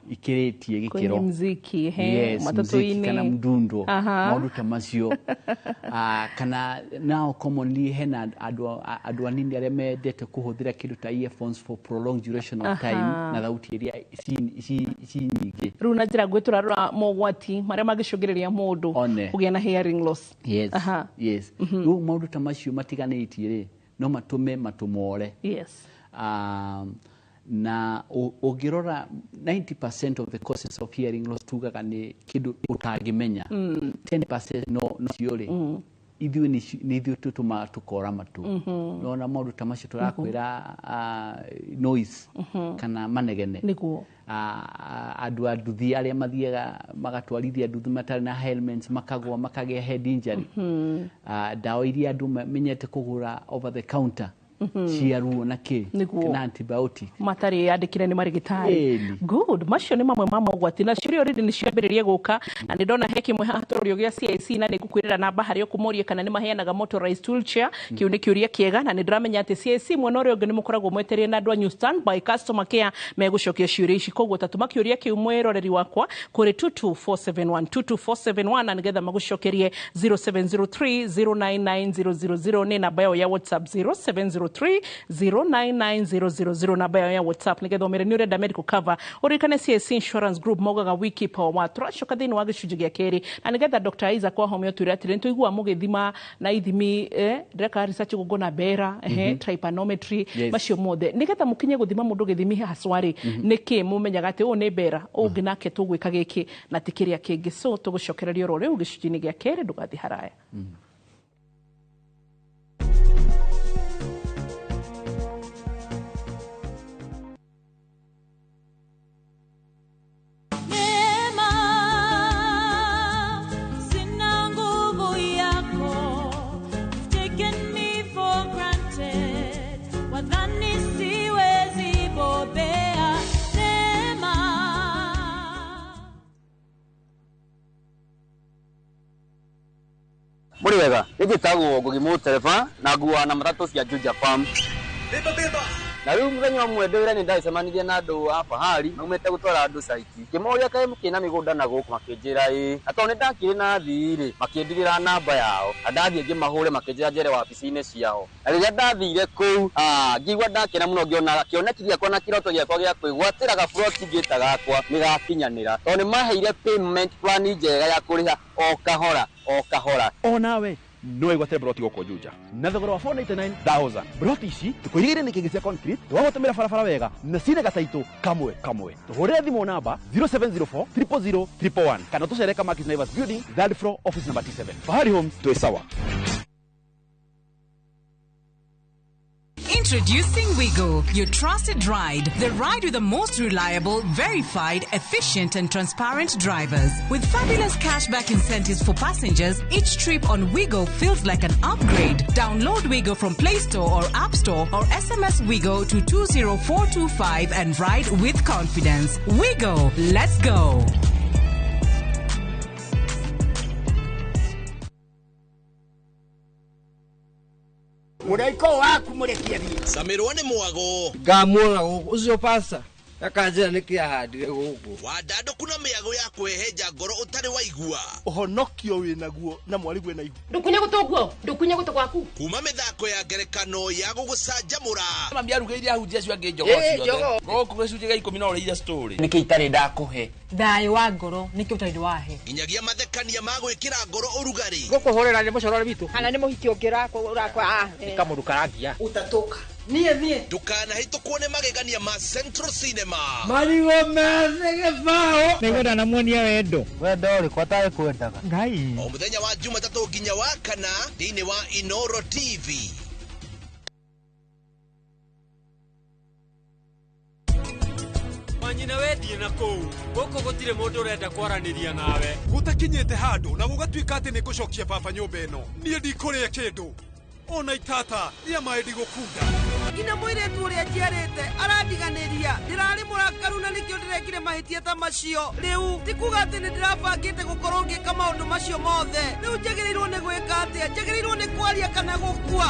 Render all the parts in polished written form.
Ikĩrĩtie Kwenye gĩkĩro. Mziki, he, Yes, muziki matatu-inĩ. kana mdundo, Aha. maũndũ ta macio. Ah, kana now commonly hena andũ anini arĩa mendete kũhũthĩra kĩndũ ta earphones for prolonged duration of time na thauti iria ci nyingĩ. Rĩu na njĩra nguhĩ tũrarora mogwati marĩa mangĩcũngĩrĩria mũndũ One. kũgĩa na hearing loss. Yes. Aha. Yes, rĩu maũndũ ta macio matiganĩtie rĩ, no matũme matũ more. Na ũngĩrora 90% of the causes of hearing loss tugaga nĩ kĩndũ ũtangĩmenya. 10% no cio rĩ, ithuĩ nĩ ithuĩ tũtũmaga tũkora matũ. Nona maũndũ ta macio tũrakwĩra, noise kana manegene. Ah, andũ a nduthi arĩa mathiaga magatwarithia nduthi matarĩ na helmets, makagwa makagĩa head injury. Ah, ndawa iria andũ menyete kũgũra over the counter cia ruo na kĩ na antibiotic matarĩ andĩkire nĩ marĩgĩtarĩ. Ĩni. Good, macio nĩ mamwe ma mogwati, na ciũria already nĩ ciambĩrĩria gũka, na nĩ ndona he kĩmwe haha tũrorio gĩa CIC, na nĩ ngũkwĩrĩra namba harĩa ũkũmoria kana nĩ maheanaga motorized wheelchair. Kĩu nĩ kĩũria kĩega, na nĩ ndĩramenya atĩ CIC mwena ũrĩa ũngĩ nĩ mũkoragwo mwetereire na andũ anyu standby customer care megũcokia ciũria ici. Koguo tatũma kĩũria kĩu, mwĩroreri wakwa, kũrĩ 22471 22471, na nĩgetha magũcokerie. 0703 099000 nĩ namba yao ya WhatsApp, 0703 099000 namba yao ya WhatsApp, nĩgetha ũmere nĩ ũrenda medical cover. Ũririkane CIC Insurance Group maugaga we keep our word. Tũracoka thĩinĩ wa gĩcunjĩ gĩa kerĩ, na nĩgetha Dr. Isaac Wahome ũtwĩre atĩrĩ, nĩtũigua mũgĩthima na ithimi, ndĩreka research gũkũ na bera, tympanometry, macio mothe nĩgetha mũkinye gũthima mũndũ gĩthimi haswa rĩ, nĩkĩ mũmenyaga atĩ ũyũ nĩ bera, ũyũ ũngĩ nake tũgwĩka gĩkĩ na ti kĩrĩa kĩngĩ? So tũgũcokereria oro rĩu gĩcunjĩ-inĩ gĩa kerĩ, ndũgathiĩ haraya. Neema, sina nguvu yako. You've taken me for granted. Wadhani siwezi bobea. Neema. Mũrĩ wega, nĩ njĩtagwo Ngugi Mũtereba na nguaga na matatũ cia Juja Farm. Na rĩu mũthenya ũmwe ndĩ wĩra nĩ ndacemanirie na andũ a Fahari maumĩte gũtwara andũ site. Ngĩmoria kaĩ mũkĩrĩ na mĩgũnda na gũkũ, makĩnjĩra ĩĩ. Na tondũ nĩ ndakĩrĩ na thii rĩ, makĩndigĩra namba yao. Na ndathiĩ ngĩmahũre makĩnjĩra njere wabici-inĩ ciao. Na rĩrĩa ndathire kũu, ngĩigua ndakena mũno ngĩona kĩoneki gĩakwa na kĩroto gĩakwa gĩa kwĩgwatĩra gaburoti ngĩta gakwa nĩ gakinyanĩra. Tondũ nĩ maheire payment plan njega ya kũrĩha o kahora o kahora. Onawe no wĩgwatĩre broti gũkũ Juja na thogora wa 499,000. Broti ici tũkũirigĩire nĩ kĩngĩ cia concrete, twagũtũmĩra barabara wega na cina gataitũ kamwe kamwe. Tũhũrĩre thimũ namba 0704 000 111 kana tũcere Kamakis Naivas building, third floor, office number T7. Fahari Homes, twĩ sawa. Introducing Wigo, your trusted ride. The ride with the most reliable, verified, efficient, and transparent drivers. With fabulous cashback incentives for passengers, each trip on Wigo feels like an upgrade. Download Wigo from Play Store or App Store or SMS Wigo to 20425 and ride with confidence. Wigo, let's go. Mũraika ũyũ waku mũrekie thiĩ. Camirwo nĩ mwago. Ngamuona gũkũ ũcio pasta akanjĩra nĩkĩ ahandire gũkũ. Wandandũku na mĩago ya kwĩhenja ngoro ũtarĩ waigua. Ũhonokio wĩnaguo na mwarigwe na ihu. Ndũkunye gũtũ guo, ndũkunye gũtũ gwaku. Kuma mĩthako ya ngerekano ya gũgũcanjamũra. Mami arugĩire ahunjia acio angĩ njogoo Ĩ, ciothe. njogoo. Gũkũ gĩcunjĩ gĩa 10 no ũrĩire story. Nĩkĩ itarĩ ndakũhe? Thayũ wa ngoro nĩkĩo ũtarĩ wahe. Nginyagia mathekania ma gwĩkĩra ngoro ũrugarĩ. Gũkũhũrĩra nĩ mũcorore witũ. Kana nĩ mũhiki ũngĩ ũrakwa Kamũndũ karangia. Utatoka niĩ niĩ. Ndũkanahĩtũkwo nĩ magegania ma Central Cinema. Marigũ methĩ gĩbaũ. Nĩngwenda namuonia wendo. Wendo ũrĩkũ atarĩ kwendaga? Ngai. O mũthenya wa Jumatatũ nginya wa kana thĩinĩ wa Inoro TV. Manyina wendie na kũu gũkũ gũtirĩ mũndũ ũrenda kwaranĩria nawe. Gũtakinyĩte handũ na gũgatuĩka atĩ nĩ ngũcokia baba nyũmba ĩno, niĩ ndikũrĩa kĩndũ ona itata rĩa maĩ ndigũkunda. Nginya mũirĩtu ũrĩa njiarĩte arandiganĩria. Ndĩrarĩ mũrakaru na nĩkĩo ndĩrekire mahĩtia ta macio. Rĩu ti kuga atĩ nĩ ndĩrabangĩte gũkorwo ngĩka maũndũ macio mothe. Rĩu njagĩrĩirwo nĩ gwĩka atĩa? Njagĩrĩirwo nĩ kwaria kana gũkua?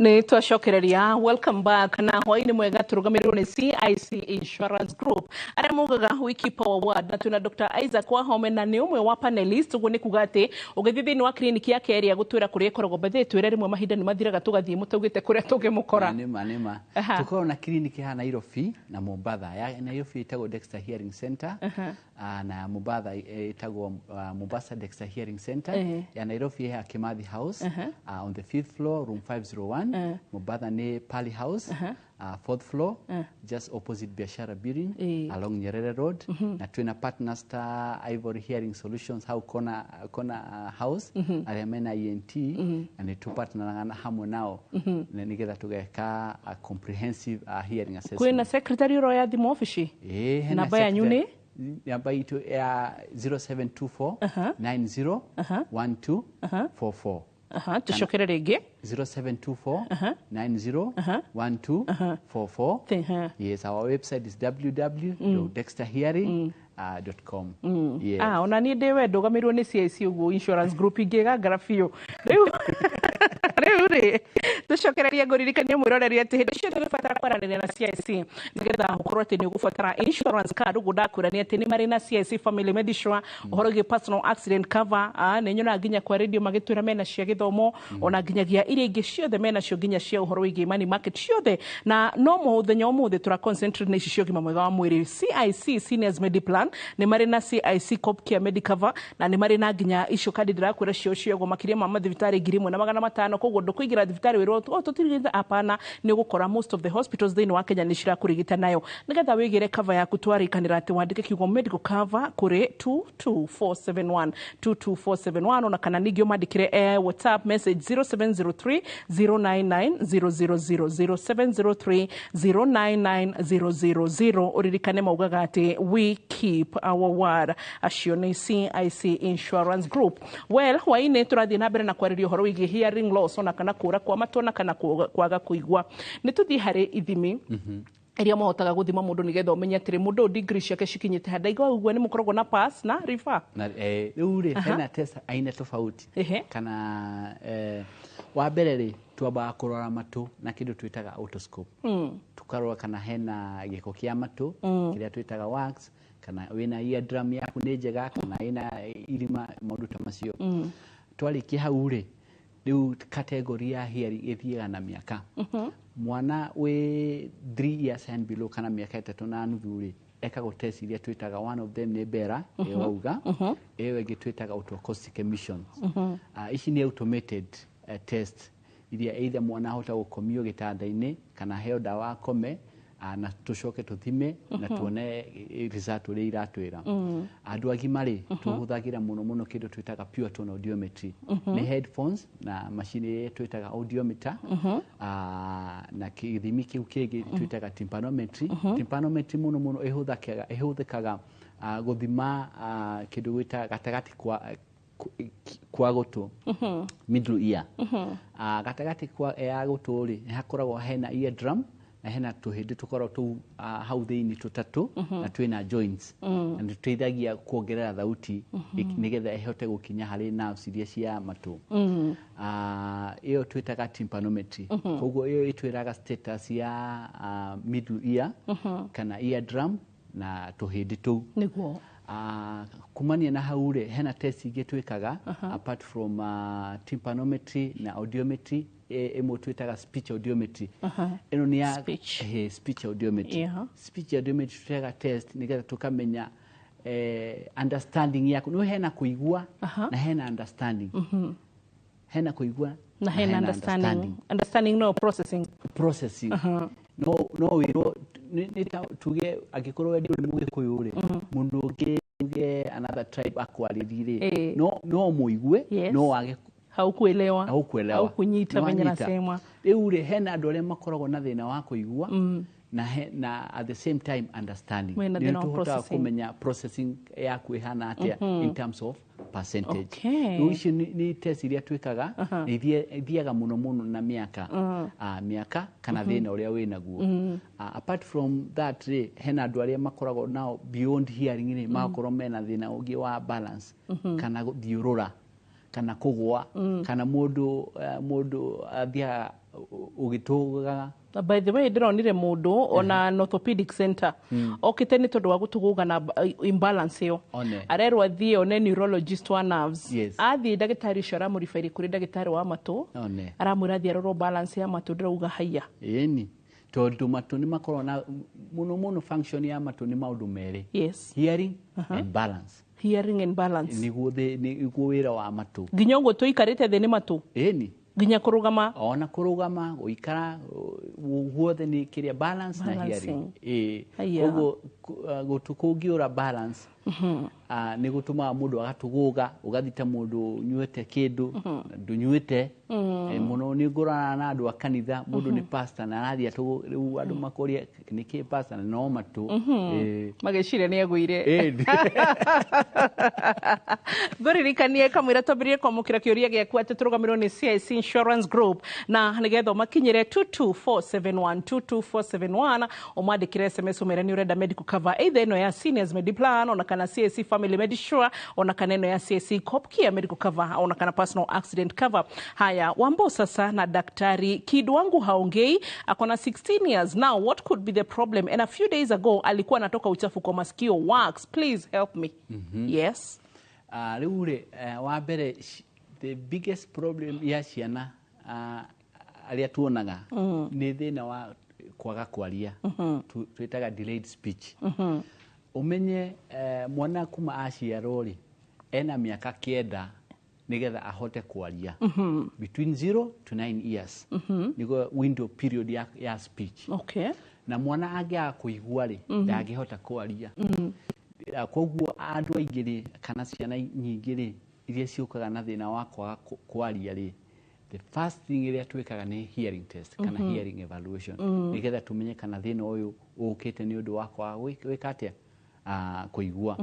Nä twacokereria, welcome back na hwainĩ mwega. Tũrũgamĩrĩrwo nĩ CIC Insurance Group, arĩa maugaga "We keep our word", na twĩna Dr. Isaac Wahome na nĩ ũmwe wa panelist. Ũguo nĩ kuga atĩ ũgĩthiĩ thĩinĩ wa kiriniki yake ĩrĩa gũtwĩra kũrĩa ĩkoragwo bethe, twĩre rĩmwe mahinda nĩ mathiraga tũgathiĩ mũtaugĩte kũrĩa tũngĩmũkora. Nĩma nĩma. Tũkoragwo na kiriniki haha Nairobi na Mombatha. Ya Nairobi ĩtagwo Dexter Hearing Center, na ya Mombatha ĩtagwo Mombasa Dexter Hearing Center. Ya Nairobi ya Kimathi House, on the fifth floor, room 501. Mombatha nĩ Pali House, fourth floor, just opposite Biashara Building, along Nyerere Road. Na twĩna partners ta Ivory Hearing Solutions hau kona kona house, arĩa mena ENT, na nĩ tũpartneraga hamwe nao na nĩgetha tũgeka a comprehensive hearing assessment. Kwĩna secretary ũroya thimũ obici? Ĩĩ, hena. Namba yanyu nĩ? Namba itũ ya 0724 90 12 44. Aha, tũcokere rĩngĩ. 0724 90 12 44. Yes, our website is www.dexterhearing.com. Yes. Ah, ona niĩ ndĩ we ndũgamĩrĩrwo nĩ CIC ũguo Insurance Group ingĩgangara biũ. Rĩu rĩ tũcokererie, ngũririkanie mwĩroreri atĩ hĩndĩ ciothe ũgĩbatara kwaranĩria na CIC nĩgetha ũkorwo atĩ nĩ ũgũbatara insurance card. Ũguo ndakwĩra nĩ atĩ nĩ marĩ na CIC Family Medisure, ũhoro wĩgiĩ personal accident cover. Nĩ nyonaga nginya kwa radio magĩtwĩra mena cia gĩthomo, ona nginyagia iria ingĩ ciothe menacio, nginya cia ũhoro wĩgiĩ money market ciothe, na no mũthenya ũmũthĩ tũra concentrate na ici cia ũgima mwega wa mwĩrĩ. CIC Seniors Mediplan nĩ marĩ na CIC Copcare Medicover, na nĩ marĩ na nginya icio kandi ndĩrakwĩra cio ciogwo makĩria ma mathibitarĩ 1500. Koguo ndũkũingĩra thibitarĩ wĩrwo, "Oh, tũtirigita." Apana, nĩ ũgũkora most of the hospitals thĩinĩ wa Kenya nĩ cirakũrigita nayo. Nĩgetha wĩgĩre cover yaku, twarĩkanĩra atĩ wandĩke kiugo "medical cover" kũrĩ 22471, 22471, ona kana ningĩ ũmandĩkĩre WhatsApp message 0703 099 000, 0703 099 000. Ũririkane maugaga atĩ "We keep our word". Acio nĩ CIC Insurance Group. Well, hwainĩ tũrathiĩ na mbere na kwarĩria ũhoro wĩgiĩ hearing loss, ona kana kũra kwa matũ, ona kana kwaga kũigua. Nĩ tũthiĩ harĩ ithimi iria mahotaga gũthima mũndũ nĩgetha ũmenye atĩrĩ mũndũ ũyũ degree ciake cikinyĩte ha. Ndaigua ũguo nĩ mũkoragwo na pass na refer. Na rĩu rĩ, hena test aina tofauti kana wa mbere rĩ, twambaga kũrora matũ na kĩndũ twĩtaga otoscope, tukarora kana hena gĩko kĩa matũ, kĩrĩa twĩtaga wax, kana wĩna eardrum yaku nĩ njega, kana ĩna irima, maũndũ ta macio. Twarĩkia hau rĩ, rĩu category ya hearing ĩthiaga na mĩaka. Mwana wĩ 3 years and below, kana mĩaka 3.5 rĩ, ekagwo test iria twĩtaga, one of them nĩ BERA ĩyo wauga, ĩyo ĩngĩ twĩtaga otoacoustic emissions. Ici nĩ automated test iria either mwana ahota gũkomio gĩtanda-inĩ kana aheo ndawa akome, na tũcoke tũthime na tuone result ũrĩa iratwĩra. Andũ agima rĩ, tũhũthagĩra mũno mũno kĩndũ twĩtaga pure tone audiometry. Nĩ headphones na macini ĩrĩa twĩtaga audiometer. Na gĩthimi kĩu kĩngĩ twĩtaga tympanometry. Tympanometry mũno mũno ĩhũthĩkaga gũthima kĩndũ gwĩta gatagatĩ kwa gũtũ, middle ear. Gatagatĩ kwa ya gũtũ rĩ, nĩ hakoragwo hena eardrum na hena tũhĩndĩ tũkoragwo tũu hau thĩinĩ tũtatũ, na twĩna joints, na nĩ tũteithagia kuongerera thauti nĩgetha ĩhote gũkinya harĩ nerves iria cia matũ. Ĩyo twĩtaga tympanometry. Koguo ĩyo ĩtwĩraga status ya middle ear kana eardrum na tũhĩndĩ tũu. Kumania na hau rĩ, hena test ingĩ twĩkaga apart from tympanometry na audiometry. Ĩmwe twĩtaga speech audiometry. Ĩno nĩ ya Speech. Speech audiometry. Speech audiometry twĩkaga test nĩgetha tũkamenya understanding yaku. Nĩ hena kũigua na hena understanding, hena kũigua na hena understanding. Understanding no processing. Processing. No wĩrwo nĩ ta tuge angĩkorwo we ndũrĩ mũgĩkũyũ rĩ, mũndũ ũngĩ tuge another tribe akwarĩrie rĩ, no mũigue, no wage haukuelewa. Haukuelewa. Haukunyita venye Nĩwanyita. nasema. Rĩu rĩ, hena andũ arĩa makoragwo na thĩna wa kũigua na at the same time understanding. Mena Nĩ thĩna wa tũhotaga processing. kũmenya processing yaku ĩhana atĩa in terms of percentage. Rĩu icio nĩ test iria twĩkaga, na ithiaga mũno mũno na mĩaka, mĩaka kana thĩna ũrĩa wĩnaguo. Apart from that rĩ, hena andũ arĩa makoragwo nao beyond hearing rĩ, magakorwo mena thĩna ũngĩ wa balance, kana gũthiũrũra, kana kũgũa, kana mũndũ athiaga Ũgĩtũgũgaga. Na by the way, ndĩronire mũndũ ona orthopedic center okĩte nĩ tondũ wa gũtũgũga na imbalance ĩyo. One. Arerwo athiĩ one neurologist wa nerves. Athiĩ, ndagĩtarĩ ũcio aramũribaire kũrĩ ndagĩtarĩ wa matũ. One. Aramwĩra athiĩ arorwo balance ya matũ. Ndĩrauga haiya. Ĩni, tondũ matũ nĩ makoragwo na mũno mũno function ya matũ nĩ maũndũ merĩ, hearing and balance. Hearing and balance. Nĩguo wĩra wa matũ. Nginya ũguo tũikarĩte thĩ nĩ matũ? Ĩni. Nginya kũrũgama? Ona kũrũgama, gũikara, guothe nĩ kĩrĩa balance na hearing. Balancing. Ĩĩ. Haiya. Koguo gũtũ kũngĩũra balance, nĩ gũtũmaga mũndũ agatũgũga, ũgathi ta mũndũ ũnyuĩte kĩndũ na ndũnyuĩte. Mũno nĩ ngũrana na andũ a kanitha, mũndũ nĩ pastor na arathiĩ atũgũ, rĩu andũ makoria nĩkĩ pastor, na no matũ. Magĩciria nĩ agũire. Ĩĩ. Ngũririkanie kamwĩra twambĩrĩrie kwamũkĩra kĩũria gĩaku atĩ tũrũgamĩrĩrwo nĩ CIC Insurance Group, na nĩgetha ũmakinyĩre 22471 22471, ũmwandĩkĩre SMS ũmere nĩ ũrenda medical cover, either ĩno ya Seniors Mediplan, ona kana CIC Family Medisure, ona kana ĩno ya CIC Copcare medical cover, ona kana personal accident cover. Haya, Wambo, sasa na daktari, kid wangu haongei, akona 16 years now. What could be the problem? And a few days ago alikuwa anatoka uchafu kwa masikio, wax. Please help me. Yes. Rĩu rĩ, wa mbere, the biggest problem ya ciana arĩa tuonaga nĩ thĩna wa kwaga kwaria. Twĩtaga delayed speech. Ũmenye mwana kuma aciarwo rĩ, ena mĩaka 9 nĩgetha ahote kwaria. Between 0 to 9 years nĩguo window period ya speech. Na mwana angĩaga kũigua rĩ, ndangĩhota kwaria. Koguo andũ aingĩ rĩ, kana ciana nyingĩ rĩ, iria ciũkaga na thĩna wa kwaga kwaria rĩ, the first thing ĩrĩa twĩkaga nĩ hearing test kana hearing evaluation, nĩgetha tũmenye kana thĩna ũyũ ũkĩte nĩ ũndũ wa kwaga gwĩka atĩa, kũigua.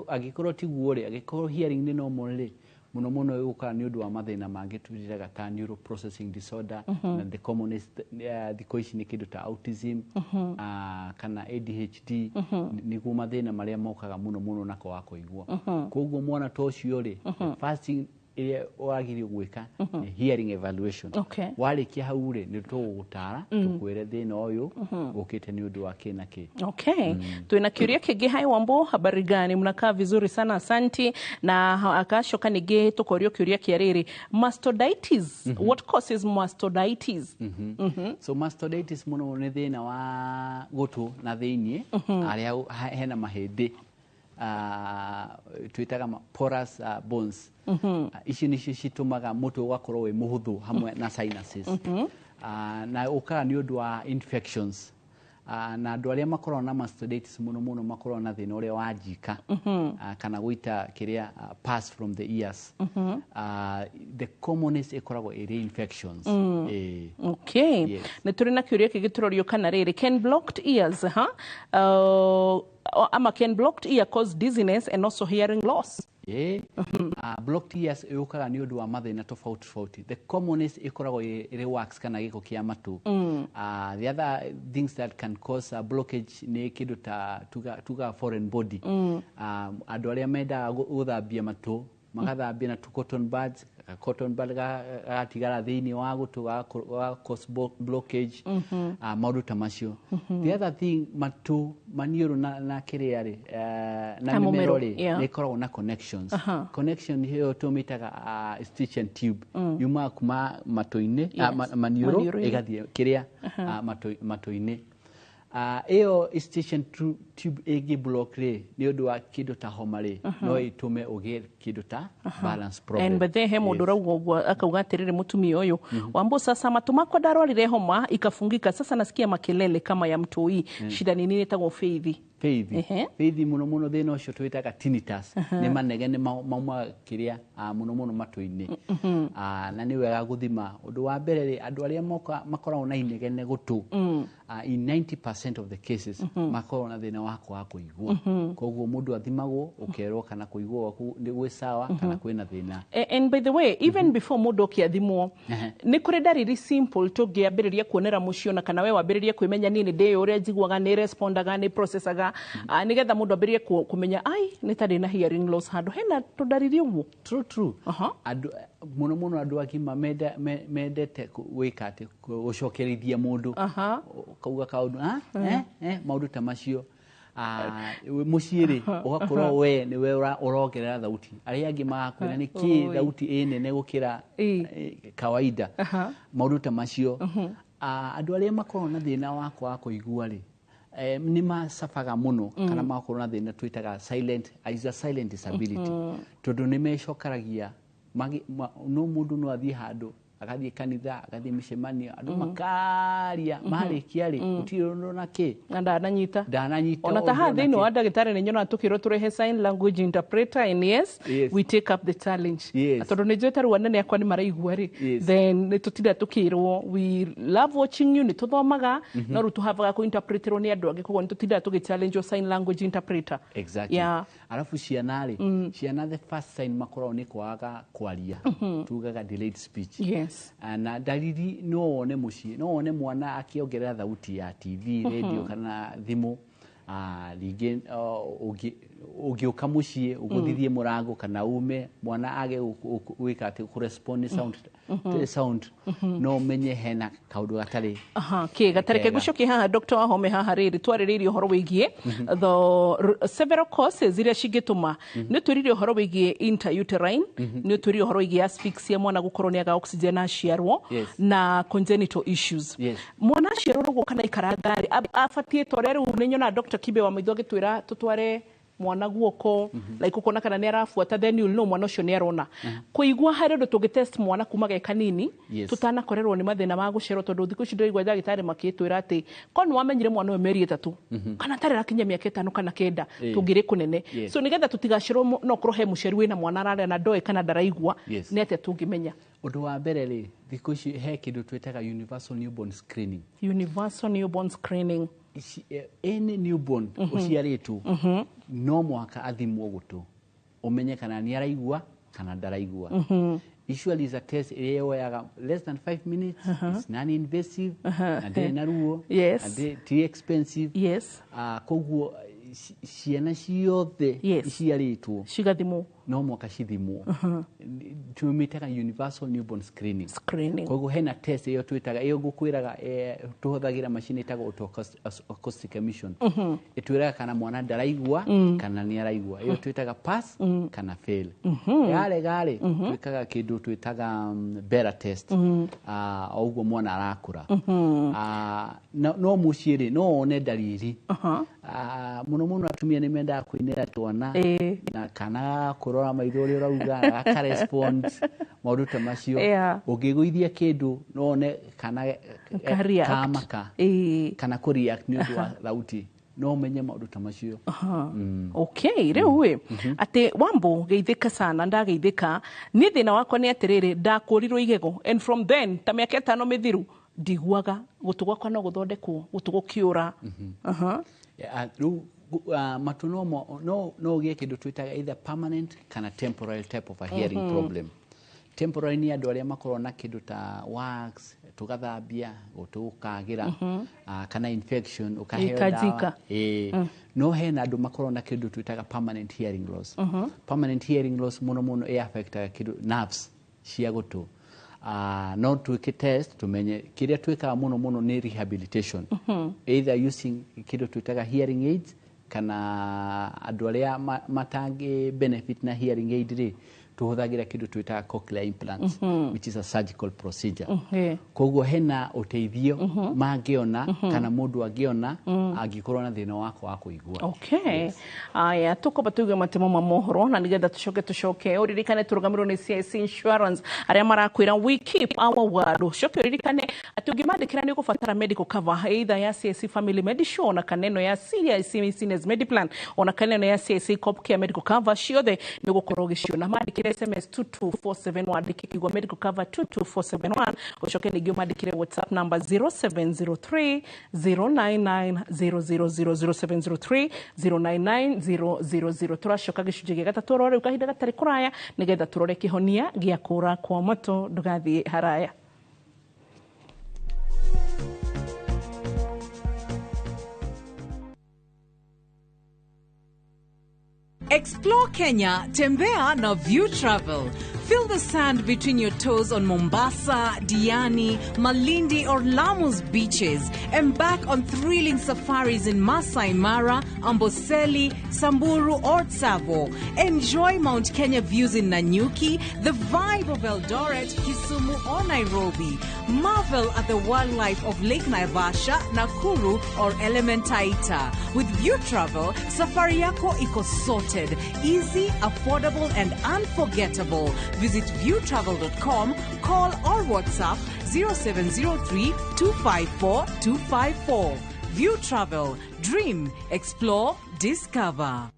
Angĩkorwo tiguo rĩ, angĩkorwo hearing nĩ normal rĩ, mũno mũno yũkaga nĩ ũndũ wa mathĩna mangĩ twĩtaga ta neuroprocessing disorder, na the commonest thikũ ici nĩ kĩndũ ta autism, kana ADHD. Nĩguo mathĩna marĩa mokaga mũno mũno na kwaga kũigua. Koguo mwana ta ũcio rĩ, the first thing ĩrĩa wagĩrĩirwo gwĩka nĩ hearing evaluation. Warĩkia hau rĩ, nĩ tũgũgũtara, tũkwĩre thĩna ũyũ ũkĩte nĩ ũndũ wa kĩ na kĩ. Okay. Tuna kiuria kĩngĩ. Hi Wambo, habari gani? Mnakaa vizuri sana, asanti. Na akacoka ningĩ tũkorio kĩũria kĩa rĩrĩ, mastoiditis. What causes mastoiditis? So mastoiditis mũno nĩ thĩna wa gũtũ na thĩiniĩ, harĩa hena mahĩndĩ, twĩtaga porous bones. Icio nĩcio citũmaga mũtwe ũgakorwo wĩ mũhũthũ hamwe na sinuses. Na ũkaga nĩ ũndũ wa infections. Na andũ arĩa makoragwo na mastoiditis mũno mũno makoragwo na thĩna ũrĩa wa njika, kana gũita kĩrĩa, pus from the ears. The commonest ĩkoragwo ĩrĩ infections. Okay. Yes. Nĩ tũrĩ na kĩũria kĩngĩ tũrorio kana rĩrĩ, can blocked ears, huh? Ama can blocked ear cause dizziness and also hearing loss? Yeah. Blocked ears yũkaga nĩ ũndũ wa mathĩna tofauti tofauti. The commonest ĩkoragwo ĩrĩ wax kana gĩko kĩa matũ. The other things that can cause a blockage nĩ kĩndũ ta tuga foreign body. Andũ arĩa mendaga gũthambia matũ, magathambia na tu cotton buds, cotton bud gagatigara thĩinĩ wa gũtũ, ga cause blockage, maũndũ ta macio. The other thing, matũ, maniũrũ na kĩrĩa rĩ, na Na mĩmero mũmero, rĩ, nĩ ĩkoragwo na connections. Connection ĩyo tũmĩtaga Eustachian tube, yumaga kuma matũ-inĩ, maniũrũ, Maniũrũ-inĩ. ĩgathiĩ kĩrĩa, matũ-inĩ. Ĩyo Eustachian tube ĩngĩ block rĩ, nĩ ũndũ wa kĩndũ ta homa rĩ, no ĩtũme ũgĩe kĩndũ ta balance problem. And bethe he mũndũ ũrauga ũguo, akauga atĩrĩrĩ, mũtumia ũyũ Wambo, sasa matũ makwa ndarwarire homa ikafungika, sasa nasikia makelele kama ya mtoi. Shida ni nini? Ĩtagwo Faith. Faith. Faith, mũno mũno thĩna ũcio twĩtaga tinnitus, nĩ manegene maumaga kĩrĩa, mũno mũno matũ-inĩ. Na nĩ wega gũthima. Ũndũ wa mbere rĩ, andũ arĩa moka makoragwo na inegene gũtũ, in 90% of the cases makoragwo na thĩna wa kwaga kũigua. Koguo mũndũ athimagwo, ũkerwo kana kũigua gwaku nĩ gwĩ sawa kana kwĩna thĩna. And by the way, even before mũndũ oke athimwo, nĩ kũrĩ ndariri simple tũngĩambĩrĩria kuonera mũciĩ, ona kana we wambĩrĩrie kwĩmenya, niĩ nĩ ndĩĩ ũrĩa njiguaga, nĩ respondaga, nĩ processaga, nĩgetha mũndũ ambĩrĩrie kũmenya ai nĩ ta ndĩ na hearing loss handũ hena tũndariri ũguo? True. Andũ mũno mũno, andũ agima mendete gwĩka atĩ gũcokerithia mũndũ, kauga kaũndũ, "Ah, eh, eh," maũndũ ta macio. Mũciĩ rĩ, ũgakorwo we nĩwe ũrongerera thauti, arĩa angĩ magakwĩra nĩ kĩ Oi. thauti ĩ nene gũkĩra kawaida, maũndũ ta macio. Andũ arĩa makoragwo na thĩna wa kwaga kũigua rĩ, nĩ macabaga mũno kana magakorwo na thĩna twĩtaga silent, is a silent disability, tondũ nĩ mecokaragia no mũndũ no athiĩ handũ, agathiĩ kanitha, agathiĩ mĩcemanio, andũ makaria, marĩkia rĩ, gũtirĩ ũndũ na kĩ. Na ndananyita. Ndananyita. Ona ta ũndũ haha ona thĩinĩ kĩ. wa ndagĩtarĩ nĩ nyonaga tũkĩrwo tũrehe sign language interpreter, and yes, we take up the challenge. Tondũ nĩ njũĩ ta rĩu anene akwa nĩ maraigua rĩ, then nĩ tũtinda tũkĩrwo, "We love watching you," nĩ tũthomaga, no rĩu tũhavaga kũ-interpreterwo nĩ andũ angĩ, koguo nĩ tũtindaga tũgĩ challenge sign language interpreter. Exactly. Arabu ciana rĩ, ciana the first sign makoragwo nĩ kwaga kwaria, tugaga delayed speech. Na ndariri no wone mũciĩ, no wone mwana akĩongerera thauti ya TV, radio kana thimũ. Rĩngĩ ũngĩũka mũciĩ ũgũthithie mũrango kana ume, mwana age gwĩka atĩ kũrespond nĩ sound, sound, no ũmenye hena kaũndũ gatarĩ Aha, kä gatarä kega. Ngũcokie haha Dr. Wahome, haha rĩrĩ twarĩrĩirie ũhoro wĩgiĩ the several causes iria cingĩtũma. Nĩ twĩrire ũhoro wĩgiĩ intrauterine, nĩ twĩrire ũhoro wĩgiĩ asphyxia, mwana gũkorwo nĩ aga oxygen aciarwo, na congenital issues. Mwana aciarwo ũguo kana ikaranga rĩ, abatiĩ ta ũrĩa rĩu nĩ nyonaga Dr. Kibe wa maitho agĩtwĩra tũtware mwana guoko, like ũkona kana nĩ arabuata, then you'll know mwana ũcio nĩ arona kũigua. Harĩ ũndũ tũngĩ test mwana kuma ge kanini tũtanakorerwo nĩ mathĩna ma gũcerwo? Tondũ thikũ ici ndĩraigua ndagĩtarĩ makĩtwĩra atĩ korwo nĩ wamenyire mwana ũyũ mĩeri 3 kana atarĩ arakinyia mĩaka 5 kana 9, tũngĩrĩ kũnene. So nĩgetha tũtigacerwo no korwo he mũciari wĩna mwana ararĩa na ndoĩ kana ndaraigua, nĩ atĩa tũngĩmenya? Ũndũ wa mbere rĩ, thikũ ici he kĩndũ twĩtaga universal newborn screening. Universal newborn screening. Any newborn ũciarĩtwo no mũhaka athimwo gũtũ, ũmenye kana nĩ araigua kana ndaraigua. Usually is a test ĩrĩa yoyaga less than 5 minutes. It's non invasive na ndĩrĩ na ruo na ti expensive. Koguo ciana ciothe iciarĩtwo cigathimwo, no mũhaka cithimwo. Tũmĩtaga universal newborn screening. Screening. Koguo hena test ĩyo twĩtaga, ĩyo ngũkwĩraga, tũhũthagĩra macini ĩtagwo otoacoustic emission. Ĩtwĩraga kana mwana ndaraigua kana nĩ araigua. Ĩyo twĩtaga pass kana fail. Yarega rĩ, twĩkaga kĩndũ twĩtaga BERA test. O ũguo mwana arakũra. No mũciĩ rĩ, no wone ndariri. Mũno mũno atumia nĩ mendaga kũinĩra twana na kana kũrora maitho ũrĩa ũrauga, gakarespond, maũndũ ta macio. Ũngĩgũithia kĩndũ no wone kana Ka-react. Kamaka kana kũ react nĩ ũndũ wa thauti, no ũmenye maũndũ ta macio. Okay, rĩu ĩ atĩ Wambo geithĩka sana, ndageithĩka. Niĩ thĩna wakwa nĩ atĩrĩrĩ, ndakũrirwo igego and from then ta mĩaka 5 mĩthiru ndiguaga, gũtũ gwakwa no gũthondekwo, gũtũ gũkĩũra? Yeah, rĩu matũ no ũgĩe kĩndũ twĩtaga either permanent kana temporary type of a hearing problem. Temporary nĩ andũ arĩa makoragwo na kĩndũ ta wax, tũgathambia gũtũ gũkagĩra, kana infection, ũkaheo Ĩkanjika. ndawa. Ĩĩ. No hena andũ makoragwo na kĩndũ twĩtaga permanent hearing loss. Permanent hearing loss mũno mũno ĩ affectaga kĩndũ nerves cia gũtũ. No twĩke test tumenye. Kĩrĩa twĩkaga mũno mũno nĩ rehabilitation, either using kĩndũ twĩtaga hearing aids, kana andũ arĩa matangĩ benefit na hearing aid rĩ, tũhũthagĩra kĩndũ twĩtaga cochlear implants, which is a surgical procedure. Koguo hena ũteithio mangĩona kana mũndũ angĩona angĩkorwo na thĩna wakwa wa kũigua. Okay, aya tũkwamba tuigue matemo ma mohoro na nigetha tũcoke ũririkane tũrũgamĩrwo nĩ CIC Insurance, arĩa marakwĩra, "We keep our word." Ũcoke ũririkane atĩ ũngĩmandĩkĩra nĩ ũgũbatara medical cover, either ya CIC Family Medisure, ona kana ĩno ya CIC Seniors Mediplan, ona kana ĩno ya CIC Copcare medical cover, ciothe nĩ ũgũkorwo ũgĩciona. Mandĩkĩre. Ũmatũmĩre SMS 2247 wandĩke kiugo medical cover 22471, ũcoke ningĩ ũmandĩkĩre WhatsApp number 0703 099 000, 0703 099 000. Tũracoka gĩcunjĩ gĩa gatatũ oro rĩu kahinda gatarĩ kũraya, nĩgetha tũrore kĩhonia gĩa kũra kwa matũ. Ndũgathiĩ haraya. Explore Kenya, Tembea na View Travel. Feel the sand between your toes on Mombasa, Diani, Malindi or Lamu's beaches. Embark on thrilling safaris in Masai Mara, Amboseli, Samburu or Tsavo. Enjoy Mount Kenya views in Nanyuki, the vibe of Eldoret, Kisumu or Nairobi. Marvel at the wildlife of Lake Naivasha, Nakuru or Elementaita. With View Travel, safari yako iko sorted, easy, affordable and unforgettable. Visit viewtravel.com, call or WhatsApp 0703 254 254. View Travel, dream, explore, discover.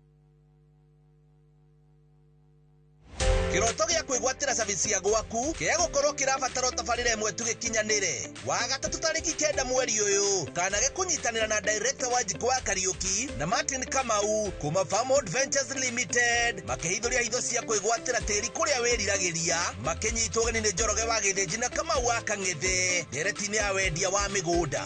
Kĩroto gĩa kwĩgwatĩra service ya gwaku kĩa gũkorwo kĩrabatara tabarĩra ĩmwe tu gĩkinyanĩre. Wa gatatũ tarĩki 9 mweri ũyũ, kana gĩkũnyitanĩra na director wa Njiko wa Kariũki na Martin Kamau kuma Farmwood Ventures Limited, makĩhithũria hitho cia kwĩgwatĩra tĩri kũrĩa wĩriragĩria, makĩnyitwo ũgeni nĩ Njoroge wa Gĩthĩnji na Kamau wa Kang'ethe ndereti-inĩ ya wendia wa mĩgũnda.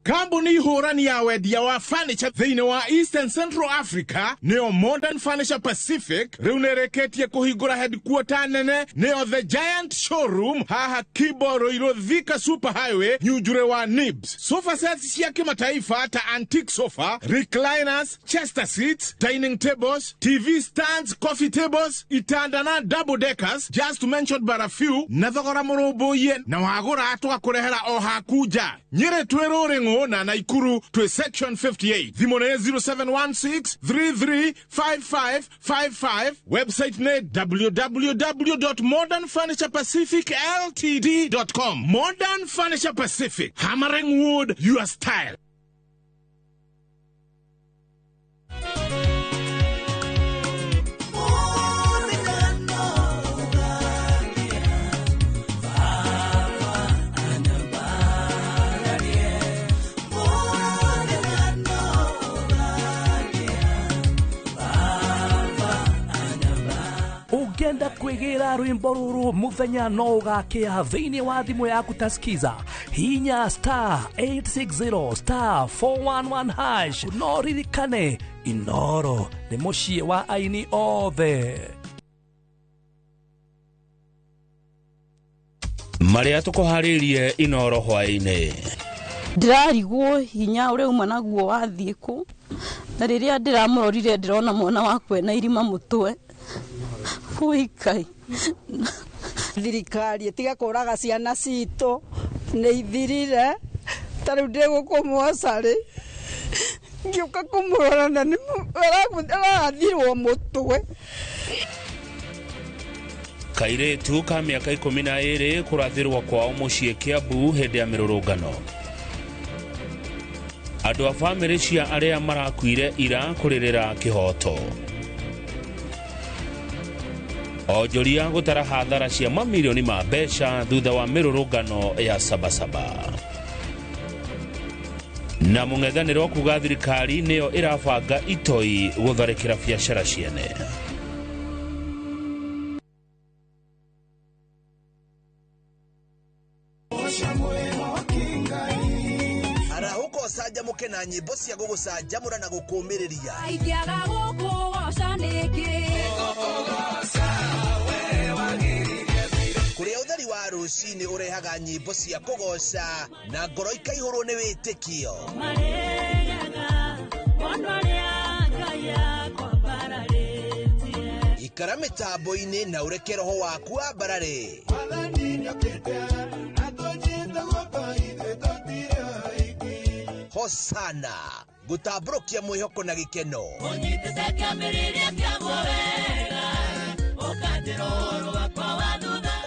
Kambuni hũrani ya wendia wa furniture thĩinĩ wa Eastern Central Africa nĩyo Modern Furniture Pacific rĩu nĩrĩkĩtie kũhingũra headquarter nene, nĩyo The Giant Showroom haha Kibo Ruiru Thika Super Highway Nyunjure wa Nibs. Sofa sets cia kimataifa ta antique sofa, recliners, chester seats, dining tables, TV stands, coffee tables, itanda na double deckers, just to mention but a few, na thogora mũrũmbũiye na wagũra tũgakũrehera o haku nja. Nyĩrĩ twĩ Rũrĩng'ũ na Naikuru twĩ section 58. Thimũ nĩ 0716 335555. Website nĩ www.modernfurniturepacificltd.com. Modern Furniture Pacific, hammering wood your style. Ũngĩenda kwĩgĩra rwĩmbo rũrũ mũthenya no ũgakĩa thĩinĩ wa thimũ yaku ta skiza, hinya star 860 star 411 hash. No ririkane Inoro nĩ mũciĩ wa aini othe. Marĩa tũkũharĩirie Inoro hwaĩ-inĩ. Ndĩrarigwo hinya ũrĩa uma naguo wathiĩ kũ, na rĩrĩa ndĩramũrorire ndĩrona mwana wakwa ena irima mũtwe. Wĩikai. Thirikari ĩtige kũraga ciana citũ, nĩ ithirire. Ta rĩu ndĩ gũkũ mocarĩ, ngĩũka kũmũrora na arathirwo mũtwe. Kairĩtu ka mĩaka 12 kũrathĩrwo kwao mũciĩ Kiambu hĩndĩ ya mĩrũrũngano. Andũ a bamĩrĩ cia arĩa marakuire ira kũrĩrĩra kĩhoto. Onjoria gũtara hathara cia mamirioni ma mbeca thutha wa mĩrũrũngano ya Sabasaba. Na mũng'ethanĩro kuga thirikari nĩyo ĩrabanga itoi gũtharĩkĩra biacara ciene. Arahũka ũcanjamũke na nyĩmbo cia gũgũcanjamũra na gũkũũmĩrĩria. Ingĩaga gũkũgoca nĩkĩ? Kũrĩa ũtheri wa rũcinĩ ũrehaga nyĩmbo cia kũgoca na ngoro ikaihũrwo nĩ wĩtĩkio. Ikara mĩtambo-inĩ na ũreke roho waku wambarare. Hosana gũtambũrũkia mwĩhoko na gĩkeno.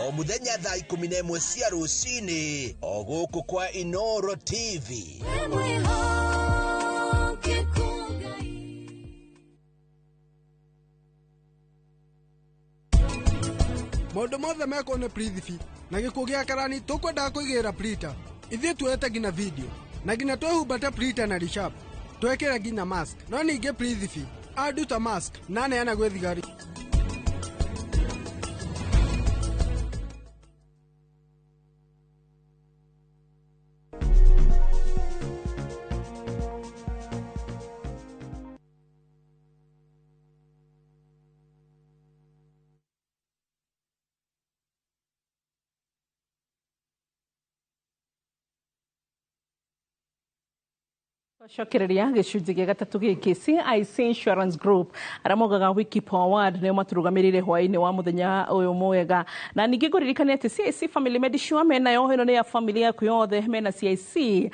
O mũthenya thaa 11 cia rũcinĩ o gũkũ kwa Inoro TV. Maũndũ mothe mekwo nĩ Prithvi na gĩkuũ gĩa karani tũkwendaga kũigĩrĩra Prita. Ithuĩ tuoete nginya video na nginya twehumbate Prita na Rishab twekĩra nginya mask, no ningĩ Prithvi anduta mask na aneana gwĩ thigari. Cokereria gĩcunjĩ gĩa gatatũ gĩkĩ CIC Insurance Group arĩa maugaga we keep our word nĩo matũrũgamĩrĩire hwaĩ-inĩ wa mũthenya ũyũ mwega. Na ningĩ ngũririkania atĩ CIC Family Medisure menayo, ĩno nĩ ya family yaku yothe. Mena CIC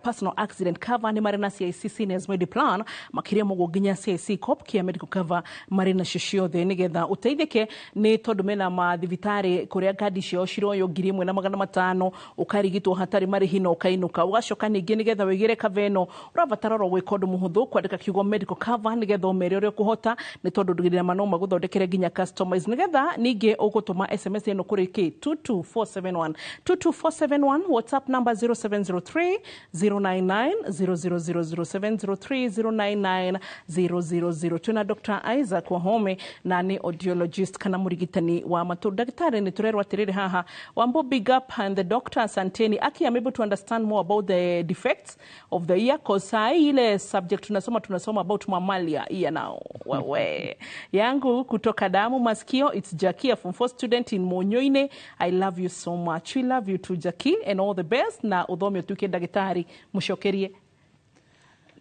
personal accident cover, nĩ marĩ na CIC Seniors Medi Plan, makĩria mũguo nginya CIC Cop Care Medical Cover marĩ nacio ciothe nĩgetha ũteithĩke, nĩ tondũ mena mathibitarĩ kũrĩa ngandi ciao ciroywo 1500, ũkarigitwo hatarĩ marĩhi na ũkainũka. Ũgacoka ningĩ nĩgetha wĩgĩre cover ĩno ũrabatara oro gwĩka ũndũ mũhũthũ, kwandĩka kiugo medical cover nĩgetha ũmere ũrĩa ũkũhota, nĩ tondũ ndũgĩrĩra no magũthondekere nginya customize. Nĩgetha ningĩ ũgũtũma SMS ĩno kũrĩ k 22471 22471, WhatsApp number 0703 099 0000, 703 099 000. Twĩna Dr. Isaac Wahome na nĩ audiologist kana mũrigitani wa matũ. Ndagĩtarĩ, nĩ tũrerwo atĩrĩrĩ haha, Wambo, big up and the doctor asanteni. Aki, I'm able to understand more about the defects of the ear, cause saa hii ile subject tunasoma about mammalia ear now. Wewe yangu kutoka damu masikio. It's Jackie, a form 4 student in Monyoine. I love you so much. We love you too, Jackie, and all the best na uthome utuike ndagĩtarĩ. Mũcokerie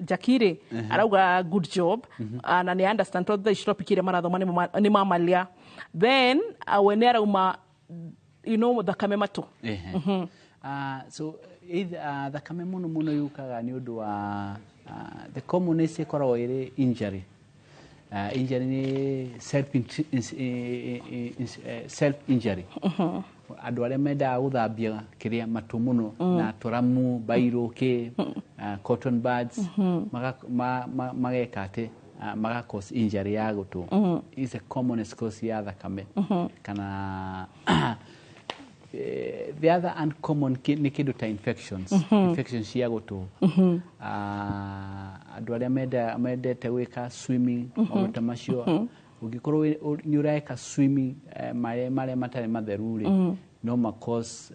Jackie rĩ. Arauga good job. Na nĩ understand tondũ thaa ici topic iria marathoma nĩ mamalia, then we nĩ arauma thakame matũ. So either, thakame mũno mũno yũkaga nĩ ũndũ wa the commonest ĩkoragwo ĩrĩ injury. Injury nĩ self injury. Andũ arĩa mendaga gũthambia kĩrĩa matũ mũno na tũramu bairũ kĩ cotton buds, mageka atĩ maga cause injury ya gũtũ. Is the commonest cause ya thakame. Kana the other uncommon nĩ kĩndũ ta infections. Infections cia gũtũ. Andũ arĩa mendete gwĩka swimming, maũndũ ta macio. Ũngĩkorwo nĩ ũreka swimming marĩa matarĩ matheru rĩ, no ma cause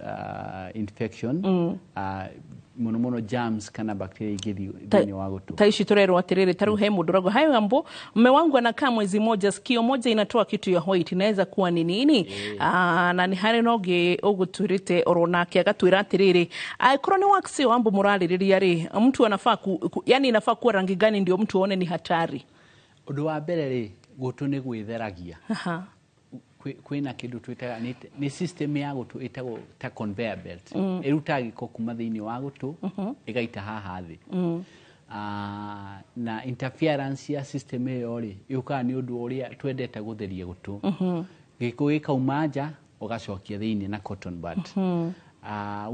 infection, mũno mũno germs kana bacteria ingĩthiĩ thĩinĩ wa gũtũ. Ta ici tũrerwo atĩrĩrĩ, ta rĩu he mũndũ ũrauga, "Hayo Ambo, mume wangu anakaa mwezi moja, sikio moja inatoa kitu ya white, inaweza kuwa ni nini?" Na nĩ harĩ na ũngĩ ũgũtwĩrĩte oro nake agatwĩra atĩrĩrĩ, angĩkorwo nĩ wax ĩyo Ambo mũrarĩrĩria rĩ, mtu anafaa yani inafaa kuwa rangi gani ndio mtu aone ni hatari? Ũndũ wa mbere rĩ, gũtũ nĩ gwĩtheragia. Kwĩna kĩndũ twĩtaga nĩ system ya gũtũ ĩtagwo ta conveyor belt. Ĩrutaga gĩko kuma thĩinĩ wa gũtũ ĩgaita haha thĩ. Na interference ya system ĩyo rĩ, yũkaga nĩ ũndũ ũrĩa twendete gũtheria gũtũ. Gĩko gĩkauma nja ũgacokia thĩinĩ na cotton bud.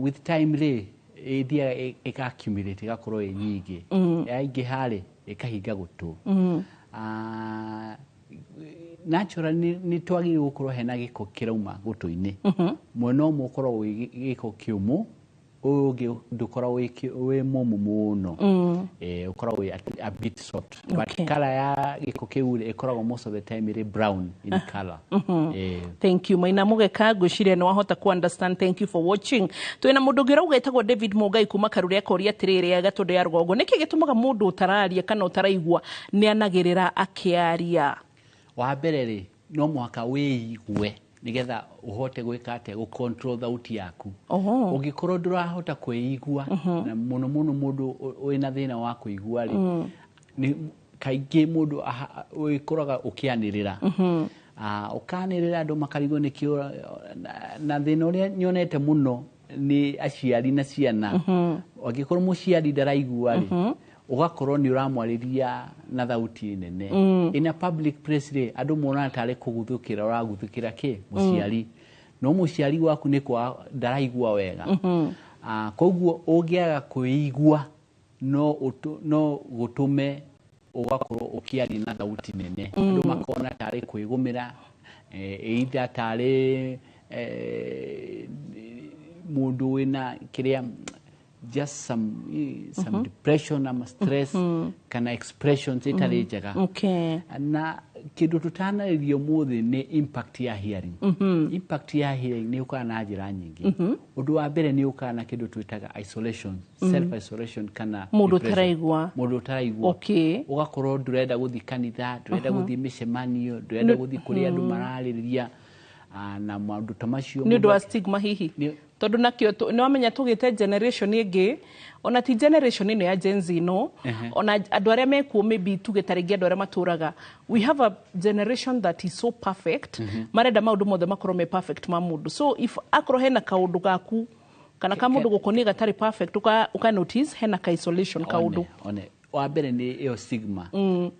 With time rĩ, ĩthiaga ĩka accumulate, ĩgakorwo ĩ nyingĩ. Yaingĩha rĩ, ĩkahinga gũtũ. Natural nĩ twagĩrĩirwo gũkorwo hena gĩko kĩrauma gũtũ-inĩ. Mwena ũmwe ũkoragwo wĩ gĩko kĩũmũ, ũyũ ũngĩ ndũkoragwo wĩ mũmũ mũno. Ũkoragwo wĩ a bit soft, but colour ya gĩko kĩu rĩ, ĩkoragwo most of the time ĩrĩ brown in colour. Thank you, Maina Mũgeka. Ngwĩciria nĩ wahota ku understand. Thank you for watching. Twĩna mũndũ ũngĩ ũrauga etagwo David Mũngai kuma Karure, akoria atĩrĩrĩ, Gatũndũ ya rũgongo, nĩkĩ gĩtũmaga mũndũ ũtararia kana ũtaraigua nĩ anagĩrĩra akĩaria? Wa mbere rĩ, no mũhaka wĩigue nĩgetha ũhote gwĩka atĩa, gũ control thauti yaku. Ũngĩkorwo ndũrahota kwĩigua, na mũno mũno mũndũ wĩna thĩna wa kũigua rĩ, nĩ kaingĩ mũndũ wĩkoraga ũkĩanĩrĩra. Ũkanĩrĩra andũ makarigwo nĩkĩ na thĩna ũrĩa nyonete mũno nĩ aciari na ciana. Angĩkorwo mũciari ndaraigua rĩ, ũgakorwo nĩ ũramwarĩria na thauti nene. In a public place rĩ, andũ monaga tarĩ kũguthũkĩra ũraguthũkĩra kĩ mũciari, no mũciari waku nĩ kwa ndaraigua wega. Koguo ũngĩaga kwĩigua no gũtũme ũgakorwo ũkĩaria na thauti nene, andũ makona tarĩ kwĩgũmĩra. Either tarĩ mũndũ wĩna kĩrĩa just some depression ama stress kana expressions itarĩ njega. Na kĩndũ tũtanarĩria ũmũthĩ nĩ impact ya hearing. Impact ya hearing nĩ ũkaga na njĩra nyingĩ. Ũndũ wa mbere nĩ ũkaga na kĩndũ twĩtaga isolation, self isolation kana Mũndũ depression. ũtaraigua. Mũndũ ũtaraigua. Ũgakorwo ndũrenda gũthiĩ kanitha, ndũrenda gũthiĩ mĩcemanio, ndũrenda gũthiĩ kũrĩa andũ mararĩrĩria, na maũndũ ta macio. Nĩ ũndũ wa stigma hihi, tondũ nakĩo nĩ wamenya tũgĩte generation ĩngĩ, ona ti generation ĩno ya Gen Z, no ona andũ arĩa mekuo, maybe tuge ta rĩngĩ andũ arĩa matũraga, we have a generation that is so perfect. Marenda maũndũ mothe makorwo me perfect ma mũndũ. So if akorwo hena kaũndũ gaku kana ka mũndũ gũkoniĩ gatarĩ perfect, ũka notice hena ka isolation kaũndũ. One wa mbere nĩ ĩyo stigma.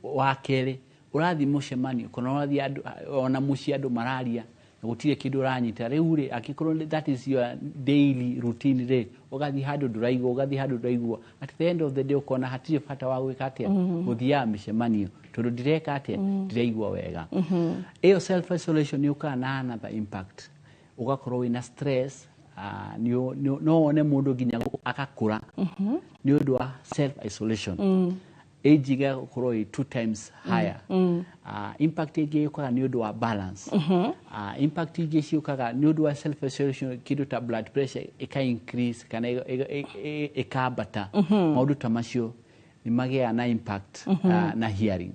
Wa kerĩ, ũrathiĩ mũcemanio kana ũrathiĩ andũ, ona mũciĩ andũ mararia na gũtirĩ kĩndũ ũranyita. Rĩu rĩ, angĩkorwo that is your daily routine rĩ, ũgathiĩ handũ ndũraigua, ũgathiĩ handũ ndũraigua, at the end of the day ũkona hatirĩ bata wa gwĩka atĩa, gũthiaga mĩcemanio, tondũ ndireka atĩa, ndiraigua wega. Ĩyo self isolation nĩ ũkaga na another impact, ũgakorwo wĩna stress. No wone mũndũ nginya agakũra nĩ ũndũ wa self isolation, age ĩgakorwo ĩ two times higher. Impact ĩngĩ yũkaga nĩ ũndũ wa balance. Impact ingĩ ciũkaga nĩ ũndũ wa self isolation, kĩndũ ta blood pressure ĩka increase kana ĩkambata. Maũndũ ta macio nĩ magĩaga na impact na hearing.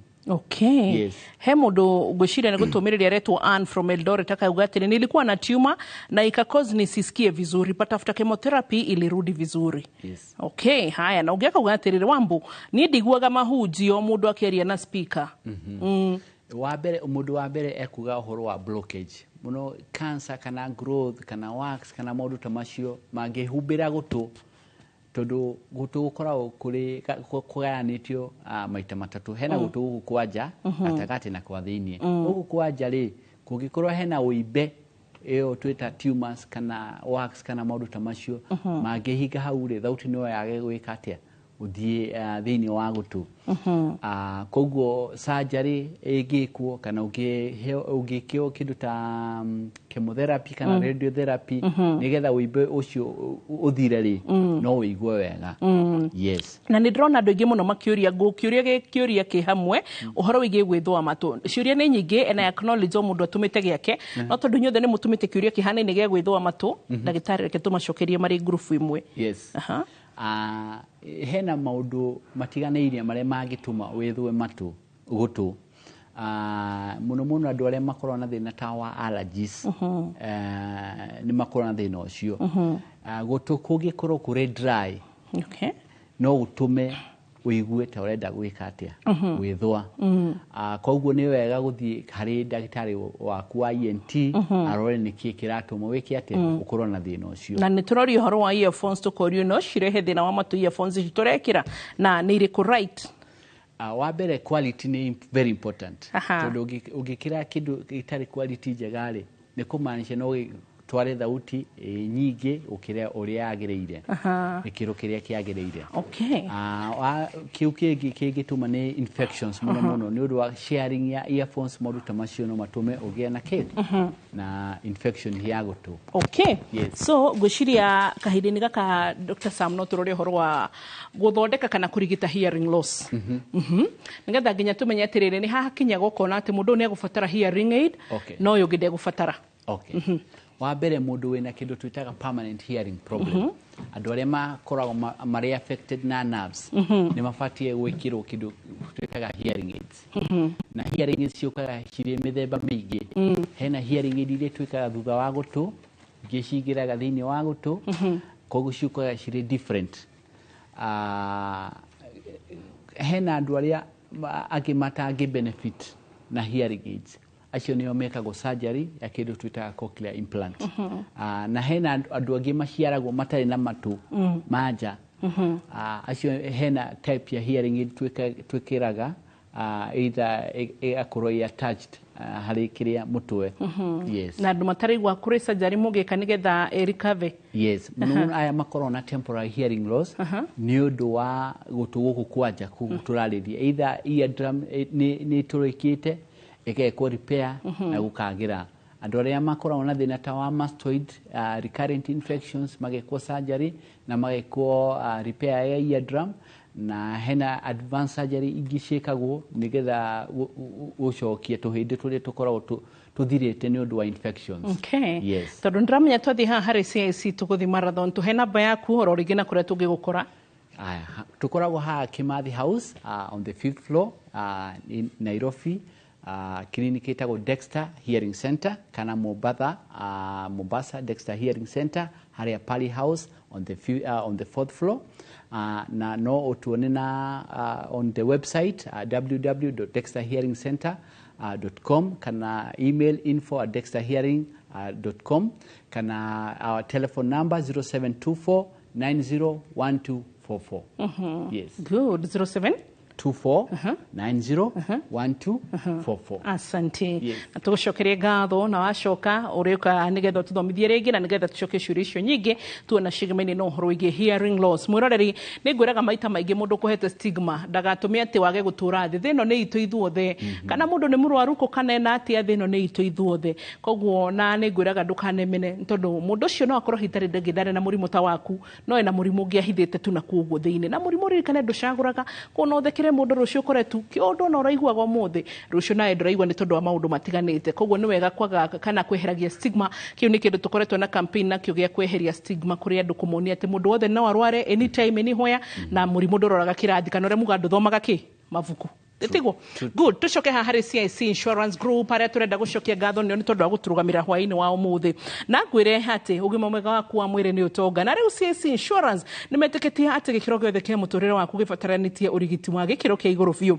Yes. He mũndũ ngwĩciria nĩ gũtũmĩrĩria aretwo Ann from Eldoret, akauga atĩrĩ, "Nilikuwa na tumor na ikacause nisisikie vizuri, but after chemotherapy ilirudi vizuri." Okay, haya, na ũngĩ akauga atĩrĩrĩ, "Wambu, niĩ ndiguaga mahunjio mũndũ akĩaria na speaker." Wa mbere, mũndũ wa mbere ekuga ũhoro wa blockage mũno, cancer kana growth kana wax kana maũndũ ta macio mangĩhumbĩra gũtũ, tondũ gũtũ gũkoragwo kũrĩ kũgayanĩtio maita matatũ. Hena gũtũ gũkũ kwa nja, gatagatĩ na kwa thĩiniĩ. Gũkũ kwa nja rĩ, kũngĩkorwo hena ũimbe, ĩyo twĩta tumors kana wax kana maũndũ ta macio, mangĩhinga hau rĩ, thauti no yage gwĩka atĩa, gũthiĩ thĩiniĩ wa gũtũ. Koguo surgery ĩngĩkwo kana ũngĩkĩo kĩndũ ta chemotherapy kana radiotherapy, nĩgetha ũimbe ũcio ũthire rĩ, no ũigue wega. Yes. Na nä ndĩrona andå aingä må no makä ngũkĩũria kĩũria kĩ hamwe ũhoro wĩgiĩ gwĩthũa matũ. Ciũria nĩ nyingĩ and I acknowledge o mũndũ atũmĩte gĩake, no tondũ inyuothe nĩ mũtũmĩte kĩũria kĩhanaine gĩa gwĩthũa matũ, ndagĩtarĩ, reke tũmacokerie marĩ ngurubu ĩmwe. Yes. Hena maũndũ matiganĩire marĩa mangĩtũma wĩthũe matũ gũtũ. Mũno mũno andũ arĩa makoragwo na thĩna ta wa allergies, nĩ makoragwo na thĩna ũcio. Gũtũ kũngĩkorwo kũrĩ dry, no gũtũme ũigue ta ũrenda gwĩka atĩa, gwĩthũa. Koguo nĩ wega gũthiĩ harĩ ndagĩtarĩ waku wa ENT, arore nĩkĩ kĩratũma wĩke atĩa, ũkorwo na thĩna ũcio. Na nä tå roria å horo wa earphones, tå no cirehe thä na wa matå, earphones ici tå rekä na nä irä kå right? Wa mbere, quality nĩ very important, tondũ ũngĩkĩra kĩndũ gĩtarĩ quality njega rĩ, nĩ kũmaanisha no gĩtware thauti nyingĩ gũkĩra ũrĩa yagĩrĩire, gĩkĩro kĩrĩa kĩagĩrĩire. Kĩu kĩngĩ kĩngĩtũma nĩ infections mũno mũno nĩ ũndũ wa sharing ya earphones. Maũndũ ta macio no matũme ũgĩe na kĩ na infection ya gũtũ. Yes. So ngwĩciria kahinda-inĩ gaka, Dr. Sam, no tũrore ũhoro wa gũthondeka kana kũrigita hearing loss, nĩgetha nginya tũmenye atĩrĩrĩ, nĩ hakinya gũkona atĩ mũndũ ũyũ nĩ egũbatara hearing aid, no ũyũ ũngĩ ndegũbatara. Okay. Wa mbere, mũndũ wĩna kĩndũ twĩtaga permanent hearing problem, andũ arĩa makoragwo marĩ affected na nerves, nĩ mabatiĩ gwĩkĩrwo kĩndũ twĩtaga hearing aids. Na hearing aids ciũkaga cirĩ mĩthemba mĩingĩ. Hena hearing aid iria twĩkaga thutha wa gũtũ, ingĩ cingĩraga thĩinĩ wa gũtũ, koguo ciũkaga cirĩ different. Hena andũ arĩa angĩ matangĩ benefit na hearing aids, acio nĩo mekagwo surgery ya kĩndũ twĩtaga cochlear implant. Na hena andũ angĩ maciaragwo matarĩ na matũ ma nja. Acio hena type ya hearing aid twĩkĩraga, either ĩgakorwo ĩ attached harĩ kĩrĩa mũtwe. Yes. Na andũ mataraigua, kũrĩ surgery mũgĩka nĩgetha ĩ recover? Yes, mũno mũno aya makoragwo na temporary hearing loss nĩ ũndũ wa gũtũ gũkũ kwanja kũu tũrarĩria, either eardrum nĩ ĩtũrĩkĩte, Ĩgekwo repair na gũkagĩra. Andũ arĩa makoragwo na thĩna ta wa mastoid, recurrent infections, magekwo surgery na magekwo repair ya eardrum, na hena advanced surgery ingĩ ciĩkagwo nĩgetha gũcokia tũhĩndĩ tũrĩa tũkoragwo tũthirĩte nĩ ũndũ wa infections. Okay. Yes. Tondũ ndĩramenya twathiĩ haha harĩ CIC tũgũthiĩ marathon, tũhe namba yaku oro rĩngĩ na kũrĩa tũngĩgũkora. Aya, tũkoragwo haha Kimathi House, on the fifth floor, in Nairobi, clinic ĩtagwo Dexter Hearing Center, kana Mombasa, Mombasa Dexter Hearing Center harĩa Pali House on the fourth floor. Na no ũtuone na on the website, www.dexterhearingcenter.com, kana email info@dexterhearing.com, kana our telephone number 0724 901244. Yes. Good. 07 24 90 1244. Asante. Yes. Na tũgũcokerie ngatho, na wacoka ũrĩũka nĩgetha ũtũthomithie rĩngĩ na nĩgetha tũcoke ciũria icio nyingĩ tuona ciĩgamaine na ũhoro wĩgiĩ hearing loss. Mwĩroreri, nĩ ngwĩraga maita maingĩ, mũndũ ũkũhete stigma ndagatũme atĩ wage gũtũra thĩ. Thĩ ĩno nĩ itũ ithuothe, kana mũndũ nĩ mũrwaru kũ kana ena atĩa, thĩ ĩno nĩ itũ ithuothe. Koguo na nĩ ngwĩraga ndũkanemene, tondũ mũndũ ũcio no akorwo hitarĩ ndangĩ ndarĩ na mũrimũ ta waku, no ena mũrimũ ũngĩ ahithĩte tu na kuo ũguo thĩinĩ. Na mũrimũ, ririkane, ndũcagũraga. Koguo no ũthekere mũndũ rũciũ, ũkore tu kĩũndũ ona ũraiguaga ũmũthĩ, rũciũ nawe ndũraigua nĩ tondũ wa maũndũ matiganĩte. Koguo nĩ wega kwaga kana kweheragia stigma. Kĩu nĩ kĩndũ tũkoretwo na campaign nakĩo gĩa kweheria stigma kũrĩ andũ, kũmonia atĩ mũndũ wothe no arware anytime, anywhere, na mũrimũ ndũroraga kĩrathi kana ũrĩa muga ndũthomaga kĩ mabuku. Tiguo? Good. Tucoke haha harĩ CIC Insurance Group, harĩa tũrenda gũcokia ngatho nĩo nĩ tondũ wa gũtũrũgamĩra hwaĩ-inĩ wa ũmũthĩ. Na ngwĩre atĩ ũgima mwega waku wa mwĩrĩ nĩ ũtonga, na rĩu CIC Insurance nĩ metĩkĩtie atĩ gĩkĩro gĩothe kĩa mũtũrĩre waku gĩbataranĩtie ũrigiti wa gĩkĩro kĩa igũrũ biũ,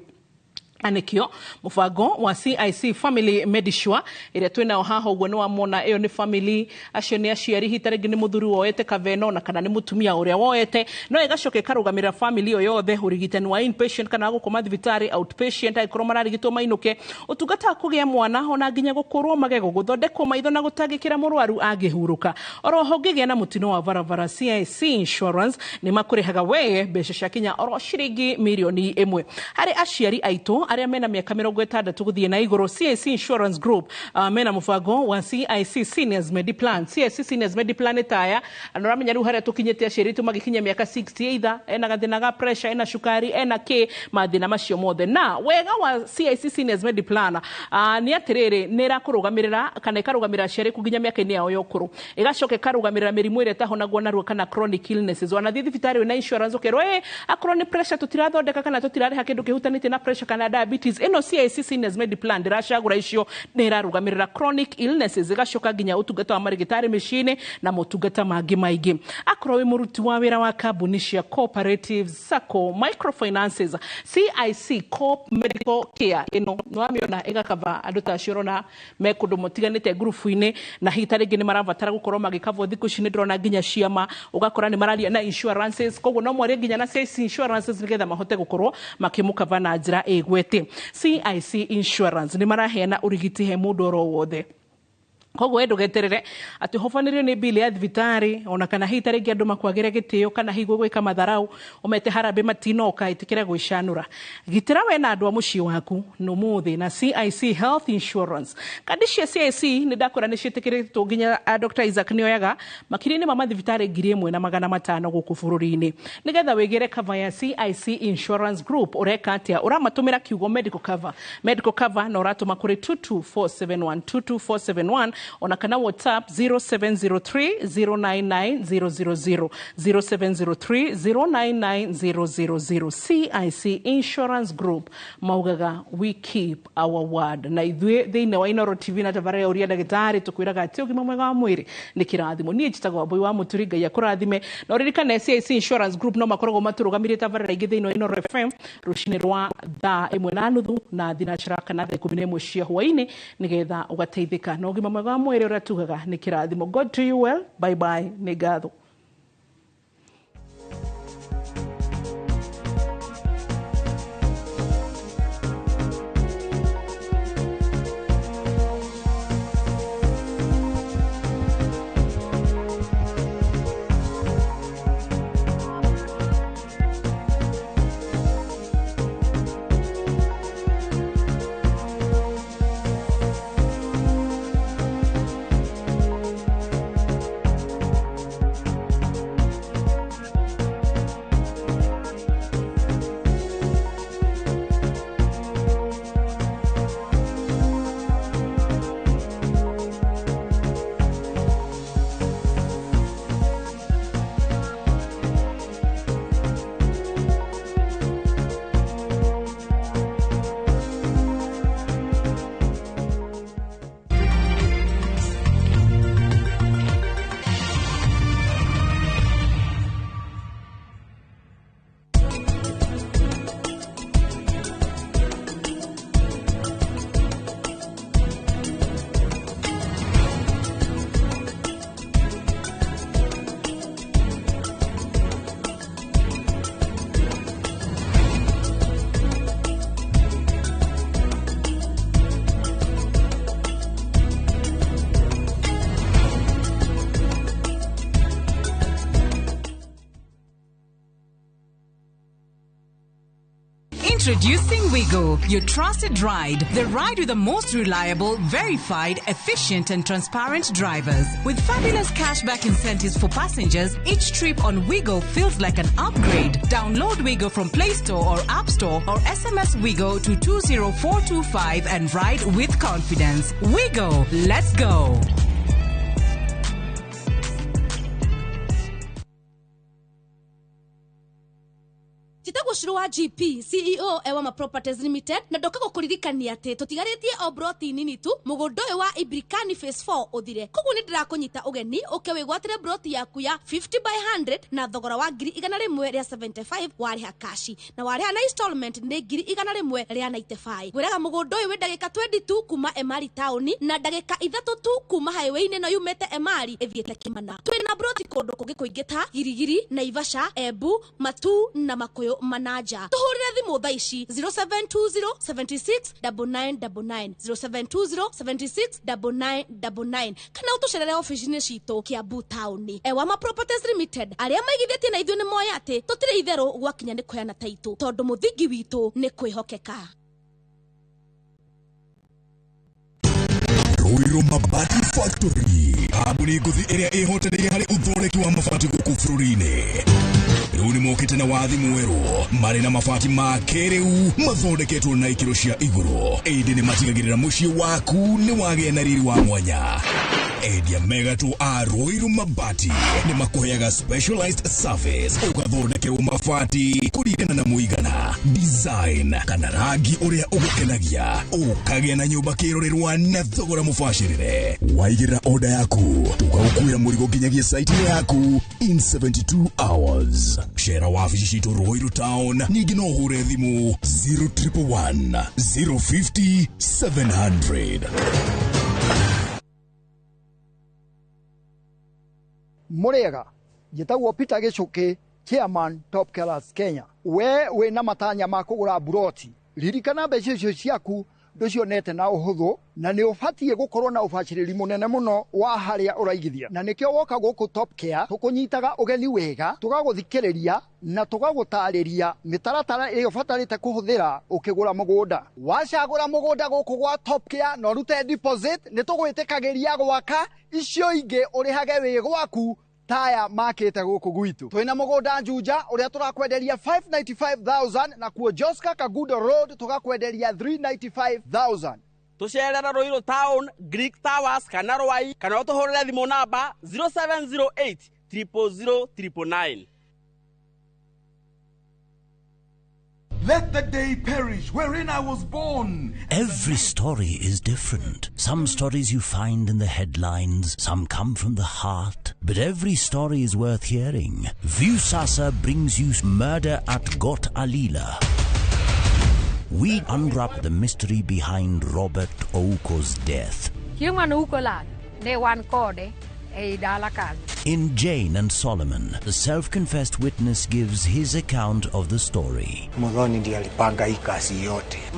na nĩkĩo mũbango wa CIC Family Medisure ĩrĩa twĩnayo haha ũguo nĩ wamona. Ĩyo nĩ family, acio nĩ aciari, hita rĩngĩ nĩ mũthuri woete kaveno na kana nĩ mũtumia ũrĩa woete, no ĩgacoka ĩkarũgamĩrĩra family ĩyo yothe, ũrigitani wa inpatient kana wa gũkoma thibitarĩ, outpatient angĩkorwo mararigitwo mainũke, ũtungata wa kũgĩa mwana, ona nginya gũkũrwo magego, gũthondekwo maitho na gũtangĩkĩra mũrwaru angĩhurũka. Oroho ũngĩgĩa na mũtino wa barabara, CIC Insurance nĩ makũrĩhaga wee mbeca cia kinya oro ciringi mirioni 1. Harĩ aciari aitũ arĩa mena mĩaka 60 gũthiĩ na igũrũ, CIC Insurance Group mena mũbango wa CIC Seniors Mediplan. CIC Seniors Mediplan taya na ũramenya rĩu harĩa tũkinyĩte, aciari aitũ magĩkinya mĩaka 60, either ena gathĩna ga pressure, ena cukari, ena kĩ, mathĩna macio mothe. Na wega wa CIC Seniors Mediplan nĩ atĩrĩrĩ, nĩ ĩrakũrũgamĩrĩra kana ĩkarũgamĩrĩra aciari ku nginya mĩaka-inĩ yao ya ũkũrũ, ĩgacoka ĩkarũgamĩrĩra mĩrimũ ĩrĩa ĩtahonagwo narua kana chronic illnesses. Wanathiĩ thibitarĩ wĩna insurance ũkerwo ĩ akorwo nĩ pressure tũtirathondeka kana tũtirarĩha kĩndũ kĩhutanĩtie na pressure kana diabetes. Ĩno CIC Seniors Mediplan ndĩracagũra icio, nĩ ĩrarũgamĩrĩra chronic illnesses, ĩgacoka nginya ũtungata wa marĩgĩtarĩ mĩciĩ-inĩ na motungata mangĩ maingĩ. Akorwo wĩ mũruti wa wĩra wa kambuni cia cooperatives, sacco, microfinances, CIC Coop Medical Care ĩno nĩwamĩona ĩgakava andũ ta acio ũrona me kũndũ mũtiganĩte ngurubu-inĩ, na hihi ta rĩngĩ nĩ marabatara gũkorwo magĩkavwo. Thikũ ici nĩ ndĩrona nginya ciama ũgakora nĩ mararia na insurances, koguo no mwarie nginya na CIC Insurances nĩgetha mahote gũkorwo makĩmũkava na njĩra ĩgwete. CIC Insurance nĩ maraheana ũrigiti he mũndũ oro wothe, koguo we ndũgeterere atĩ ũhobanĩrio nĩ bili ya thibitarĩ, ona kana hihi ta rĩngĩ andũ makwagĩre gĩtĩo kana hihi gwĩka matharau ũmete harambĩ matinoka. Ĩtĩkĩra gwĩcanũra, gitĩra we na andũ a mũciĩ waku nũmũthĩ na CIC Health Insurance. Kandi cia CIC nĩ ndakora nĩ ciĩtĩkĩrĩtwo nginya Dr. Isaac nĩoyaga makiri-inĩ ma mathibitarĩ 1500 gũkũ bũrũri-inĩ. Nĩgetha wĩgĩre cover ya CIC Insurance Group, ũreka atĩa? Ũramatũmĩra kiugo medical cover, medical cover, na ũratũma kũrĩ 22471, 22471, ona kana WhatsApp 0703 099 000, 0703 099 000. CIC Insurance Group maugaga, "We keep our word." Na ithuĩ thĩinĩ wa Inoro TV na tabarĩra ũria ndagĩtarĩ tũkwĩraga atĩ ũgima mwega wa mwĩrĩ nĩ kĩrathimo. Niĩ njĩtagwo Wambui wa Mũturi. Ngai akũrathime, na ũririkane CIC Insurance Group no makoragwo matũrũgamĩrie tabarĩra ingĩ thĩinĩ wa Inoro FM rũcinĩ rwa thaa 1:30 na thinacara kana thaa 11 cia hwaĩ-inĩ, nĩgetha ũgateithĩka na ũgima mwega wa mwĩrĩ ũrĩa tugaga nĩ kĩrathimo. God to you well. Bye bye. Nĩ ngatho. Introducing Wigo, your trusted ride. The ride with the most reliable, verified, efficient, and transparent drivers. With fabulous cashback incentives for passengers, each trip on Wigo feels like an upgrade. Download Wigo from Play Store or App Store or SMS Wigo to 20425 and ride with confidence. Wigo, let's go. Njĩtagwo Cũrũ wa GP CEO Ewama Properties Limited, na ndoka gũkũririkania atĩ tũtigarĩtie o broti nini tu mũgũnda ũyũ wa Ibrikani Phase 4 ũthire. Koguo nĩ ndĩrakũnyita ũgeni ũke wĩgwatĩre broti yaku ya 50 by 100 na thogora wa 175,000 warĩha kashi, na warĩha na installment nĩ 195,000. Ngwĩraga mũgũnda ũyũ wĩ ndagĩka 20 tu kuma Emari taũni na ndagĩka 3 tu kuma highway-inĩ ĩno yumĩte Emari ĩthiĩte Kĩmana. Twĩna broti kũndũ kũngĩ kũingĩ ta Girigiri, Naivasha, Embu, Matu na Makuyu Manaja. Tuhurire thimu thaa ici 0720 76 9999, 0720 76 9999, kana ũtũcerere ofici-inĩ citũ Kiambu taũni. Ewama Properties Limited, arĩa maigithĩtie na ithuĩ nĩ moĩ atĩ tũtirĩ itherũ gwakinya nĩ kũheana taitũ, tondũ mũthingi witũ nĩ kwĩhokeka. Ruiru Mabati Factory, kambuni ngũthi ĩrĩa ĩhotanĩire harĩ ũthondeki wa mabati gũkũ bũrũri-inĩ. Rĩu nĩ mokĩte na wathi mwerũ marĩ na mabati ma kĩrĩu mathondeketwo na ikĩro cia igũrũ, ĩndĩ nĩ matigagĩrĩra mũciĩ waku nĩ wagĩa na riri wa mwanya. Endia megatũ a Ruiru Mabati nĩ makũheaga specialized service, ũgathondekerwo mabati kũringana na mũigana, design kana rangi ũrĩa ũgũkenagia, ũkagĩa na nyũmba kĩrorerwa na thogora mũbacĩrĩre. Waigĩrĩra order yaku tũgagũkuĩra mũrigo nginyagia site-inĩ yaku in 72 hours. Cera wabici citũ Ruiru Town, ningĩ no ũhũre thimũ 0111 050 700. Mũrĩega, njĩtagwo Peter Gĩcũkĩ, Chairman Top Killers Kenya. We wĩna matanya ma kũgũra buroti, ririkana mbeca icio ciaku ndũcionete na ũhũthũ, na nĩ ũbatiĩ gũkorwo na ũbacĩrĩri mũnene mũno wa harĩa ũraigithia, na nĩkĩo woka gũkũ Top Care tũkũnyitaga ũgeni wega, tũgagũthikĩrĩria na tũgagũtarĩria mĩtaratara ĩrĩa ũbatarĩte kũhũthĩra ũkĩgũra mũgũnda. Wacagũra mũgũnda gũkũ gwa Top Care na ũrute deposit, nĩ tũgwĩtĩkagĩria gwaka icio ingĩ ũrĩhage wĩ gwaku taya makĩte gũkũ gwitũ. Twĩna mũgũnda Juja ũrĩa tũrakwenderia 595,000, na kuo Joska Kagudo Road tũgakwenderia 395,000. Tũcerere Ruiru Town, Greek Towers kana Rwai, kana ũtũhũrĩre thimũ namba 0708 000 999. Let the day perish wherein I was born. Every story is different. Some stories you find in the headlines, some come from the heart. But every story is worth hearing. Viusasa brings you Murder at Got Alila. We unwrap the mystery behind Robert Ouko's death. In Jane and Solomon, the self-confessed witness gives his account of the story. My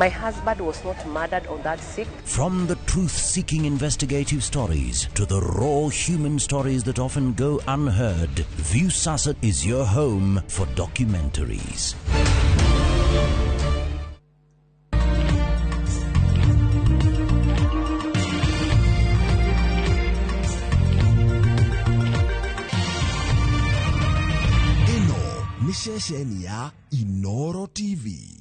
husband was not murdered on that sick. From the truth-seeking investigative stories to the raw human stories that often go unheard, Viusasa is your home for documentaries. Ceceni ya Inoro TV.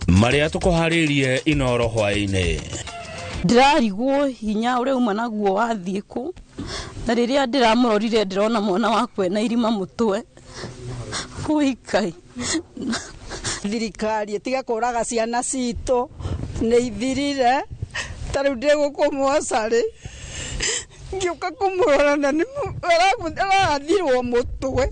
Maria tukuharirie Inoro hwaini. Ndĩrarigwo hinya ũrĩa uma naguo wathiĩ kũ, na rĩrĩa ndĩramũrorire ndĩrona mwana wakwa ena irima mũtwe. Ũikai. Thirikari ĩtige kũraga ciana citũ, nĩ ithirire. Ta rĩu ndĩ gũkũ mocarĩ, ngĩũka kũmũrora na nĩ arathirwo mũtwe.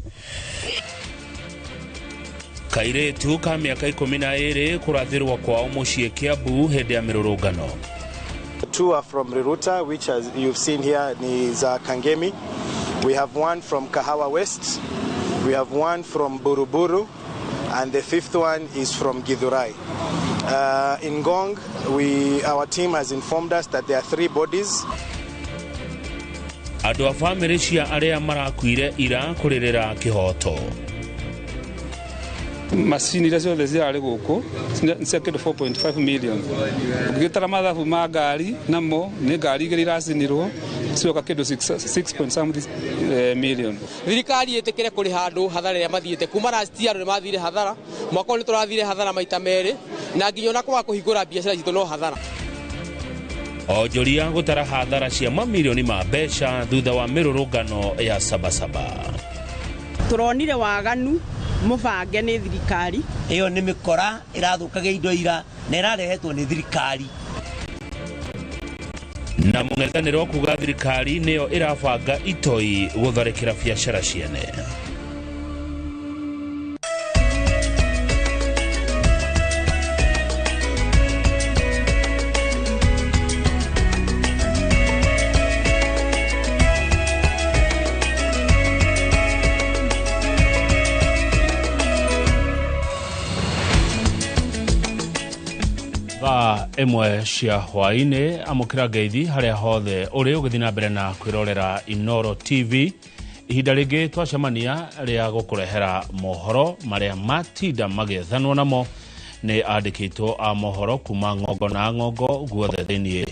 Kairĩtu ka mĩaka 12 kũrathĩrwo kwao mũciĩ Kiambu hĩndĩ ya mĩrũrũngano. Two are from Riruta, which as you've seen here is Kangemi. We have one from Kahawa West. We have one from Buruburu. And the fifth one is from Githurai. In Ngong, our team has informed us that there are three bodies. Andũ a bamĩrĩ cia arĩa marakuire ira kũrĩrĩra kĩhoto. Macini iria ciothe cirarĩ gũkũ cia kĩndũ 4.5 million. Ũngĩgĩtara mathabu ma ngari namo nĩ ngari igĩrĩ iracinirwo cioka kĩndũ 6 something million. Thirikari ĩtĩkĩre kũrĩha andũ hathara ĩrĩa mathiĩte kuma last year nĩ mathire hathara, mwaka ũyũ nĩ tũrathire hathara maita merĩ, na nginya ona kwaga kũhingũra biacara citũ no hathara. Onjoria gũtara hathara cia mamirioni ma mbeca thutha wa mĩrũrũngano ya Sabasaba. Tũronire waganu mũbange nĩ thirikari. Ĩyo nĩ mĩkora ĩrathũkagia indo ira na ĩrarehetwo nĩ thirikari. Na mũng'ethanĩro kuga thirikari nĩyo ĩrabanga itoi gũtharĩkĩra biacara ciene. Thaa ĩmwe cia hwaĩ-inĩ, amũkĩra ngeithi harĩa hothe ũrĩ ũgĩthiĩ na mbere na kwĩrorera Inooro TV. Ihinda rĩngĩ twacemania rĩa gũkũrehera mohoro marĩa matinda magĩethanwo namo nĩ andĩkĩtwo a mohoro kuma ng'ongo na ng'ongo guothe thĩinĩ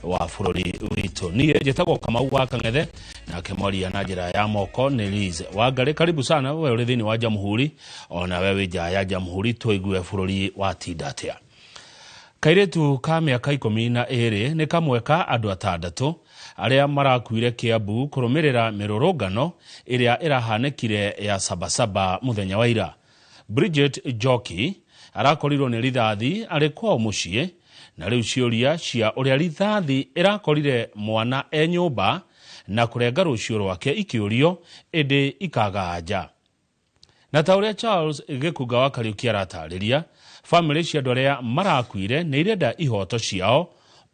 wa bũrũri witũ. Niĩ njĩtagwo Kamau wa Kang'ethe, nake mwaria na njĩra ya moko nĩ Liz Wangari. Karibu sana we ũrĩ thĩinĩ wa Jamhuri, ona we wĩ nja ya Jamhuri, tũigue bũrũri watinda atĩa. Kairĩtu ka mĩaka 12 nĩ kamwe ka andũ atandatũ arĩa marakuire Kiambu kũrũmĩrĩra mĩrũrũngano ĩrĩa ĩrahanĩkire ya Sabasaba mũthenya wa ira. Bridget Njoki arakorirwo nĩ rithathi arĩ kwao mũciĩ, na rĩu ciũria cia ũrĩa rithathi ĩrakorire mwana e nyũmba na kũrenga rũciũ rwake ikĩũrio ĩndĩ ikaga anja. Na ta ũrĩa Charles Gĩkunga wa Kariũki aratarĩria, bamĩrĩ cia andũ arĩa marakuire nĩ irenda ihoto ciao,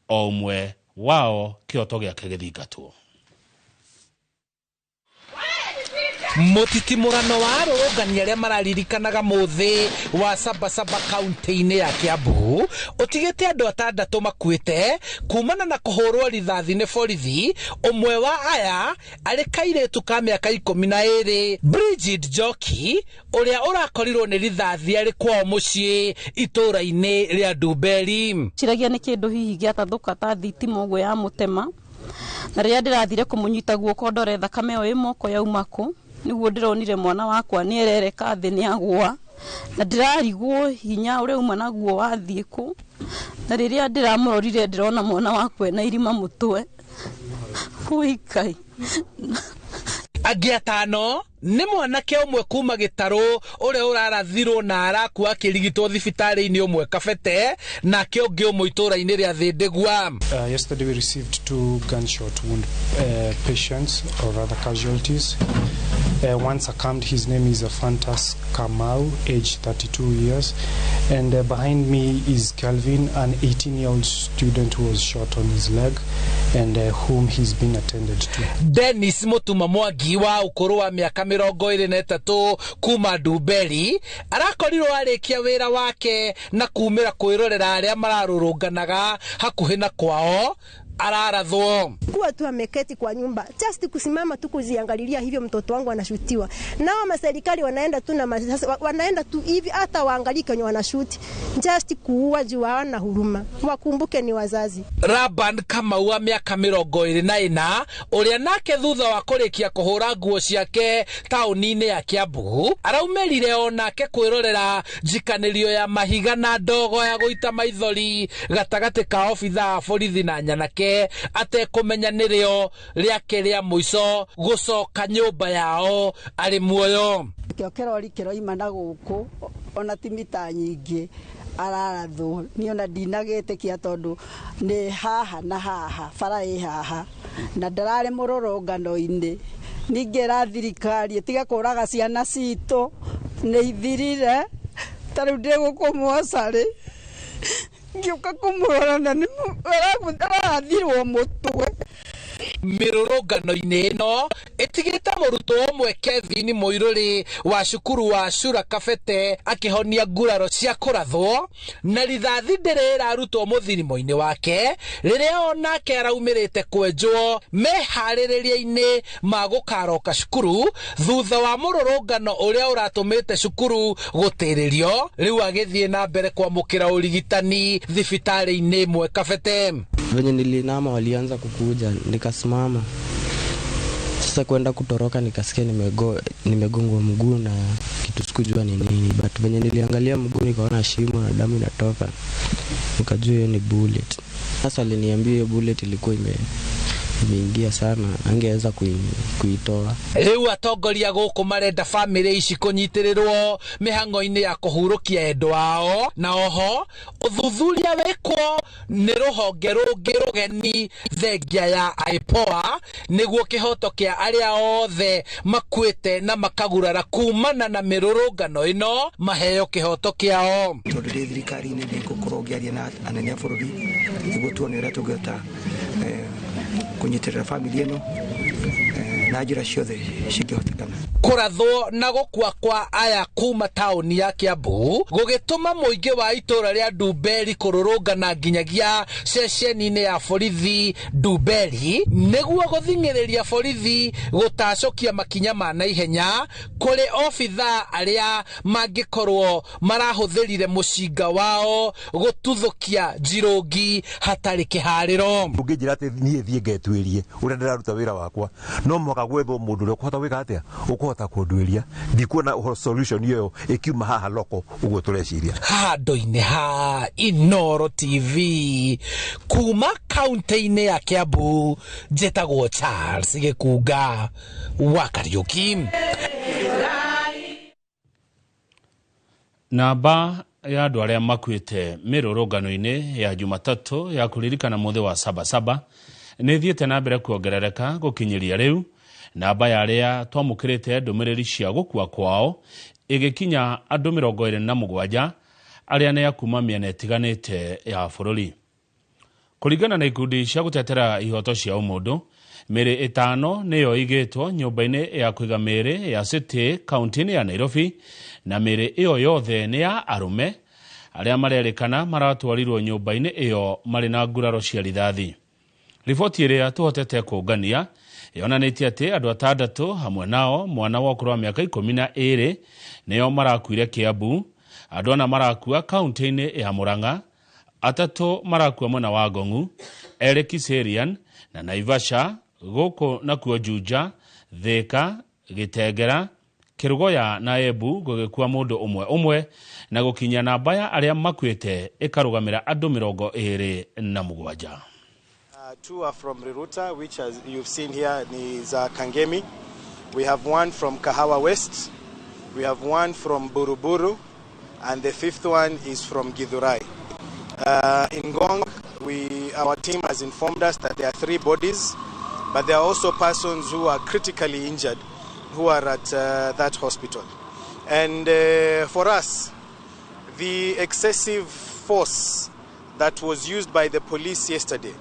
o ũmwe wao kĩhoto gĩake gĩthingatwo. Mũtitimũrano wa arũrũngani arĩa mararirikanaga mũthĩ wa Sabasaba kaunti-inĩ ya Kiambu ũtigĩte andũ atandatũ makuĩte kumana na kũhũrwo rithathi nĩ borithi. Ũmwe wa aya arĩ kairĩtu ka mĩaka 12 Bridget Njoki ũrĩa ũrakorirwo nĩ rithathi arĩ kwao mũciĩ itũũra-inĩ rĩa Ndumberi. Ciragia nĩ kĩndũ hihi gĩatathũka ta thitima ũguo ya mũtema, na rĩrĩa ndĩrathire kũmũnyita guoko ndore thakame ĩyo ĩ moko yauma kũ, nĩguo ndĩronire mwana wakwa nĩ erereka thĩ nĩ agũa, na ndĩrarigwo hinya ũrĩa uma naguo wathiĩ kũ, na rĩrĩa ndĩramũrorire ndĩrona mwana wakwa ena irima mũtwe. Ũikai. Angĩ atano nĩ mwanake ũmwe kuma gĩtarũ ũrĩa ũrarathirwo na arakua akĩrigitwo thibitarĩ-inĩ ũmwe Kabete, nake ũngĩ ũmwe itũũra-inĩ rĩa Thĩndĩgua. Yesterday we received two gunshot wound patients, or rather casualties. One succumbed. His name is Fantas Kamau, age 32 years. And behind me is Kelvin, an 18-year-old student who was shot on his leg and whom he's been attended to. Dennis Mutuma Mwangi wa ũkũrũ wa mĩaka 23 kuma Ndumberi arakorirwo arĩkia wĩra wake na kumĩra kwĩrorera arĩa mararũrũnganaga hakuhĩ na kwao ararathwo. Kuwa tu ameketi kwa nyumba, just kusimama tu kuziangalilia hivyo mtoto wangu anashutiwa. Nao maserikali wanaenda tu na wanaenda tu hivi, hata waangalie kwenye wanashuti. Just kuua juu hawana huruma. Wakumbuke ni wazazi. Raban Kamau wa mĩaka 24 ũrĩa nake thutha wa kũrĩkia kũhũra nguo ciake taũni-inĩ ya Kiambu araumĩrire onake kwĩrorera njikanĩrio ya mahiga na ndogo ya gũita maithori gatagatĩ ka obithaa borithi na nyanake atekũmenya nĩrĩo rĩake rĩa mũico gũcoka nyũmba yao arĩ muoyo. Kĩo kĩrori kĩroima na gũkũ ona ti mita nyingĩ ararathwo niĩ ona ndinagĩtĩkia tondũ nĩ haha na haha bara ĩ haha na ndararĩ mũrũrũngano-inĩ. Ningĩ ra thirikari ĩtige kũraga ciana citũ nĩ ithirire. Ta rĩu ndĩ gũkũ mocarĩ ngĩũka kũmũrora na nĩ arathirwo mũtwe. Mĩrũrũngano-inĩ ĩno ĩtigĩte mũrutwo ũmwe Kevin Mũirũrĩ wa cukuru wa Cura Kabete akĩhonia nguraro cia kũrathwo na rithathi ndĩrĩ ĩrarutwo mũthirimo-inĩ wake rĩrĩa onake araumĩrĩte kwenjwo meharĩrĩria-inĩ ma gũkaroka cukuru thutha wa mũrũrũngano ũrĩa ũratũmĩte cukuru gũtĩrĩrio rĩu agĩthiĩ na mbere kwamũkĩra ũrigitani thibitarĩ-inĩ ĩmwe Kabete. Venye nilinama walianza kukuja, nikasimama. Sasa kwenda kutoroka nikasikia nimegongwa mguu na kitu sikujua ni nini, but venye niliangalia mguu nikaona shimo na damu inatoka, nikajua hiyo ni bullet. Sasa aliniambia hiyo bullet ilikuwa imeingia sana, angeweza kuitoa. Rĩu atongoria gũkũ marenda bamĩrĩ ici kũnyitĩrĩrwo mĩhang'o-inĩ ya kũhurũkia endwa ao, na oho ũthuthuria wĩkwo nĩ rũhonge rũngĩ rũgeni thengia ya IPOA nĩguo kĩhoto kĩa arĩa othe makuĩte na makagurara kumana na mĩrũrũngano ĩno maheo kĩhoto kĩao. Tondũ ndĩ thirikari-inĩ nĩngũkorwo ngĩaria na anene a bũrũri nĩguo tuone ũrĩa tũngĩhota kũnyitĩrĩra bamĩrĩ ĩno na njĩra ciothe cingĩhotekana. Kũrathwo na gũkua kwa aya kuma taũni ya Kiambu gũgĩtũma mũingĩ wa itũra rĩa Ndumberi kũrũrũngana nginyagia ceceni-inĩ ya borithi Ndumberi nĩguo gũthing'ĩrĩria borithi gũtacũkia makinya ma naihenya kũrĩ obithaa arĩa mangĩkorwo marahũthĩrire mũcinga wao gũtuthũkia njirũngi hatarĩ kĩharĩro. Ũngĩnjĩra atĩ niĩ thiĩ ngetuĩrie ũrĩa ndĩraruta wĩra wakwa, no mũhaka gwethwo mũndũ ũrĩa ũkũhota gwĩka atĩa, ũkũhota kũnduĩria. Ndikuona solution ĩyo ĩkiuma haha loko ũguo tũreciria. Handũ-inĩ ha Inooro TV kuma kaunti-inĩ ya Kiambu, njĩtagwo Charles Gĩkunga wa Kariũki. Namba ya andũ arĩa makuĩte mĩrũrũngano-inĩ ya Jumatatũ ya kũririkana mũthĩ wa Sabasaba nĩ ĩthiĩte na mbere kuongerereka gũkinyĩria rĩu. Namba ya arĩa twamũkĩrĩte ndũmĩrĩri cia gũkua kwao ĩgĩkinya andũ 27 arĩa nĩ a kuma mĩena ĩtiganĩte ya bũrũri. Kũringana na ikundi cia gũtetera ihoto cia ũmũndũ, mĩĩrĩ 5 nĩyo ĩigĩtwo nyũmba-inĩ ya kũiga mĩĩrĩ ya City kaunti-inĩ ya Nairobi, na mĩĩrĩ ĩyo yothe nĩ ya arũme arĩa marerĩkana maratwarirwo nyũmba-inĩ ĩyo marĩ na nguraro cia rithathi. Riboti ĩrĩa tũhotete kũngania yonanĩtie atĩ andũ 6 hamwe nao mwana wa ũkũrũ wa mĩaka 12 nĩo marakuire Kiambu, andũ 4 marakua kaunti-inĩ ya Murang'a, 3 marakua mwena wa Ngong'u, 2 Kiserian na Naivasha, gũkũ nakuo Juja, Thika, Gĩtengera, Kĩrũgoya na Embu gũgĩkua mũndũ ũmwe ũmwe, na gũkinya namba ya arĩa makuĩte ĩkarũgamĩra andũ 27. 2 are from Riruta, which as you've seen here is Kangemi. We have one from Kahawa West, we have one from Buruburu, and the 5th one is from Githurai. In Ngong, our team has informed us that there are 3 bodies, but there are also persons who are critically injured who are at that hospital. And for us, the excessive force that was used by the police yesterday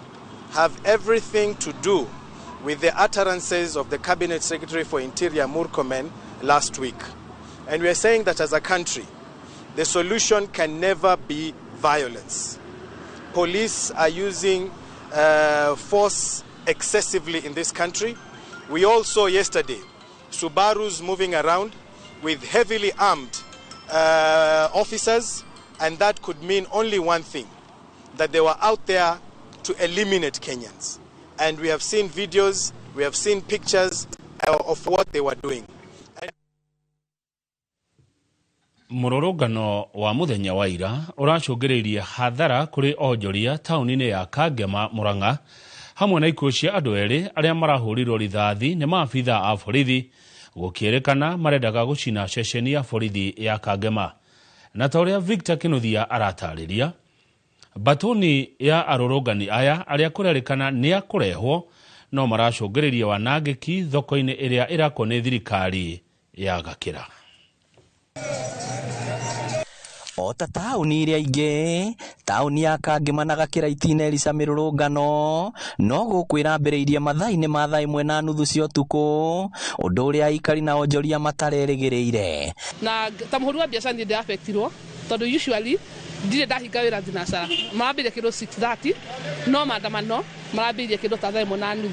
have everything to do with the utterances of the Cabinet Secretary for Interior, Murkomen, last week. And we are saying that as a country, the solution can never be violence. Police are using force excessively in this country. We all saw yesterday Subarus moving around with heavily armed officers, and that could mean only one thing, that they were out there to eliminate Kenyans. And we have seen videos, we have seen pictures of what they were doing. Mũrũrũngano wa mũthenya wa ira ũracũngĩrĩirie hathara kũrĩ onjoria taũni-inĩ ya Kangema, Murang'a, hamwe na ikuũ cia andũ 2 arĩa marahũrirwo rithathi nĩ maabitha a borithi gũkĩrĩkana marendaga gũcina ceceni ya borithi ya Kangema. Na ta ũrĩa Victor Kinuthia aratarĩria, batuni ya arũrũngani aya arĩa kũrerĩkana nĩ akũrehwo no maracũngĩrĩria wanangĩki thoko-inĩ ĩrĩa ĩrakwo nĩ thirikari ya Gakĩra. O ta taũni iria ingĩ, taũni ya Kangema na Gakĩra itinerica mĩrũrũngano, no gũkũ ĩrambĩrĩirie mathaa-inĩ ma thaa 1:30 cia ũtukũ, ũndũ ũrĩa aikari na onjoria matarerĩgĩrĩire. Na ta mũhũri wa biacara niĩ ndĩrabektirwo tondũ usually ndirĩ ndahinga wĩra thinacara, marambĩrĩria kĩndũ 6:30 no maandamano marambĩrĩria kĩndũ ta thaa 1:30,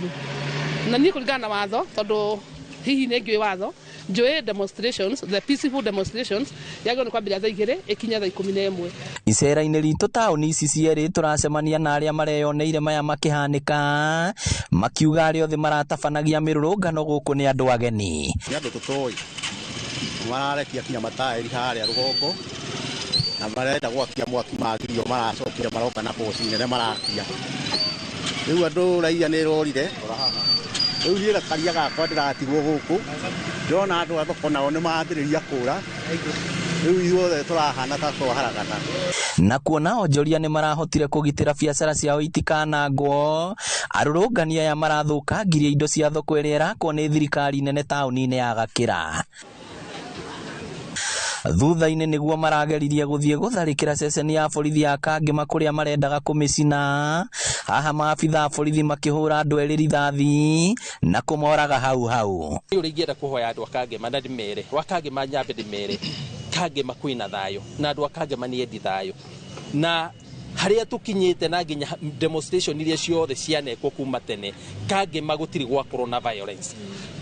na niĩ kũringana na watho, tondũ hihi nĩ ngĩũĩ watho, njũĩ demonstrations, the peaceful demonstrations yagĩrĩirwo nĩ kwambĩrĩria thaa 2 ĩkinye thaa 11. Icera-inĩ ritũ taũni ici cierĩ tũracemania na arĩa mareyoneire maya makĩhanĩka, makiuga arĩa othe maratabanagia mĩrũrũngano gũkũ nĩ andũ ageni. Nĩ andũ tũtoĩ mararekia kinya mataĩri harĩa rũgongo na marenda gwakia mwaki magirio, maracokire maroka na boci nene marakia. Rĩu andũ raia nĩ rorire, rĩu niĩ gakaria gakwa ndĩratigwo gũkũ, ndĩrona andũ a thoko nao nĩ mambĩrĩria kũra, rĩu ithuothe tũrahana ta twaharagana. Na kuona onjoria nĩ marahotire kũgitĩra biacara ciao itikanangwo, arũrũngani aya marathũkangirie indo cia thoko ĩrĩa ĩrakwo nĩ thirikari nene taũni-inĩ ya Gakĩra. Thutha-inĩ nĩguo marageririe gũthiĩ gũtharĩkĩra ceceni ya borithi ya Kangema kũrĩa marendaga kũmĩcina. Haha maabitha a borithi makĩhũra andũ erĩ rithathi na kũmoraga hau hau. Ũrĩa ingĩenda kũhoya andũ a Kangema na ndĩmere, wa Kangema nyambe ndĩmere, Kangema kwĩna thayũ na andũ a Kangema nĩ endi thayũ, na harĩa tũkinyĩte na nginya demonstration iria ciothe cianekwo kuma tene, Kangema gũtirĩ gwakorwo na violence.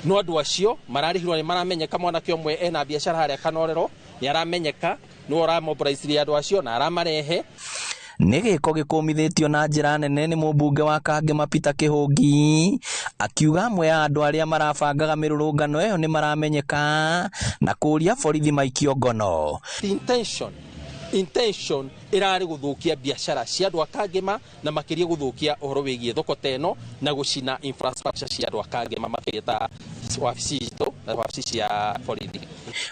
No andũ acio mararĩhirwo nĩ maramenyeka, mwanake ũmwe ena biacara harĩa Kanorero nĩ aramenyeka, nĩwe ũramobilize andũ acio na aramarehe. Nĩ gĩko gĩkũmithĩtio na njĩra nene nĩ mũmbunge wa Kangema Peter Kĩhũngi, akiuga amwe a andũ arĩa marabangaga mĩrũrũngano ĩyo nĩ maramenyeka na kũũria borithi maikio ngono. Intention ĩrarĩ gũthũkia biacara cia andũ a Kangema na makĩria gũthũkia ũhoro wĩgiĩ thoko ta ĩno na gũcina infrastructure cia andũ a Kangema makĩria ta wabici citũ na wabici cia borithi.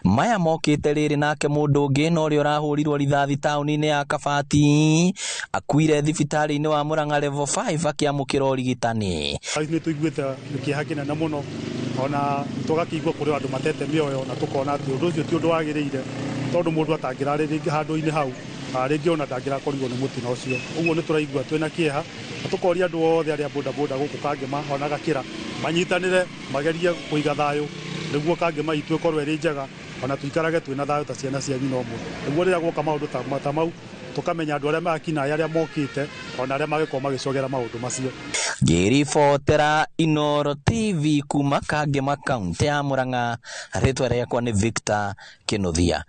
Maya mokĩte rĩrĩ nake mũndũ ũngĩ na ũrĩa ũrahũrirwo rithathi taũni-inĩ ya Kabati akuire thibitarĩ-inĩ wa Murang'a level 5 akĩamũkĩra ũrigitani. Nĩ tũiguĩte kĩeha kĩnene mũno, ona tũgakĩigua kũrĩ andũ matete mĩoyo na tũkona atĩ ũndũ ũcio ti ũndũ wagĩrĩire, tondũ mũndũ atangĩrarĩ rĩngĩ handũ-inĩ hau rĩngĩ ona ndangĩrakorirwo nĩ mũtino ũcio. Ũguo nĩ tũraigua twĩna kĩeha na tũkoria andũ othe arĩa bodaboda gũkũ Kangema ona Gakĩra manyitanĩre magerie kũiga thayũ nĩguo Kangema itũ ĩkorwo ĩrĩ njega, ona tũikarage twĩna thayũ ta ciana cia nyina ũmwe, nĩguo rĩrĩa guoka maũndũ ta mau tũkamenya andũ arĩa makinaĩ arĩa mokĩte ona arĩa magĩkorwo magĩcogera maũndũ macio. Ngĩribotera Inooro TV kuma Kangema kaunti ya Murang'a, rĩtwa rĩakwa nĩ Victor Kĩnuthia.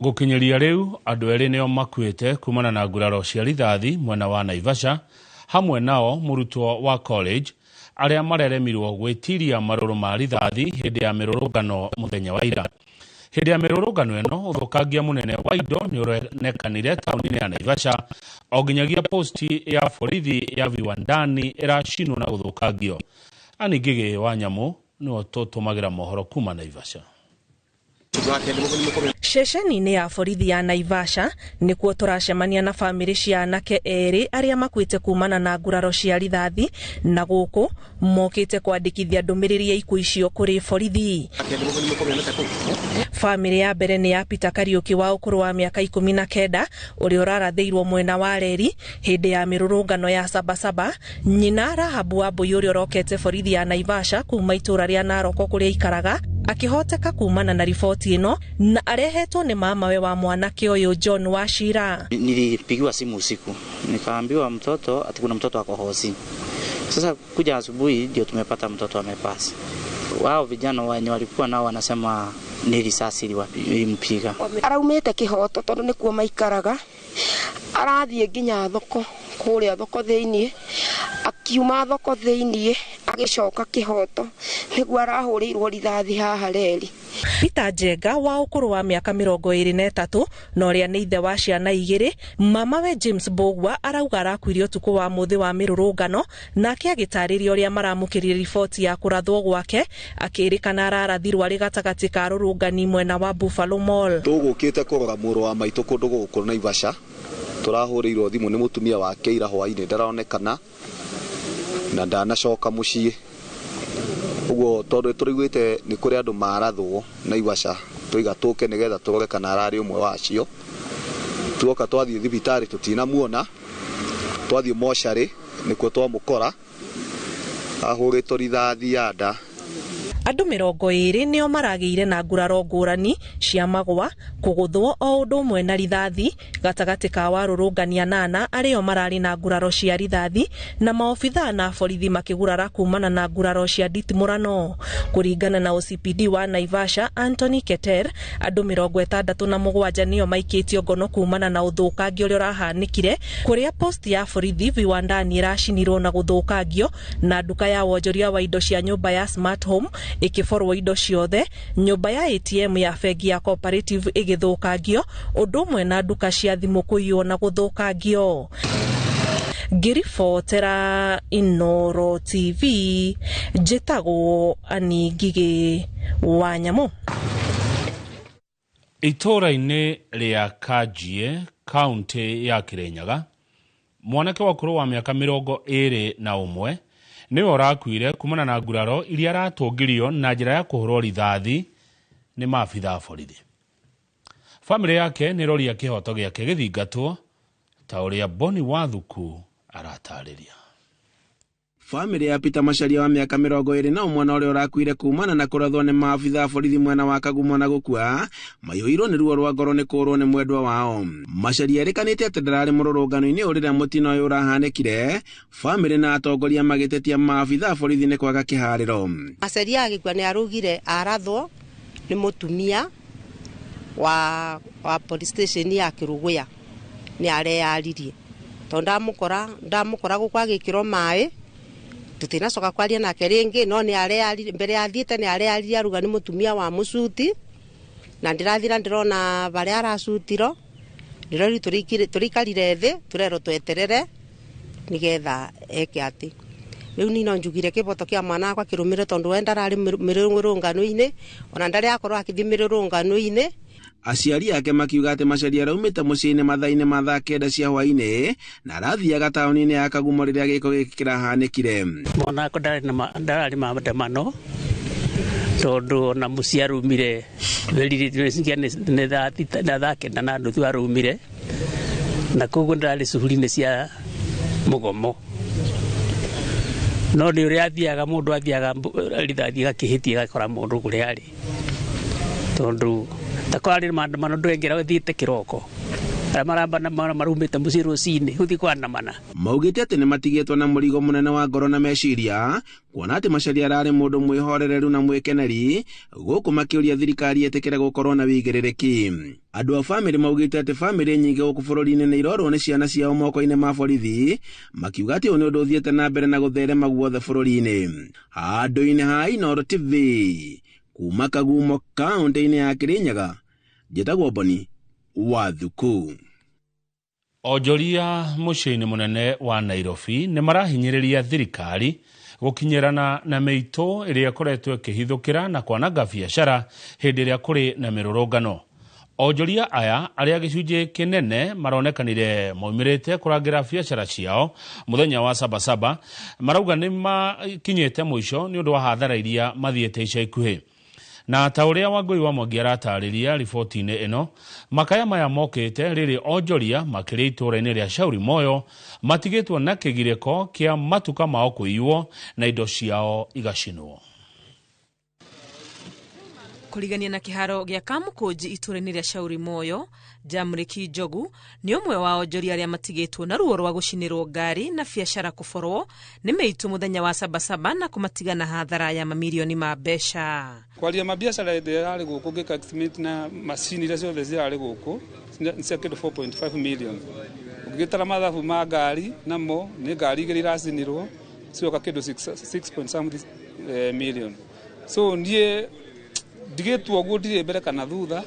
Gũkinyĩria rĩu andũ erĩ nĩo makuĩte kumana na nguraro cia rithathi mwena wa Naivasha, hamwe nao mũrutwo wa college arĩa mareremirwo gwĩtiria marũrũ ma rithathi hĩndĩ ya mĩrũrũngano mũthenya wa ira. Hĩndĩ ya mĩrũrũngano ĩno ũthũkangia mũnene wa indo nĩ ũronekanire taũni-inĩ ya Naivasha, o nginyagia posti ya borithi ya Viwandani ĩracinwo na gũthũkangio. Anne Ngĩgĩ wa Nyamũ nĩwe tũtũmagĩra mohoro kuma Naivasha. Ceceni-inĩ ya borithi ya Naivasha nĩkuo tũracemania na bamĩrĩ cia anake erĩ arĩa makuĩte kumana na nguraro cia rithathi, na gũkũ mokĩte kwandĩkithia ndũmĩrĩri ya ikuũ icio kũrĩ borithi. Bamĩrĩ ya mbere nĩ ya Peter Kariũki wa ũkũrũ wa mĩaka 19 ũrĩa ũrarathĩirwo mwena wa reri hĩndĩ ya mĩrũrũngano ya Sabasaba. Nyina Rahabu Wambui ũrĩa ũrokete borithi ya Naivasha kuma itũũra rĩa Naroko kũrĩa aikaraga akĩhoteka kumana na riboti ĩno na arehetwo nĩ mamawe wa mwanake ũyũ John Wachira. Nilipigiwa simu usiku nikaambiwa mtoto ati kuna mtoto ako hosi. Sasa kuja asubuhi ndio tumepata mtoto amepasi. Wao vijana wenye walikuwa nao wanasema ni risasi ilimpiga. Araumite kihoto tondu nikuo maikaraga, arathie nginya thoko kuria thoko thiini, akiuma thoko thiini agicoka kihoto niguo arahurirwo rithathi haha reri. Peter Njenga wa ũkũrũ wa mĩaka 23 na ũrĩa nĩ ithe wa ciana 2, mamawe James Mbugua arauga arakuire ũtukũ wa mũthĩ wa mĩrũrũngano, nake agĩtarĩria ũrĩa maramũkĩrire riboti ya kũrathwo gwake, akĩrĩkana ararathirwo arĩ gatagatĩ ka arũrũngani mwena wa Buffalo Mall. Tũgũkĩte kũrora mũrũ wa maitũ kũndũ gũkũ Naivasha, tũrahũrĩirwo thimũ nĩ mũtumia wake ira hwainĩ, ndaronekana na ndanacoka mũciĩ. Uguo tondu tũriguĩte nĩ kũrĩ andũ marathwo Naivasha tũiga tũke nĩgetha tũrore kana ararĩ ũmwe wacio. Tuoka twathiĩ thibitarĩ tũtinamuona, twathiĩ mocarĩ nĩkuo twamũkora ahũrĩtwo rithathi ya nda. Andũ 20 nĩo maragĩire na nguraro ngũrani cia magwa kũgũthwo o ũndũ ũmwe na rithathi gatagatĩ ka warũrũngani 8 arĩo mararĩ na nguraro cia rithathi na maobithaa na borithi makĩgurara kumana na nguraro cia nditimũrano. Kũringana na OCPD wa Naivasha Anthony Keter, andũ 67 nĩo maikĩtio ngono kumana na ũthũkangia ũrĩa ũrahanĩkire kũrĩa post ya borithi viwandani ĩracinirwo na gũthũkangio na nduka ya wonjoria wa indo cia nyũmba ya Smart Home ĩkĩborwo indo ciothe, nyũmba ya ATM ya bengi ya Cooperative ĩgĩthũkangio, ũndũ ũmwe na nduka cia thimũ kũiywo na gũthũkangio. Ngĩribotera Inooro TV, njĩtagwo Annie Ngigĩ wa Nyamũ. Itũũra-inĩ rĩa Kajie, kaunti ya Kirinyaga, mwanake wa ũkũrũ wa mĩaka 21 nĩwe ũrakuire kumana na nguraro iria aratũngirio na njĩra ya kũhũrwo rithathi nĩ maabitha a borithi. Bamĩrĩ yake nĩ ĩroria kĩhoto gĩake gĩthingatwo ta ũrĩa Boni Wathuku aratarĩria. Bamĩrĩ ya Peter Macharia wa mĩaka 21 na ũrĩa ũrakuire kumana na kũrathwo nĩ maabitha a borithi mwena wa Kagumo na gũkua maiyũirwo nĩ ruo rwa ngoro nĩ kũũrwo nĩ mwendwa wao. Macharia erĩkanĩte atĩ ndararĩ mũrũrũngano-inĩ ũyũ rĩrĩa mũtino ũyũ ũrahanĩkire, bamĩrĩ na atongoria magĩtetia maabitha a borithi nĩ kwaga kĩharĩro. Macharia agĩkua nĩ arugire arathwo nĩ mũtumia wa police station ya Kĩrũgũya nĩ areyaririe tondũ ndamũkora gũkũ agĩkĩrwo maĩ tutinacoka kwaria nake rĩngĩ no nĩ areyaririe mbere athiĩte nĩ areyaririe aruga nĩ mũtumia wa mũcuti na ndĩrathira ndĩrona barĩa aracutirwo ndĩrori tũrĩikarire thĩ tũrerwo tweterere nĩgetha eke atĩ rĩu niĩ no njugire kĩboto kĩa mwana wakwa kĩrũmĩre tondũ we ndararĩ mĩrũrũngano-inĩ ona ndarĩ akorwo akĩthiĩ mĩrũrũngano-inĩ. Aciari ake makiuga atĩ Macharia araumĩte mũciĩ-inĩ mathaa-inĩ ma thaa 9 cia hwaĩ-inĩ na arathiaga taũni-inĩ ya Kagumo rĩrĩa gĩko gĩkĩ kĩrahanĩkire. Mwana wakwa ndararĩ maandamano tondũ ona mũciĩ arumire nĩ thaa 9:30 arumire na koguo ndararĩ cukuru-inĩ cia mũgomo no nĩ ũrĩa athiaga mũndũ athiaga rithathi gakĩhĩtia gakora mũndũ kũrĩa arĩ tondũ takorarĩ maandamano ndwengera ũthiĩte kĩroko arĩa marambana marumĩte mũciĩ rũcinĩ gũthiĩ kũandamana. Maugĩte atĩ nĩ matigĩtwo na mũrigo mũnene wa ngoro na meciria kuona atĩ Macharia ararĩ mũndũ mwĩhorereru na mwĩkeneri gũkũ makĩũria thirikari ĩtĩkĩre gũkorwo na wĩigĩrĩrĩki. Andũ a bamĩrĩ maugĩte atĩ bamĩrĩ nyingĩ gũkũ bũrũri-inĩ nĩ irorwo nĩ ciana ciao moko-inĩ ma borithi makiuga atĩ ũyũ nĩ ũndũ ũthiĩte na mbere na gũtherema guothe bũrũri-inĩ. Handũ-inĩ ha Inooro TV kuma Kagumo kaunti-inĩ ya Kirinyaga, njĩtagwo Boni Wathuku. Onjoria mũciĩ-inĩ mũnene wa Nairobi nĩ marahinyĩrĩria thirikari gũkinyĩrana na mĩitũ ĩrĩa ĩkoretwo ĩkĩhithũkĩra na kwananga biacara hĩndĩ ĩrĩa kũrĩ na mĩrũrũngano. Onjoria aya arĩa gĩcunjĩ kĩnene maronekanire maumĩrĩte kũrangĩra biacara ciao mũthenya wa Sabasaba marauga nĩ makinyĩte mũico nĩ ũndũ wa hathara iria mathiĩte ica ikuhĩ. Na ta ũrĩa Wangũi wa Mwangi aratarĩria riboti-inĩ ĩno, makaya maya mokĩte rĩrĩ onjoria makĩrĩ itũũra-inĩ rĩa Shauri Moyo matigĩtwo na kĩgirĩko kĩa matuka mao kũiywo na indo ciao igacinwo. Kũrigania na kĩharo gĩa Kamũkũnji itũũra-inĩ rĩa Shauri Moyo, Jamriki Njogu nĩ ũmwe wa onjoria arĩa matigĩtwo na ruo rwa gũcinĩrwo ngari na biacara kũborwo nĩ mĩitũ mũthenya wa Sabasaba na kũmatiga na hathara ya mamirioni ma mbeca. Kwaria mabiacara ĩrĩa yarĩ gũkũ ngĩka estimate na macini iria ciothe cirarĩ gũkũ nĩ cia kĩndũ 4.5 million. Ũngĩgĩtara mathabu ma ngari namo nĩ ngari igĩrĩ iracinirwo cioka kĩndũ 6 point something million. So niĩ ndigĩtwo ũguo ndirĩ mbere kana thutha.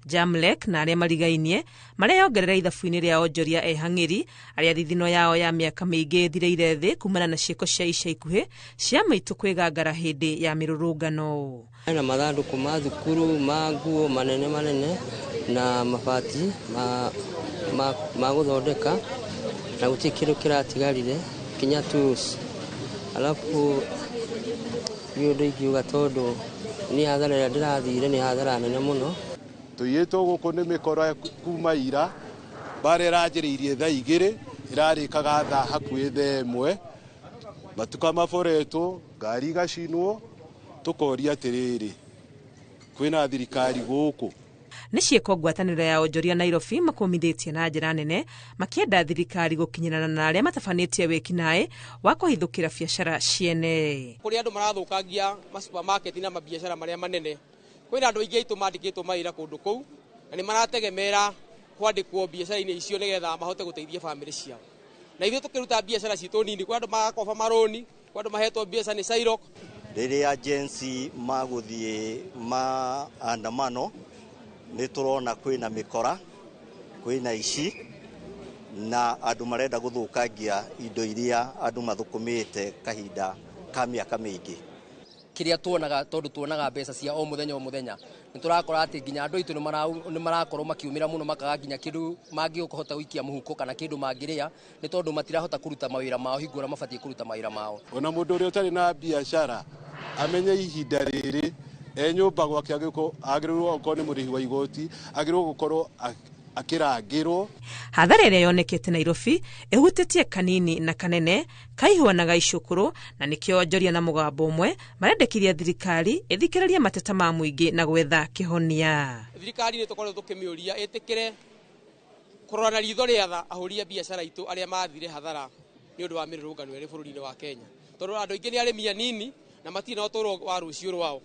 Jamlek na arĩa marigainie mareyongerera ithabu-inĩ rĩa onjoria ehang'ĩri arĩa thithino yao ya mĩaka mĩingĩ ĩthireire thĩ kumana na ciĩko cia ica ikuhĩ cia maitũ kwĩgangara hĩndĩ ya mĩrũrũngano. Na mathandũkũ ma thukuru ma nguo manene manene na mabati ma gũthondeka na gũtirĩ kĩndũ kĩratigarire kinya tools. Alafu Nĩ ũndũ ingiuga tondũ nĩ hathara ĩrĩa ndĩrathire nĩ hathara nene mũno. Tũiyĩtwo gũkũ nĩ mĩkora kuma ira, mbara ĩranjĩrĩirie thaa 2 ĩrarĩkaga thaa hakuhĩ thaa 1, matuka maboretwo, ngari igacinwo, tũkoria atĩrĩrĩ, kwĩna thirikari gũkũ? Nĩ ciĩko ngwatanĩro ya onjoria Nairobi makũmithĩtie na njĩra nene makĩenda thirikari gũkinyĩrana na arĩa matabanĩtie wĩkinaĩ wa kũhithũkĩra biacara ciene. Kũrĩ andũ marathũkangia ma supermarket na mabiacara marĩa manene, kwĩna andũ aingĩ aitũ mandĩkĩtwo mawĩra kũndũ kũu na nĩ marategemera kwandĩkwo biacara-inĩ icio nĩgetha mahote gũteithia bamĩrĩ ciao. Na ithuĩ tũkĩruta biacara citũ nini, kwĩ andũ magakoba marũni, kwĩ andũ mahetwo biacara nĩ Sairok. Rĩrĩa agency magũthiĩ maandamano nĩ tũrona kwĩna mĩkora, kwĩna ici na andũ marenda gũthũkangia indo iria andũ mathũkũmĩte kahinda ka mĩaka mĩingĩ. Kĩrĩa tuonaga tondũ tuonaga mbeca cia o mũthenya o mũthenya, nĩ tũrakora atĩ nginya andũ aitũ nĩ marakorwo makiumĩra mũno makaga nginya kĩndũ mangĩhota gũikia mũhuko kana kĩndũ mangĩrĩa, nĩ tondũ matirahota kũruta mawĩra mao hingo ĩrĩa mabatiĩ kũruta mawĩra mao. Ona mũndũ ũrĩa ũtarĩ na biacara amenye ihinda rĩrĩ e nyũmba gwake agĩrĩirwo gũkorwo nĩ mũrĩhi wa igoti, agĩrĩirwo gũkorwo akĩrangĩrwo. Hathara ĩrĩa yonekete Nairobi ĩhutĩtie kanini na kanene, kaihũa na gaicũkũrũ, na nĩkĩo onjoria na mũgambo ũmwe marendekithia thirikari ĩthikĩrĩrie mateta ma mũingĩ na gwetha kĩhonia. Thirikari nĩ tũkoretwo tũkĩmĩũria ĩtĩkĩre kũrora na ritho rĩa tha ahũri a biacara aitũ arĩa mathire hathara nĩ ũndũ wa mĩrũrũngano ĩrĩ bũrũri-inĩ wa Kenya, tondũ andũ aingĩ nĩ arĩmi anini na matirĩ na ũtũũro wa rũciũ rwao.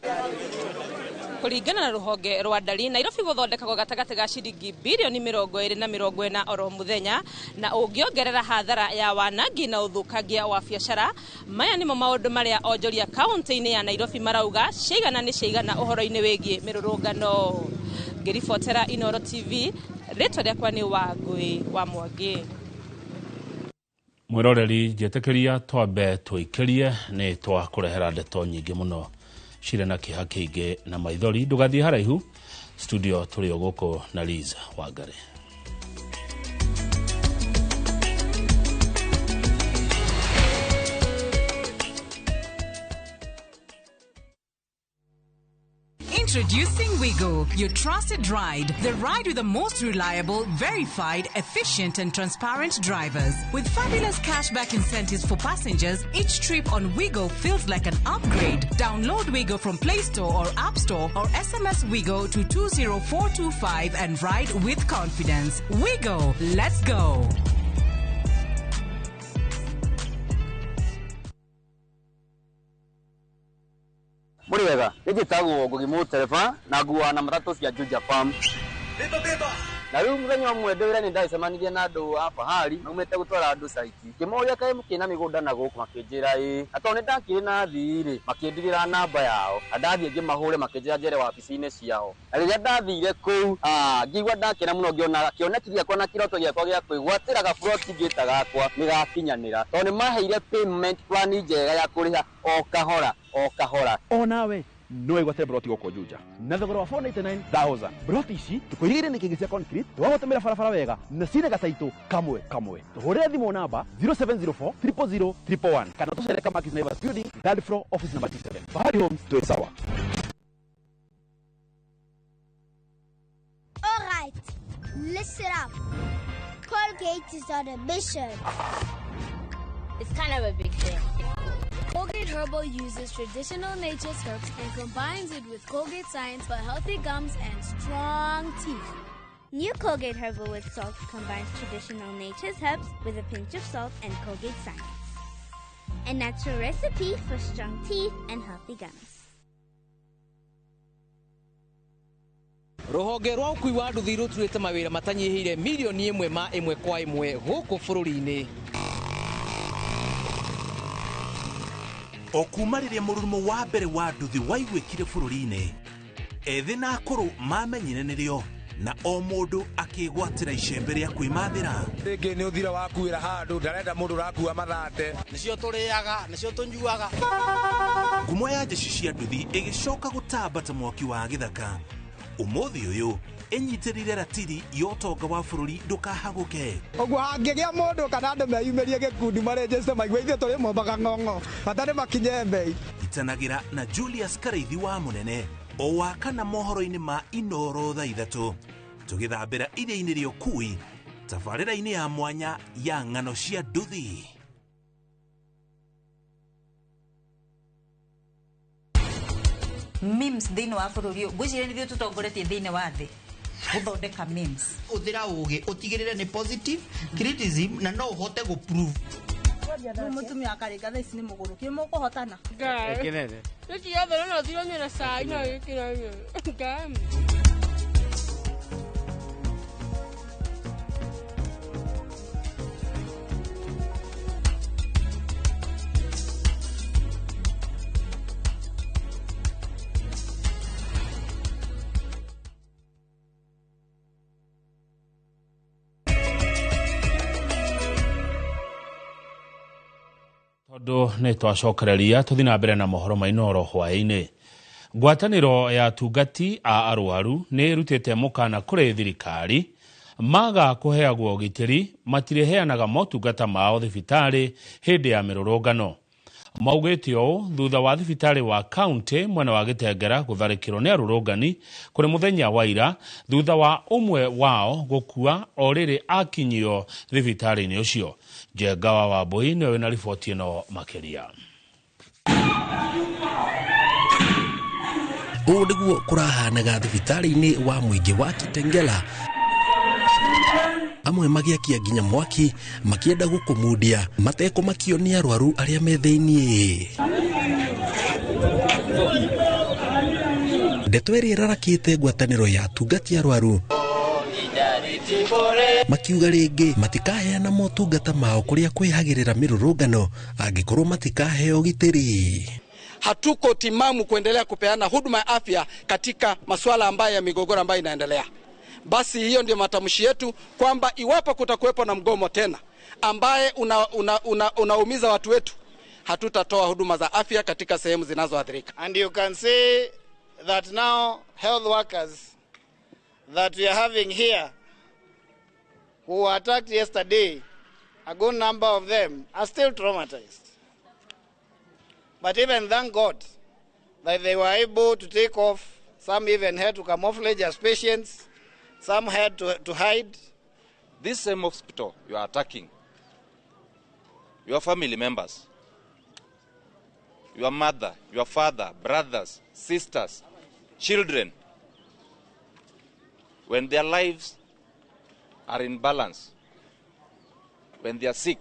Kũringana na rũhonge rwa ndari, Nairobi gũthondekagwo gatagatĩ ga ciringi birioni 20 na 40 oro mũthenya, na ũngĩongerera hathara ya wanangi na ũthũkangia wa biacara. Maya nĩmo maũndũ marĩa onjoria kaunti-inĩ ya Nairobi marauga ciigana nĩ ciigana ũhoro-inĩ wĩgiĩ mĩrũrũngano. Ngĩribotera Inooro TV, rĩtwa rĩakwa nĩ Wangũi wa Mwangi. Mwĩroreri, njetĩkĩria twambe tũikĩrie nĩ twakũrehera ndeto nyingĩ mũno cirĩ na kĩeha kĩingĩ na maithori. Ndũgathiĩ haraihu, studio tũrĩ o gũkũ na Liz Wangari. Introducing Wigo, your trusted ride. The ride with the most reliable, verified, efficient and transparent drivers. With fabulous cashback incentives for passengers, each trip on Wigo feels like an upgrade. Download Wigo from Play Store or App Store or SMS Wigo to 20425 and ride with confidence. Wigo, let's go. Muri wega, nĩnjĩtagwo Ngugi Mũtereba na nguaga na matatũ cia Juja Farm. Na rĩu mũthenya ũmwe ndĩ wĩra nĩndacemanirie na andũ a Fahari maumĩte gũtwara andũ caiti. Ngĩmoria kaĩ mũkĩrĩ na mĩgũnda na gũkũ, makĩnjĩra ĩĩ. Na tondũ nĩndakĩrĩ na athii rĩ, makĩndigĩra namba yao. Na ndathiĩ ngĩmahũre makĩnjĩra njere wabici-inĩ ciao. Na rĩrĩa ndathire kũu, ngĩigua ndakena mũno ngĩona kĩoneki gĩakwa na kĩroto gĩakwa gĩa kwĩgwatĩra gaburoti ngĩta gakwa nĩgakinyanĩra. Tondũ nĩmaheire payment plan njega ya kũrĩha o kahora o kahora. Onawe no wĩgwatĩre broti gũkũ Juja na thogora wa 499,000. Broti ici tũkũigĩire nĩ kĩngĩ cia concrete, twagũtũmĩra barabara wega na cina gataitũ kamwe kamwe. Tũhũrĩre thimũ namba 0704 000 111 kana tũcere Kamakis Naivas Building, third floor, office number T7. Fahari Homes, twĩ sawa. All right, listen up. Colgate is on a mission. It's kind of a big thing. Colgate Herbal uses traditional nature's herbs and combines it with Colgate science for healthy gums and strong teeth. New Colgate Herbal with Salt combines traditional nature's herbs with a pinch of salt and Colgate science. A natural recipe for strong teeth and healthy gums. Rũhonge rwa ũkui wa nduthi rũturĩte mawĩra matanyihĩire milioni 1 ma 1 kwa 1 gũkũ bũrũri-inĩ. O kuma rĩrĩa mũrurumo wa mbere wa nduthi waiguĩkire bũrũri-inĩ, ethĩ na akũrũ mamenyire nĩrĩo na o mũndũ akĩgwatĩra icembe rĩa kwĩmathĩra. Rĩngĩ nĩ ũthira wakuĩra handũ, ndarenda mũndũ ũrakua mathate. Nĩcio tũrĩaga, nĩcio tũnyuaga. Ngumo ya njeci cia nduthi ĩgĩcoka gũtamba ta mwaki wa gĩthaka. Ũmũthĩ ũyũ Ĩnyitĩrĩire ratiri ya ũtonga wa bũrũri ndũkahagũke. Ũguo hangĩgĩa mũndũ kana andũ meyumĩrie gĩkundi marĩnjĩte maigue ithuĩ tũrĩ mombaga ng'ong'o bata nĩ makinye mbei. Itanagĩra na Julius Karaithi wa Mũnene o wa kana mohoro-inĩ ma Inoro thaa 3 tũgĩthambĩra iria-inĩ rĩa ũkui tabarĩra-inĩ ya mwanya ya ng'ano cia nduthi. Memes thĩinĩ wa bũrũri ũyũ ngwĩciria nĩ ithuĩ tũtongoretie thĩinĩ wa thĩ gũthondeka memes. Ũthĩra ũgĩ ũtigĩrĩre nĩ positive criticism na no ũhote gũ prove. Rĩu mũtumia akarĩka thaa ici nĩ mũgũrũki mũkũhotana. Ngai. Gĩkĩ gĩothe no thironywe na cai na gĩkĩra Ngai. Tondũ nĩ twacokereria tũthiĩ na mbere na mohoro ma Inoro hwaĩ-inĩ. Ngwatanĩro ya atungati a arwaru nĩ ĩrutĩte mũkana kũrĩ thirikari maga kũheagwo ũgitĩri matirĩheanaga motungata mao thibitarĩ hĩndĩ ya mĩrũrũngano. Maugĩte ũũ thutha wa thibitarĩ wa kaunti mwena wa Gĩtengera gũtharĩkĩrwo nĩ arũrũngani kũrĩ mũthenya wa ira thutha wa ũmwe wao gũkua o rĩrĩ akinyio thibitarĩ-inĩ ũcio. Njenga wa Wambui nĩwe wĩna riboti ĩno makĩria. Ũũ nĩguo kũrahanaga thibitarĩ-inĩ wa mũingĩ wa Kitengela, amwe magĩakia nginya mwaki makĩenda gũkũmundia matekũmakio nĩ arwaru arĩa me thĩiniĩ. Ndeto ĩrĩa ĩrarakĩte ngwatanĩro ya atungati arwaru makiuga rĩngĩ matikaheana motungata mao kũrĩa kwĩhagĩrĩra mĩrũrũngano angĩkorwo matikaheo ũgitĩri. Hatuko timamu kuendelea kupeana huduma ya afya katika masuala ambayo ya migogoro ambayo inaendelea. Basi hiyo ndio matamshi yetu kwamba iwapo kutakuwepo na mgomo tena ambaye unaumiza watu wetu, hatutatoa huduma za afya katika sehemu zinazoathirika. And you can see that now health workers that we are having here who were attacked yesterday, a good number of them are still traumatized. But even thank God that they were able to take off. Some even had to camouflage as patients. Some had to hide. This same hospital you are attacking, your family members, your mother, your father, brothers, sisters, children, when their lives are in balance, when they are sick,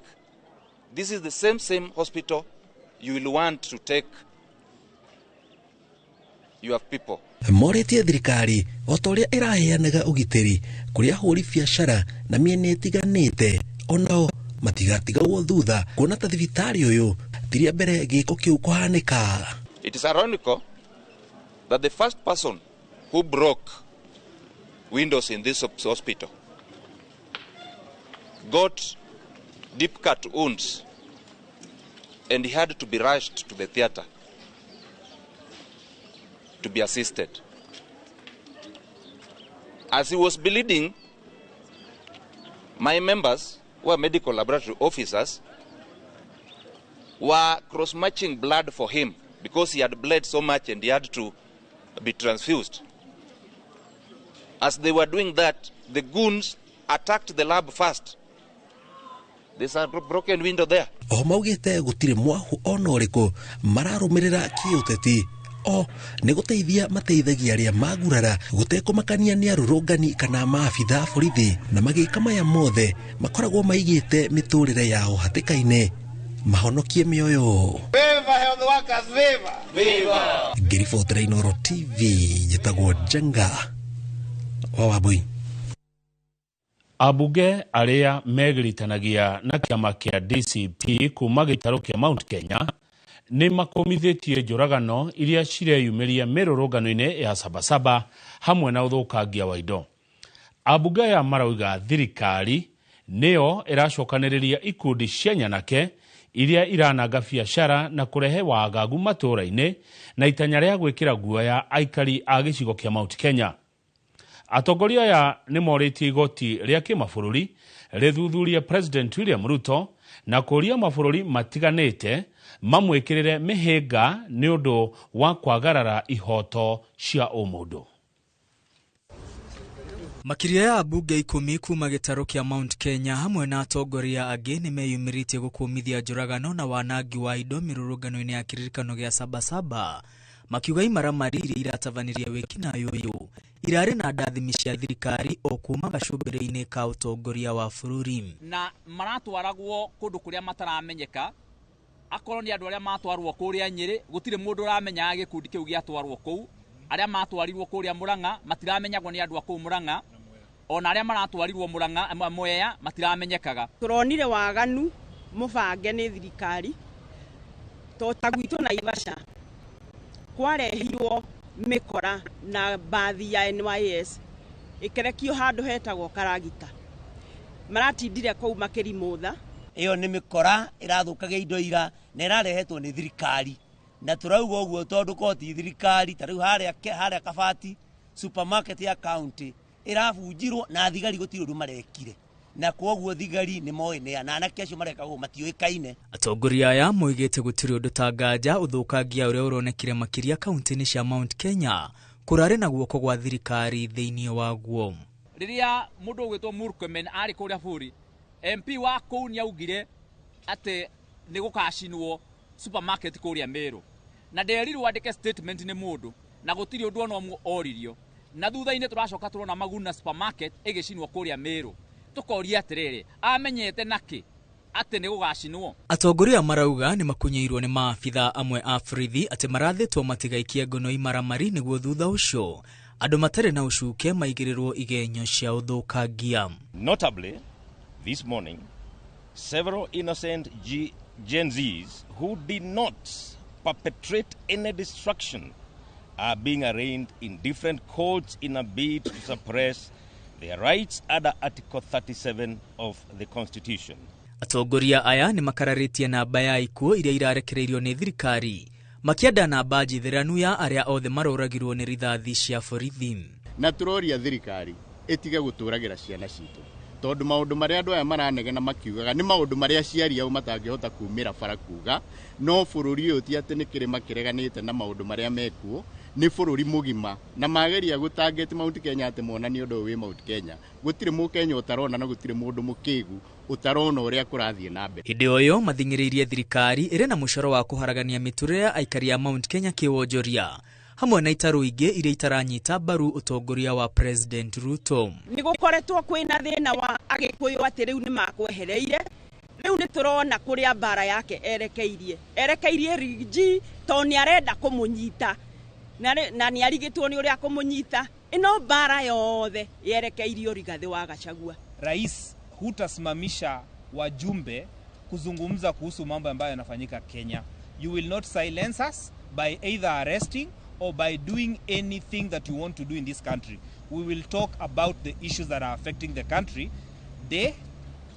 this is the same hospital you will want to take your people. Morĩtie thirikari o ta ũrĩa ĩraheanaga ũgitĩri kũrĩ ahũri biacara na mĩena ĩtiganĩte, onao matigatigagwo thutha kuona ta thibitarĩ ũyũ ti rĩa mbere gĩko kĩu kũhanĩka. It is ironical that the first person who broke windows in this hospital got deep cut wounds and he had to be rushed to the theater to be assisted. As he was bleeding, my members, who are medical laboratory officers, were cross-matching blood for him because he had bled so much and he had to be transfused. As they were doing that, the goons attacked the lab first. There's a broken window there. O maugĩte gũtirĩ mwahu ona ũrĩkũ mararũmĩrĩra kĩũteti o nĩ gũteithia mateithagia arĩa magurara gũtekũmakania nĩ arũrũngani kana maabitha borithi, na magĩka maya mothe makoragwo maigĩte mĩtũrĩre yao hatĩka-inĩ mahonokie mĩoyo. Viva health workers, viva! Viva! Ngĩribotera Inoro TV njĩtagwo Njenga wa Wambui. Ambunge arĩa megiritanagia na kĩama kĩa DCP kuma gĩtarũ kĩa Mount Kenya nĩ makũmithĩtie njũragano iria cireyumĩria mĩrũrũngano-inĩ ya Sabasaba hamwe na ũthũkangia wa indo. Ambunge aya marauga thirikari nĩyo ĩracokanĩrĩria ikundi cia nyanake iria irananga biacara na kũrehe wagagu matũũra-inĩ na itanya rĩa gwĩkĩra guoya aikari a gĩcigo kĩa Mount Kenya. Atongoria aya nĩ morĩtie igoti rĩa kĩmabũrũri rĩthuthurie President William Ruto na kũria mabũrũri matiganĩte mamwĩkĩrĩre mĩhĩnga nĩ ũndũ wa kwagarara ihoto cia ũmũndũ. Makĩria ya ambunge 10 kuma gĩtarũ kĩa Mount Kenya hamwe na atongoria angĩ nĩ meyumĩrĩtie gũkũmithia njũragano na wanangi wa indo mĩrũrũngano-inĩ ya kĩririkano gĩa Sabasaba, makiuga imaramari iria iratabanirie wĩkinaĩ ũyũ irarĩ na ndathimi cia thirikari o kuma gacũmbĩrĩ-inĩ ka ũtongoria wa bũrũri. Na maratwaragwo kũndũ kũrĩa mataramenyeka, akorwo nĩ andũ arĩa matwarwo kũrĩa Nyĩrĩ gũtirĩ mũndũ ũramenyaga gĩkundi kĩu gĩatwarwo kũu, arĩa matwarirwo kũrĩa Murang'a matiramenyagwo nĩ andũ a kũu Murang'a, ona arĩa maratwarirwo Murang'a Mwea matiramenyekaga. Tũronire waganu mũbange nĩ thirikari to ta gwitũ Naivasha kwarehirwo mĩkora na bathi ya NYS ĩkerekio handũ hetagwo Karagita, maratindire kũu makĩrimũtha. Ĩyo nĩ mĩkora ĩrathũkagia indo ira na ĩrarehetwo nĩ thirikari, na tũrauga ũguo tondũ koti thirikari ta rĩu harĩa Kabati supermarket ya county ĩrabunjirwo na thigari gũtirĩ ũndũ marekire, na kwoguo thigari nĩ moĩ nĩ na anake acio mareka ũguo matiũĩkaine. Atongoria aya moigĩte gũtirĩ ũndũ ta nganja ũthũkangia ũrĩa ũronekire makĩria kaunti-inĩ cia Mount Kenya kũrarĩ na guoko gwa thirikari thĩinĩ waguo. Rĩrĩa mũndũ ũgwĩtwo Murkomen arĩ kũrĩa bũrũri, MP wa kũu nĩaugire atĩ nĩ gũkacinwo supermarket kũrĩa Meru, na nderirwo andĩke statement nĩ mũndũ na gũtirĩ ũndũ ona ũmwe oririo, na thutha-inĩ tũracoka tũrona Maguna supermarket ĩgĩcinwo kũrĩa Meru, tũkoria atĩrĩrĩ, amenyete nakĩ atĩ nĩ gũgacinwo? Atongoria marauga nĩ makunyĩirwo nĩ maabitha amwe a borithi atĩ marathĩtwo matigaikie ngono imaramari nĩguo thutha ũcio andũ matarĩ na ũcuke maigĩrĩrwo igenyo cia ũthũkangia. Notably, this morning, several innocent Gen Zs who did not perpetrate any destruction are being arraigned in different courts in a bid to suppress their rights under Article 37 of the Constitution. Atongoria aya nĩ makararĩtie namba ya ikuũ iria irarekereirio nĩ thirikari makĩenda namba njithĩranu ya arĩa othe maroragirwo nĩ rithathi cia borithi. Na tũroria thirikari ĩtige gũtũragĩra ciana citũ, tondũ maũndũ marĩa andũ aya maranegena makiugaga nĩ maũndũ marĩa aciari ao matangĩhota kumĩra bara kuga, no bũrũri ũyũ ti atĩ nĩ kĩrĩma kĩreganĩte na maũndũ marĩa mekuo, nĩ bũrũri mũgima, na mageria gũtangeti Mount Kenya atĩ monanie ũndũ ũyũ wĩ Mount Kenya. Gũtirĩ mũkenya ũtarona na gũtirĩ mũndũ mũkĩgu ũtarona ũrĩa kũrathiĩ na mbere. Hĩndĩ o ĩyo mathing'ĩrĩirie thirikari ĩrĩ na mũcoro wa kũharagania mĩtũrĩre ya aikari a Mount Kenya kĩwonjoria hamwe na itarũ ingĩ iria itaranyita mbaru ũtongoria wa President Ruto. Nĩ gũkoretwo kwĩna thĩna wa Agĩkũyũ atĩ rĩu nĩ makwehereire, rĩu nĩ tũrona kũrĩa mbara yake erekeirie Riggy tondũ nĩ arenda kũmũnyita na nĩ arigĩtwo nĩ ũrĩa kũmũnyita. Ĩno mbara yothe yerekeirio Rigathĩ wa Gachagua. Rais, hutasimamisha wajumbe kuzungumza kuhusu mambo ambayo yanafanyika Kenya. You will not silence us by either arresting or by doing anything that you want to do in this country. We will talk about the issues that are affecting the country day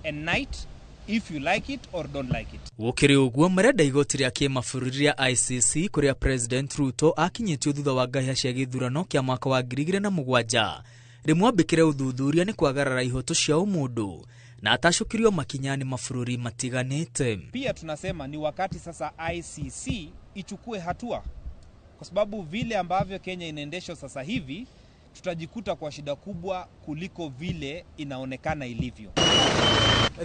and night, if you like it or don't like it. Gũkĩrĩ ũguo marenda igoti rĩa kĩmabũrũri rĩa ICC kũrĩa President Ruto akinyĩtio thutha wa ngahĩha cia gĩthurano kĩa mwaka wa 2007 rĩmwambĩkĩre ũthuthuria nĩ kwagarara ihoto cia ũmũndũ na atacũkirio makinya nĩ mabũrũri matiganĩte. Pia tunasema ni wakati sasa ICC ichukue hatua, kwa sababu vile ambavyo Kenya inaendeshwa sasa hivi tutajikuta kwa shida kubwa kuliko vile inaonekana ilivyo.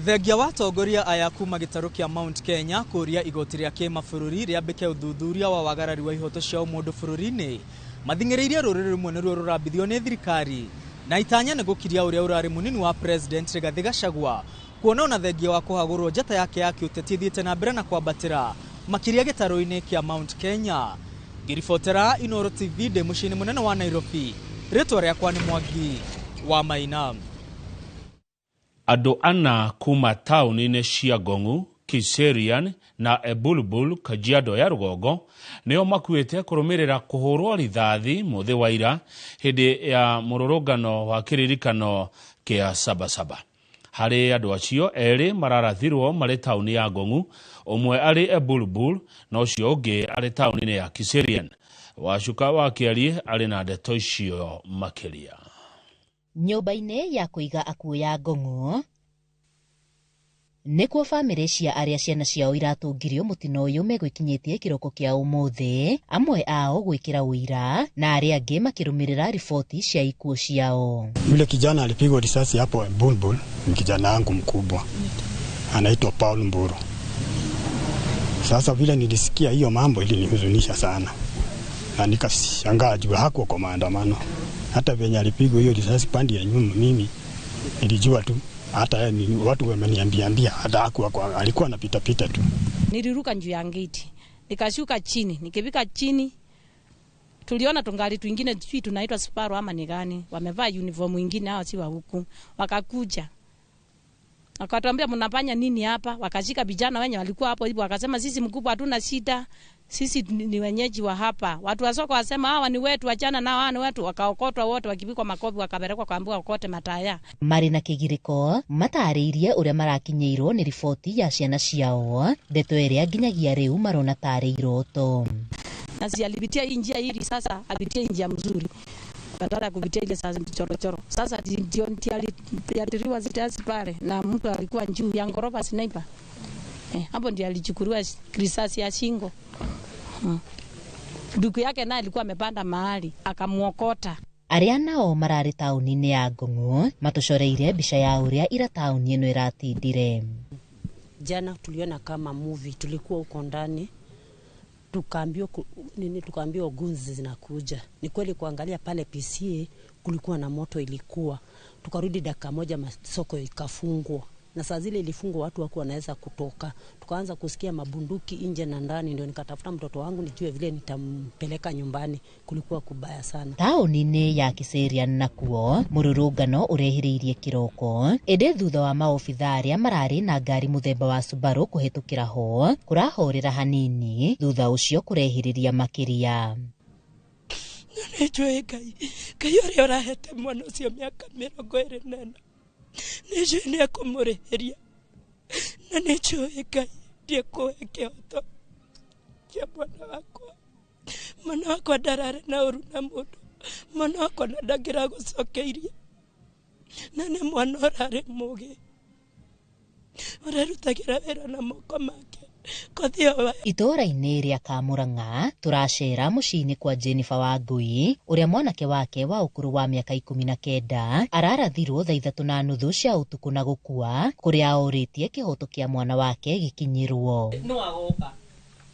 Thengia wa atongoria aya kuma gĩtarũ kĩa Mount Kenya kũria igoti rĩa kĩmabũrũri rĩambĩke ũthuthuria wa wagarari wa ihoto cia ũmũndũ bũrũri-inĩ mathing'ĩrĩirie rũrĩrĩ rũmwe nĩruo rũrambithio nĩ thirikari na itanya nĩ gũkiria ũrĩa ũrarĩ mũnini wa President Rigathĩ Gachagua kuona ona thengia wa kũhagũrwo njata yake ya kĩũteti ĩthiĩte na mbere na kwambatĩra makĩria gĩtarũ-inĩ kĩa Mount Kenya. Ngĩribotera Inooro TV ndĩ mũciĩ-inĩ mũnene wa Nairobi, rĩtwa rĩakwa nĩ Mwangi wa Maina. Andũ ana kuma taũni-inĩ cia Ngong'u, Kiserian na Ebulbul, Kajiado ya rũgongo nĩo makuĩte kũrũmĩrĩra kũhũrwo rithathi mũthĩ wa ira hĩndĩ ya mũrũrũngano wa kĩririkano kĩa Sabasaba. Harĩ andũ acio erĩ mararathirwo marĩ taũni ya Ngong'u, ũmwe arĩ Ebulbul na ũcio ũngĩ arĩ taũni-inĩ ya Kiserian. Wacuka wa Kĩarie arĩ na ndeto icio makĩria. Nyũmba-inĩ ya kũiga akuũ ya Ngong'o nĩkuo bamĩrĩ cia arĩa ciana ciao iratũngirio mũtino ũyũ megwĩkinyĩtie kĩroko kĩa ũmũthĩ, amwe ao gwĩkĩra ũira na arĩa angĩ makĩrũmĩrĩra riboti cia ikuũ ciao. Yule kijana alipigwa risasi hapo Bulbul, ni kijana wangu mkubwa, anaitwa Paul Mburu. Sasa vile nilisikia hiyo mambo ilinihuzunisha sana, na nikashangaa juu hakuwa kwa maandamano. Hata venye alipigwa hiyo risasi pande ya nyuma, mimi nilijua tu, hata watu wameniambia hata hakuwa kwa, alikuwa anapita pita tu. Niliruka juu ya gate nikashuka chini, nikifika chini tuliona tungali twingine sijui tunaitwa Subaru ama ni gani, wamevaa uniform nyingine, hao si wa huku. Wakakuja wakatuambia mnafanya nini hapa? Wakashika vijana wenye walikuwa hapo hivyo, wakasema sisi mkubwa hatuna shida, sisi ni wenyeji wa hapa. Watu wa soko wasema hawa ni wetu, achana nao, hawa ni wetu. Wakaokotwa wote wakipigwa makofi, wakapelekwa kaambiwa okote mataya. Marĩ na kĩgirĩko matarĩirie ũrĩa marakinyĩirwo nĩ riboti ya ciana ciao, ndeto ĩrĩa nginyagia rĩu marona tarĩ iroto. Na si alipitia hii njia hili sasa apitie njia mzuri badala ya kupitia ile sasa choro. Sasa ndio aliatiriwa risasi pale na mtu alikuwa juu ya ngorofa sniper. Hapo ndio alichukuliwa risasi ya shingo. Ndugu yake naye alikuwa amepanda mahali akamuokota. Arĩa nao mararĩ taũni-inĩ ya Ngong'o matũcoreire mbica ya ũrĩa ira taũni ĩno ĩratindire. Jana tuliona kama movie, tulikuwa huko ndani tukaambiwa nini, tukaambiwa gunzi zinakuja. Ni kweli kuangalia pale PCA kulikuwa na moto ilikuwa. Tukarudi dakika moja masoko ikafungwa. Na saa zile ilifungwa watu hawakuwa wanaweza kutoka. Tukaanza kusikia mabunduki nje na ndani, ndio nikatafuta mtoto wangu nijue vile nitampeleka nyumbani. Kulikuwa kubaya sana. Taũni-inĩ ya Kiserian nakuo mũrũrũngano ũrehĩrĩirie kĩroko ĩndĩ thutha wa maobitha arĩa mararĩ na ngari mũthemba wa Subaru kũhĩtũkĩra ho kũrahorera hanini, thutha ũcio kũrehĩrĩria makĩria. Nĩnjũĩ Ngai, Ngai ũrĩa ũrahete mwana ũcio mĩaka 24 nĩnjũĩ nĩekũmũrĩhĩria, na nĩnjũĩ Ngai ndiekũhe kĩhoto kĩa mwana wakwa. Mwana wakwa ndararĩ na ũru na mũndũ, mwana wakwa na ndangĩragũcokeirie, na nĩ mwana ũrarĩ mũgĩ ũrerutagĩra wĩra na moko make. Itũũra-inĩ rĩa Kamũrang'a tũracera mũciĩ-inĩ kwa Jennifer Wangui ũrĩa mwanake wake wa ũkũrũ wa mĩaka 19 ararathirwo thaa 3:30 cia ũtukũ na gũkua, kũrĩa orĩtie kĩhoto kĩa mwana wake gĩkinyĩrwo. No agoka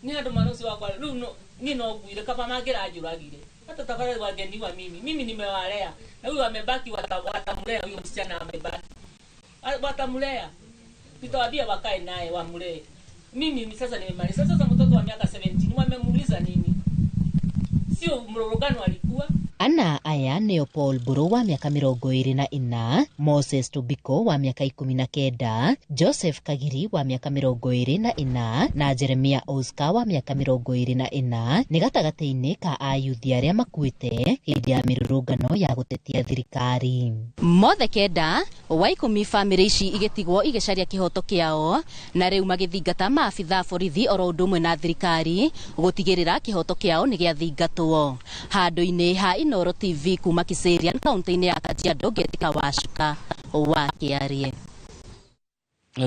ni andũ mwana ũcio wakwa rĩu niĩ no nguire kaba mangĩranjũragire hata tafadhali wangeniua mimi nimewalea na huyu amebaki, watamlea huyu msichana amebaki, watamlea, nitawaambia wakae naye wamlee. Mimi sasa nimemaliza. Sasa mtoto wa miaka 17 wamemuuliza nini? Sio mrorogano alikuwa. Ana aya nĩo Paul Mburu wa mĩaka 24, Moses Tobiko wa mĩaka 19, Joseph Kagiri wa mĩaka 24 na Jeremia Oscar wa mĩaka 24 nĩ gatagatĩ-inĩ ka ayuthi arĩa makuĩte hĩndĩ ya mĩrũrũngano ya gũtetia thirikari. Mothe 9 wa 10 bamĩrĩ ici igĩtigwo igĩcaria kĩhoto kĩao na rĩu magĩthingata maabitha borithi oro ũndũ ũmwe na thirikari gũtigĩrĩra kĩhoto kĩao nĩ gĩathingatwo. Handũ-inĩ ha Inooro TV kuma Kiserian kaunti-inĩ ya Kajiado, Ngetika Wacuka wa Kĩarie.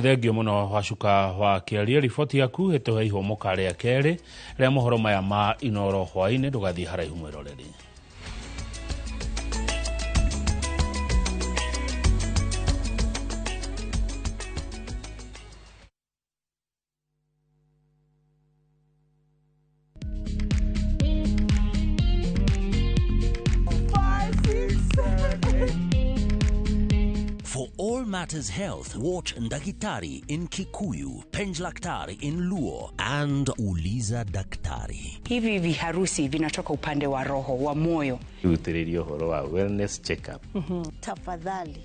Thengio mũno Wacuka wa Kĩarie, riboti yaku ĩtũhe ihũmũka rĩa kerĩ rĩa mohoro maya ma Inooro hwaĩ-inĩ. Ndũgathiĩ haraihu mwĩroreri. For all matters health, watch Ndakitari in Kikuyu, Penjlaktari in Luo, and Uliza Daktari. Hivi viharusi vinatoka upande wa roho, wa moyo. Utiririo horo wa wellness checkup. Tafadhali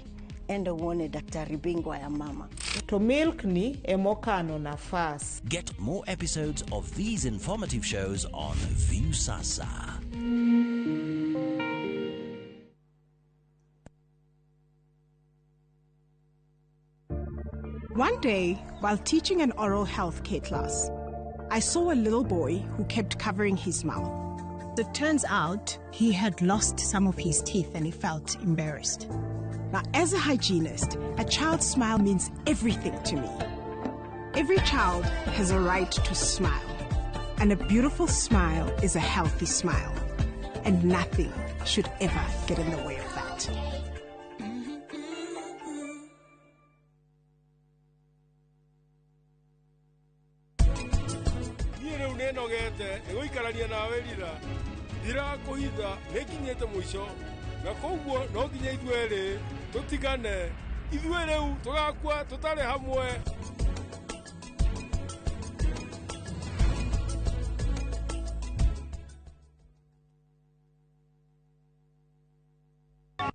enda uone daktari bingwa ya mama. To milk ni emokano nafas. Get more episodes of these informative shows on Viusasa. One day, while teaching an oral health care class, I saw a little boy who kept covering his mouth. It turns out he had lost some of his teeth and he felt embarrassed. Now, as a hygienist, a child's smile means everything to me. Every child has a right to smile, and a beautiful smile is a healthy smile, and nothing should ever get in the way of that. Niĩ rĩu nĩ nogete nĩ gũikarania nawe rira ndirakũhitha nĩ nginyĩte mũico na koguo no nginya ithuerĩ tũtigane ithuĩ rĩu tũgakua tũtarĩ hamwe.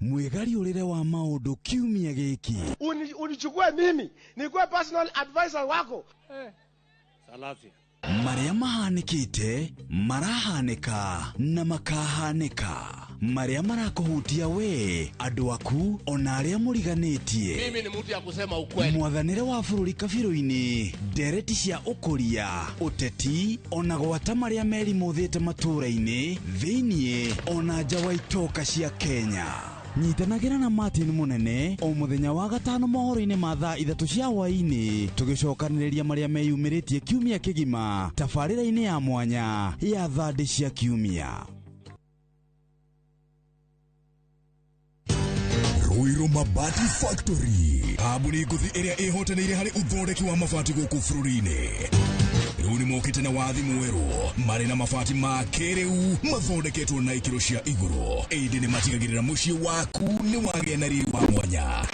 Mwĩgariũrĩre wa maũndũ kiumia gĩkĩ. Unichukue mimi nikuwe personal advisor wako. Salasia. Marĩa mahanĩkĩte marahanĩka na makahanĩka, marĩa marakũhutia we, andũ aku ona arĩa mũriganĩtie. Mimi ni mtu ya kusema ukweli. Mwathanĩre wa bũrũri kabirũ-inĩ, ndereti cia ũkũria, ũteti ona gwata marĩa merimũthĩte matũũra-inĩ thĩiniĩ ona nja wa itoka cia Kenya. Nyitanagĩra na Martin Mũnene o mũthenya wa gatano mohoro-inĩ ma thaa 3 cia hwaĩ-inĩ, tũgĩcokanĩrĩria marĩa meyumĩrĩtie kiumia kĩgima tabarĩra-inĩ ya mwanya ya thandĩ cia kiumia. Ruiru Mabati Factory, kambuni ngũthi ĩrĩa ĩhotanĩire harĩ ũthondeki wa mabati gũkũ bũrũri-inĩ. Rĩu nĩ mokĩte na wathi mwerũ marĩ na mabati ma kĩrĩu mathondeketwo na ikĩro cia igũrũ, ĩndĩ nĩ matigagĩrĩra mũciĩ waku nĩ wagĩa na riri wa mwanya.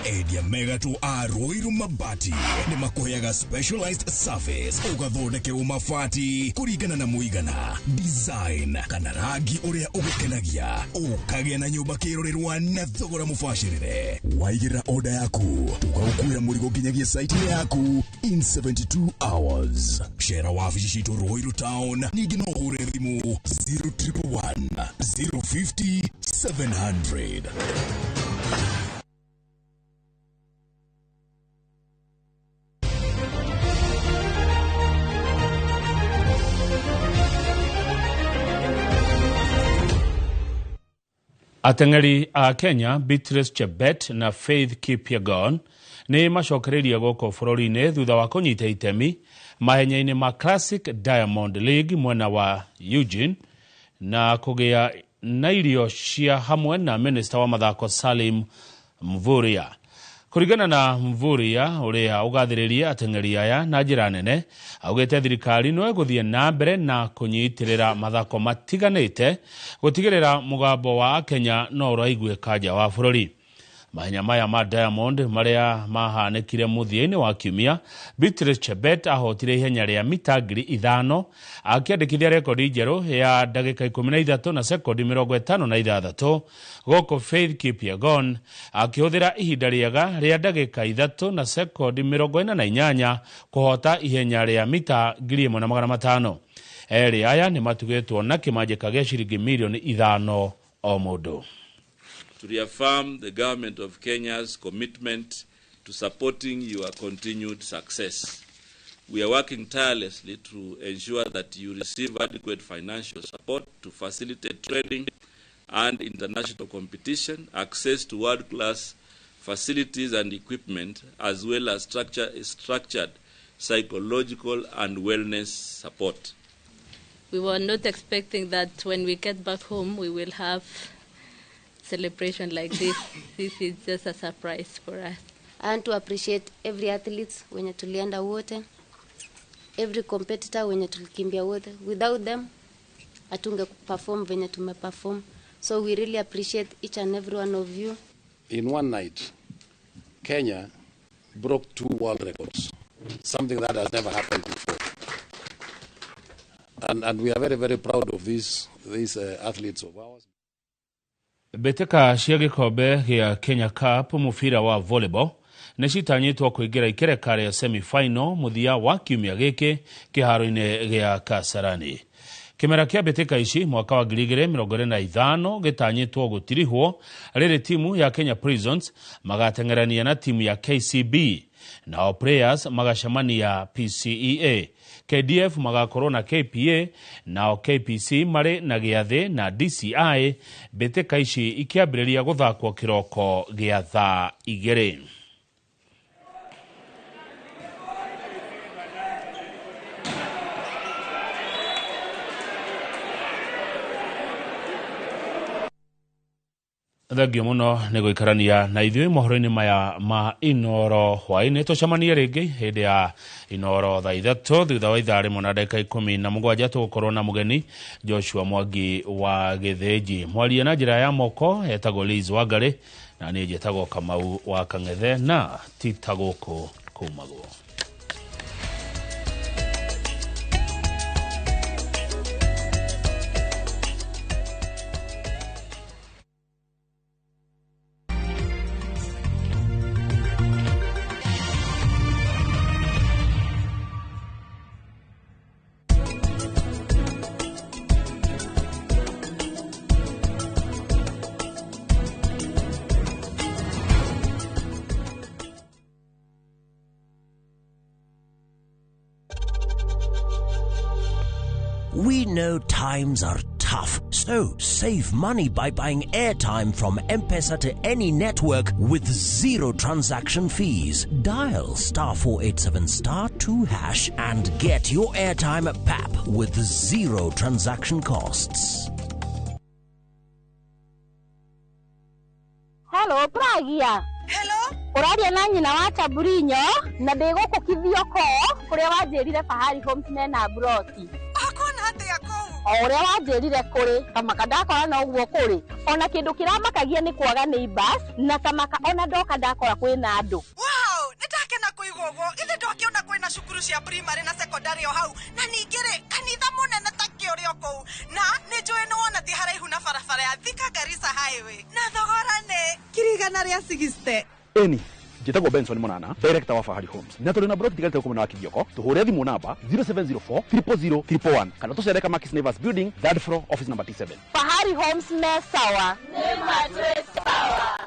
Endia megatũ a Ruiru Mabati nĩ makũheaga specialized service ũgathondekerwo mabati kũringana na mũigana, design kana rangi ũrĩa ũgũkenagia, ũkagĩa na nyũmba kĩrorerwa na thogora mũbacĩrĩre. Waigĩrĩra order yaku tũgagũkuĩra mũrigo nginyagia site-inĩ yaku in 72 hours. Cera wabici citũ Ruiru Town, ningĩ no ũhũre thimũ 0111 050 700. Ateng'eri a Kenya Beatrice Chebet na Faith Kipyegon nĩ macokereirie gũkũ bũrũri-inĩ thutha wa kũnyita itemi mahenya-inĩ ma Classic Diamond League mwena wa Eugene na kũgĩa na irio cia hamwe na minista wa mathako Salim Mvurya. Kũringana na Mvurya ũrĩa ũgathĩrĩria ateng'eri aya na njĩra nene, augĩte thirikari no ĩgũthiĩ na mbere na kũnyitĩrĩra mathako matiganĩte gũtigĩrĩra mũgambo wa Kenya no ũraiguĩka nja wa bũrũri. Mahenya maya ma Diamond marĩa mahanĩkire mũthia-inĩ wa kiumia, Beatrice Chebet ahotire ihenya rĩa mita 5,000 akĩandĩkithia rekondi njerũ ya ndagĩka 13 na sekondi 56 gũkũ Faith Kipyegon akĩhũthĩra ihinda rĩega rĩa ndagĩka 3 na sekondi 48 kũhota ihenya rĩa mita 1,500. Erĩ aya nĩ matugĩtwo na kĩmanjĩka gĩa ciringi mirioni 5 o mũndũ. To reaffirm the government of Kenya's commitment to supporting your continued success. We are working tirelessly to ensure that you receive adequate financial support to facilitate trading and international competition, access to world-class facilities and equipment, as well as structured psychological and wellness support. We were not expecting that when we get back home, we will have celebration like this. This is just a surprise for us. I want to appreciate every athlete wenye tulienda wote, every competitor wenye tulikimbia wote. Without them, hatunge perform venye tumeperform. So we really appreciate each and every one of you. In one night, Kenya broke 2 world records, something that has never happened before. And we are very, very proud of these athletes of ours. Mbĩtĩka cia gĩkombe gĩa Kenya Cup mũbira wa volleyball nĩ citanyĩtwo kũingĩra ikereka rĩa semi-final mũthia wa kiumia gĩkĩ kĩharo-inĩ gĩa Kasarani. Kĩmera kĩa mbĩtĩka ici mwaka wa 2025 gĩtanyĩtwo gũtirihwo rĩrĩ timu ya Kenya Prisons magateng'erania na timu ya KCB. Nao Players magacemania PCEA. KDF magakorwo na KPA, nao KPC marĩ na gĩathĩ na DCI. Mbĩtĩka ici ikĩambĩrĩria gũthakwo kĩroko gĩa thaa 2. Thengio muno nĩ gũikarania na ithuĩ mohoro-inĩ maya ma Inoro hwaĩ-inĩ. Tũcemanie rĩngĩ hĩndĩ ya Inoro thaa 3 thutha wa ithaa 1:17. Tũgũkorwo na mũgeni Joshua Mwangi wa Gĩthĩnji, mwaria na njĩra ya moko etagwo Liz Wangari, na niĩ njĩtagwo Kamau wa Kang'ethe, na ti ta gũkũ kumagwo. We know times are tough, so save money by buying airtime from M-Pesa to any network with zero transaction fees. Dial *487*2# and get your airtime at PAP with zero transaction costs. Hello, Pragia. Hello? Ũraria na nyina wa Chaburinyo na ndĩ gũkũ Kithioko kũrĩa wanjĩrire Fahari Homes mena broti. Akona atĩa kũu? O ũrĩa wanjĩrire kũrĩ kamaka ndakora noguo kũrĩ. Ona kĩndũ kĩramakagia nĩ kwaga neighbors na kamaka ona ndoka ndakora kwĩna andũ. Wow, nĩndakena kũigua ũguo. Githĩ ndwakĩona kwĩna cukuru cia primary na secondary o hau, na ningĩ rĩ kanitha mũnene ta kĩ ũrĩ o kũu, na nĩ njũĩ nĩ wona ti haraihu na barabara ya Thika Garissa Highway, na thogora nĩ 160,000. Eni njĩtagwo Benson Monana, director wa Fahari Homes, na tũrĩ na broti tigarĩte gũkũ mwena wa Kithioko. Tũhũre thimũ namba 0704 000 111 kana tũcere Kamakis Neighbors Building, third floor, office number T7. Fahari Homes me sawa. Nĩ matwĩ sawa.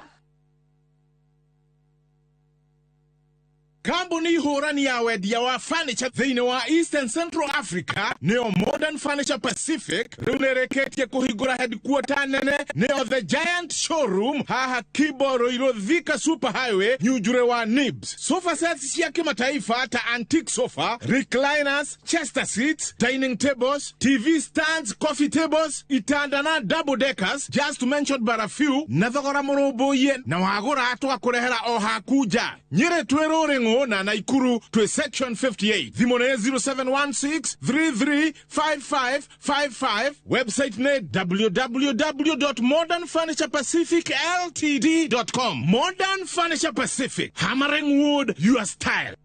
Kambuni hũrani ya wendia wa furniture thĩinĩ wa Eastern Central Africa nĩyo Modern Furniture Pacific rĩu nĩrĩkĩtie kũhingũra headquarter nene, nĩyo The Giant Showroom haha Kibo Ruiru Thika Super Highway Nyunjure wa Nibs. Sofa sets cia kimataifa ta antique sofa, recliners, chester seats, dining tables, TV stands, coffee tables, itanda na double deckers, just to mention but a few, na thogora mũrũmbũiye na wagũra twakũrehera o haku nja. Nyĩrĩ twĩ Rũrĩng'ũ na Naikuru to section 58. Thimũ nĩ 0716 335555. Website nĩ www.modernfurniturepacificltd.com. Modern Furniture Pacific, hammering wood your style.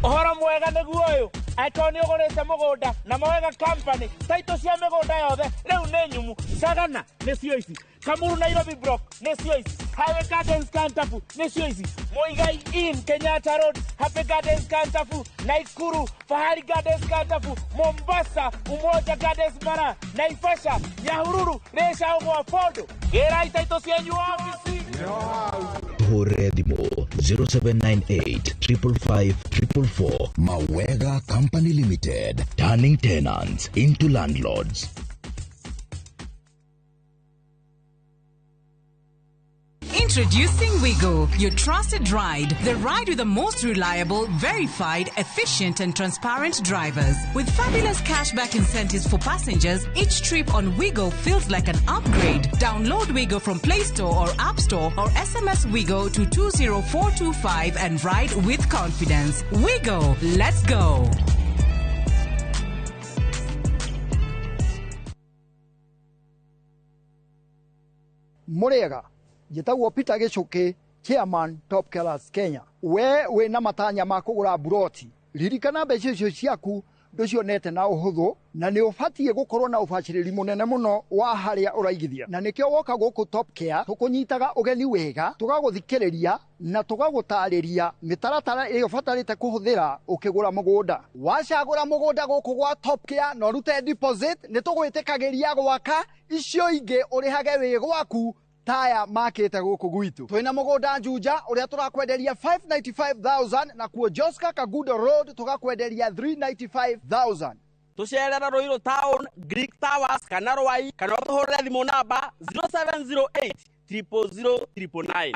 Ũhoro mwega nĩguo ũyũ, angĩkorwo nĩ ũgũrĩte mũgũnda na Mawega Company, taitũ cia mĩgũnda yothe rĩu nĩ nyumu. Sagana nĩcio ici, Kamuru Nairobi Block nĩcio ici, Highway Gardens Kantafu nĩcio ici, Muigai Inn Kenyatta Road, Happy Gardens Kantafu, Naikuru Fahari Gardens Kantafu, Mombasa Umoja Gardens Mara, Naivasha Nyahururu Rĩcagwo Bondo. Gĩrai taitũ cianyu ofici. Hũre thimũ 0798 555 444. Mawega Company Limited, turning tenants into landlords. Introducing Wigo, your trusted ride. The ride with the most reliable, verified, efficient and transparent drivers. With fabulous cashback incentives for passengers, each trip on Wigo feels like an upgrade. Download Wigo from Play Store or App Store or SMS Wigo to 20425 and ride with confidence. Wigo, let's go. Murega. Njĩtagwo Peter Gĩchũkĩ, chairman Top Killers Kenya. We wĩna matanya ma kũgũra buroti, ririkana mbeca icio ciaku ndũcionete na ũhũthũ, na nĩ ũbatiĩ gũkorwo na ũbacĩrĩri mũnene mũno wa harĩa ũraigithia, na nĩkĩo woka gũkũ Top Care tũkũnyitaga ũgeni wega, tũgagũthikĩrĩria na tũgagũtarĩria mĩtaratara ĩrĩa ũbatarĩte kũhũthĩra ũkĩgũra mũgũnda. Wacagũra mũgũnda gũkũ gwa Top Care na ũrute deposit, nĩ tũgwĩtĩkagĩria gwaka icio ingĩ ũrĩhage wĩ gwaku Taya makĩte gũkũ gwitũ. Twĩna mũgũnda Juja ũrĩa tũrakwenderia 595,000 na kuo Joska Kagudo Road tũgakwenderia 395,000. Tucerere Ruiru Town, Greek Towers kana Rwai kana ũtũhũrĩre thimũ namba 0708 000 999.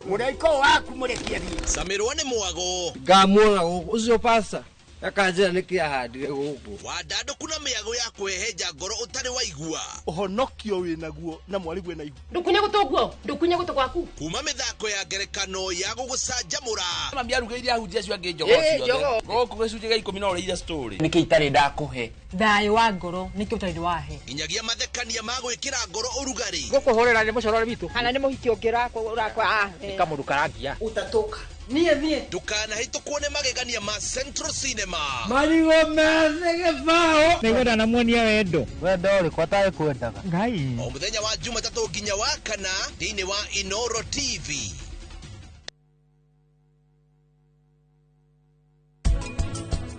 Mũraika waku mũrekie thiĩ. Camirwo nĩ mwago. Ngamuona gũkũ ũcio pasta akanjĩra nĩkĩ ahandire gũkũ. Wandandũku na mĩago ya kwĩhenja ngoro ũtarĩ waigua. Ũhonokio wĩnaguo na mwarĩguo na ihu. Ndukunye gũtũ guo, ndukunye gũtũ gwaku. Kuma mĩthako ya ngerekano ya gũgũcanjamũra. Mami arugĩire ahunjia acio angĩ njogoo ciothe. Gũkũ gĩcunjĩ gĩa 10 no ũrĩire story. Nĩkĩ itarĩ ndakũhe? Thayũ wa ngoro nĩkĩo ũtarĩ wahe. Nginyagia mathekania ma gwĩkĩra ngoro ũrugarĩ. Gũkũhũrĩra nĩ mũcorore witũ. Kana nĩ mũhiki ũngĩ ũrakwa. Nĩ kamũndũ karangia. Utatoka. Niĩ niĩ. Ndũkanahĩtũkwo nĩ magegania ma Central Cinema. Marigũ methĩ gĩbaũ. Nĩngwenda namuonia wendo. Wendo ũrĩkũ atarĩ kwendaga? Ngai. O mũthenya wa Jumatatũ nginya wa kana thĩinĩ wa Inoro TV.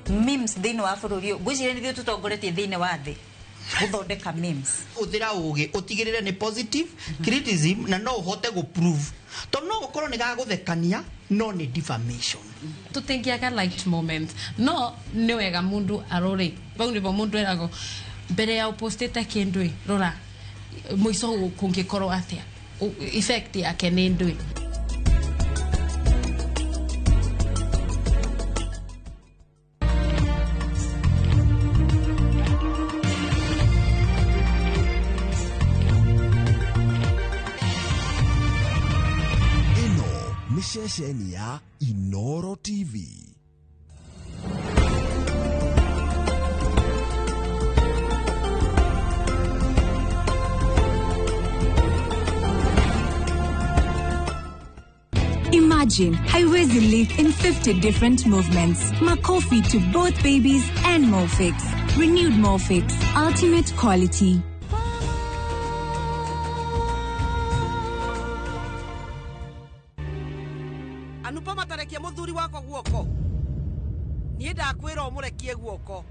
Memes thĩinĩ wa bũrũri ũyũ ngwĩciria nĩ ithuĩ tũtongoretie thĩinĩ wa thĩ gũthondeka memes. Hũthĩra ũgĩ ũtigĩrĩre nĩ positive criticism na no ũhote gũ prove tondũ no gũkorwo nĩ gagũthekania no nĩ defamation. Tũtingĩaga light moment no nĩ wega mũndũ arore bau nĩbo mũndũ eragwo mbere ya ũpostĩte kĩndũ ĩ rora mũico kũngĩkorwo atĩa effect yake nĩ ndũĩ. Ceceni ya Inoro TV. Imagine haiwezi live in 50 different movements. Makofi to both babies and Molfix. Renewed Molfix. Ultimate quality. Anupama tarekia muthuri wakwa guoko. Niĩ ndakwĩra ũmũrekie guoko.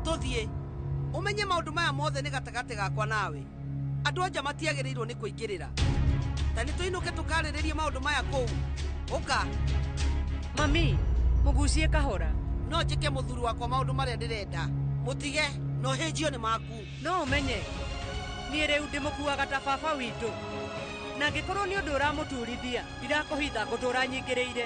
Tũthiĩ ũmenye maũndũ maya mothe nĩ gatagatĩ gakwa nawe. Andũ anja matiagĩrĩirwo nĩ kũingĩrĩra. Ta nĩ tũinũke tũkarĩrĩrie maũndũ maya kũu. Ũka. Mami, mũgucie kahora. No njĩke mũthuri wakwa maũndũ marĩa ndĩrenda. Mũtige, no hĩnjio nĩ maku. No ũmenye, niĩ rĩu ndĩmũkuaga ta baba witũ. Na angĩkorwo nĩ ũndũ ũramũturithia, ndirakũhitha ngũtũra nyingĩrĩire.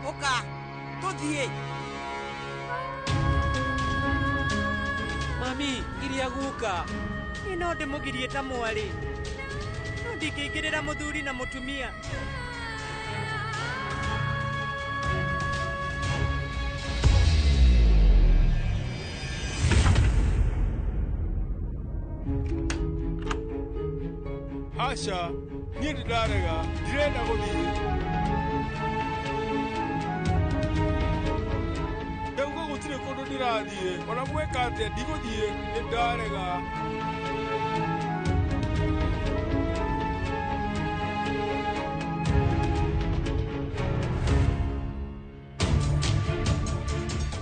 Ũka, tũthiĩ. Mami, iria guka. Niĩ no ndĩmũgirie ta mwarĩ. No ndingĩingĩrĩra mũthuri na mũtumia. Aca, niĩ ndĩndarega, ndirenda gũthiĩ. Ndauga gũtirĩ kũndũ ndĩrathiĩ, ona mweka atĩa ndigũthiĩ, nĩndarega.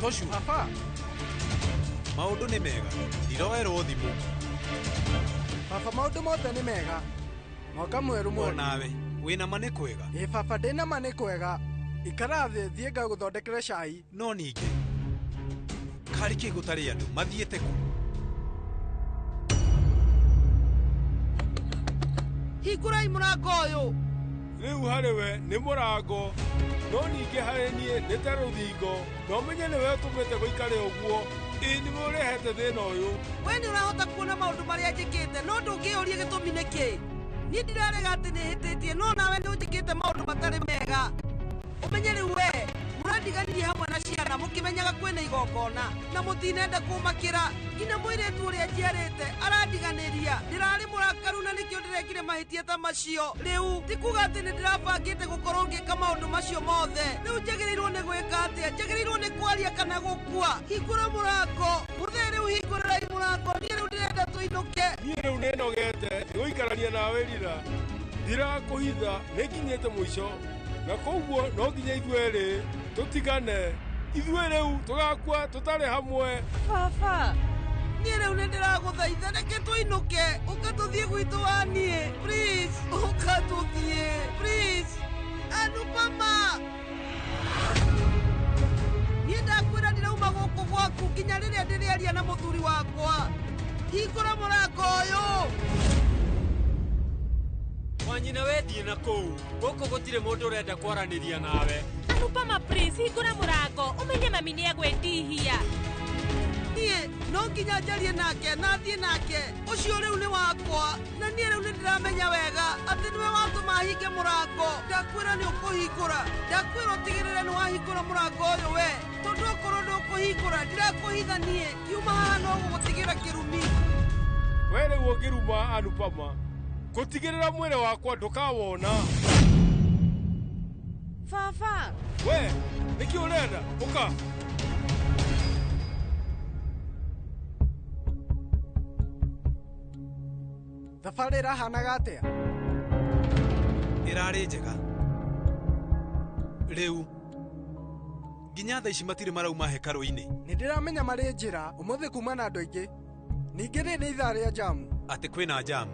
Toshu. Baba. Maũndũ nĩ mega. Ndiroerwo thimũ. Baba maũndũ mothe nĩ mega. Mwaka mwerũ mwega. Nawe wĩna ma nĩ kwega. Ĩ baba ndĩna ma nĩ kwega. Ikara thĩ thiĩ ngagũthondekere cai. No ningĩ karĩ kĩ gũtarĩ andũ mathiĩte kũ? Hingũrai mũrango ũyũ. Rĩu harĩ we nĩ mũrango, no ningĩ harĩ niĩ nĩ ta rũthingo. Na ũmenye nĩwe ũtũmĩte gũikare ũguo. Ĩ nĩwe ũrehete thĩna ũyũ. We nĩ ũrahota kuona maũndũ marĩa njĩkĩte, no ndũngĩũria gĩtũmi nĩkĩ. Niĩ ndirarega atĩ nĩhĩtĩtie, no nawe nĩ ũnjĩkĩte maũndũ matarĩ mega. Ũmenye rĩu we, Mwandiganirie hamwe na ciana mũkĩmenyaga kwĩna igongona na mũtinenda kũmakĩra nginya mũirĩtu ũrĩa njiarĩte arandiganĩria. Ndĩrarĩ mũrakaru na nĩkĩo ndĩrekire mahĩtia ta macio. Rĩu ti kuga atĩ nĩ ndĩrabangĩte gũkorwo ngĩka maũndũ macio mothe. Rĩu njagĩrĩirwo nĩ gwĩka atĩa? Njagĩrĩirwo nĩ kwaria kana gũkua? Hingũra mũrango mũthee, rĩu hingũrĩrai mũrango, niĩ rĩu ndĩrenda tũinũke. Niĩ rĩu nĩnogete nĩgũikarania nawe Rira. Ndirakũhitha nĩnginyĩte mũico na koguo no nginya ithuerĩ tũtigane. Ithuĩ rĩu tũgakua tũtarĩ hamwe. Baba, niĩ rĩu nĩ ndĩragũthaitha, reke tũinũke. Ũka tũthiĩ gwitũ wa niĩ, please. Ũka tũthiĩ, please. Anupama, niĩ ndakwĩra ndirauma gũkũ gwaku nginya rĩrĩa ndĩrĩaria na mũthuri wakwa. Hingũra mũrango ũyũ. Wanyina wethiĩ na kũu gũkũ gũtirĩ mũndũ ũrenda kwaranĩria nawe. Anupama please, hingũra mũrango ũmenye mami nĩ egwĩtihia. Niĩ no nginya njarie nake na thiĩ nake. Ũcio rĩu nĩ wakwa na niĩ rĩu nĩ ndĩramenya wega atĩ nĩwe watũma hinge mũrango. Ndakwĩra nĩ ũkũhingũra, ndakwĩra ũtigĩrĩre nĩ wahingũra mũrango ũyũ we, tondũ okorwo ndũkũhingũra ndirakũhitha niĩ. Ngiuma haha no gũgũtigĩra kĩrumi. We rĩu ũngĩruma Anupama, gũtigĩrĩra mwĩrĩ wakwa ndũkawona. Baba, we nĩkĩ ũrenda? Ũka. Thabarĩ ĩrahanaga atĩa? Ĩrarĩ njega. Rĩu nginya thaa ici matirĩ marauma hekarũ-inĩ. Nĩ ndĩramenya marĩ njĩra ũmũthĩ kuma na andũ aingĩ. Ningĩ rĩrĩ nĩ ithaa rĩa njamu. Atĩ kwĩna njamu?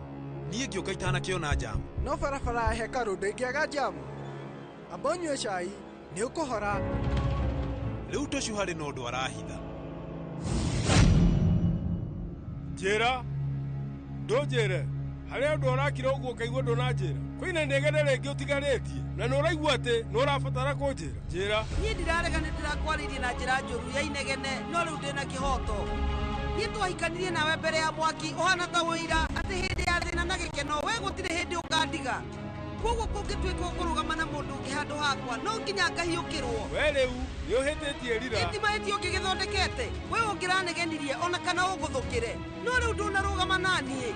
Niĩ ngĩũka itanakĩona njamu. No barabara ya hekarũ ndĩngĩaga njamu. Amba ũnyue cai, nĩ ũkũhora. Rĩu Tocu harĩ na ũndũ arahitha. Njĩra, ndũnjĩre harĩa ũndũ ũrakira ũguo ũkaigua ndũnanjĩra. Kwĩna inegene rĩngĩ ũtigarĩtie na nĩ ũraigua atĩ nĩ ũrabatara kũnjĩra. Njĩra. Niĩ ndirarega, nĩ ndĩrakwarĩirie na njĩra njũru ya inegene, no rĩu ndĩna kĩhoto. Niĩ twahikanirie nawe mbere ya mwaki ũhana ta ũira atĩ hĩndĩ ya thĩna na gĩkeno we gũtirĩ hĩndĩ ũkandiga. Koguo kũngĩtuĩka ũkũrũgama na mũndũ ũngĩ handũ hakwa no nginya ngahiũkĩrwo. We rĩu nĩ ũhĩtĩtie Rira. Ĩ ti mahĩtia ũngĩgĩthondekete? We ũngĩranegenirie ona kana ũngũthũkĩre, no rĩu ndũnarũgama na niĩ.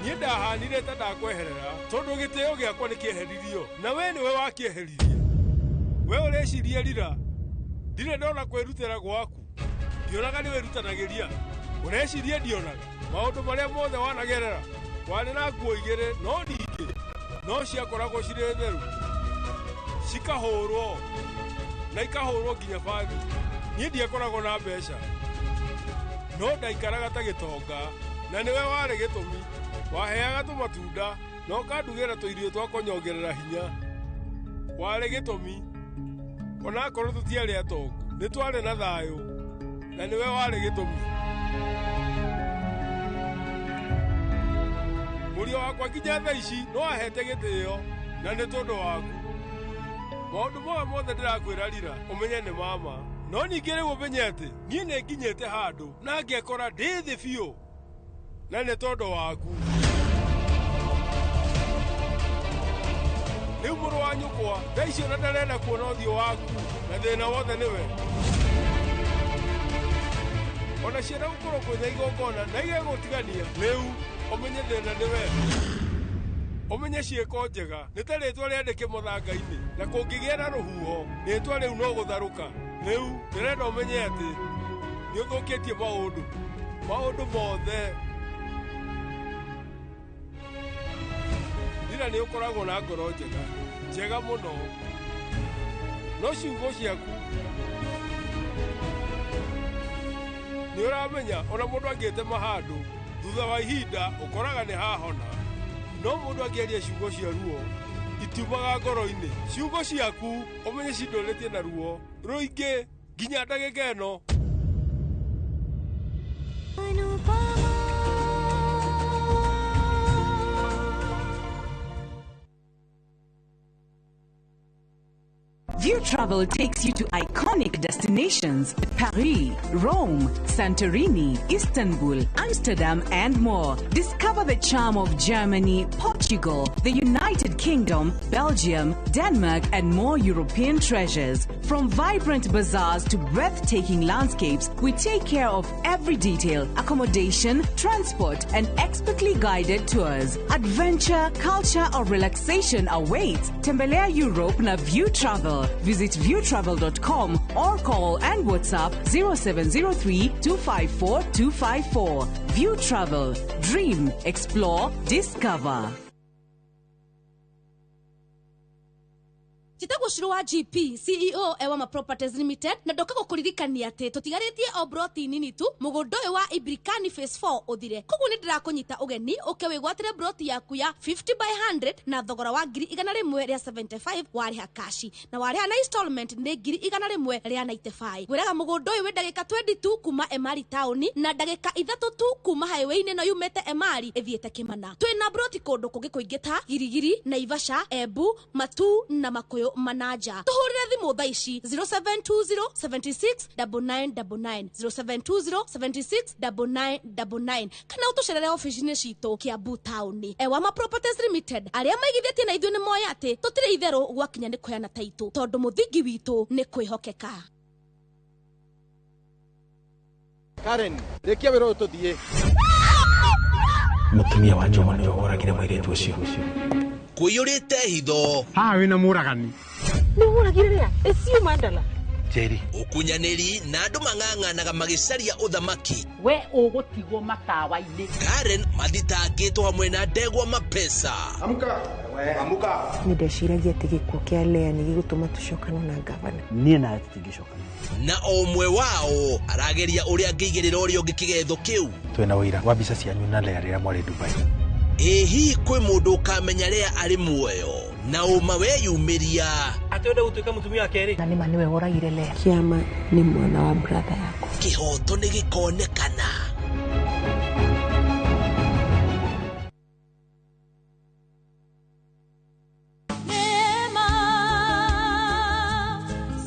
Niĩ ndahanire ta ndakweherera tondũ gĩtĩo gĩakwa nĩ kĩeheririo na we nĩwe wakĩeheririe. We ũreciria Rira ndirĩ ndona kwĩrutĩra gwaku, ndionaga nĩ wĩrutanagĩria. Ũreciria ndionaga maũndũ marĩa mothe wanagerera. Warĩ na nguo igĩrĩ no ningĩ no ciakoragwo cirĩ theru, cikahũrwo na ikahũrwo nginya bathi. Niĩ ndiakoragwo na mbeca no ndaikaraga ta gĩtonga, na nĩwe warĩ gĩtũmi. Waheaga tũmatunda na ũkandugĩra tũirio twa kũnyongerera hinya. Warĩ gĩtũmi onakorwo tũtiarĩ atongu, nĩ twarĩ na thayũ, na nĩwe warĩ gĩtũmi. Mũriũ wakwa nginya thaa ici no ahete gĩtĩo na nĩ tondũ waku. Maũndũ maya mothe ndĩrakwĩra Rira ũmenye nĩ mama, no ningĩ rĩu ũmenye atĩ niĩ nĩ nginyĩte handũ na ngekora ndĩ thĩ biũ na nĩ tondũ waku. Rĩu mũrũ wa nyũkwa thaa ici ona ndarenda kuona ũthiũ waku na thĩna wothe nĩwe. Ona ciana gũkorwo kwĩna igongona na igegũtigania, rĩu ũmenye thĩna nĩwe. Ũmenye ciĩko njega nĩ ta rĩtwa rĩandĩke mũthanga-inĩ, na kũngĩgĩa na rũhuho rĩtwa rĩu no gũtharũka. Rĩu ndĩrenda ũmenye atĩ nĩ ũthũkĩtie maũndũ, maũndũ mothe. Rira nĩ ũkoragwo na ngoro njega, njega mũno, no ciugo ciaku nĩ ũramenya ona mũndũ angĩtema handũ thutha wa ihinda ũkoraga nĩ hahona. No mũndũ angĩaria ciugo cia ruo itiumaga ngoro-inĩ. Ciugo ciaku ũmenye cindũrĩtie na ruo rũingĩ nginya ndagĩka ĩno. View Travel takes you to iconic destinations Paris, Rome, Santorini, Istanbul, Amsterdam, and more. Discover the charm of Germany, Portugal, the United Kingdom, Belgium, Denmark, and more European treasures. From vibrant bazaars to breathtaking landscapes, we take care of every detail: accommodation, transport, and expertly guided tours. Adventure, culture, or relaxation awaits. Tembelea Europe na View Travel. Visit viewtravel.com or call and WhatsApp 0703 254 254. View Travel. Dream, explore, discover. Njĩtagwo Shiro wa GP CEO Ewama Properties Limited, na ndoka gũkũririkania atĩ tũtigarĩtie o broti nini tu mũgũnda ũyũ wa Ibrikani Phase 4 ũthire. Koguo nĩ ndĩrakũnyita ũgeni ũke wĩgwatĩre broti yaku ya 50 by 100 na thogora wa 175,000 warĩha kashi, na warĩha na installment nĩ 195,000. Ngwĩraga mũgũnda ũyũ wĩ ndagĩka 20 tu kuma Emari taũni na ndagĩka 3 tu kuma highway-inĩ ĩno yumĩte Emari ĩthiĩte Kĩmana. Twĩna broti kũndũ kũngĩ kũingĩ ta Girigiri, Naivasha, Embu, Matu na Makuyu Manaja. Tuhurire thimu thaa ici 0720 76 9999, 0720 76 9999, kana ũtũcerere ofici-inĩ citũ Kiambu taũni. Ewama Properties Limited, arĩa maigithĩtie na ithuĩ nĩ moĩ atĩ tũtirĩ itherũ gwakinya nĩ kũheana taitũ, tondũ mũthingi witũ nĩ kwĩhokeka. Karen, rĩkia wĩra ũyũ tũthiĩ. Mũtumia wa Njoma nĩwe woragire mũirĩtu ũcio. Kũiyũrĩte hitho. Haha wĩna mũragani. Nĩ mũragire rĩa ĩcio mandala. Njeri. Ũkunyanĩri na andũ mang'ang'anaga magĩcaria ũthamaki. We ũgũtigwo matawa-inĩ. Karen mathitangĩtwo hamwe na ndegwa mapesa. Amka. Amka. Nĩ ndeciragia atĩ gĩkuũ kĩa Lea nĩ gĩgũtũma tũcokane na gavana. Niĩ nawe tũtingĩcokana. Na o ũmwe wao arageria ũrĩa angĩigĩrĩra ũrĩa ũngĩ kĩgetho kĩu. Twĩna ũira wa mbica cianyu na Lea rĩrĩa mwarĩ Dubai. Ĩ hihi kwĩ mũndũ ũkamenya Lea arĩ muoyo na ũma weyumĩria? Atĩ ũrenda gũtuĩka mũtumia wa kerĩ? Na nĩma nĩwe woragire Lea. Kĩama nĩ mwana wa brother yakwa. Kĩhoto nĩ gĩkonekana. Neema,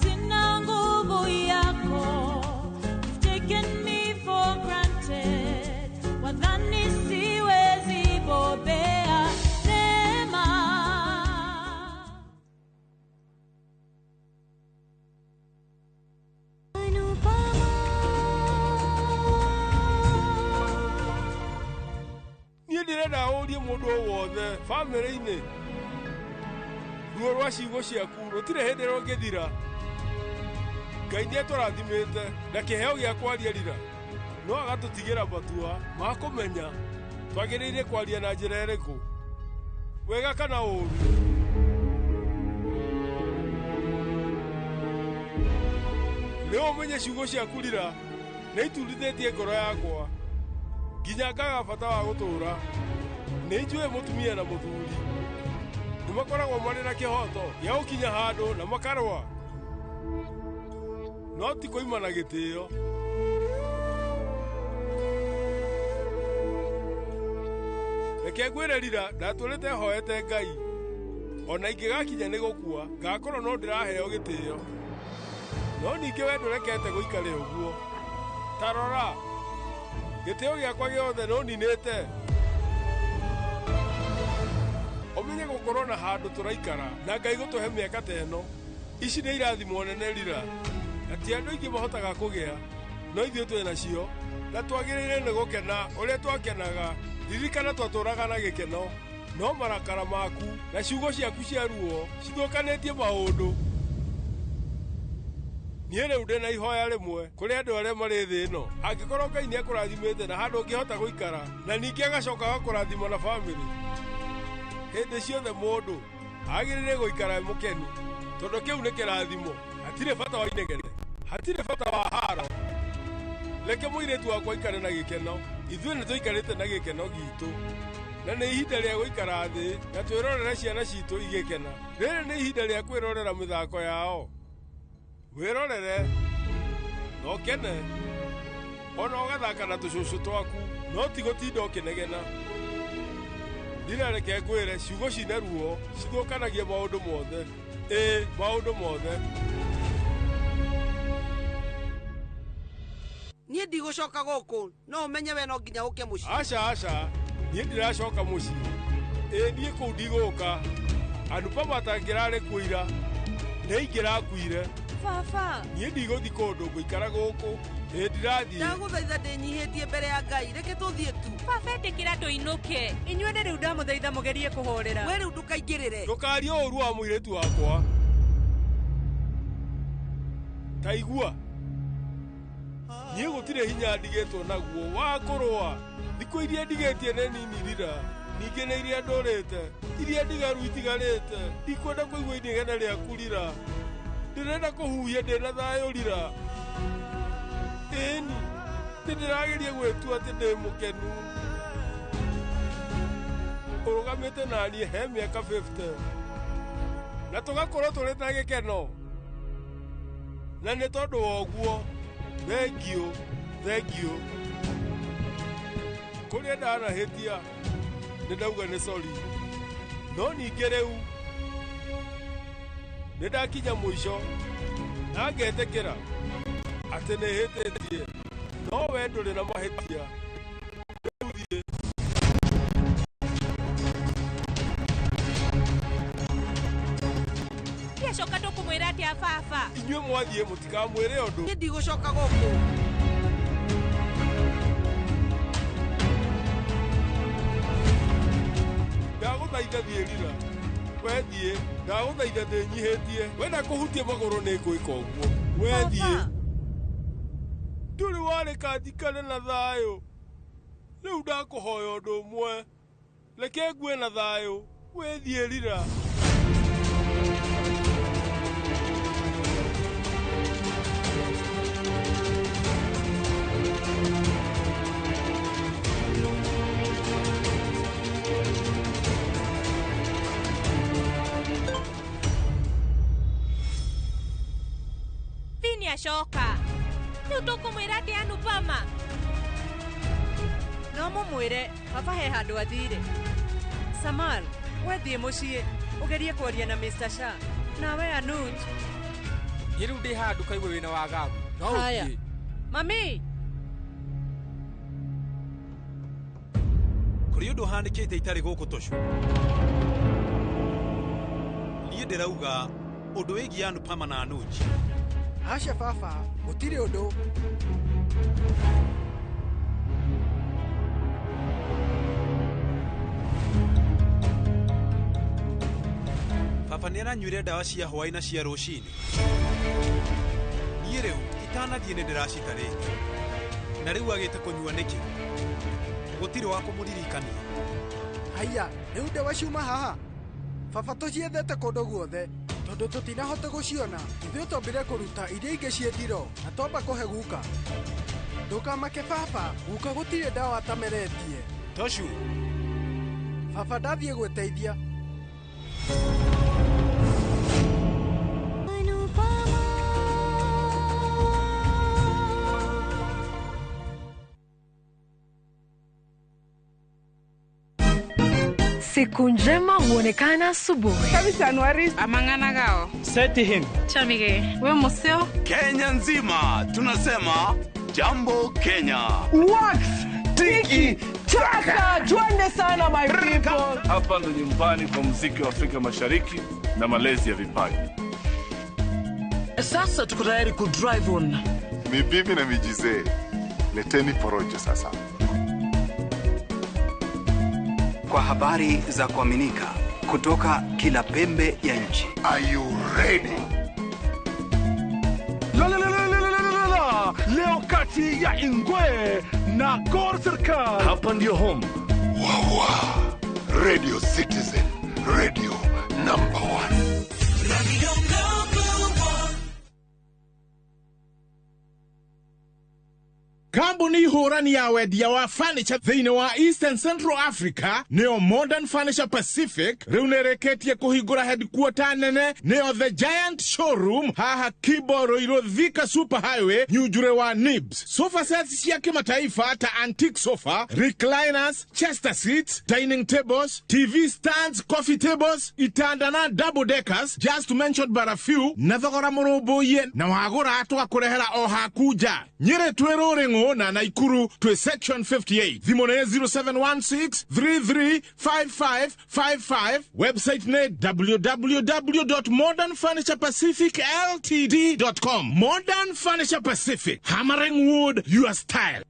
sina nguvu yako. You've taken me for granted. Wadhani siwezi bobea. Neema. Niĩ ndĩrenda ũrie mũndũ o wothe bamĩrĩ-inĩ, ruo rwa ciugo ciaku rũtirĩ hĩndĩ rũngĩthira. Ngai nĩatũrathimĩte na kĩheo gĩa kwaria rira, no agatũtigĩra matua ma kũmenya twagĩrĩire kwaria na njĩra ĩrĩkũ, wega kana ũũru. Nĩ ũmenye ciugo ciaku rira nĩ iturithĩtie ngoro yakwa nginya ngaga bata wa gũtũũra. Nĩ njũĩ mũtumia na mũthuri nĩ makoragwo marĩ na kĩhoto gĩa gũkinya handũ na makarũa, no ti kũimana gĩtĩo. Reke ngwĩre rira, ndatũrĩte hoete Ngai, ona ingĩgakinya nĩ gũkua ngakorwo no ndĩraheo gĩtĩo. No ningĩ we ndũrekete gũikare ũguo. Ta rora, gĩtĩo gĩakwa gĩothe no ninĩte. Ũmenye gũkorwo na handũ tũraikara na Ngai gũtũhe mĩaka ta ĩno. Ici nĩ irathimo nene rira, na ti andũ aingĩ mahotaga kũgĩa, no ithuĩ twĩ nacio na twagĩrĩire nĩ gũkena ũrĩa twakenaga. Ririkana twatũraga na gĩkeno, no marakara maku na ciugo ciaku cia ruo cithũkanĩtie maũndũ. Niĩ rĩu ndĩ na ihoya rĩmwe kũrĩ andũ arĩa marĩ thĩ ĩno. Angĩkorwo Ngai nĩekũrathimĩte na handũ ũngĩhota gũikara, na ningĩ agacoka agakũrathima na bamĩrĩ, hĩndĩ ciothe mũndũ agĩrĩire gũikara e mũkenu, tondũ kĩu nĩ kĩrathimo. Hatirĩ bata wa inegene, hatirĩ bata wa haro. Reke mũirĩtu wakwa aikare na gĩkeno. Ithuĩ nĩ tũikarĩte na gĩkeno gitũ, na nĩ ihinda rĩa gũikara thĩ na twĩrorere ciana citũ igĩkena. Rĩrĩ nĩ ihinda rĩa kwĩrorera mĩthako yao. Wĩrorere na ũkene, ona ũgathaka na tũcũcũ twaku, no ti gũtinda ũkĩnegena. Ndirareke ngwĩre ciugo cina ruo cithũkanagia maũndũ mothe. Ĩĩ, maũndũ mothe. Niĩ ndigũcoka gũkũ, no ũmenye we no nginya ũke mũciĩ. Aca aca, niĩ ndiracoka mũciĩ. Ĩĩ niĩ kũu ndigũka. Anupama atangĩrarĩ kuo ira, nĩ ingĩrakuire. Baba. Niĩ ndigũthiĩ kũndũ, ngũikara gũkũ. Ĩĩ ndirathiĩ. Ndagũthaitha ndĩnyihĩtie mbere ya Ngai, reke tũthiĩ tu. Baba ĩtĩkĩra ndũinũke. Inyuĩ nĩ rĩu ndamũthaitha mũgerie kũhorera. We rĩu ndũkaingĩrĩre. Ndũkarie ũũru wa mũirĩtu wakwa. Ta igua. Niĩ gũtirĩ hinya ndigĩtwo naguo wa kũrũa. Thikũ iria ndigĩtie nĩ nini rira. Ningĩ nĩ iria ndũrĩte, iria ndigaru itigarĩte. Ndikwenda kũigua inegene rĩaku rira. Ndĩrenda kũhuhia ndĩna thayũ rira. Ĩni, ndĩrageria gwĩtua atĩ ndĩ mũkenu. Ũrũgamĩte naniĩ he mĩaka 50. Na tũgakorwo tũrĩ na gĩkeno. Na nĩ tondũ wa ũguo, thengiũ, thengiũ. Kũrĩa ndanahĩtia, nĩ ndauga nĩ sorry. No ningĩ rĩu, nĩ ndakinya mũico, na ngetĩkĩra atĩ nĩ hĩtĩtie. No we ndũrĩ na mahĩtia. Rĩu thiĩ. Ndiacoka tũkũmwĩra atĩa baba? Inyuĩ mwathiĩ mũtikamwĩre ũndũ. Niĩ ndigũcoka gũkũ. Ndagũthaitha thiĩ rira. We thiĩ, ndagũthaitha ndĩnyihĩtie. Wenda kũhutia magũrũ nĩ ngwĩka ũguo. We thiĩ. Ndũrĩ wareka njikare na thayũ. Rĩu ndakũhoya ũndũ ũmwe. Reke ngue na thayũ. We thiĩ rira. Vini acoka. Rĩu tũkũmwĩra atĩa Anupama? No mũmwĩre baba he handũ athire. Samal, we thiĩ mũciĩ ũgerie kwaria na Mr. Shah. Nawe Anuj. Niĩ rĩu ndĩ haha ndũkaigue wĩna wagagu. No Haya. ũthiĩ. Mami. Kũrĩ ũndũ ũhanĩkĩte itarĩ gũkũ Toshu. Niĩ ndĩrauga ũndũ wĩgiĩ Anupama na Anuj. Aca baba, gũtirĩ ũndũ. Baba nĩ aranyuire ndawa cia hwaĩ na cia rũcinĩ. Niĩ rĩu itanathiĩ nĩ ndĩracitarĩte. Na rĩu agĩte kũnyua nĩkĩ? Gũtirĩ wa kũmũririkania. Haiya, rĩu ndawa ciuma haha. Baba tũciethete kũndũ guothe. Tondũ tũtinahota gũciona, ithuĩ twambire kũruta iria ingĩ ciĩ thiro na twamba kũhe guka. Ndũkamake baba, guka gũtirĩ ndawa atameretie. Toshu. Baba ndathiĩ gwĩteithia. Siku njema huonekana asubuhi. Amang'ana gao. Seti him. Chamige. We museo. Kenya nzima tunasema jambo Kenya. Wax tiki taka, twende sana my people. Hapa ndo nyumbani kwa muziki wa Afrika Mashariki na malezi ya vipaji. Sasa tuko tayari ku drive on. Ni bibi na mijizee. Leteni porojo sasa. Kwa habari za kuaminika kutoka kila pembe ya nchi. Are you ready? La la la la la la la. Leo kati ya Ingwe na Gor Serikal. Hapa ndio home. Wawa. Radio Citizen, radio number 1. Radio number 1. Kambuni Kambuni hũrani ya wendia wa furniture thĩinĩ wa East and Central Africa nĩyo Modern Furniture Pacific rĩu nĩrĩkĩtie kũhingũra headquarter nene nĩyo The Giant Showroom haha Kibo Ruiru Thika Super Highway Nyunjure wa Nibs. Sofa sets cia kĩmataifa ta antique sofa, recliners, chester seats, dining tables, TV stands, coffee tables, itanda na double deckers, just to mention but a few, na thogora mũrũmbũiye na wagũra tũgakũrehera o haku nja. Nyĩrĩ twĩ Rũrĩng'ũ na Naikuru twĩ section 58. Thimũ nĩ 0716 335555. Website nĩ www.modernfurniturepacificltd.com. Modern Furniture Pacific, hammering wood your style.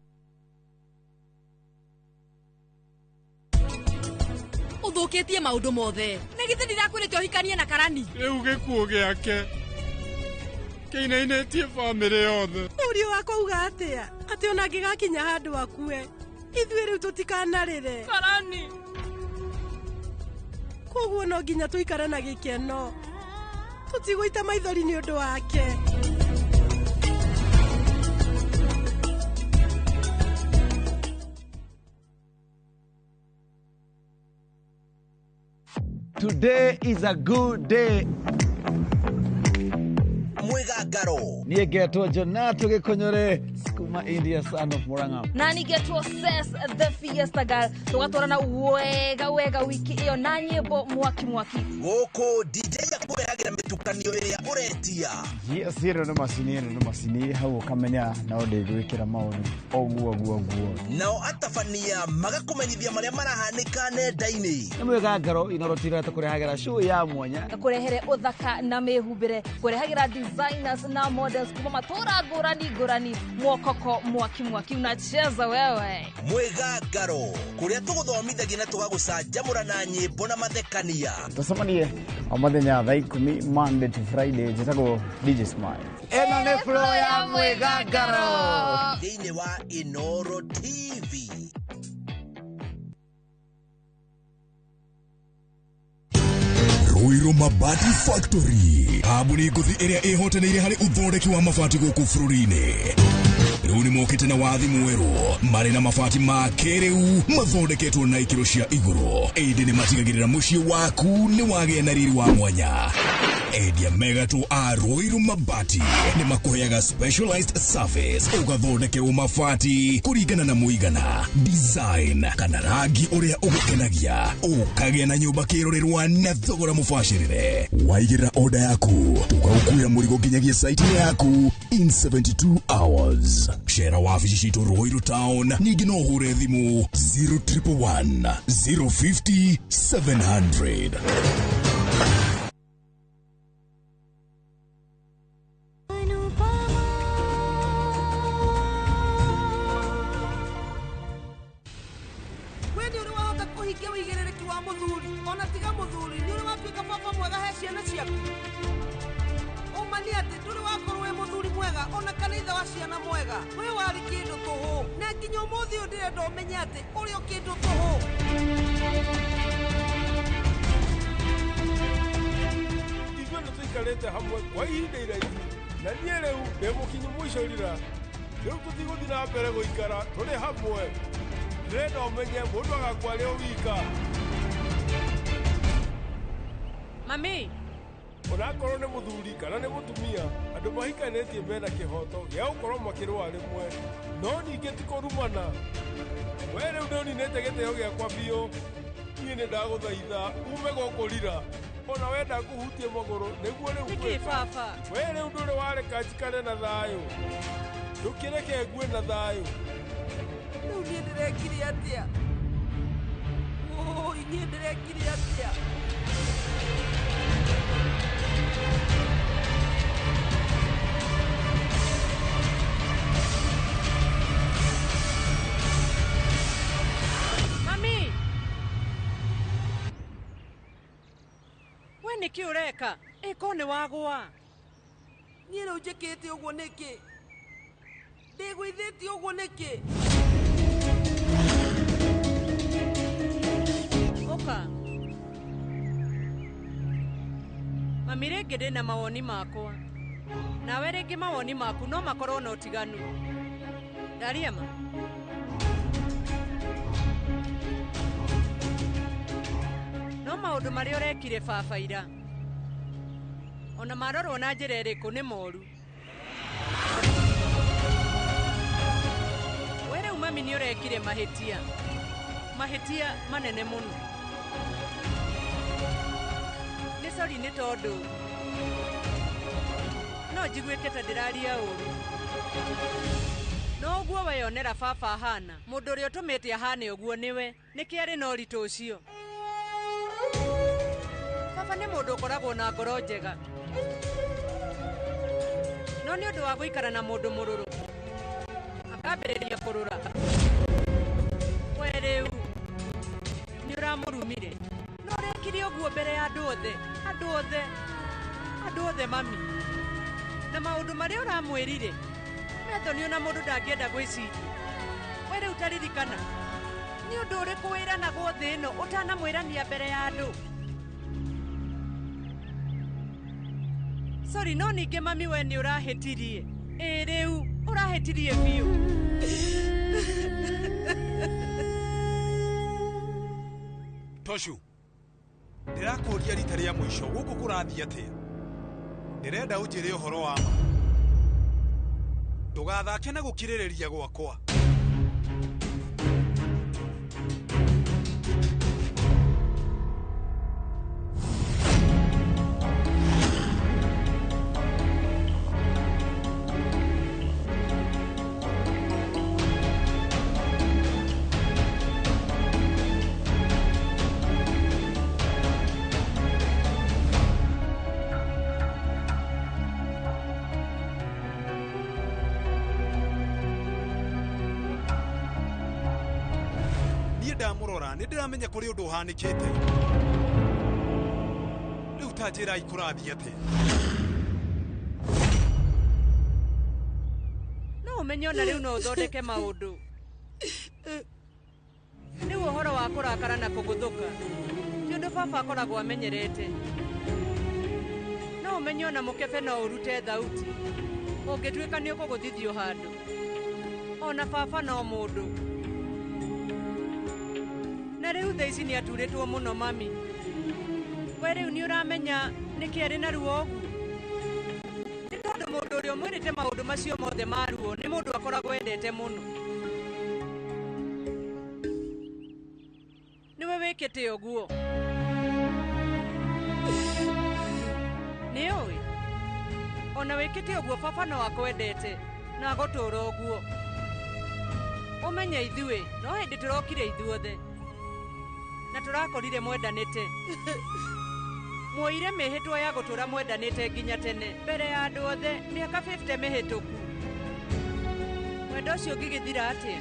Uthukitie maundu mothe. Nĩ githĩ ndirakwĩrĩte ũhikanie na Karani? Rĩu gĩkuũ gĩake kĩinainĩtie bamĩrĩ yothe. Mũriũ wakwa uga atĩa? Atĩ ona angĩgakinya handũ akue, ithuĩ rĩu tũtikanarĩre. Karani. Koguo no nginya tũikare na gĩkeno. Tũtigũita maithori nĩ ũndũ wake. Today is a good day. Mwigangaro. Niĩ ngetwo Jonato Gĩkũnyũre, Skuma India, son of Murang'a. Na nĩngetwo Ses the Fiesta Girl. Tũgatwarana wega wega wiki ĩyo na nyĩmbo mwaki mwaki. Gũkũ DJ akũrehagĩra mĩtukanio ĩrĩa ũretia. Yes, ĩno nĩ macini, ĩno nĩ macini, hau ũkamenya no ndĩgwĩkĩra maũndũ ũguo ũguo ũguo. Nao atabania magakũmenyithia marĩa marahanĩka nenda-inĩ. Nĩ mwĩgangaro inorotira tũkũrehagĩra show ya mwanya. Kũrehere ũthaka na mĩhumbĩre, kũrehagĩra designers na models kuma matũra ngũrani ngũrani, mwokoko mwaki mwaki unacheza wewe. Mwĩgangaro kũrĩa tũgũthomithagia na tũgagũcanjamũra na nyĩmbo na mathekania. Tũcemanie o mũthenya thaa 10 Monday to Friday. Njĩtagwo DJ Smile. Ĩno nĩ flow ya mwĩgangaro thĩinĩ wa Inoro TV. Ruiru Mabati Factory, kambuni ngũthi ĩrĩa ĩhotanĩire harĩ ũthondeki wa mabati gũkũ bũrũri-inĩ. Rĩu nĩ mokĩte na wathi mwerũ, marĩ na mabati ma kĩrĩu mathondeketwo na ikĩro cia igũrũ. Ĩndĩ nĩ matigagĩrĩra mũciĩ waku nĩ wagĩa na riri wa mwanya. Endia megatũ a Ruiru Mabati nĩ makũheaga specialized service, ũgathondekerwo mabati kũringana na mũigana, design kana rangi ũrĩa ũgũkenagia, ũkagĩa na nyũmba kĩrorerwa na thogora mũbacĩrĩre. Waigĩrĩra order yaku, tũgagũkuĩra mũrigo nginyagia site yaku in 72 hours. Cera wabici citũ Ruiru Town, ningĩ no ũhũre thimũ 0111 050 700. Hamwe kwa ihinda iraihu na niĩ rĩu ndĩ mũkinyu mũico rira. Rĩu tũtigũthiĩ na mbere gũikara tũrĩ hamwe. Ndĩrenda ũmenye mũndũ agakua arĩ o wika. Mami, onakorwo nĩ mũthuri kana nĩ mũtumia, andũ mahikanĩtie mena kĩhoto gĩa gũkorwo makĩrũa rĩmwe, no ningĩ ti kũrumana. We rĩu nĩũninĩte gĩtĩo gĩakwa biũ. Niĩ nĩ ndagũthaitha ume gũkũ rira. Ona wenda kũhutie magũrũ nĩguo rĩu nĩkĩ baba? We rĩu ndũrĩ wareka njikare na thayũ. Ndũkĩreke ngue na thayũ. Rĩu niĩ ndĩrekire atĩa? Ũũi, niĩ ndĩrekire atĩa? Mami! We nĩkĩ ũreka? Ĩko nĩ wagũa. Niĩ rĩu njĩkĩte ũguo nĩkĩ? Ndĩgũithĩtie ũguo nĩkĩ? Ũka. Mami, rĩngĩ ndĩna mawoni makwa. Nawe rĩngĩ mawoni maku no makorwo na ũtiganu. Ndaria ma. Maũndũ marĩa ũrekire baba ira ona marorwo na njĩra ĩrĩkũ nĩ moru. We rĩu mami nĩ ũrekire mahĩtia, mahĩtia manene mũno. Nĩ sori nĩ tondũ no njiguĩke ta ndĩraria ũru, no ũguo weyonera baba ahana, mũndũ ũrĩa ũtũmĩte ahane ũguo nĩwe. Nĩkĩ arĩ na ũritũ ũcio? Baba nĩ mũndũ ũkoragwo na ngoro njega, no nĩ ũndũ wa gũikara na mũndũ mũrũrũ akambĩrĩria kũrũra. We rĩu nĩ ũramũrumire, no ũrekire ũguo mbere ya andũ othe, andũ othe, andũ othe mami. Na maũndũ marĩa ũramwĩrire methoni ona mũndũ ndangĩenda gwĩciria. We rĩu taririkana nĩ ũndũ ũrĩkũ wĩranagwo thĩ ĩno ũtanamwĩrania mbere ya andũ? Sorry, no ningĩ mami we nĩ ũrahĩtirie. Ĩ rĩu ũrahĩtirie biũ. Toshu, ndĩrakũria rita rĩa mũico gũkũ kũrathiĩ atĩa? Ndĩrenda ũnjĩre ũhoro wa ma. Ndũgathake na gũkirĩrĩria gwakwa. Ndamũrora nĩ ndĩramenya kũrĩ ũndũ ũhanĩkĩte. Rĩu ta njĩrai kũrathiĩ atĩa? No ũmenye ona rĩu no ũthondeke maũndũ. Rĩu ũhoro wa kũrakara na kũgũthũka ti ũndũ baba akoragwo amenyerete. No ũmenye ona mũkebe no ũrute thauti ũngĩtuĩka nĩ ũkũgũthithio handũ. Ona baba no mũndũ. Na rĩu thaa ici nĩ aturĩtwo mũno mami. We rĩu nĩ ũramenya nĩkĩ arĩ na ruo ũguo? Nĩ tondũ mũndũ ũrĩa ũmwĩrĩte maũndũ macio mothe ma ruo nĩ mũndũ akoragwo endete mũno. Nĩwe wĩkĩte ũguo. Nĩ ũĩ ona wĩkĩte ũguo baba no akwendete na agũtũra ũguo. Ũmenye ithuĩ no hĩndĩ tũrokire ithuothe na tũrakorire mwendanĩte. Mwoire mĩhĩtwa ya gũtũra mwendanĩte nginya tene mbere ya andũ othe mĩaka 50 mĩhĩtũku. Mwendo ũcio ũngĩgĩthira atĩa?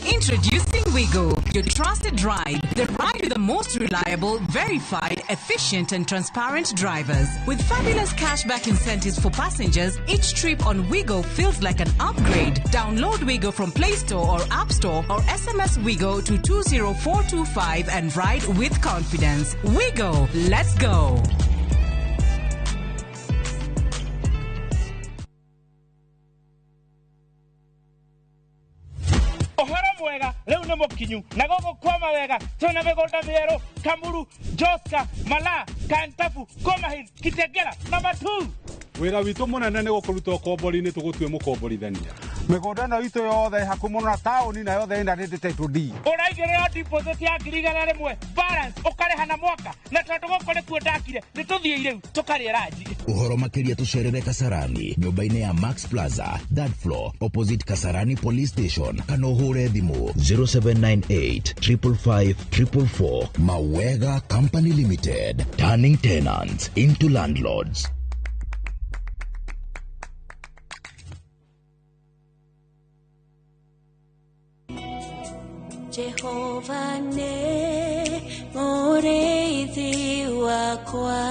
Introducing Wigo, your trusted ride, the ride with the most reliable, verified, efficient and transparent drivers. With fabulous cashback incentives for passengers, each trip on Wigo feels like an upgrade. Download Wigo from Play Store or App Store or SMS Wigo to 20425 and ride with confidence. Wigo, let's go. Mwega leo nĩ mũkinyu na gũkũ kwama wega twĩna mĩgũnda mĩerũ Kamuru, Joska, Mala, Kantafu, Komahil, Kitegera na Matu. Wĩra witũ mũnene nĩ gũkũruta ũkombori-inĩ tũgũtue mũkomborithania. Mĩgũnda ĩno itũ yothe ĩ hakuhĩ mũno na taũni na yothe ĩna ndĩ title deed. Ũraigĩrĩra deposit ya 100,000 balance ũkarĩha na mwaka, na tondũ gũkũ nĩkuo ndakire nĩ tũthiĩ rĩu tũkarĩe ranji. Ũhoro makĩria tũcerere Kasarani nyũmba-inĩ ya Max Plaza third floor opposite Kasarani Police Station kana ũhũre thimũ 0798 555 444. Mawega Company Limited, turning tenants into landlords. Jehova nĩ mũrĩithi wakwa,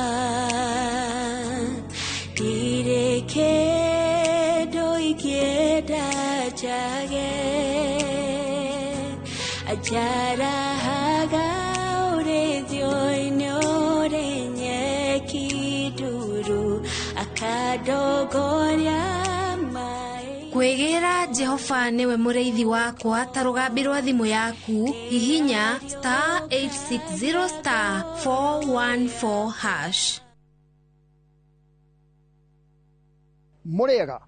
ndirĩ kĩndũ ingĩenda njage. Anjarahaga ũrĩithio-inĩ ũrĩ nyeki nduru, akandongoria. Kwĩgĩra Jehova nĩwe mũrĩithi wakwa ta rũgambi rwa thimũ yaku, hihinya star 860 star 414 hash. Mũrĩega,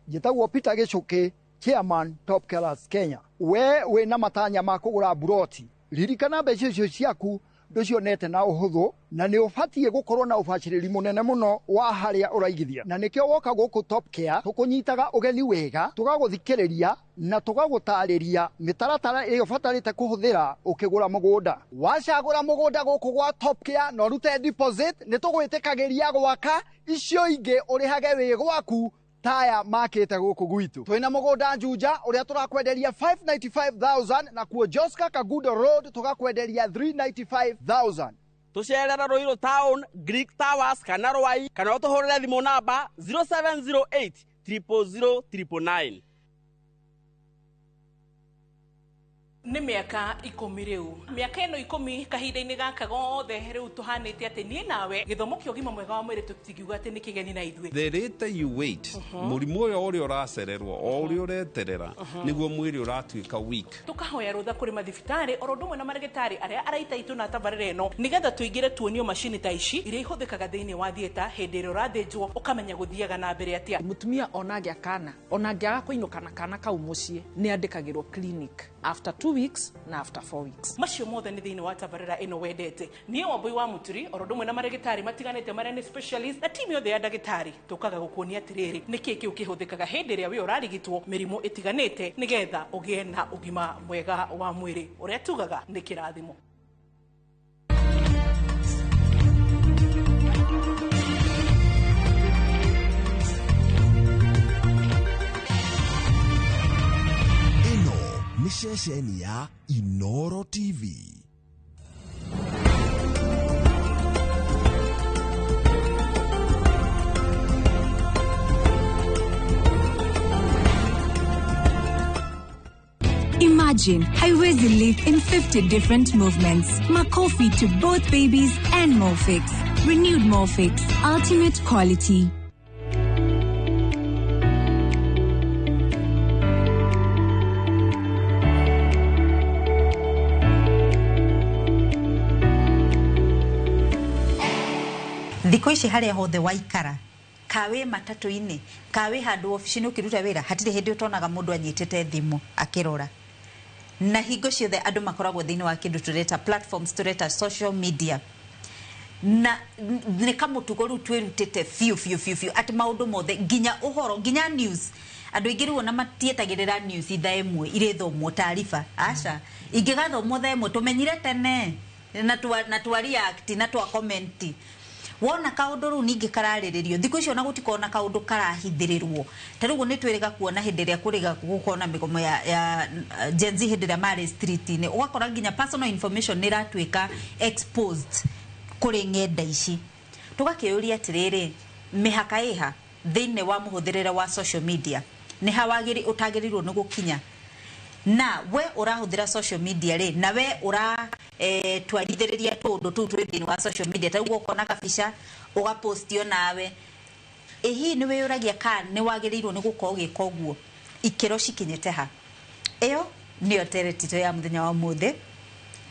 njĩtagwo Peter Gĩcũkĩ, chairman Top Killers Kenya. We wĩna matanya ma kũgũra mburoti, ririkana mbeca icio ciaku ndũcionete na ũhũthũ, na nĩ ũbatiĩ gũkorwo na ũbacĩrĩri mũnene mũno wa harĩa ũraigithia, na nĩkĩo woka gũkũ Top Care tũkũnyitaga ũgeni wega, tũgagũthikĩrĩria na tũgagũtarĩria mĩtaratara ĩrĩa ũbatarĩte kũhũthĩra ũkĩgũra mũgũnda. Wacagũra mũgũnda gũkũ gwa Top Care na ũrute deposit, nĩ tũgwĩtĩkagĩria gwaka icio ingĩ ũrĩhage wĩ gwaku taya makĩte gũkũ gwitũ. Twĩna mũgũnda Juja ũrĩa tũrakwenderia 595,000, na kuo Joska Kagudo Road tũgakwenderia 395,000. Tũcerere Ruiru Town, Greek Towers kana Rwai, kana ũtũhũrĩre thimũ namba 0708 000 999. Nĩ mĩaka 10 rĩu, mĩaka ĩno 10 kahinda-inĩ gaka gothe rĩu tũhanĩte atĩ niĩ nawe gĩthomo kĩa ũgima mwega wa mwĩrĩ tũtingiuga atĩ nĩ kĩgeni na ithuĩ. The later you wait, mũrimũ ũyũ ũrĩa ũracererwo o ũrĩa ũreterera nĩguo mwĩrĩ ũratuĩka weak. Tũkahoya rũtha kũrĩ mathibitarĩ oro ũndũ ũmwe na marĩgĩtarĩ arĩa araita itũ na tabarĩra ĩno, nĩgetha tũingĩre tuonio macini ta ici iria ihũthĩkaga thĩinĩ wa theatre hĩndĩ ĩrĩa ũrathĩnjwo ũkamenya gũthiaga na mbere atĩa. Mũtumia ona angĩa kana ona angĩaga kũinũka na kana kau mũciĩ nĩ andĩkagĩrwo clinic after 2 weeks na after 4 weeks. Macio mothe nĩ thĩinĩ wa tabarĩra ĩno wendete. Niĩ Wambui wa Mũturi oro ũndũ ũmwe na marĩgĩtarĩ matiganĩte marĩa nĩ specialist na timu yothe ya ndagĩtarĩ tũkaga gũkuonia atĩrĩrĩ nĩkĩĩ kĩu kĩhũthĩkaga hĩndĩ ĩrĩa wĩ ũrarigitwo mĩrimũ ĩtiganĩte nĩgetha ũgĩe na ũgima mwega wa mwĩrĩ ũrĩa tugaga nĩ kĩrathimo. Nĩ ceceni ya Inoro TV. Imagine Haiwezi live in 50 different movements. Makofi to both babies and Molfix. Renewed Molfix. Ultimate quality. Thikũ ici harĩa hothe waikara kawe matatũ-inĩ kawe handũ ofici-inĩ ũkĩruta wĩra hatirĩ hĩndĩ ũtonaga mũndũ anyitĩte thimũ akĩrora, na hingo ciothe andũ makoragwo thĩinĩ wa kĩndũ tũreta platforms tũreta social media, na nĩ kamũtugo rĩu twĩrutĩte biũ biũ biũ biũ atĩ maũndũ mothe nginya ũhoro nginya news andũ aingĩ rĩu ona matietagĩrĩra news ithaa ĩmwe irĩthomwo taariba aca ingĩgathomwo thaa ĩmwe tũmenyire tene na twa react na twa comment. Wona kaundu riu ningi kararĩrĩrio thikũ icio ona gũtikona kaundu karahithĩrĩrwo ta rĩu nĩ twĩrĩga kuona hĩndĩ ĩrĩa kũrĩga gũkona mĩgomo ya Gen Z hĩndĩ ĩrĩa marĩ street-inĩ ũgakora nginya personal information nĩ ĩratuĩka exposed kũrĩ ng'enda ici. Tũgakĩũria atĩrĩrĩ, mĩhaka ĩha thĩinĩ wa mũhũthĩrĩre wa social media nĩ ha ũtagĩrĩirwo nĩ gũkinya, na we ũrahũthĩra social media rĩ na we ũra twarithĩrĩria tũndũ tũu twĩ thĩinĩ wa social media ta rĩu ũkona kabica ũgapostio nawe ĩ hihi nĩ wĩyũragia kana nĩ wagĩrĩirwo nĩ gũkorwo ũgĩka ũguo ikĩro cikinyĩte ha. Ĩyo nĩyo teretito ya mũthenya wa ũmũthĩ,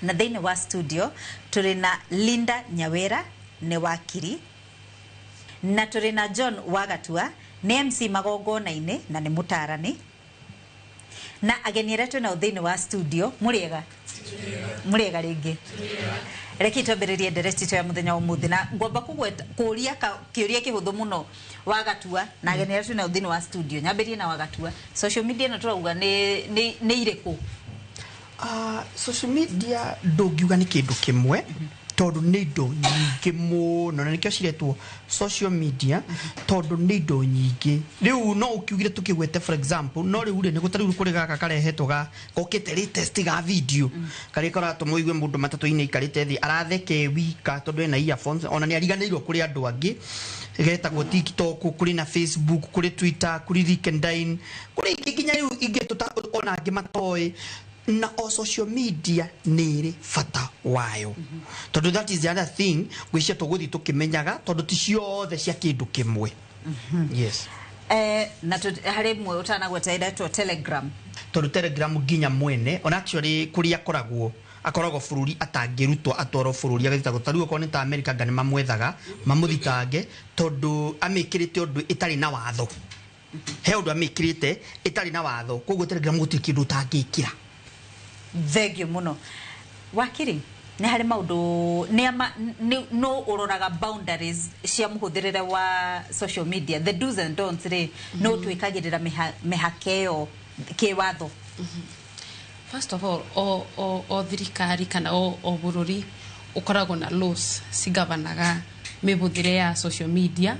na thĩinĩ wa studio tũrĩ na Linda Nyawera nĩ wakiri, na tũrĩ na John Wagatua nĩ MC magongona-inĩ na nĩ mũtaarani, na ageni arĩa twĩnao thĩinĩ wa studio. Mũrĩega? Mũrĩega rĩngĩ. Reke twambĩrĩrie ndereti ya mũthenya wa ũmũthĩ na ngwamba kũria kĩũria kĩhũthũ mũno Wagatua na ageni arĩa twĩnao thĩinĩ wa studio. Nyambĩrĩrie na Wagatua, social media ĩno tũrauga nĩ irĩkũ? Social media ndũngiuga nĩ kĩndũ kĩmwe Tondũ nĩ indo nyingĩ mũno, na nĩkĩo ciretwo social media, tondũ nĩ indo nyingĩ. Rĩu no ũkiugire tũkĩgwete, for example, no rĩu rĩ, nĩ gũtarĩu kũrĩ gaka karehetwo ga gokĩte latest ga video, karĩa karatũma ũigue mũndũ matatũ-inĩ aikarĩte thĩ aratheke wika tondũ ena earphones, ona nĩ ariganĩirwo kũrĩ andũ angĩ. Getagwo TikTok, kũrĩ na Facebook, kũrĩ Twitter, kũrĩ LinkedIn, kũrĩ ingĩ nginya rĩu ingĩ tũta ona angĩ matoĩ. Na o social media nĩ ĩrĩ bata wayo, tondũ that is the other thing ngwĩciria tũgũthiĩ tũkĩmenyaga, tondũ ti ciothe cia kĩndũ kĩmwe. Yes. Na harĩ mwe ũtanagweta ĩretwo Telegram. Tondũ Telegram nginya mwene ona actually kũrĩa akoragwo bũrũri atangĩrutwo atwarwo bũrũri agathitangwo. Ta rĩu okorwo nĩ ta America, nga nĩ mamwethaga mamũthitange, tondũ amĩkĩrĩte ũndũ ĩtarĩ na watho. He ũndũ amĩkĩrĩte ĩtarĩ na watho, koguo Telegram gũtirĩ kĩndũ ũtangĩkĩra. Thengio mũno, wakiri. Nĩ harĩ maũndũ nĩ ama no ũroraga boundaries cia mũhũthĩrĩre wa social media, the do's and don'ts rĩ, no twĩkagĩrĩra mĩhaka ĩyo kĩwatho? First of all, o thirikari kana o bũrũri ũkoragwo na laws cigavanaga mĩhũthĩre ya social media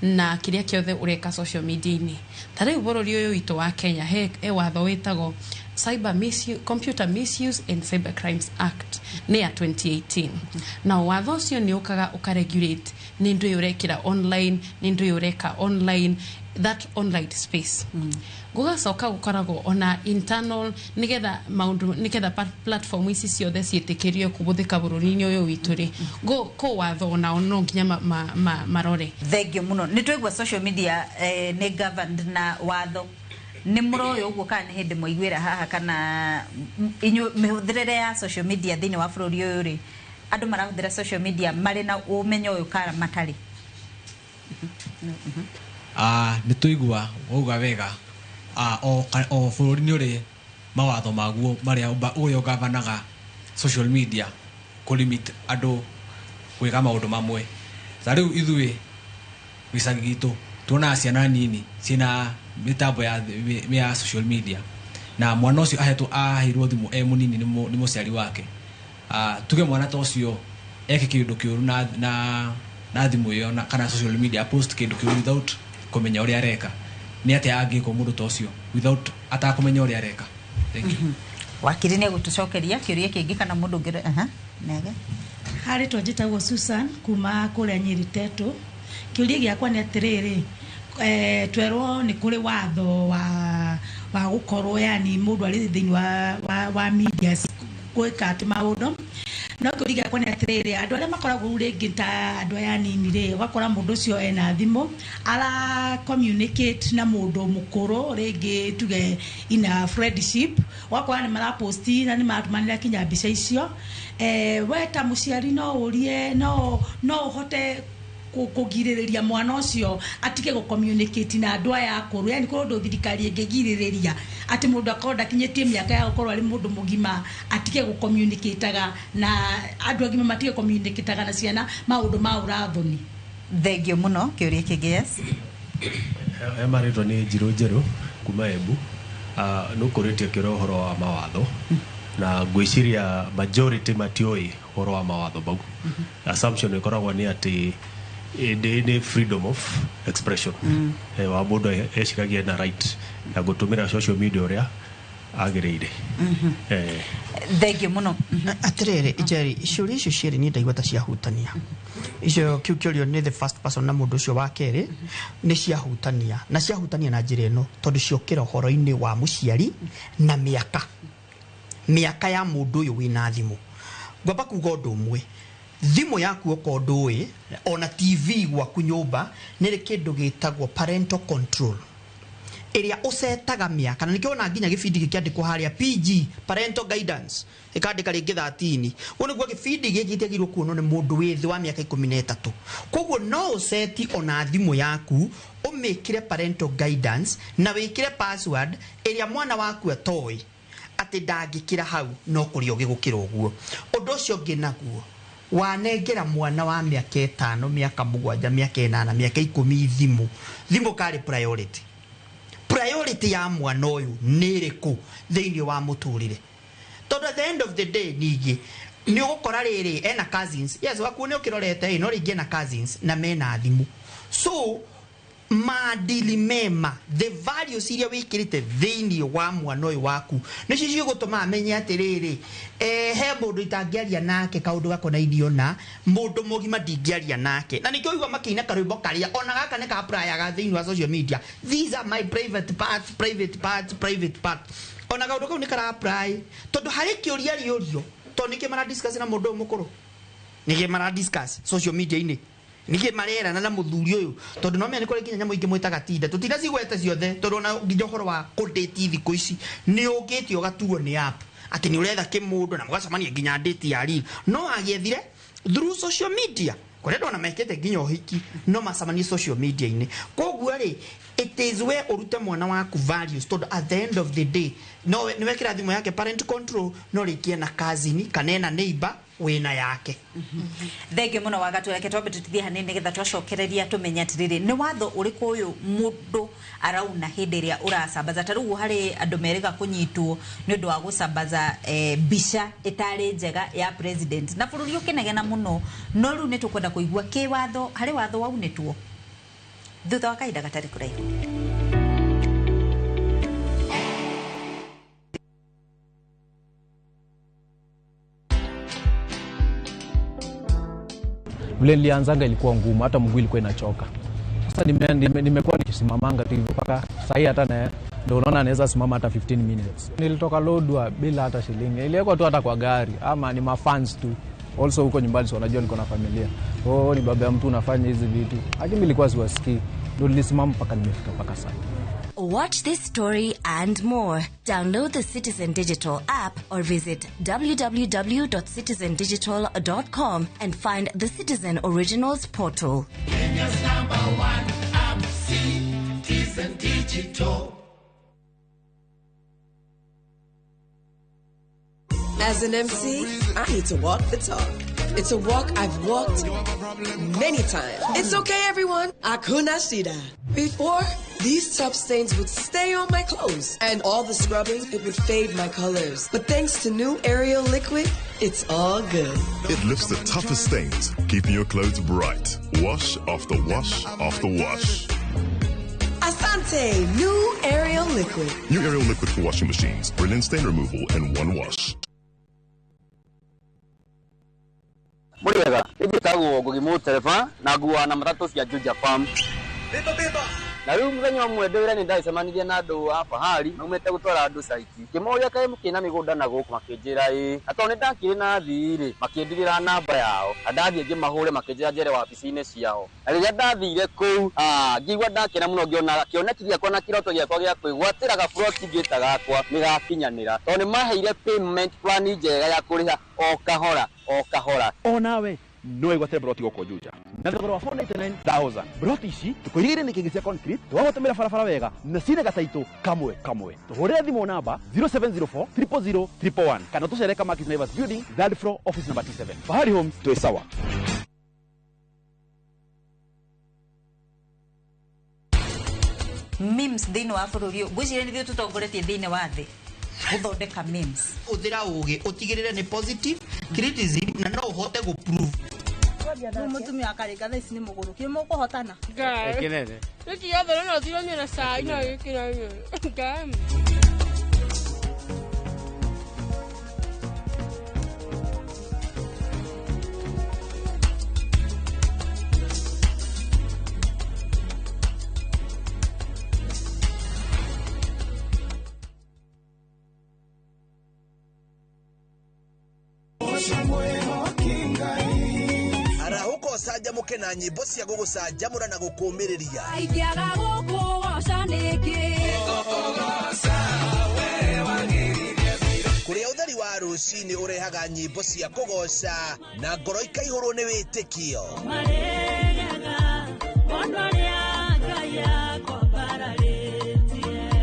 na kĩrĩa kĩothe ũreka social media-inĩ. Ta rĩu bũrũri ũyũ witũ wa Kenya he watho wĩtagwo Cyber Misuse, Computer Misuse and Cyber Crimes Act, nĩ ya 2018, na watho ũcio nĩ ũkaga ũkaregulate nĩ ndũ ũrekĩra online, nĩ ndũ ũreka online, that online space. Gũgacoka gũkoragwo ona internal, nĩgetha maũndũ, nĩgetha platform ici ciothe ciĩtĩkĩrio kũhũthĩka bũrũri-inĩ ũyũ witũ rĩ, kũ watho onao no nginya marore. Thengio mũno. Nĩ twaigua social media nĩ governed na watho. Nĩ mũroĩ ũguo kana nĩ hĩndĩ mwaiguĩra haha, kana inyuĩ mĩhũthĩrĩre ya social media thĩinĩ wa bũrũri ũyũ rĩ, andũ marahũthĩra social media marĩ na ũmenyo ũyũ kana matarĩ? Nĩ tũigua wauga wega. O bũrũri nĩ ũrĩ mawatho maguo marĩa ũrĩa ũgavanaga social media, kũlimit andũ gwĩka maũndũ mamwe. Ta rĩu ithuĩ gĩcagi gitũ tuonaga ciana nini ciĩna mĩtambo ya social media, na mwana ũcio ahetwo aheirwo thimũ e mũnini nĩ mũciari wake. Tuge mwana ta ũcio eke kĩndũ kĩũru na thimũ ĩyo kana social media, post kĩndũ kĩũru without kũmenya ũrĩa areka, nĩ atĩa angĩkwo mũndũ ta ũcio without atakũmenya ũrĩa areka? Thank you. Wakiri nĩ egũtũcokeria kĩũria kĩngĩ kana mũndũ ũngĩ. Aha, nege. Harĩ njĩtagwo Susan kuma kũrĩa Nyeri Tetũ. Kĩũria gĩakwa nĩ atĩrĩrĩ, twerwo nĩ kũrĩ watho wa gũkorwo, yani mũndũ arĩ thĩinĩ wa media gwĩka atĩ maũndũ, no kĩũria gĩakwa nĩ atĩrĩrĩ, andũ arĩa makoragwo rĩu rĩngĩ ta andũ aya anini rĩ, ũgakora mũndũ ũcio ena thimũ ara communicate na mũndũ mũkũrũ rĩngĩ, tuge ina friendship, ũgakora nĩ maraposti na nĩ maratũmanĩra kinya mbica icio. We ta mũciari no ũrie no ũhote kũgirĩrĩria mwana ũcio atige gũ-communicate na andũ aya akũrũ? Yani kũrĩ ũndũ thirikari ĩngĩgirĩrĩria atĩ mũndũ akorwo ndakinyĩtie mĩaka ya gũkorwo arĩ mũndũ mũgima atige gũ-communicataga na andũ agima, matige communicataga na ciana maũndũ ma ũrathoni? Thengio mũno. Kĩũria kĩngĩ? Yes. He marĩtwa nĩ Njirũ Njerũ kuma Embu. Nĩ ũkũrĩtie kĩũria ũhoro wa mawatho, na ngwĩciria majority matiũĩ ũhoro wa mawatho mau. Assumption ĩkoragwo nĩ atĩ nĩ freedom of expression. Wa mũndũ eciragia na right ya gũtũmĩra social media ũrĩa agĩrĩire. Thengio mũno. Atĩrĩrĩ Njeri, ciũria icio cierĩ niĩ ndaigua ta ciahutania. Icio kĩu kĩũrio nĩ the first person na mũndũ ũcio wa kerĩ nĩ ciahutania, na ciahutania na njĩra ĩno, tondũ ciokĩra ũhoro-inĩ wa mũciari na mĩaka ya mũndũ ũyũ wĩna thimũ. Ngwamba kuga ũndũ ũmwe, thimũ yaku okorwo ndũĩ, ona TV gwaku nyũmba nĩ rĩ kĩndũ gĩtagwo parental control ĩrĩa ũcetaga mĩaka, na nĩkĩo ona nginya gĩbindi gĩkĩandĩkwo harĩa PG, parental guidance, ĩkandĩka rĩngĩ 13. Ũguo nĩguo gĩbindi gĩkĩ gĩtiagĩrĩirwo kuonwo nĩ mũndũ wĩ thĩ wa mĩaka 13. Koguo no ũceti ona thimũ yaku ũmĩkĩre parental guidance na wĩkĩre password ĩrĩa mwana waku atoĩ atĩ ndangĩkĩra hau, no kũrĩ ũgĩ gũkĩra ũguo. Ũndũ ũcio ũngĩ naguo, wanengera mwana wa mĩaka 5, mĩaka 7, mĩaka 8, mĩaka 10 thimũ karĩ priority ya mwana ũyũ nĩ ĩrĩkũ thĩinĩ wa mũtũrĩre? Tondũ at the end of the day, ningĩ Nĩ ũgũkora rĩrĩ ena cousins, yes, waku nĩ ũkĩrorete ĩ, no rĩngĩ ena cousins na mena thimũ. So maadili mema, the values iria wĩkĩrĩte thĩinĩ wa mwana ũyũ waku nĩcio cigũtũma amenye atĩrĩrĩ, he mũndũ itangĩaria nake kaũndũ gakonainie na mũndũ mũgima ndingĩaria nake. Na nĩkĩo ũigua makĩina karwĩmbo karĩa ona gaka nĩ kaprayaga thĩinĩ wa social media, these are my private parts, private parts, private parts. Ona kaũndũ kau nĩ karaprai tondũ harĩ kĩũria rĩũrio, tondũ nĩkĩ maradiscuss na mũndũ ũyũ mũkũrũ, nĩkĩ maradiscuss social media-inĩ, nĩkĩ marerana na mũthuri ũyũ, tondũ no menya nĩ kũrĩ nginya nyamũ ingĩ mwĩtaga tinda tũtinda cigwete ciothe, tondũ ona nginya ũhoro wa kũndĩti thikũ ici nĩ ũkĩte ũgatuo nĩ app atĩ nĩ ũretha kĩmũndũ na mũgacemania nginya date ya real, no agĩethire through social media kũrĩa ndona mekĩte nginya ũhiki no macemanie social media-inĩ. Koguo rĩ, it is where ũrute mwana waku values, tondũ at the end of the day no nĩ wekĩra thimũ yake parent control, no rĩngĩ ena cousin kana ena neighbor wĩna yake. Thengio muno Wagatu, reke twambe tutithie hanini nigetha twacokereria tumenye atiriri ni watho uriku uyu mundu arauna hindi iria urasambaza. Ta riu hari andu meriga kunyitwo ni undu wa gusambaza mbica itari njega ya president na bururi ukinegena muno, no riu ni tukwenda kuigua ki watho hari watho waunitwo thutha wa kahinda gatari kuraihu. Vile nilianzanga ilikuwa ngumu, hata mguu ilikuwa inachoka. Sasa nimekuwa nikisimamanga tu hivyo mpaka sasa hata na ndio unaona naweza simama hata 15 minutes. Nilitoka Lodwar bila hata shilingi. Niliwekwa tu hata kwa gari ama ni mafans tu. Also huko nyumbani si wanajua niko na familia. Oh, ni baba ya mtu unafanya hizi vitu. Lakini nilikuwa siwasikii. Ndio nilisimama mpaka nimefika mpaka sasa. Watch this story and more. Download the Citizen Digital app or visit www.citizendigital.com and find the Citizen Originals portal. Kenya's number one app, Citizen Digital. As an MC, I need to walk the talk. It's a walk I've walked many times. It's okay, everyone. Hakuna shida. Before, these tough stains would stay on my clothes, and all the scrubbing, it would fade my colors. But thanks to new Ariel liquid, it's all good. It lifts the toughest stains, keeping your clothes bright. Wash after wash after wash. Asante, new Ariel liquid. New Ariel liquid for washing machines. Brilliant stain removal in one wash. Muriega, njĩtagwo Ngugi Mũtereba na nguaga na matatũ cia Juja Farm. Na rĩu mũthenya ũmwe ndĩ wĩra nĩ ndacemanirie na andũ a Fahari maumĩte gũtwara andũ caiti. Ngĩmoria kaĩ mũkĩna mĩgũnda na gũkũ, makĩnjĩra ĩĩ. Na tondũ nĩ ndakĩrĩ na athii rĩ, makĩndigĩra namba yao. Na ndathiĩ ngĩmahũre makĩnjĩra njere wabici-inĩ ciao. Na rĩrĩa ndathire kũu, ngĩigua ndakena mũno ngĩona kĩoneki gĩakwa na kĩroto gĩakwa gĩa kwĩgwatĩra gaburoti ngĩta gakwa nĩ gakinyanĩra. Tondũ nĩ maheire payment plan njega ya kũrĩha o kahora o kahora. Onawe no wĩgwatĩre broti gũkũ Juja na thogora wa 499,000. Broti ici tũkũirigĩire nĩ kĩngĩ cia concrete, tũgagũtũmĩra barabara wega na cina gataitũ kamwe kamwe. Tũhũrĩre thimũ namba 0704 000 111 kana tũcere Kamakis Naivas Building, third floor, office number T7. Fahari Homes, twĩ sawa. Memes thĩinĩ wa bũrũri ũyũ ngwĩciria nĩ ithuĩ tũtongoretie thĩinĩ wa thĩ gũthondeka memes. Ũthĩra ũgĩ ũtigĩrĩre nĩ positive criticism na no ũhote gũ prove. Rĩu mũtumia akarĩnga thaa ici nĩ mũgũrũki mũkũhotana. Ngai. Gĩkĩ gĩothe no ũtironyue na cai no gĩkĩronyue. Ngai. Arahũka ũcanjamũke na nyĩmbo cia gũgũcanjamũra na gũkũũmĩrĩria. Ingĩaga gũkũgoca nĩkĩ? Kũrĩa ũtheri wa rũcinĩ ũrehaga nyĩmbo cia kũgoca na ngoro ikaihũrwo nĩ wĩtĩkio.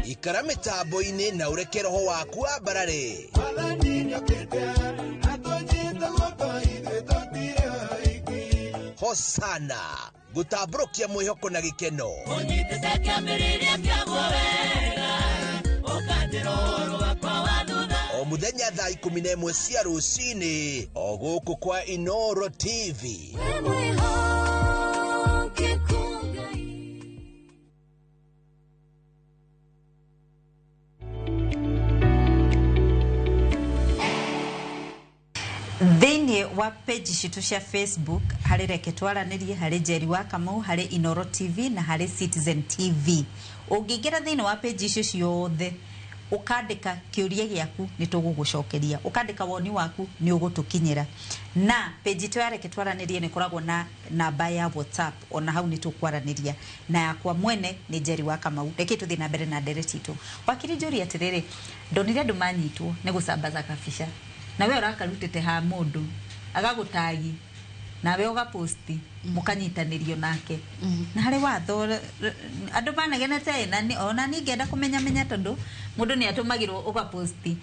Ikara mĩtambo-inĩ na ũreke roho waku wambarare. Hosana gũtambũrũkia mwĩhoko na gĩkeno. O O mũthenya thaa 11 cia rũcinĩ o gũkũ kwa Inoro TV. Thĩinĩ wa page citũ cia Facebook harĩ Reke Twaranĩrie, harĩ Njeri wa Kamau, harĩ Inoro TV na harĩ Citizen TV. Ũngĩingĩra thĩinĩ wa page icio ciothe ũkandĩka kĩũria gĩaku nĩ tũgũgũcokeria, ũkandĩka woni waku nĩ ũgũtũkinyĩra. Na page itũ ya Reke Twaranĩrie nĩ ĩkoragwo na namba ya WhatsApp, ona hau nĩ tũkwaranĩria. Na yakwa mwene nĩ Njeri wa Kamau. Reke tũthiĩ na mbere na ndereti itũ. Wakiri, njũria atĩrĩrĩ, ndonire andũ manyitwo nĩ gũcambaza kabica na we ũrakarutĩte ha mũndũ agagũtagi nawe ũgaposti mũkanyitanĩrio nake na harĩ watho andũ manegenete na ona niĩ ngĩenda kũmenya menya tondũ mũndũ nĩ atũmagĩrwo ũgaposti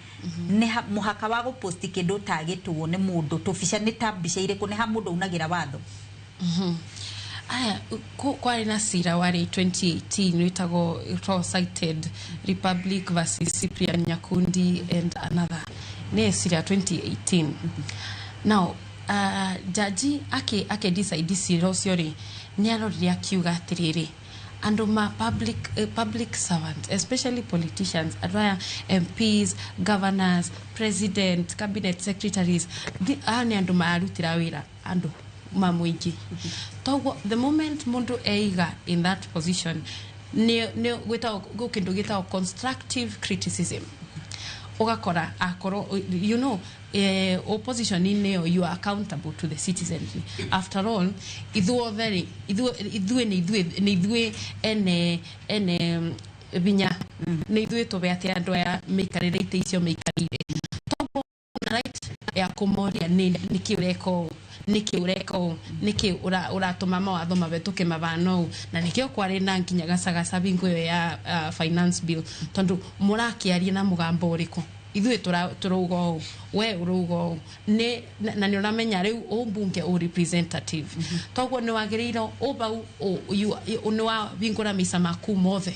nĩ mũhaka wa gũposti kĩndũ ũtagĩtwo nĩ mũndũ tũbica nĩ ta mbica irĩkũ nĩ ha mũndũ unagĩra watho. Aya, kwarĩ na cira warĩ 2018 wĩtagwo cited Republic versus Cyprian Nyakundi and another, nĩ cira 2018. Now jaji ake decide cira ũcio rĩ, nĩ arorire akiuga atĩrĩrĩ, andũ ma public servants, especially politicians, andũ aya MPs, governors, president, cabinet secretaries, aya nĩ andũ mararutĩra wĩra andũ ma mũingĩ. Toguo the moment mũndũ eiga in that position nĩ gwĩtagwo gwĩ kĩndũ gĩtagwo constructive criticism, ũgakora akorwo you know opposition inĩ ĩyo you are accountable to the citizenry. After all, ithuothe rĩ, ithuĩ nĩ ithuĩ ene binya, nĩ ithuĩ tũbe atĩ andũ aya maikarĩre itĩ icio maikarĩire, toguo right ya kũmoria nĩkĩ ũreka ũũ, nĩkĩ ũreka ũũ, nĩkĩ ũratũma mawatho mabetũke mabana ũũ. Na nĩkĩo kwarĩ na nginya gacagaca bingo ĩyo ya finance bill, tondũ mũrakĩaria na mũgambo ũrĩkũ, ithuĩ tũrauga ũũ, we ũrauga ũũ, na nĩ ũramenya rĩu ũmbunge ũ representative, toguo nĩ wagĩrĩirwo ũbau nĩ wahingũra maica maku mothe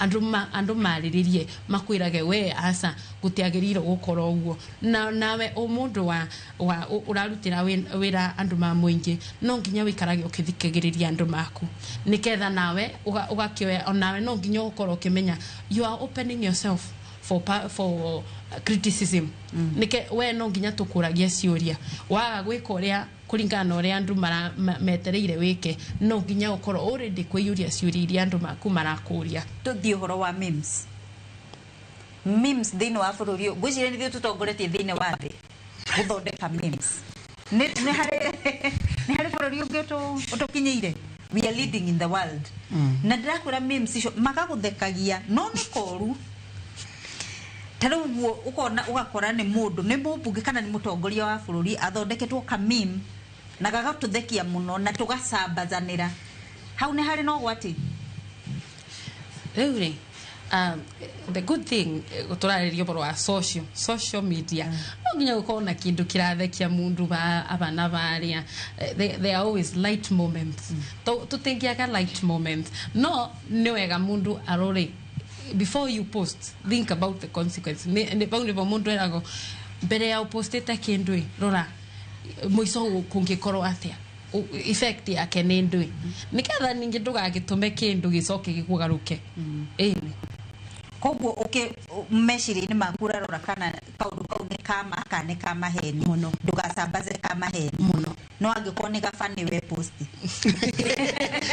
andũ marĩrĩrie makwĩrage we aca gũtiagĩrĩirwo gũkorwo ũguo. Na nawe o mũndũ wa ũrarutĩra wĩra andũ ma mũingĩ no nginya wĩikarage ũkĩthikagĩrĩria andũ maku nĩgetha nawe ũgakĩoya, onawe no nginya ũkorwo ũkĩmenya you are opening yourself for criticism. Nĩke we no nginya tũkũragia ciũria, waga gwĩka ũrĩa kũringana na ũrĩa andũ metereire wĩke, no nginya ũkorwo already kwĩyũria ciũria iria andũ maku marakũria. Tũthiĩ ũhoro wa memes. Memes thĩinĩ wa bũrũri ũyũ, ngwĩciria nĩ ithuĩ tũtongoretie thĩinĩ wa thĩ gũthondeka memes. Nĩ harĩ bũrũri ũngĩ ũtũkinyĩire? We are leading in the world. Na ndĩrakwĩra memes icio magagũthekagia no nĩ koru. Ta rĩu ũguo ũkona ũgakora nĩ mũndũ nĩ mũmbunge kana nĩ mũtongoria wa bũrũri athondeketwo ka meme na gagatũthekia mũno na tũgacambazanĩra. Hau nĩ harĩ na ũgwati? Rĩu rĩ, the good thing tũrarĩria ũhoro wa social media, no nginya gũkorwo na kĩndũ kĩrathekia mũndũ abana barĩa, they are always light moments. Tũtingĩaga light moments, no nĩ wega mũndũ arore before you post, think about the consequence. Nĩ bau nĩbo mũndũ eragwo mbere ya ũpostĩte kĩndũ ĩ, rora mũico kũngĩkorwo atĩa, effect yake nĩ ndũĩ, nĩgetha ningĩ ndũgagĩtũme kĩndũ gĩcoke gĩkũgarũke. Ĩni koguo meciria-inĩ maku ũrarora kana kaũndũ kau nĩ kama kana nĩ ka maheni mũno, ndũgacambaze ka maheni mũno, no angĩkorwo nĩ gabani we post.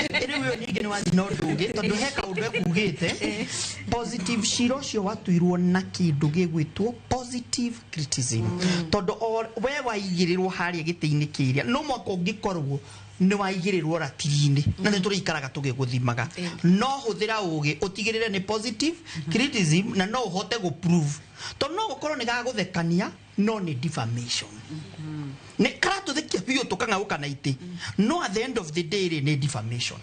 Rĩu ĩyo ningĩ nĩ wathiĩ na ũndũ ũngĩ tondũ he kaũndũ ekugĩte positive, cira ũcio watuirwo na kĩndũ gĩgwĩtwo positive criticism, tondũ we waigĩrĩrwo harĩa gĩtĩ-inĩ kĩrĩa no mwaka ũngĩkorwo nĩ waigĩrĩrwo ratiri-inĩ na nĩ tũrĩikaraga tũgĩgũthimaga, no hũthĩra ũgĩ ũtigĩrĩre nĩ positive criticism na no ũhote gũ prove, tondũ no gũkorwo nĩ gagũthekania no nĩ defamation, nĩ karatũthekia biũ tũkang'aũka na itĩ, no at the end of the day rĩ nĩ defamation.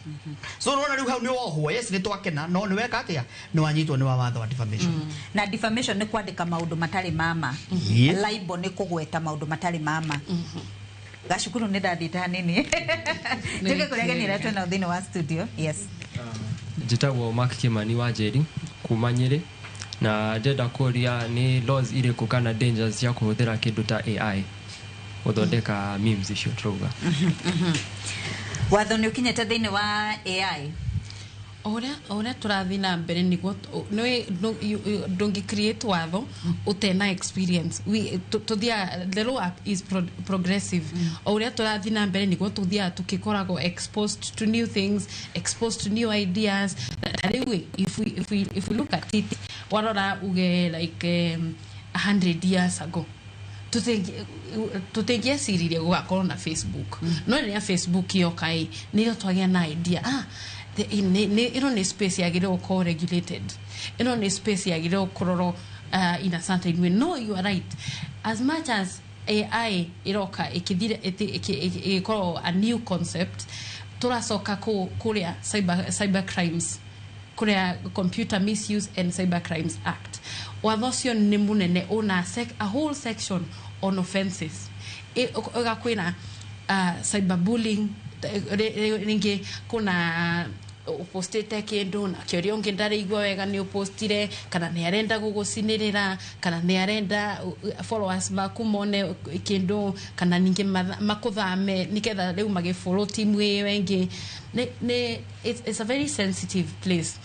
So ũrona rĩu hau nĩ wohwo, yes nĩ twakena, no nĩ weka atĩa, nĩ wanyitwo nĩ wa watho wa defamation. Na defamation nĩ kwandĩka maũndũ matarĩ mama. Libel nĩ kũgweta maũndũ matarĩ mama. Gacukuru nĩ ndathiĩte hanini njuke kũrĩa ageni arĩa twĩnao thĩinĩ wa studio. Yes. Njĩtagwo Mark Kimani wa Njeri kuma Nyĩrĩ Na ndĩrenda kũria nĩ laws irĩkũ kana dangers cia kũhũthĩra kĩndũ ta AI gũthondeka memes icio tũrauga. Watho nĩ ũkinyĩte thĩinĩ wa AI? O ũrĩa tũrathiĩ na mbere nĩguo ndũngĩ create watho ũtena experience. Tũthiaga, the law is progressive. O ũrĩa tũrathiĩ na mbere nĩguo tũthiaga tũkĩkoragwo exposed to new things, exposed to new ideas. Ta rĩu ĩ, if we look at it, warora uge like 100 years ago tũtingĩeciririe gũgakorwo na Facebook. No rĩrĩa Facebook yoka ĩ, nĩrĩo twagĩa na idea, ĩno nĩ space yagĩrĩirwo gũkorwo regulated, ĩno nĩ space yagĩrĩirwo kũrorwo in a certain way. No, you are right, as much as AI ĩroka ĩkĩthira, ĩgĩkorwo a new concept, tũracoka kũrĩa cyber crimes, kũrĩa Computer Misuse and Cyber Crimes Act. Watho ũcio nĩ mũnene, una a whole section on offenses. Ĩgakwĩra cyberbullying, rĩngĩ kuna ũpostĩte kĩndũ na kĩũria ũngĩ ndaraigua wega nĩ ũpostire, kana nĩ arenda gũgũcinĩrĩra, kana nĩ arenda followers maku mone kĩndũ, kana ningĩ makũthame nĩgetha rĩu magĩfollow timu ĩyo ĩngĩ. Nĩ it's a very sensitive place.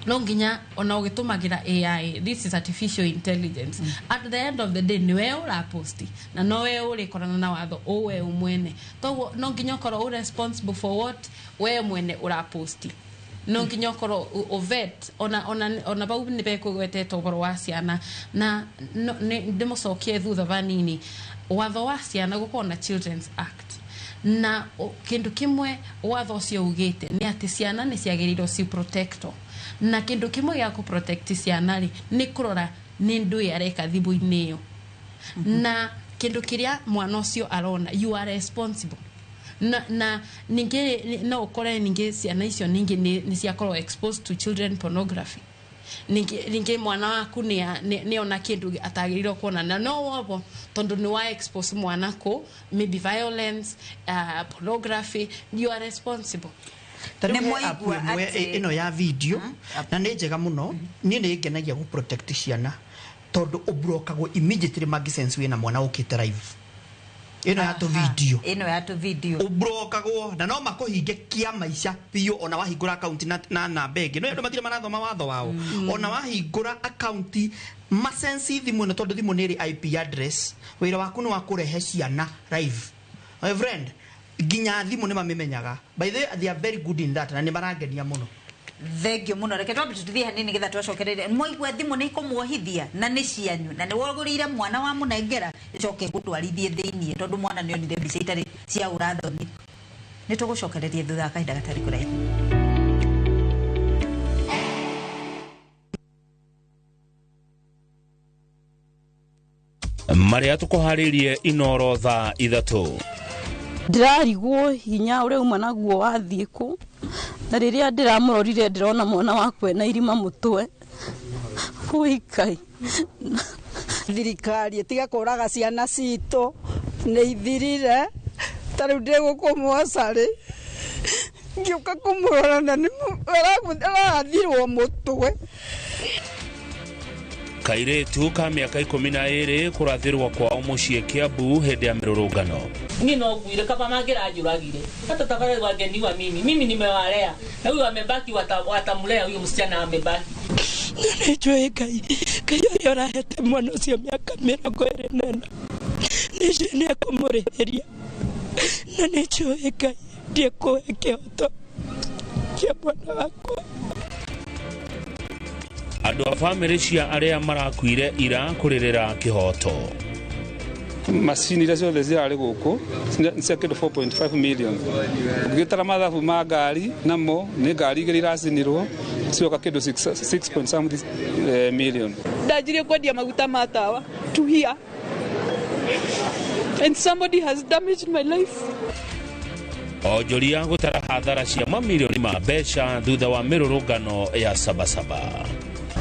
No nginya ona ũgĩtũmagĩra AI, this is artificial intelligence, at the end of the day nĩwe ũraposti na nowe ũrĩkorana na watho ũwe mwene. Toguo no nginya ũkorwo ũ responsible for what we mwene ũraposti. No nginya ũkorwo ũvet ona bau nĩ bekũgwetete ũhoro wa ciana na ndĩmũcokie thutha vanini. Watho wa ciana, gũkorwo na Children's Act, na kĩndũ kĩmwe watho ũcio ugĩte nĩ atĩ ciana nĩ ciagĩrĩirwo ci protectwo, na kĩndũ kĩmwe gĩa kũ protect ciana rĩ, nĩ kũrora nĩ ndũĩ areka thimũ-inĩ ĩyo na kĩndũ kĩrĩa mwana ũcio arona. You are responsible. Na ningĩ no ũkore ningĩ ciana icio ningĩ nĩ ciakorwo exposed to children pornography. Ningĩ mwana waku nĩ ona kĩndũ atagĩrĩirwo kuona, na no wobo tondũ nĩ wa expose mwana kũ maybe violence, pornography. You are responsible. Ta rĩu Nĩ he mwaigua app ĩmwe ĩno ya video na nĩ njega mũno. Niĩ nĩ ngenagia gũ protect ciana tondũ ũbrokagwo immediately mangĩ sense wĩna mwana ũkĩte live ĩno ya tũ video. Ĩno ya tũ video. Ũbrokagwo na no makũhinge kia maica biũ ona wahingũra account na namba ĩngĩ. No andũ matirĩ marathoma watho wao. Ona wahingũra account masensi thimũ ĩno, tondũ thimũ nĩ ĩrĩ IP address, wĩra waku nĩ wa kũrehe ciana live, my friend. Nginya thimũ nĩ mamĩmenyaga. By the way, they are very good in that na nĩ marangenia mũno. Thengio muno. Reke twambe tuthiĩ hanini getha twacokereria. Mwaigua thimũ nĩ ikũmuohithia na nĩ cianyu na nĩ wagũrĩire mwana wa mũnengera ĩcoke ĩgũtwarithie thĩiniĩ tondũ mwana nĩ onire mbica itarĩ cia ũrathoni. Nĩ tũgũcokereria thutha wa kahinda gatarĩ kũraihu. Marĩa tũkũharĩirie Inoro thaa 3. Ndĩrarigwo hinya ũrĩa uma naguo wathiĩ kũ, na rĩrĩa ndĩramũrorire ndĩrona mwana wakwa ena irima mũtwe. Ũikai. Thirikari ĩtige kũraga ciana citũ, nĩ ithirire. Ta rĩu ndĩ gũkũ mocarĩ, ngĩũka kũmũrora na nĩ arathirwo mũtwe. Kairĩtu ka mĩaka 12 kũrathĩrwo kwao mũciĩ Kiambu hĩndĩ ya mĩrũrũngano. Ni no nguire kaba mangĩranjũragire hata tafadhali wangeniua. Mimi nimewalea na huyu amebaki, watamlea huyu msichana amebaki. Nĩ njũĩ Ngai, Ngai ũrĩa ũrahete mwana ũcio mĩaka 24, nĩ njũĩ nĩ ekũmũrĩhĩria, na nĩ njũĩ Ngai ndiekũhe kĩhoto kĩa mwana wakwa. Andũ a bamĩrĩ cia arĩa marakuire ira kũrĩrĩra kĩhoto. Macini iria ciothe cirarĩ gũkũ nĩ cia kĩndũ 4.5 million. Ũngĩgĩtara mathabu ma ngari namo nĩ ngari 2 iracinirwo, cioka kĩndũ 6 point something million. Ndanjirie kwendia maguta ma tawa to here, and somebody has damaged my life. Onjoria gũtara hathara cia mamirioni ma mbeca thutha wa mĩrũrũngano ya Sabasaba.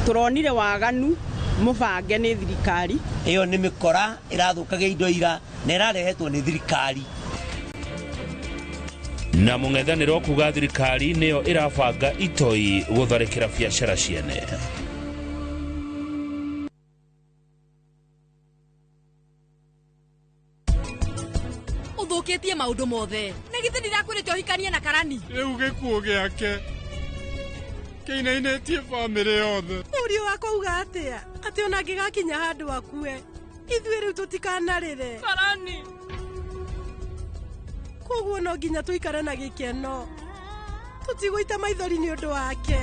Turonire waganu mũbange nĩ thirikari. Ĩyo nĩ mĩkora ĩrathũkagia indo ira na ĩrarehetwo nĩ thirikari. Na mũng'ethanĩro kuga thirikari nĩyo ĩrabanga itoi gũtharĩkĩra biacara ciene. Ũthũkĩtie maũndũ mothe. Nĩ githĩ ndirakwĩrĩte ũhikanie na Karani? Rĩu gĩkuũ gĩake kĩinainĩtie bamĩrĩ yothe. Mũriũ wakwa uga atĩa? Atĩ ona angĩgakinya handũ akue, ithuĩ rĩu tũtikanarĩre. Karani. Koguo no nginya tũikare na gĩkeno. Tũtigũita maithori nĩ ũndũ wake.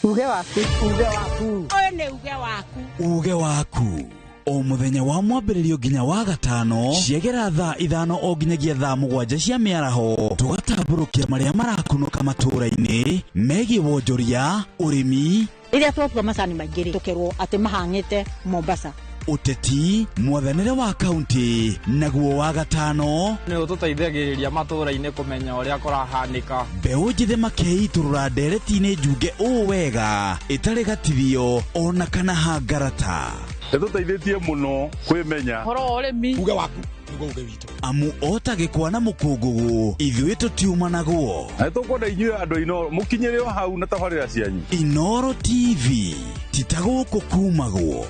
Uge waku. Uge waku. Ũyũ nĩ uge waku. Uge waku. O mũthenya wa mwambĩrĩrio nginya wa gatano ciegera thaa 5 o nginyagia thaa 7 cia mĩaraho tũgatambũrũkia marĩa marakunũka matũũra-inĩ megiĩ wonjoria, ũrĩmi, rĩrĩa twatua macani maingĩ rĩ tũkerwo atĩ mahang'ĩte Mombasa, ũteti, mwathanĩre wa kaunti, naguo wa gatano nĩ ũtũteithagĩrĩria matũũra-inĩ kũmenya ũrĩa kũrahanĩka. Mbeũ njĩthĩ makeitũrũra ndereti-inĩ njunge ũũ wega ĩtarĩ gatithio ona kana hangarata. Ĩtũteithĩtie mũno kwĩmenya ũhoro wa ũrĩmi. Uge waku nĩguo uge witũ. Amu ota gĩkwa na mũkũngũgũ ithuĩ tũtiumanagwo. Na nĩtũkwenda inyuĩ andũ a Inooro mũkinyĩre o hau na tabarĩra cianyu. Inooro TV ti ta gũkũ kumagwo.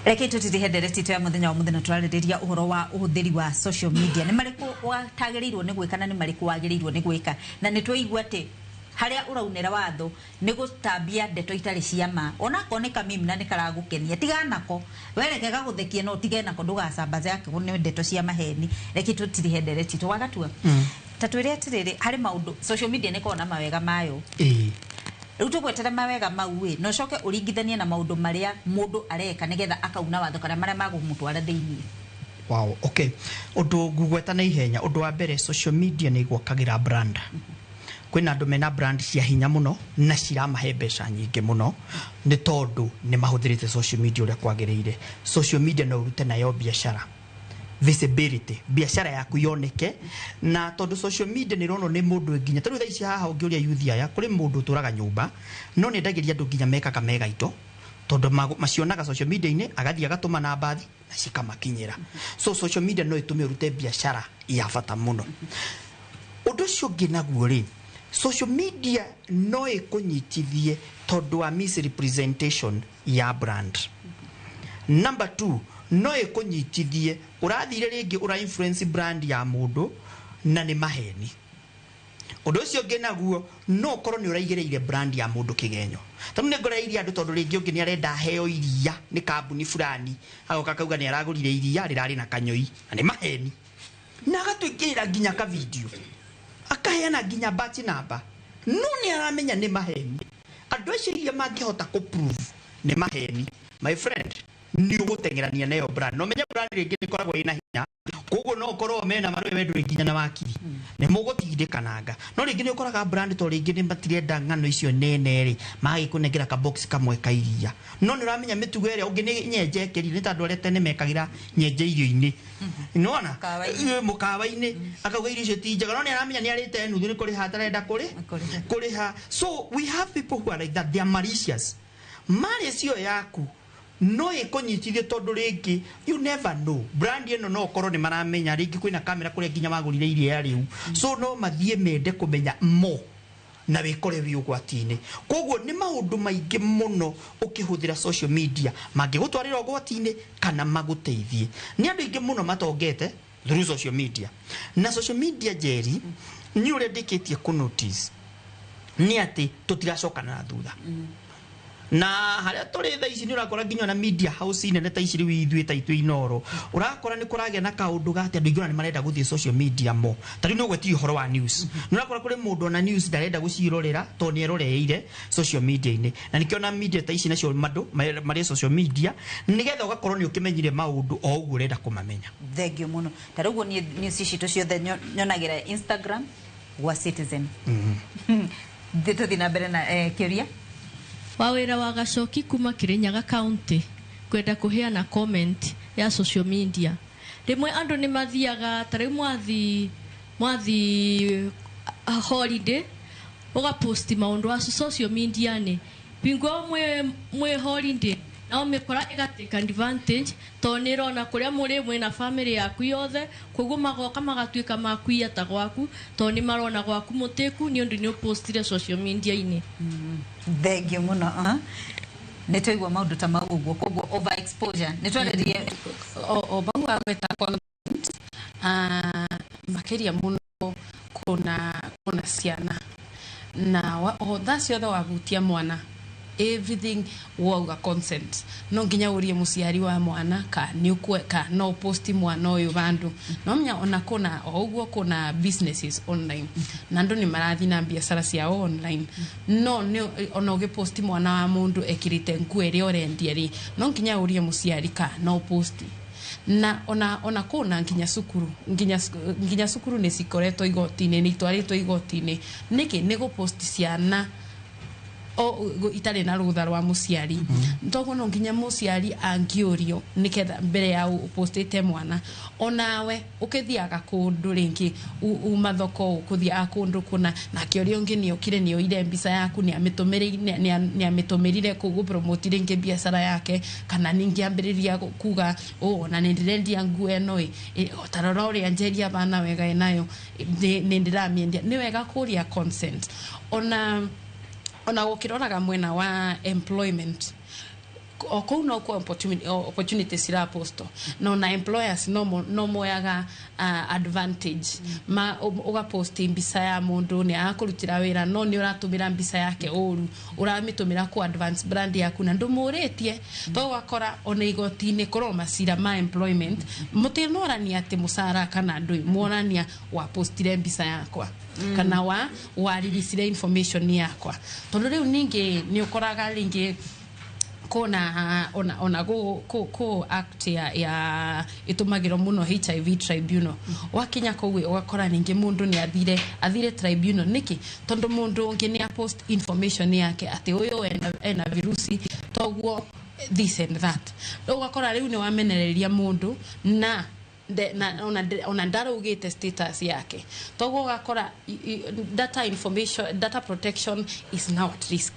Reke tutirihe ndereti itu ya muthenya wa muthenya turarĩrĩria ũhoro wa ũhũthĩri wa social media nĩ marĩkũ watagĩrĩirwo nĩ gwĩka na nĩ marĩkũ wagĩrĩirwo nĩ gwĩka, na nĩ twaigua atĩ harĩa ũraunĩra watho nĩ gũtambia ndeto itarĩ cia ma, onakorwo nĩ kamimi na nĩ karagũkenia tiga nako wereke gagũthekie no ũtige nako ndũgacambaze akĩgo nĩ ndeto cia maheni. Reke tutirihe ndereti itu wagatua ta twĩre atĩrĩrĩ, harĩ maũndũ social media nĩ ĩkoragwo na mawega mayo. Rĩu tũgwetere mawega mau ĩ na ũcoke ũringithanie na maũndũ marĩa mũndũ areka nĩgetha akauna watho kana marĩa magũmũtwara thĩinĩ. Wow, okay. Ũndũ ngũgweta na ihenya, ũndũ wa mbere social media nĩ ĩgwakagĩra brand. Kwĩna andũ mena brand cia hinya mũno na ciramahe mbeca nyingĩ mũno nĩ tondũ nĩ mahũthĩrĩte social media ũrĩa kwagĩrĩire. Social media no ũrute nayo biacara, visibility, biacara yaku yoneke, na tondu social media nĩ ĩronwo nĩ mũndũ nginya ta rĩu thaa ici haha ũngĩũria youth aya kũrĩ mũndũ ũtũraga nyũmba no nĩ endagĩria andũ nginya mekaga mega indo tondu macionaga social media-inĩ, agathiĩ agatũma na mbathi na cikamakinyĩra. So social media no ĩtũme ũrute biacara ya bata mũno. Ũndũ ũcio ũngĩ naguo rĩ, social media no ĩkũnyitithie tondũ wa misrepresentation ya brand. Number 2, no ĩkũnyitithie ũrathire rĩngĩ ũra influence brand ya mũndũ na nĩ maheni. Ũndũ ũcio ũngĩ naguo no ũkorwo nĩ ũraigĩrĩire brand ya mũndũ kĩgenyo. Tondũ nĩ ngoreirie andũ tondũ rĩngĩ ũngĩ nĩ arenda heo iria nĩ kambuni fulani, agoka akauga nĩ aragũrire iria rĩrarĩ na kanyoi na nĩ maheni, na agatwĩkĩrĩra nginya ka video akaheana nginya batch number, no nĩ aramenya nĩ maheni. Andũ acio iria mangĩhota kũ prove nĩ maheni, my friend, nĩ ũgũteng'erania nayo brand. No menye brand rĩngĩ nĩ ĩkoragwo ĩna hinya, koguo no ũkorwo mena marũĩ we ndũrĩ nginya na wakiri nĩ mũgũtindĩkananga. No rĩngĩ nĩ ũkoraga brand to rĩngĩ nĩ matirenda ng'ano icio nene rĩ, magagĩkũnengera ka box kamwe ka iria, no nĩ ũramenya mĩtugo ĩrĩa ũngĩ nĩ nyenje ĩkĩrire, nĩ ta andũ arĩa tene mekagĩra nyenje irio-inĩ, nĩwona mũkawa-inĩ akauga irio icio ti njega, no nĩ aramenya nĩ arĩte nuthu nĩ kũrĩha atarenda kũrĩha. So we have people who are like that, they are malicious. Malice ĩyo yaku no ĩkũnyitithie tondũ rĩngĩ you never know, brand ĩno no ũkorwo nĩ maramenya rĩngĩ kwĩna kamera kũrĩa nginya wagũrire iria rĩu, so no mathiĩ mende kũmenya mo na wĩkore wĩ ũgwati-inĩ. Koguo nĩ maũndũ maingĩ mũno ũkĩhũthĩra social media mangĩgũtwarĩra ũgwati-inĩ kana magũteithie. Nĩ andũ aingĩ mũno matongete through social media, na social media Njeri nĩ ũrĩa ndĩkĩtie kũ notice nĩ atĩ tũtiracokana na thutha. Na harĩa tũrĩ thaa ici nĩ ũrakora nginya na media house nene ta ici rĩu ithuĩ ta ithuĩ Inooro, ũrakora nĩ kũragĩa na kaũndũ ga atĩ andũ aingĩ ona nĩ marenda gũthiĩ social media mo. Ta rĩu nĩ ũgwetirie ũhoro wa news, nĩ ũrakora kũrĩ mũndũ ona news ndarenda gũcirorera tondũ nĩ eroreire social media-inĩ, na nĩkĩo na media ta ici nacio andũ marĩ social media nĩgetha ũgakorwo nĩ ũkĩmenyire maũndũ o ũguo ũrenda kũmamenya. Thengiũ mũno. Ta rĩu ũguo niĩ news citũ ciothe nyonagĩra Instagram gwa Citizen. Tũthiĩ na mbere na kĩũria. Wawira wa Gacoki kuma Kirinyaga County kwenda kuheana comment ya social media. Rimwe andu ni mathiaga ta riu mwathi holiday ugaposti maundu acu social media ni bingo mwe holiday Nao mĩkora ĩgatake advantage tondũ nĩ ĩrona kũrĩa mũrĩ mwĩna family yaku yothe, koguo magoka magatuĩka ma kũiya ta gwaku tondũ nĩ marona gwaku mũtĩku nĩ ũndũ nĩ ũpostire social media-inĩ. Thank you mũno. Nĩ twaigua maũndũ ta mau ũguo, koguo over exposure nĩ twarĩrie. O bau agweta content, makĩria mũno kuna ciana na o thaa ciothe wahutia mwana, everything wauga consent, no nginya urie muciari wa mwana ka ni ukwe ka no posti mwana uyu bandu. No menya ona kuna o uguo kuna businesses online na andu ni marathi na biacara ciao online, no ni ona ugiposti mwana wa mundu ekirite nguo iria urendia ri, no nginya urie muciari ka no posti. Na ona kuna nginya cukuru, nginya cukuru ni cikoretwo igoti-inĩ, ni itwarĩtwo igoti-inĩ nĩkĩ nĩ gũposti ciana o itarĩ na rũtha rwa mũciari. Toguo no nginya mũciari angĩũrio nĩgetha mbere ya ũpostĩte mwana, onawe ũkĩthiaga kũndũ rĩngĩ uma thoko ũkũthiaga kũndũ kũna, nake ũrĩa ũngĩ nĩokire nĩoire mbica yaku nĩamĩtũmĩrire kũu gũpromote rĩngĩ biacara yake, kana ningĩ ambĩrĩria kuga ona nĩ ndĩrendia nguo ĩno ĩ, ta rora ũrĩa njeria bana wega ĩnayo, nĩ ndĩramĩendia. Nĩ wega kũria consent. Ona gũkĩroraga mwena wa employment, o kũu no kuo opportunities ciraposto, no na employers no moyaga advantage ma ũgaposti mbica ya mũndũ nĩ arakũrutĩra wĩra, no nĩ ũratũmĩra mbica yake ũru, ũramĩtũmĩra ku advance brand yaku na ndũmũrĩtie. To ũgakora ona igoti-inĩ kũrwo macira ma employment mũtinorania atĩ mũcara kana ndũĩ, muonania wapostire mbica yakwa kana waririsire information yakwa. Tondũ rĩu ningĩ nĩ ũkoraga rĩngĩ kona ona go ko act ya itumagirwo muno HIV tribunal, wakinya kuu ugakora ningi mundu ni athire tribunal niki tondu mundu ungi ni post information yake ati uyu ena virusi toguo this and that, ugakora riu ni wamenereria mundu na ona ndaraugite status yake, toguo ugakora data information, data protection is now at risk.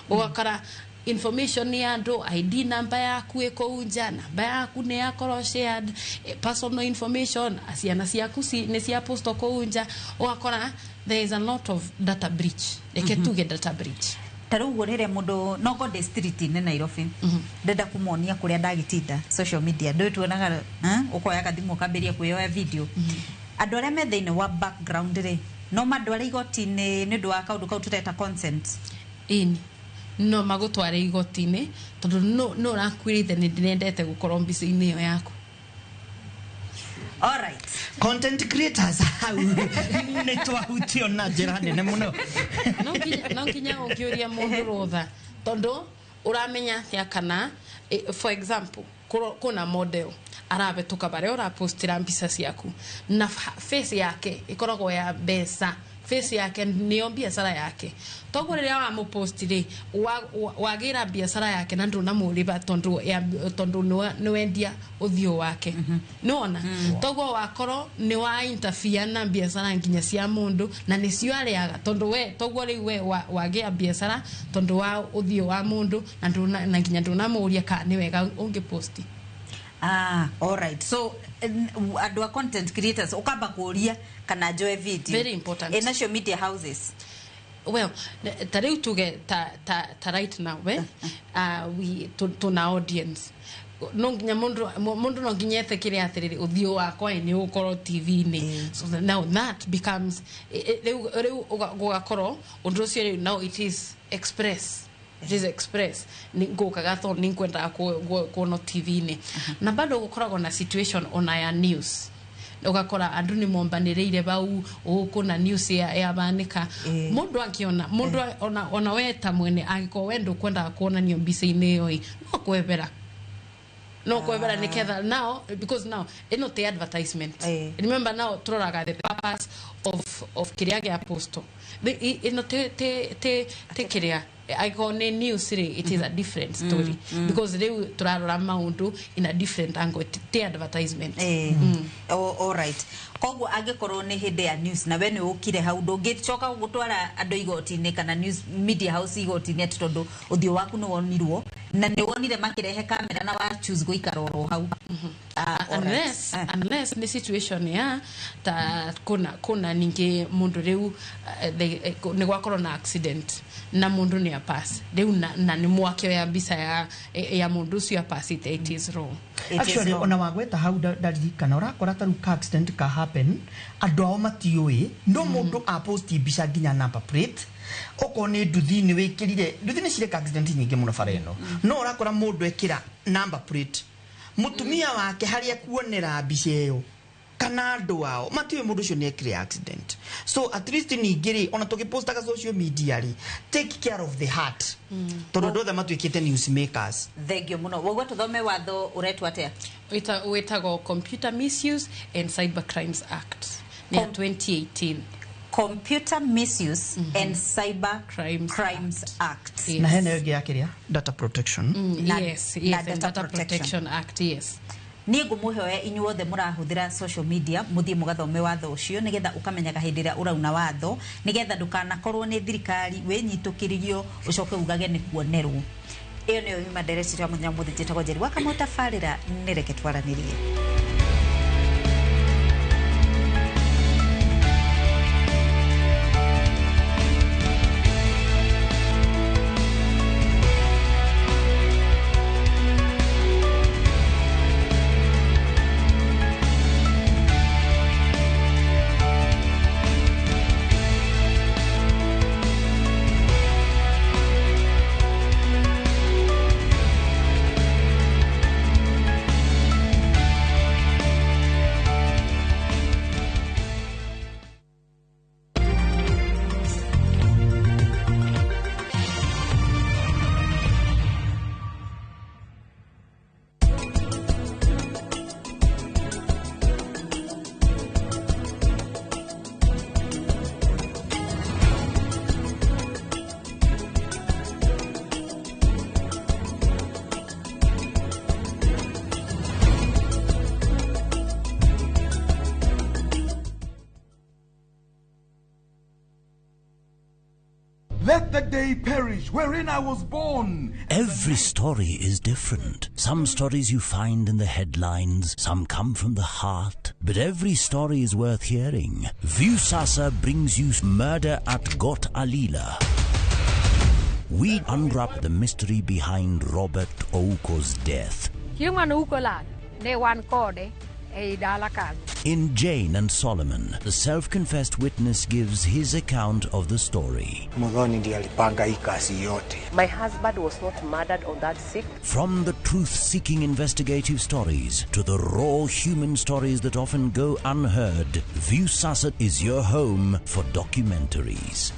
Ugakora information ya andu, ID number yaku iko nja, namba yaku ni yakorwo shared, personal information ciana ciaku ni cia posto kuu nja, ugakora there is a lot of data breach. Reke tuge data breach. Ta rĩu ũguo rĩrĩa mũndũ no go ndĩ street-inĩ Nairobi, ndenda kũmonia kũrĩa ndagitinda social media, ndũĩ tuonaga ũkoya gathimũ ũkambĩrĩria kwĩyoya video, andũ arĩa me thĩinĩ wa background rĩ, no mandware igoti-inĩ nĩ ũndũ wa kaũndũ kau tũreta consent? Ĩni, no magũtware igoti-inĩ tondũ no ũrakwĩrĩte nĩ ndĩrendete gũkorwo mbica-inĩ ĩyo yaku. All right. Content creators hau nĩ twahutio na njĩra nene mũno. No nginya ũngĩũria mũndũ rũtha tondũ ũramenya atĩa kana for example kuna model arabetũka barĩa ũrapostĩra mbica ciaku na face yake ĩkoragwo ya mbeca, face yake niyo biacara yake, toguo rĩrĩa wamũpost rĩ wagĩra biacara yake na ndũnamũrĩba tondu nĩwendia ũthiũ wake, nĩwona? Toguo wakorwo nĩ wa interfere na biacara nginya cia mũndũ na nĩcio arĩaga tondu we toguo rĩu we wagĩa biacara tondu wa ũthiũ wa mũndũ na nginya ndũnamũria kana nĩ wega ũngĩposti. All right. So andũ a content creators ukamba kuria kana njoe video. Very important. Nacio media houses. Well, ta rĩu tuge ta right now we tuna audience. No nginya mundu no nginya etĩkĩre atĩrĩrĩ ũthiũ wakwa nĩ ũgũkorwo TV-inĩ. So now that becomes rĩu gũgakorwo ũndũ ũcio rĩu now it is express. It is express. Ngũkaga tondũ nĩ ngwendaga kuonwo TV-inĩ. Na bado gũkoragwo na situation ona ya news. Ũgakora andũ nĩ mombanĩrĩire bau ũkũ na news ya banĩka. Mũndũ angĩona, mũndũ ona we ta mwene angĩkorwo we ndũkwendaga kuonanio mbica-inĩ ĩyo ĩ, no kwebera. No kwebera nĩketha now because now ĩno ti advertisement. Remember now tũroraga the purpose of kĩrĩa gĩa posto. Ĩno ti kĩrĩa angĩkorwo nĩ news rĩ, it is a different story because rĩu tũrarora maũndũ in a different angle, ti advertisement. All right. Koguo angĩkorwo nĩ hĩndĩ ya news na we nĩ ũkire hau ndũngĩcoka gũtwara andũ igoti-inĩ kana news media house igoti-inĩ atĩ tondũ ũthiũ waku nĩ wonirwo Na nĩ wonire makĩrehe kamera na wa choose gũikara oro hau. Ah, alright. Unless nĩ situation ya ta kuna ningĩ mũndũ rĩu nĩ gwakorwo na accident na mũndũ nĩ apass rĩu na nĩ mwakĩoya mbica ya mũndũ ũcio apacite, it is wrong. Actually, ona wagweta hau ndaririkana ũrakora ta rĩu ka accident ka happen, andũ ao matiũĩ, no mũndũ aposti mbica nginya number plate, okorwo nĩ nduthi nĩ wĩkĩrire. Nduthi nĩ cireka accident nyingĩ mũno bara ĩno, no ũrakora mũndũ ekĩra number plate, mũtumia wake harĩa kuonera mbica ĩyo kana andũ ao matiũĩ mũndũ ũcio nĩ ekire accident. So at least ningĩ rĩ, ona tũgĩpostaga social media rĩ, take care of the heart, tondũ andũ othe matuĩkĩte news makers. Thengio mũno. Woguo tũthome watho ũretwo atĩa? Wĩtagwo Computer Misuse and Cyber Crimes Act, nĩ ya 2018. Computer Misuse and Cyber Crimes Act. Na hena ĩyo ĩngĩ ya kĩrĩa, data protection. Yes, na yes, and Data Data Protection Act, yes. Niĩ ngũmũhoya inyuothe mũrahũthĩra social media mũthiĩ mũgathome watho ũcio, nĩgetha ũkamenyaga hĩndĩ ĩrĩa ũrauna watho, nĩgetha ndũkanakorwo nĩ thirikari wĩnyitũkĩrio ũcoke ugage nĩ kuonerwo. Ĩyo nĩyo yuma ndereti ya mũthenya mũthĩ. Njĩtagwo Njeri wa Kamau, tabarĩra nĩ Reke Twaranĩrie. Let the day perish wherein I was born. Every story is different. Some stories you find in the headlines, some come from the heart. But every story is worth hearing. Viusasa brings you Murder at Got Alila. We unwrap the mystery behind Robert Ouko's death. Chieng' mane Ouko lal, ne wan kode ei dala kanyo. In Jane and Solomon, the self-confessed witness gives his account of the story. Muthoni ndiye alipanga hii kazi yote. My husband was not murdered on that 6th. From the truth-seeking investigative stories to the raw human stories that often go unheard, Viusasa is your home for documentaries.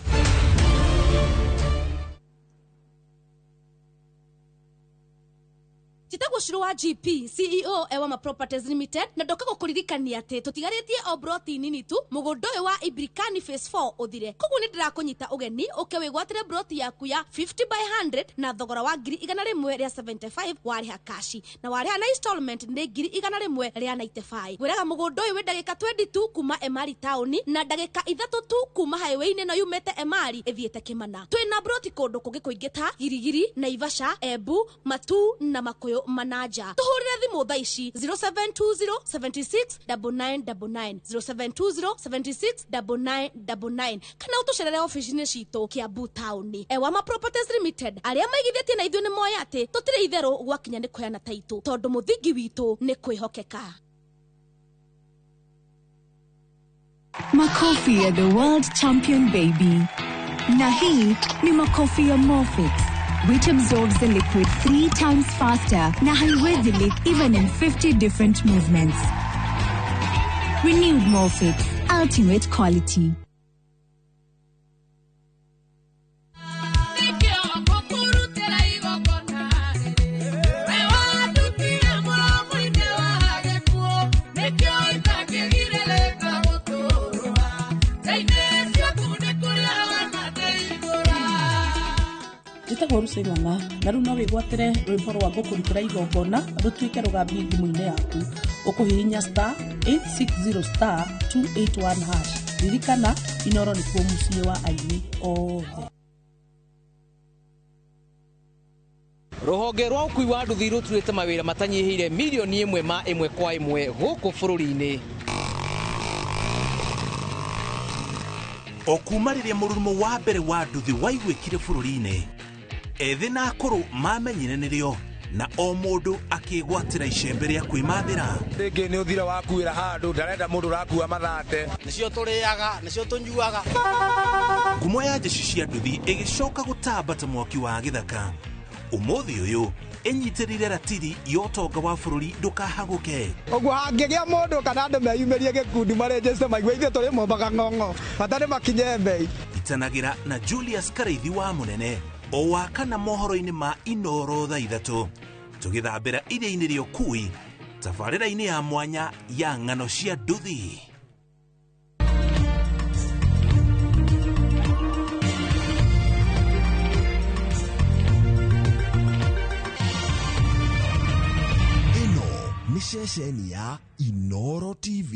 Njĩtagwo Ciro wa GP CEO Ewama Properties Limited, na ndoka gũkũririkania atĩ tũtigarĩtie o broti nini tu mũgũnda ũyũ wa Ibrikani Phase 4 ũthire. Koguo nĩ ndĩrakũnyita ũgeni ũke wĩgwatĩre broti yaku ya 50 by 100 na thogora wa 175,000 warĩha kashi, na warĩha na installment nĩ 195,000. Ngwĩraga mũgũnda ũyũ wĩ ndagĩka 22 kuma Emari taũni na ndagĩka 3 tu kuma highway-inĩ ĩno yumĩte Emari ĩthiĩte Kĩmana. Twĩna broti kũndũ kũngĩ kũingĩ ta Girigiri, Naivasha, Embu, Matuu na Makuyu Manaja. Tuhurire thimu thaa ici 0720 76 9999, 0720 76 9999, kana ũtũcerere ofici-inĩ citũ Kiambu taũni. Ewama Properties Limited, arĩa maigithĩtie na ithuĩ nĩ moĩ atĩ tũtirĩ itherũ gwakinya nĩ kũheana taitũ, tondũ mũthingi witũ nĩ kwĩhokeka. Makofi ya the world champion baby. Na hii ni makofi ya Morfix, which absorbs the liquid 3 times faster na haiwezi leak even in 50 different movements. Renewed Morfix, ultimate quality. Njĩtagwo Lucy Ng'ang'a, na rĩu no wĩgwatĩre rwĩmbo rwa ngũkũrutĩra igongona rũtuĩke rũgambi thimũ-inĩ yaku. Ũkũhihinya star 860 star 281 hash. Ririkana, Inoro nĩkuo mũciĩ wa aini othe. Rũhonge rwa ũkui wa nduthi rũturĩte mawĩra matanyihĩire milioni ĩmwe ma ĩmwe kwa ĩmwe gũkũ bũrũri-inĩ. O kuma rĩrĩa mũrurumo wa mbere wa nduthi waiguĩkire bũrũri-inĩ, ethĩ na akũrũ mamenyire nĩrĩo na o mũndũ akĩgwatĩra icembe rĩa kwĩmathĩra. Rĩngĩ nĩ ũthira wakuĩra handũ ndarenda mũndũ ũrakua mathate. Nĩcio tũrĩaga, nĩcio tũnyuaga. Ngumo ya jeshi cia nduthi ĩgĩcoka gũtamba ta mwaki wa gĩthaka. Ũmũthĩ ũyũ ĩnyitĩrĩire ratiri ya ũtonga wa bũrũri ndũkahagũke. Ũguo hangĩgĩa mũndũ kana andũ meyumĩrie gĩkundi marĩnjĩte maigue ithuĩ tũrĩ mombaga ng'ong'o bata nĩ makinye mbei. Itanagĩra na Julius Karaithi wa Mũnene o wa kana mohoro-inĩ ma Inoro thaa 3 tũgĩthambĩra iria-inĩ rĩa ũkui tabarĩra-inĩ ya mwanya ya ng'ano cia nduthi. Ĩno nĩ ceceni ya Inoro TV.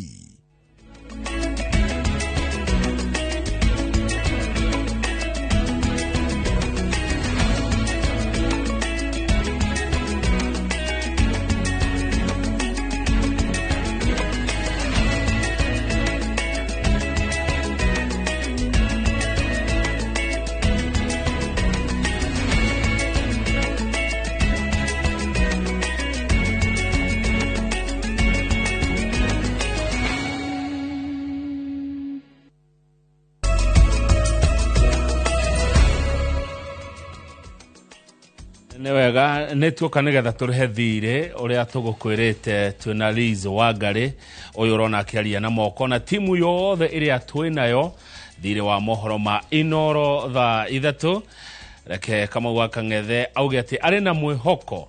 Nĩ wega nĩ tuoka nĩgetha tũrĩhe thirĩ ũrĩa tũgũkwĩrĩte. Twĩna Liz Wangari ũyũ ũrona akĩaria na moko na timu yothe ĩrĩa twĩnayo thirĩ wa mohoro ma Inoro thaa 3. Reke Kamau wa Kang'ethe auge atĩ arĩ na mwĩhoko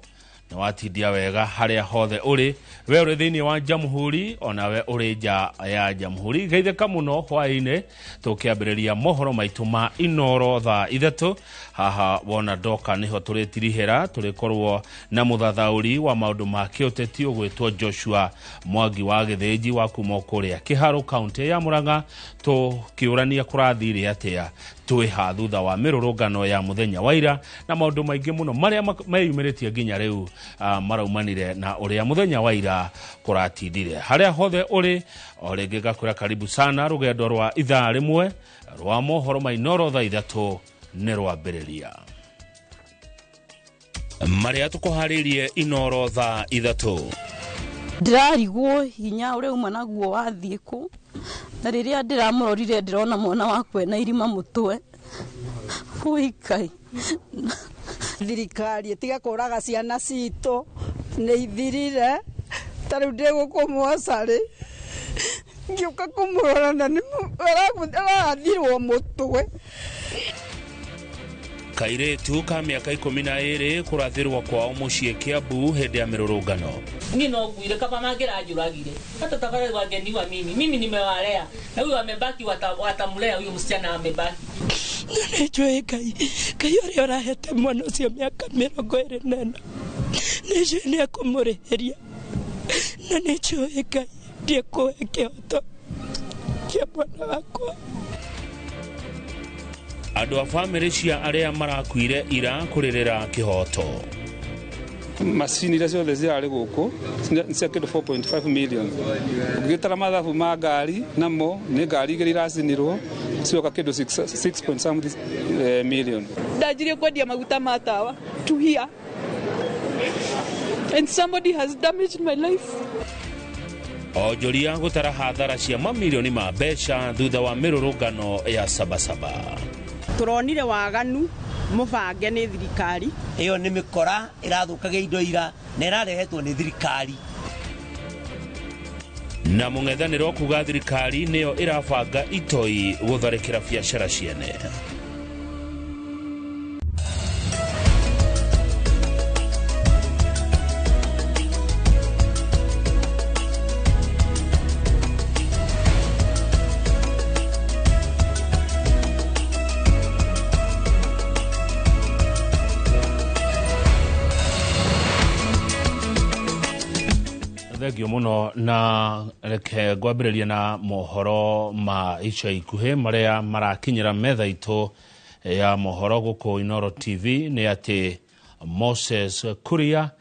nĩ watindia wega harĩa hothe ũrĩ, we ũrĩ thĩinĩ wa Jamhuri onawe ũrĩ nja ya Jamhuri. Geithĩka mũno hwaĩ-inĩ tũkĩambĩrĩria mohoro maitũ ma Inoro thaa 3. Haha wona ndoka nĩho tũrĩtirihĩra, tũrĩkorwo na mũthathaũri wa maũndũ ma kĩũteti ũgwĩtwo Joshua Mwangi wa Gĩthĩnji wa kuma kũrĩa Kĩharũ kaunti ya Murang'a, tũkĩũrania kũrathire atĩa twĩha thutha wa mĩrũrũngano ya mũthenya wa ira na maũndũ maingĩ mũno marĩa meyumĩrĩtie nginya rĩu maraumanire na ũrĩa mũthenya wa ira kũratindire. Harĩa hothe ũrĩ o rĩngĩ ngakwĩra karibu sana rũgendo rwa ithaa rĩmwe rwa mohoro ma Inoro thaa 3 nĩ rwambĩrĩria. Marĩa tũkũharĩirie Inoro thaa 3. Ndĩrarigwo hinya ũrĩa uma naguo wathiĩ kũ, na rĩrĩa ndĩramũrorire ndĩrona mwana wakwa ena irima mũtwe. Ũikai. Thirikari ĩtige kũraga ciana citũ nĩ ithirire. Ta rĩu ndĩ gũkũ mocarĩ ngĩũka kũmũrora na nĩ arathirwo mũtwe. Kairĩtu ka mĩaka 12 kũrathĩrwo kwao mũciĩ Kiambu hĩndĩ ya mĩrũrũngano. Ni no nguire kaba mangĩranjũragire hata tafadhali wangeniua mimi nimewalea na huyu amebaki watamlea huyu msichana amebaki. Nĩnjũĩ Ngai Ngai ũrĩa ũrahete mwana ũcio mĩaka 24 nĩnjũĩ nĩekũmũrĩhĩria na nĩnjũĩ Ngai ndiekũhe kĩhoto kĩa mwana wakwa. Andũ a bamĩrĩ cia arĩa marakuire ira kũrĩrĩra kĩhoto. Macini iria ciothe cirarĩ gũkũ nĩ cia kĩndũ 4.5 million. Ũngĩgĩtara mathabu ma ngari namo nĩ ngari 2 iracinirwo cioka kĩndũ 6 point something million. Ndanjirie kwendia maguta ma tawa to here and somebody has damaged my life. Onjoria gũtara hathara cia mamirioni ma mbeca thutha wa mĩrũrũngano ya Sabasaba. Tũronire waganu mũbange nĩ thirikari. Ĩyo nĩ mĩkora ĩrathũkagia indo ira na ĩrarehetwo nĩ thirikari. Na mũng'ethanĩro kuga thirikari nĩyo ĩrabanga itoi gũtharĩkĩra biacara ciene. Thengio muno na reke ngwambĩrĩria na mohoro ma ica ikuhĩ marĩa marakinyĩra metha itũ ya mohoro gũkũ Inoro TV nĩ atĩ Moses Kuria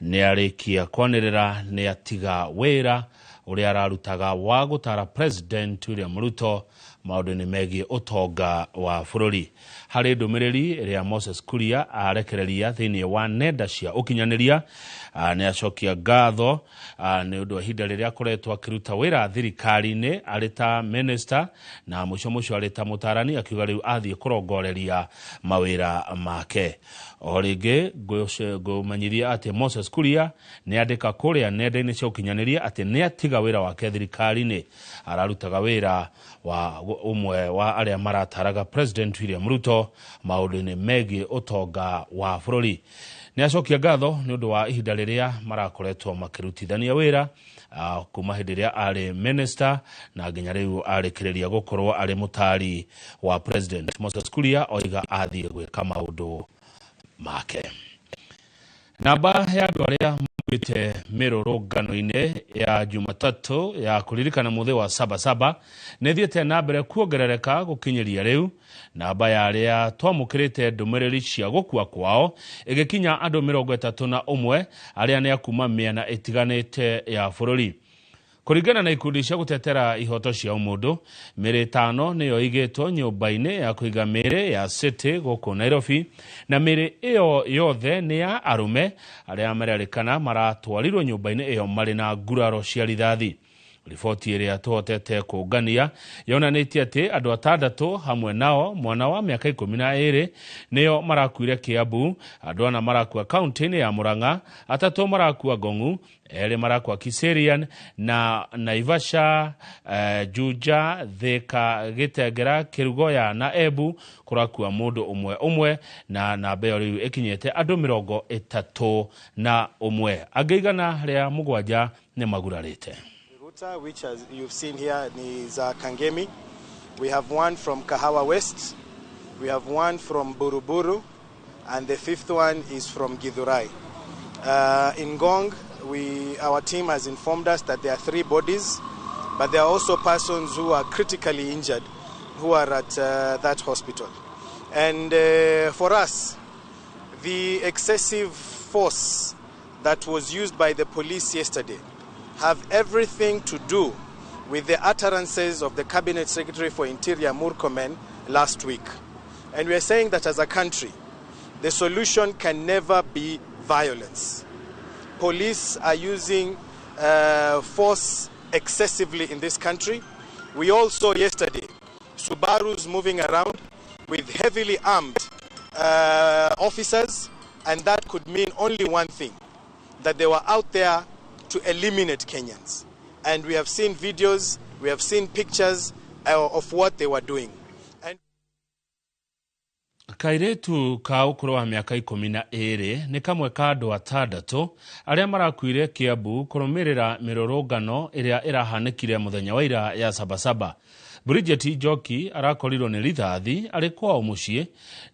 nĩ arĩkia kwanĩrĩra nĩ atiga wĩra ũrĩa ararutaga wa gũtara President William Ruto maũndũ-inĩ megiĩ ũtonga wa bũrũri. Harĩ ndũmĩrĩri ĩrĩa Moses Kuria arekereria thĩinĩ wa nenda cia ũkinyanĩria, nĩ acokia ngatho nĩ ũndũ wa ihinda rĩrĩa akoretwo akĩruta wĩra thirikari-inĩ arĩ ta minister na mũico mũico arĩ ta mũtarani, akiuga rĩu athiĩ kũrongoreria mawĩra make. O rĩngĩ ngũmenyithia atĩ Moses Kuria nĩ andĩka kũrĩa nenda-inĩ cia ũkinyanĩria atĩ nĩ atiga wĩra wake thirikari-inĩ. Ararutaga wĩra wa ũmwe wa arĩa marataraga President William Ruto maũndũ-inĩ megiĩ ũtonga wa bũrũri. Nĩ acokia ngatho nĩ ũndũ wa ihinda rĩrĩa marakoretwo makĩrutithania wĩra kuma hĩndĩ ĩrĩa arĩ minister na nginya rĩu arĩkĩrĩria gũkorwo arĩ mũtari wa President. Moses Kuria oiga athiĩ gwĩka maũndũ make. Namba ya andũ arĩa makuĩte mĩrũrũngano-inĩ ya Jumatatũ ya kũririkana mũthĩ wa Sabasaba nĩ ĩthiĩte na mbere kuongerereka gũkinyĩria rĩu. Namba ya arĩa twamũkĩrĩte ndũmĩrĩri cia gũkua kwao ĩgĩkinya andũ 31 arĩa nĩ a kuma mĩena ĩtiganĩte ya bũrũri. Kũringana na ikundi cia gũtetera ihoto cia ũmũndũ, mĩĩrĩ 5 nĩyo ĩigĩtwo nyũmba-inĩ ya kũiga mĩĩrĩ ya City gũkũ Nairobi, na mĩĩrĩ ĩyo yothe nĩ ya arũme arĩa marerĩkana maratwarirwo nyũmba-inĩ ĩyo marĩ na nguraro cia rithathi. Riboti ĩrĩa tũhotete kũngania yonanĩtie atĩ andũ 6 hamwe nao mwana wa mĩaka 12 nĩo marakuire Kiambu, andũ 4 marakua kaunti-inĩ ya Murang'a, 3 marakua Ngong'u, 2 marakua Kiserian na Naivasha, Juja, Thika, Gitengera, Kerugoya na Embu kũrakua mũndũ ũmwe ũmwe, na namba ĩyo rĩu ĩkinyĩte andũ 31. Angĩ 107 nĩ magurarĩte. Which, as you've seen here, is Kangemi. We have one from Kahawa West, we have one from Buruburu, and the fifth one is from Githurai. In Ngong, our team has informed us that there are 3 bodies, but there are also persons who are critically injured who are at that hospital. And for us, the excessive force that was used by the police yesterday have everything to do with the utterances of the Cabinet Secretary for Interior, Murkomen, last week. And we are saying that as a country, the solution can never be violence. Police are using force excessively in this country. We all saw yesterday Subarus moving around with heavily armed officers, and that could mean only one thing, that they were out there to eliminate Kenyans. And we have seen videos, we have seen pictures of what they were doing. And Kairĩtu ka ũkũrũ wa mĩaka 12 nĩ kamwe ka andũ 6 arĩa marakuire Kiambu kũrũmĩrĩra mĩrũrũngano ĩrĩa ĩrahanĩkire mũthenya wa ira ya Sabasaba. Bridget Njoki arakorirwo nĩ rithathi arĩ kwao mũciĩ,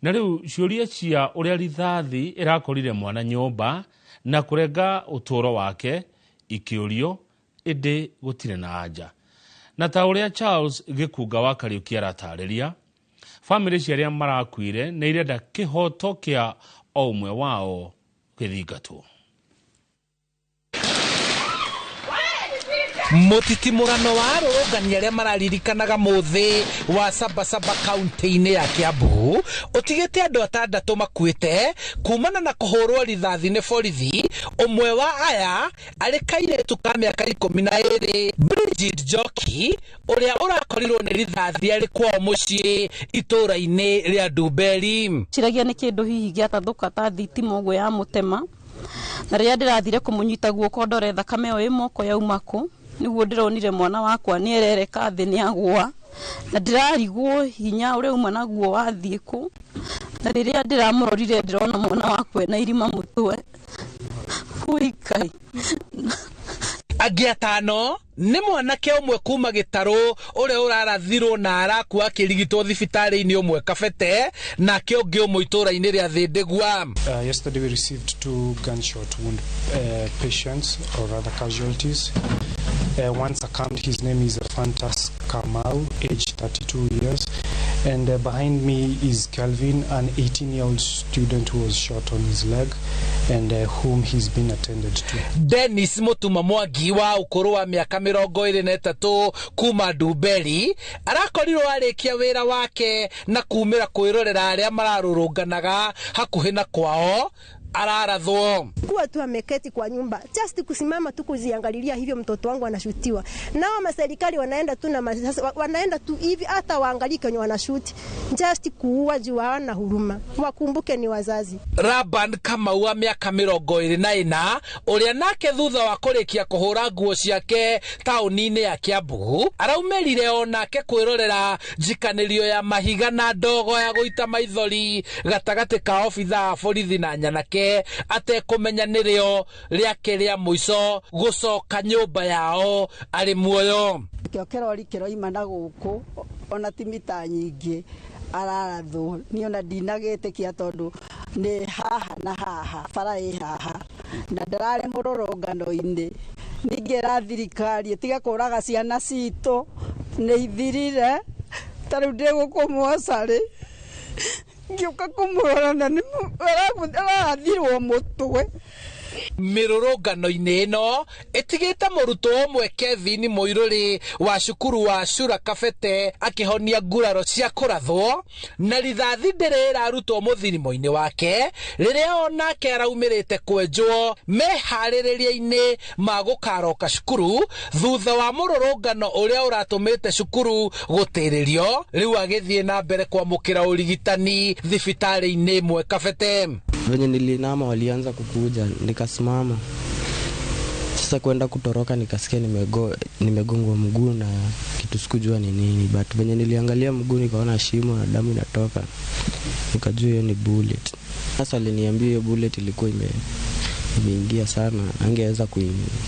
na rĩu ciũria cia ũrĩa rithathi ĩrakorire mwana nyũmba na kũrenga ũtũũro wake ikĩũrio, ĩndĩ gũtirĩ na anja. Na ta ũrĩa Charles Gĩkunga wa Kariũki aratarĩria, bamĩrĩ cia arĩa marakuire nĩ irenda kĩhoto kĩa o ũmwe wao gĩthingatwo. Mũtitimũrano wa arũrũngani arĩa mararirikanaga mũthĩ wa Sabasaba kaunti-inĩ ya Kiambu ũtigĩte andũ 6 makuĩte kumana na kũhũrwo rithathi nĩ borithi. Ũmwe wa aya arĩ kairĩtu ka mĩaka 12 Bridget Njoki ũrĩa ũrakorirwo nĩ rithathi arĩ kwao mũciĩ itũũra-inĩ rĩa Ndumberi. Ciragia nĩ kĩndũ hihi gĩatathũka ta thitima ũguo ya mũtema, na rĩrĩa ndĩrathire kũmũnyita guoko ndore thakame ĩyo ĩ moko yauma kũ, nĩguo ndĩronire mwana wakwa nĩ erereka thĩ nĩ agũa, na ndĩrarigwo hinya ũrĩa uma naguo wathiĩ kũ, na rĩrĩa ndĩramũrorire ndĩrona mwana wakwa ena irima mũtwe. Ũi Ngai. Angĩ 5 nĩ mwanake ũmwe kuma Gĩtarũ ũrĩa ũrarathirwo na arakua akĩrigitwo thibitarĩ-inĩ ũmwe Kabete, nake ũngĩ ũmwe itũũra-inĩ rĩa Thĩndĩgua. Yesterday we received 2 gunshot wound patients, or rather casualties. One succumbed, his name is Fantas Kamau, age 32 years, And behind me is Kelvin, an 18-year-old student who was shot on his leg and whom he's been attended to. Dennis Mutuma Mwangi wa ũkũrũ wa mĩaka 23 kuma Ndumberi arakorirwo arĩkia wĩra wake na kumĩra kwĩrorera arĩa mararũrũnganaga hakuhĩ na kwao ararathwo. Kuwa tu ameketi kwa nyumba, just kusimama tu kuziangalilia hivyo, mtoto wangu anashutiwa. Nao maserikali wanaenda tu na wanaenda tu hivi, hata waangalie kwenye wanashuti, just kuua juu hawana huruma. Wakumbuke ni wazazi. Raban Kamau wa mĩaka 24 ũrĩa nake thutha wa kũrĩkia kũhũra nguo ciake taũni-inĩ ya Kiambu araumĩrire onake kwĩrorera njikanĩrio ya mahiga na ndogo ya gũita maithori gatagatĩ ka obithaa borithi na nyanake atekũmenya nĩrĩo rĩake rĩa mũico gũcoka nyũmba yao arĩ muoyo. Kĩo kĩrori kĩroima na gũkũ ona ti mita nyingĩ ararathwo, niĩ ona ndinagĩtĩkia tondũ nĩ haha na haha, bara ĩ haha na ndararĩ mũrũrũngano-inĩ. Ningĩ thirikari ĩtige kũraga ciana citũ, nĩ ithirire. Ta rĩu ndĩ gũkũ mocarĩ ngĩũka kũmũrora na nĩ arathirwo mũtwe. Mĩrũrũngano-inĩ ĩno ĩtigĩte mũrutwo ũmwe Kevin Mũirũrĩ wa cukuru wa Cura Kabete akĩhonia nguraro cia kũrathwo na rithathi ndĩrĩ ĩrarutwo mũthirimo-inĩ wake rĩrĩa onake araumĩrĩte kwenjwo meharĩrĩria-inĩ ma gũkaroka cukuru thutha wa mũrũrũngano ũrĩa ũratũmĩte cukuru gũtĩrĩrio, rĩu agĩthiĩ na mbere kwamũkĩra ũrigitani thibitarĩ-inĩ ĩmwe Kabete. Venye nilinama walianza kukuja, nikasimama. Sasa kwenda kutoroka nikasikia nimegongwa mguu na kitu sikujua ni nini, but venye niliangalia mguu nikaona shimo na damu inatoka, nikajua hiyo ni bullet. Sasa aliniambia hiyo bullet ilikuwa imeingia sana, angeweza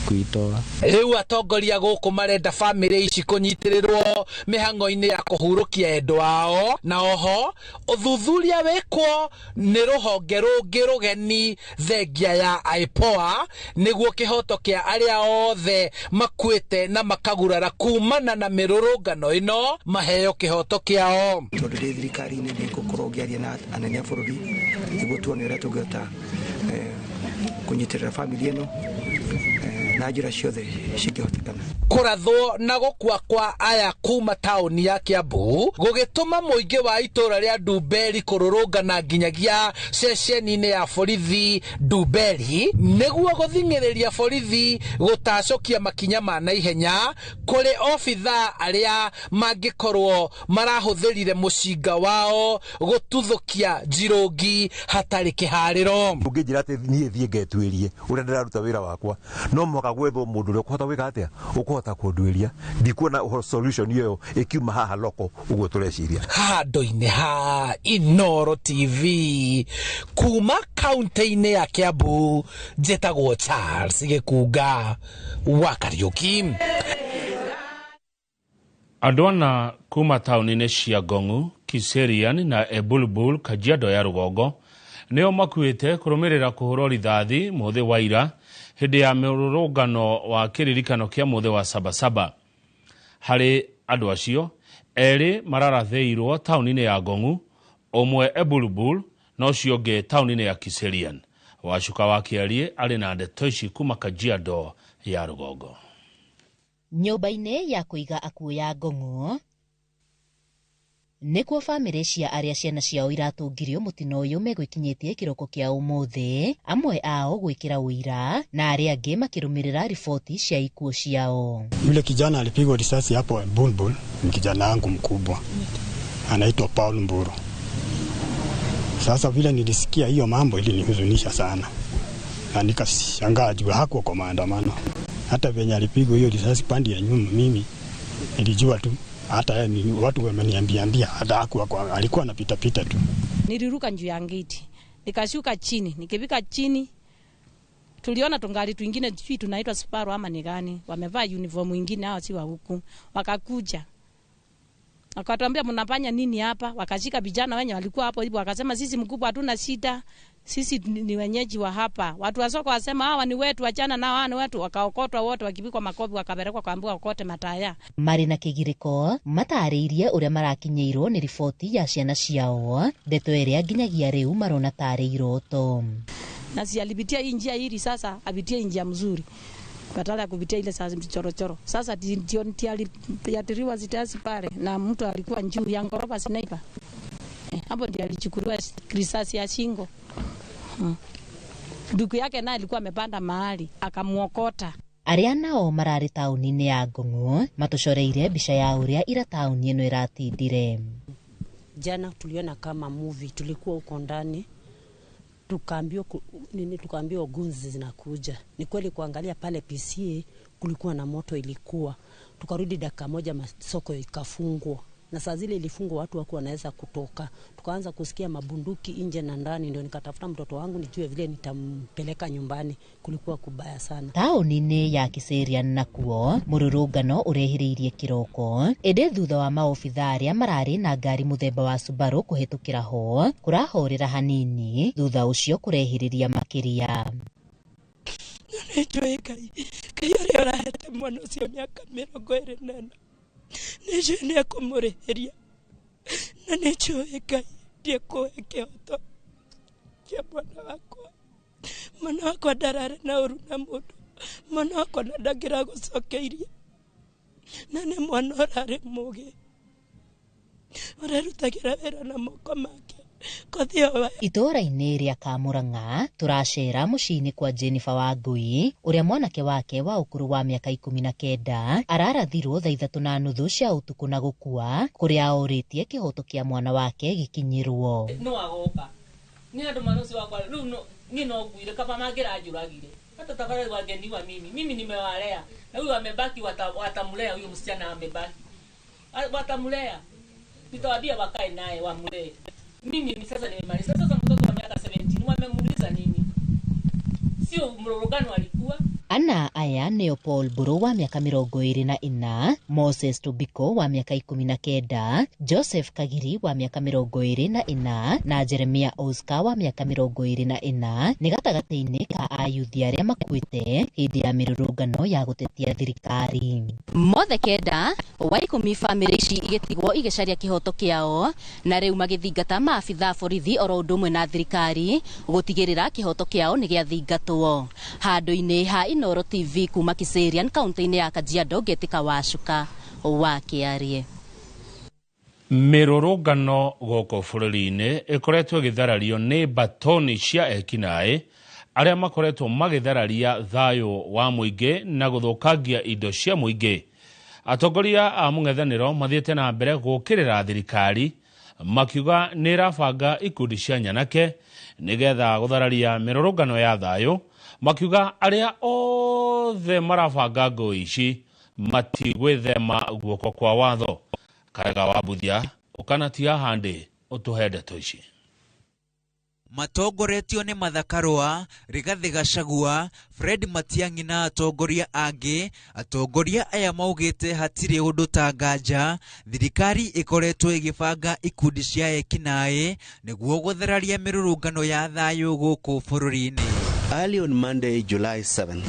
kuitoa. Rĩu atongoria gũkũ marenda bamĩrĩ ici kũnyitĩrĩrwo mĩhang'o-inĩ ya kũhurũkia endwa ao, na oho ũthuthuria wĩkwo nĩ rũhonge rũngĩ rũgeni thengia ya IPOA nĩguo kĩhoto kĩa arĩa othe makuĩte na makagurara kumana na mĩrũrũngano ĩno maheo kĩhoto kĩao. Tondũ ndĩ thirikari-inĩ nĩngũkorwo ngĩaria na anene a bũrũri nĩguo tuone ũrĩa tũngĩhota kũnyitĩrĩra bamĩrĩ ĩno na njĩra ciothe cingĩhotekana. Kũrathwo na gũkua kwa aya kuma taũni ya Kiambu gũgĩtũma mũingĩ wa itũra rĩa Ndumberi kũrũrũngana nginyagia ceceni-inĩ ya borithi Ndumberi nĩguo gũthing'ĩrĩria borithi gũtacũkia makinya ma naihenya kũrĩ obithaa arĩa mangĩkorwo marahũthĩrire mũcinga wao gũtuthũkia njirũngi hatarĩ kĩharĩro. Ũngĩnjĩra atĩ niĩ thiĩ ngetuĩrie ũrĩa ndĩraruta wĩra wakwa, no mũhaka gwethwo mũndũ ũrĩa ũkũhota gwĩka atĩa, ũkũhota kũnduĩria. Ndikuona solution ĩyo ĩkiuma haha loko ũguo tũreciria. Handũ-inĩ ha Inooro TV kuma kaunti-inĩ ya Kiambu, njĩtagwo Charles Gĩkunga wa Kariũki. Andũ ana kuma taũni-inĩ cia Ngong'u, Kiserian na Ebulbul, Kajiado ya rũgongo nĩo makuĩte kũrũmĩrĩra kũhũrwo rithathi mũthĩ wa ira hĩndĩ ya mũrũrũngano wa kĩririkano kĩa mũthĩ wa Sabasaba. Harĩ andũ acio erĩ mararathĩirwo taũni-inĩ ya Ngong'u, ũmwe Ebulbul na ũcio ũngĩ taũni-inĩ ya Kiserian. Wacuka wa Kĩarie arĩ na ndeto ici kuma Kajiado ya rũgongo. Nyũmba-inĩ ya kũiga akuũ ya Ngong'u nĩkuo bamĩrĩ cia arĩa ciana ciao iratũngirio mũtino ũyũ megwĩkinyĩtie kĩroko kĩa ũmũthĩ, amwe ao gwĩkĩra ũira na arĩa angĩ makĩrũmĩrĩra riboti cia ikuũ ciao. Yule kijana alipigwa risasi hapo Bulbul ni kijana wangu mkubwa, anaitwa Paul Mburu. Sasa vile nilisikia hiyo mambo ilinihuzunisha sana na nikashangaa juu hakuwa kwa maandamano. Hata venye alipigwa hiyo risasi pande ya nyuma, mimi nilijua tu, hata watu wameniambia hata hakuwa, alikuwa anapita pita tu. Niliruka juu ya gate, nikashuka chini, nikifika chini tuliona tungali twingine sijui tunaitwa Subaru ama ni gani, wamevaa uniform nyingine hao si wa huku. Wakakuja wakatuambia mnafanya nini hapa? Wakashika vijana wenye walikuwa hapo hivyo, wakasema sisi mkubwa hatuna shida, Sisi ni wenyeji wa hapa. Watu wa soko wasema hawa ni wetu, achana nao, hawa ni wetu. Wakaokotwa wote, wakipigwa makofi, wakapelekwa kaambiwa okote mataya. Marĩ na kĩgirĩko matarĩirie ũrĩa marakinyĩirwo nĩ riboti ya ciana ciao, ndeto ĩrĩa nginyagia rĩu marona tarĩ iroto. Na si alipitia hii njia hili sasa apitie njia mzuri badala ya kupitia ile sasa chorochoro. Sasa ndio aliatiriwa zitasi pale na mtu alikuwa juu ya ngorofa sniper. Hapo ndio alichukuliwa risasi ya shingo. Ndugu yake naye alikuwa amepanda mahali akamuokota. Arĩa nao mararĩ taũni-inĩ ya Ngong'o matũcoreire mbica ya ũrĩa ira taũni ĩno ĩratindire. Jana tuliona kama movie, tulikuwa huko ndani tukaambiwa nini, tukaambiwa gunzi zinakuja. Ni kweli kuangalia pale PCA kulikuwa na moto ilikuwa. Tukarudi dakika moja masoko ikafungwa. Na saa zile ilifungwa watu hawakuwa wanaweza kutoka. Tukaanza kusikia mabunduki nje na ndani, ndio nikatafuta mtoto wangu nijue vile nitampeleka nyumbani. Kulikuwa kubaya sana. Taũni-inĩ ya Kiserian nakuo mũrũrũngano ũrehĩrĩirie kĩroko ĩndĩ thutha wa maobitha arĩa mararĩ na ngari mũthemba wa Subaru kũhĩtũkĩra ho kũrahorera hanini thutha ũcio kũrehĩrĩria makĩria. Nĩ njũĩ Ngai, Ngai ũrĩa ũrahete mwana ũcio mĩaka 24 nĩ njũĩ nĩ ekũmũrĩhĩria, na nĩ njũĩ Ngai ndiekũhe kĩhoto kĩa mwana wakwa. Mwana wakwa ndararĩ na ũru na mũndũ, mwana wakwa na ndangĩragũcokeirie, na nĩ mwana ũrarĩ mũgĩ ũrerutagĩra wĩra na moko make. Itũũra-inĩ rĩa Kamũrang'a tũracera mũciĩ-inĩ kwa Jennifer Wangui ũrĩa mwanake wake wa ũkũrũ wa mĩaka 19 ararathirwo thaa 3:30 cia ũtukũ na gũkua kũrĩa orĩtie kĩhoto kĩa mwana wake gĩkinyĩrwo. No agoka ni andũ mwana ũcio wakwa rĩu niĩ no nguire kaba mangĩranjũragire hata tafadhali wangeniua mimi nimewalea na huyu amebaki watamlea huyu msichana amebaki watamlea, nitawaambia wakae naye wamlee. Mimi ni sasa nimemaliza. Sasa mtoto wa miaka 17 wamemuuliza nini? Sio mrorogano alikuwa. Ana aya nĩo Paul Mburu wa mĩaka 24, Moses Tobiko wa mĩaka 19, Joseph Kagiri wa mĩaka 24 na Jeremia Oscar wa mĩaka 24 nĩ gatagatĩ-inĩ ka ayuthi arĩa makuĩte hĩndĩ ya mĩrũrũngano ya gũtetia thirikari. Mothe 9 wa 10 bamĩrĩ ici igĩtigwo igĩcaria kĩhoto kĩao na rĩu magĩthingata maabitha borithi oro ũndũ ũmwe na thirikari gũtigĩrĩra kĩhoto kĩao nĩ gĩathingatwo. Handũ-inĩ ha Inooro TV kuma Kiserian kaunti-inĩ ya Kajiado ngetika Wacuka wa Kĩarie. Mĩrũrũngano gũkũ bũrũri-inĩ ĩkoretwo ĩgĩtharario nĩ batoni cia ekinaĩ arĩa makoretwo magĩthararia thayũ wa mũingĩ na gũthũkangia indo cia mũingĩ. Atongoria a mũng'ethanĩro mathiĩte na mbere gũũkĩrĩra thirikari makiuga nĩ ĩrabanga ikundi cia nyanake nĩgetha gũthararia mĩrũrũngano ya thayũ, makiuga arĩa othe marabanga ngũĩ ici matigwĩthema guoko kwa watho. Karega wa Mbuthia ũkanatia handĩ ũtũhe ndeto ici. Matongoretio nĩ Martha Karua, Rigathi Gachagua, Fred Matiang'i na atongoria angĩ. Atongoria aya maugĩte hatirĩ ũndũ ta nganja thirikari ĩkoretwo ĩgĩbanga ikundi cia ekinaĩ nĩguo gũthararia mĩrũrũngano ya thayũ gũkũ bũrũri-inĩ. Early on Monday, July 7th,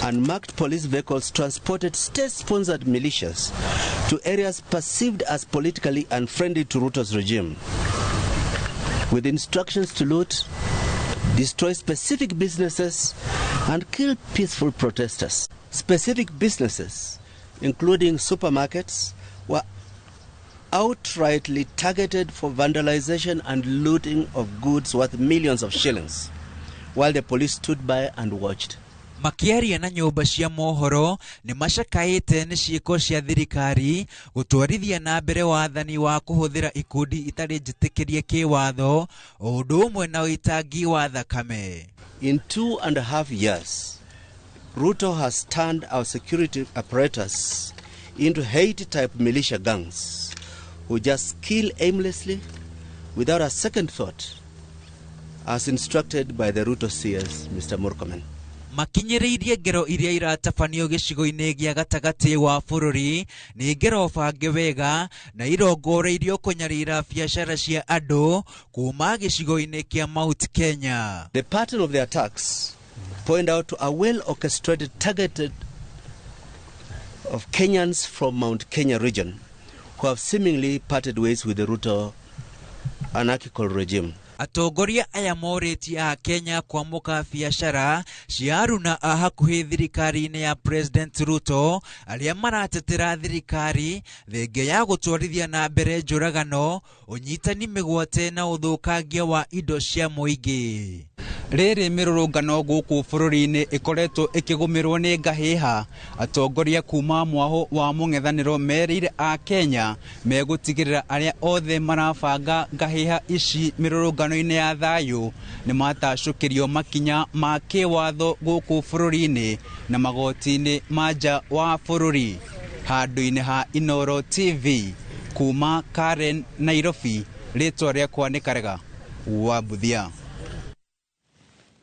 unmarked police vehicles transported state-sponsored militias to areas perceived as politically unfriendly to Ruto's regime, with instructions to loot, destroy specific businesses, and kill peaceful protesters. Specific businesses, including supermarkets, were outrightly targeted for vandalization and looting of goods worth millions of shillings, while the police stood by and watched. Makiaria na nyũmba cia mohoro nĩ macakaĩte nĩ ciĩko cia thirikari gũtwarithia na mbere wathani wa kũhũthĩra ikundi itarĩ njĩtĩkĩrie kĩwatho o ũndũ ũmwe na ũitangi wa thakame. In 2.5 years, Ruto has turned our security apparatus into Haiti-type militia gangs who just kill aimlessly without a second thought, as instructed by the Ruto seers, Mr. Murkomen. Makinyĩrĩirie ngero iria iratabanio gĩcigo-inĩ gĩa gatagatĩ wa bũrũri nĩ ngero bange wega na irongoreirio kũnyarira biacara cia andũ kuma gĩcigo-inĩ kĩa Mount Kenya. The pattern of the attacks point out to a well-orchestrated targeted of Kenyans from Mount Kenya region who have seemingly parted ways with the Ruto anarchical regime. Atongoria aya morĩtie a Kenya kwamũka biacara cia aruna a hakuhĩ thirikari-inĩ ya President Ruto arĩa maratetera thirikari thengia ya gũtwarithia na mbere njũragano, ũnyitani mĩgwate na ũthũkangia wa indo cia mũingĩ. Rĩrĩ mĩrũrũngano gũkũ bũrũri-inĩ ĩkoretwo ĩkĩgũmĩrwo nĩ ngahĩha. Atongoria kuma mwahũ wa mũng'ethanĩro merĩire a Kenya megũtigĩrĩra arĩa othe marabanga ngahĩha ici mĩrũrũngano-inĩ ya thayũ nĩ matacũkĩrio makinya ma kĩwatho gũkũ bũrũri-inĩ na magoti-inĩ ma nja wa bũrũri. Handũ-inĩ ha Inooro TV kuma Karen, Nairobi, rĩtwa rĩakwa nĩ Karega wa Mbuthia.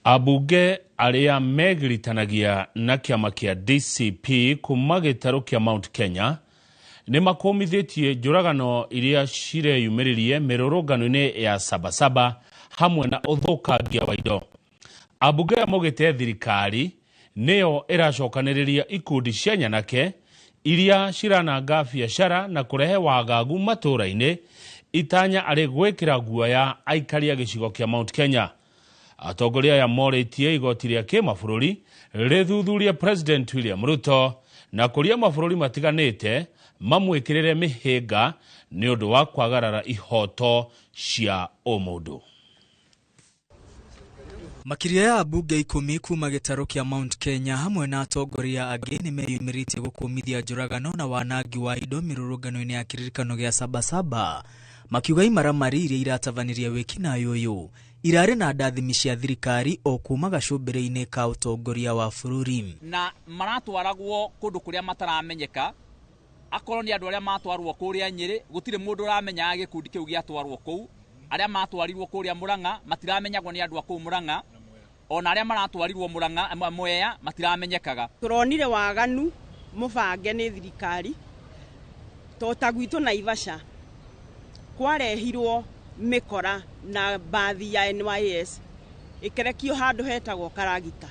Abunge arĩa megiritanagia na kĩama kĩa DCP kuma gĩtarũ kĩa Mount Kenya nĩ makũmithĩtie njũragano iria cireyumĩririe mĩrũrũngano-inĩ ya Sabasaba hamwe na ũthũkangia wa indo. Abunge aya maugĩte thirikari nĩyo ĩracokanĩrĩria ikundi cia nyanake iria cirananga biacara na kũrehe wagagu matũũra-inĩ itanya arĩ gwĩkĩra guoya aikari a gĩcigo kĩa Mount Kenya. Atongoria aya morĩtie igoti rĩa kĩmabũrũri rĩthuthurie President William Ruto na kũria mabũrũri matiganĩte mamwĩkĩrĩre mĩhĩnga nĩ ũndũ wa kwagarara ihoto cia ũmũndũ. Makĩria ya ambunge 10 kuma gĩtarũ kĩa Mount Kenya hamwe na atongoria angĩ nĩ meyumĩrĩtie gũkũmithia njũragano na wanangi wa indo mĩrũrũngano-inĩ ya kĩririkano gĩa Sabasaba, makiuga imaramari iria iratabanirie wĩkinaĩ ũyũ irarĩ na ndathimi cia thirikari o kuma gacũmbĩrĩ-inĩ ka ũtongoria wa bũrũri. Na maratwaragwo kũndũ kũrĩa mataramenyeka, akorwo nĩ andũ arĩa matwarwo kũrĩa Nyĩrĩ gũtirĩ mũndũ ũramenya gĩkundi kĩu gĩatwarwo kũu. Arĩa matwarirwo kũrĩa Murang'a matiramenyagwo nĩ andũ a kũu Murang'a, ona arĩa maratwarirwo Murang'a Mwea matiramenyekaga. Tũronire waganu mũbange nĩ thirikari to ta gwitũ Naivasha kwarehirwo mĩkora na bathi ya NYS ĩkerekio handũ hetagwo Karagita,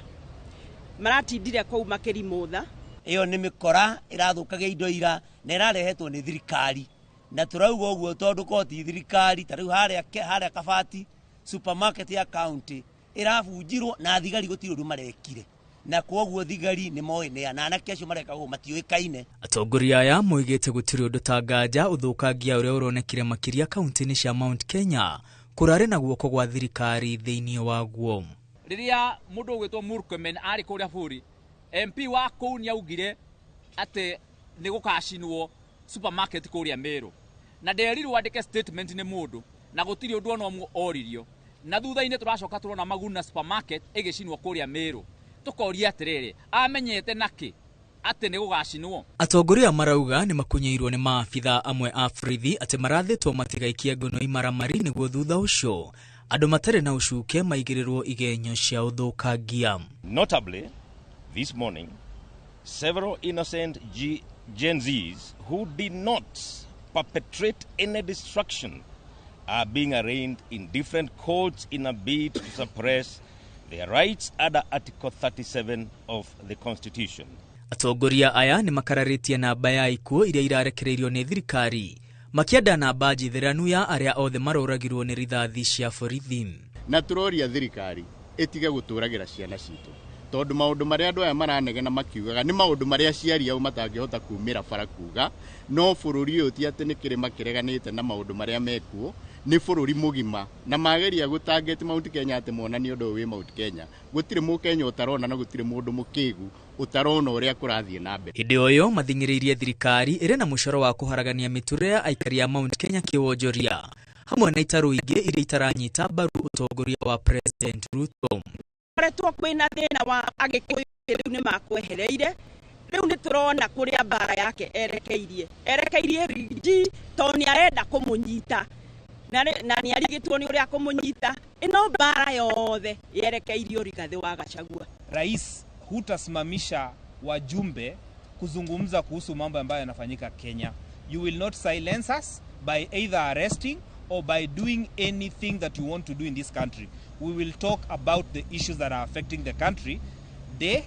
maratindire kũu makĩrimũtha. Ĩyo nĩ mĩkora ĩrathũkagia indo ira na ĩrarehetwo nĩ thirikari, na tũrauga ũguo tondũ koti thirikari ta rĩu harĩa Kabati supermarket ya county ĩrabunjirwo na thigari gũtirĩ ũndũ marekire, na kwoguo thigari nĩ moĩ nĩ na anake acio mareka ũguo matiũĩkaine. Atongoria aya moigĩte gũtirĩ ũndũ ta nganja ũthũkangia ũrĩa ũronekire makĩria kaunti-inĩ cia Mount Kenya kũrarĩ na guoko gwa thirikari thĩinĩ waguo. Rĩrĩa mũndũ ũgwĩtwo Murkomen arĩ kũrĩa bũrũri, MP wa kũu nĩaugire atĩ nĩ gũkacinwo supermarket kũrĩa Meru, na nderirwo andĩke statement nĩ mũndũ na gũtirĩ ũndũ ona ũmwe oririo. Na thutha-inĩ tũracoka tũrona Maguna supermarket ĩgĩcinwo kũrĩa Meru, tũkoria atĩrĩrĩ, amenyete nakĩ atĩ nĩ gũgacinwo? Atongoria marauga nĩ makunyĩirwo nĩ maabitha amwe a borithi atĩ marathĩtwo matigaikie ngono imaramari nĩguo thutha ũcio andũ matarĩ na ũcuke maigĩrĩrwo igenyo cia ũthũkangia. Notably, this morning, several innocent Gen Zs who did not perpetrate any destruction are being arraigned in different courts in a bid to suppress their rights under Article 37 of the Constitution. Atongoria aya nĩ makararĩtie namba ya ikuũ iria irarekereirio nĩ thirikari makĩenda namba njitheranu ya arĩa othe maroragirwo nĩ rithathi cia borithi. Na tũroria thirikari ĩtige gũtũragĩra ciana citũ, tondũ maũndũ marĩa andũ aya maranegena makiugaga nĩ maũndũ marĩa aciari ao matangĩhota kumĩra bara kuga, no bũrũri ũyũ ti atĩ nĩ kĩrĩma kĩreganĩte na maũndũ marĩa mekuo, nĩ bũrũri mũgima, na mageria gũtangeti Mount Kenya atĩ monanie ũndũ ũyũ wĩ Mount Kenya. Gũtirĩ mũkenya ũtarona na gũtirĩ mũndũ mũkĩgu ũtarona ũrĩa kũrathiĩ na mbere. Hĩndĩ o ĩyo mathing'ĩrĩirie thirikari ĩrĩ na mũcoro wa kũharagania mĩtũrĩre ya aikari a Mount Kenya kĩwonjoria hamwe na itarũ ingĩ iria itaranyita mbaru ũtongoria wa President Ruto. Koretwo kwĩna thĩna wa Agĩkũyũ rĩu nĩ makwehereire, rĩu nĩ tũrona kũrĩa mbara yake erekeirie Riggy tondũ nĩ arenda kũmũnyita na nĩ arigĩtwo nĩ ũrĩa kũmũnyita. Ĩno mbara yothe yerekeirio Rigathĩ wa Gachagua. Rais Hutasimamisha wajumbe kuzungumza kuhusu mambo ambayo yanafanyika Kenya. You will not silence us by either arresting or by doing anything that you want to do in this country. We will talk about the issues that are affecting the country day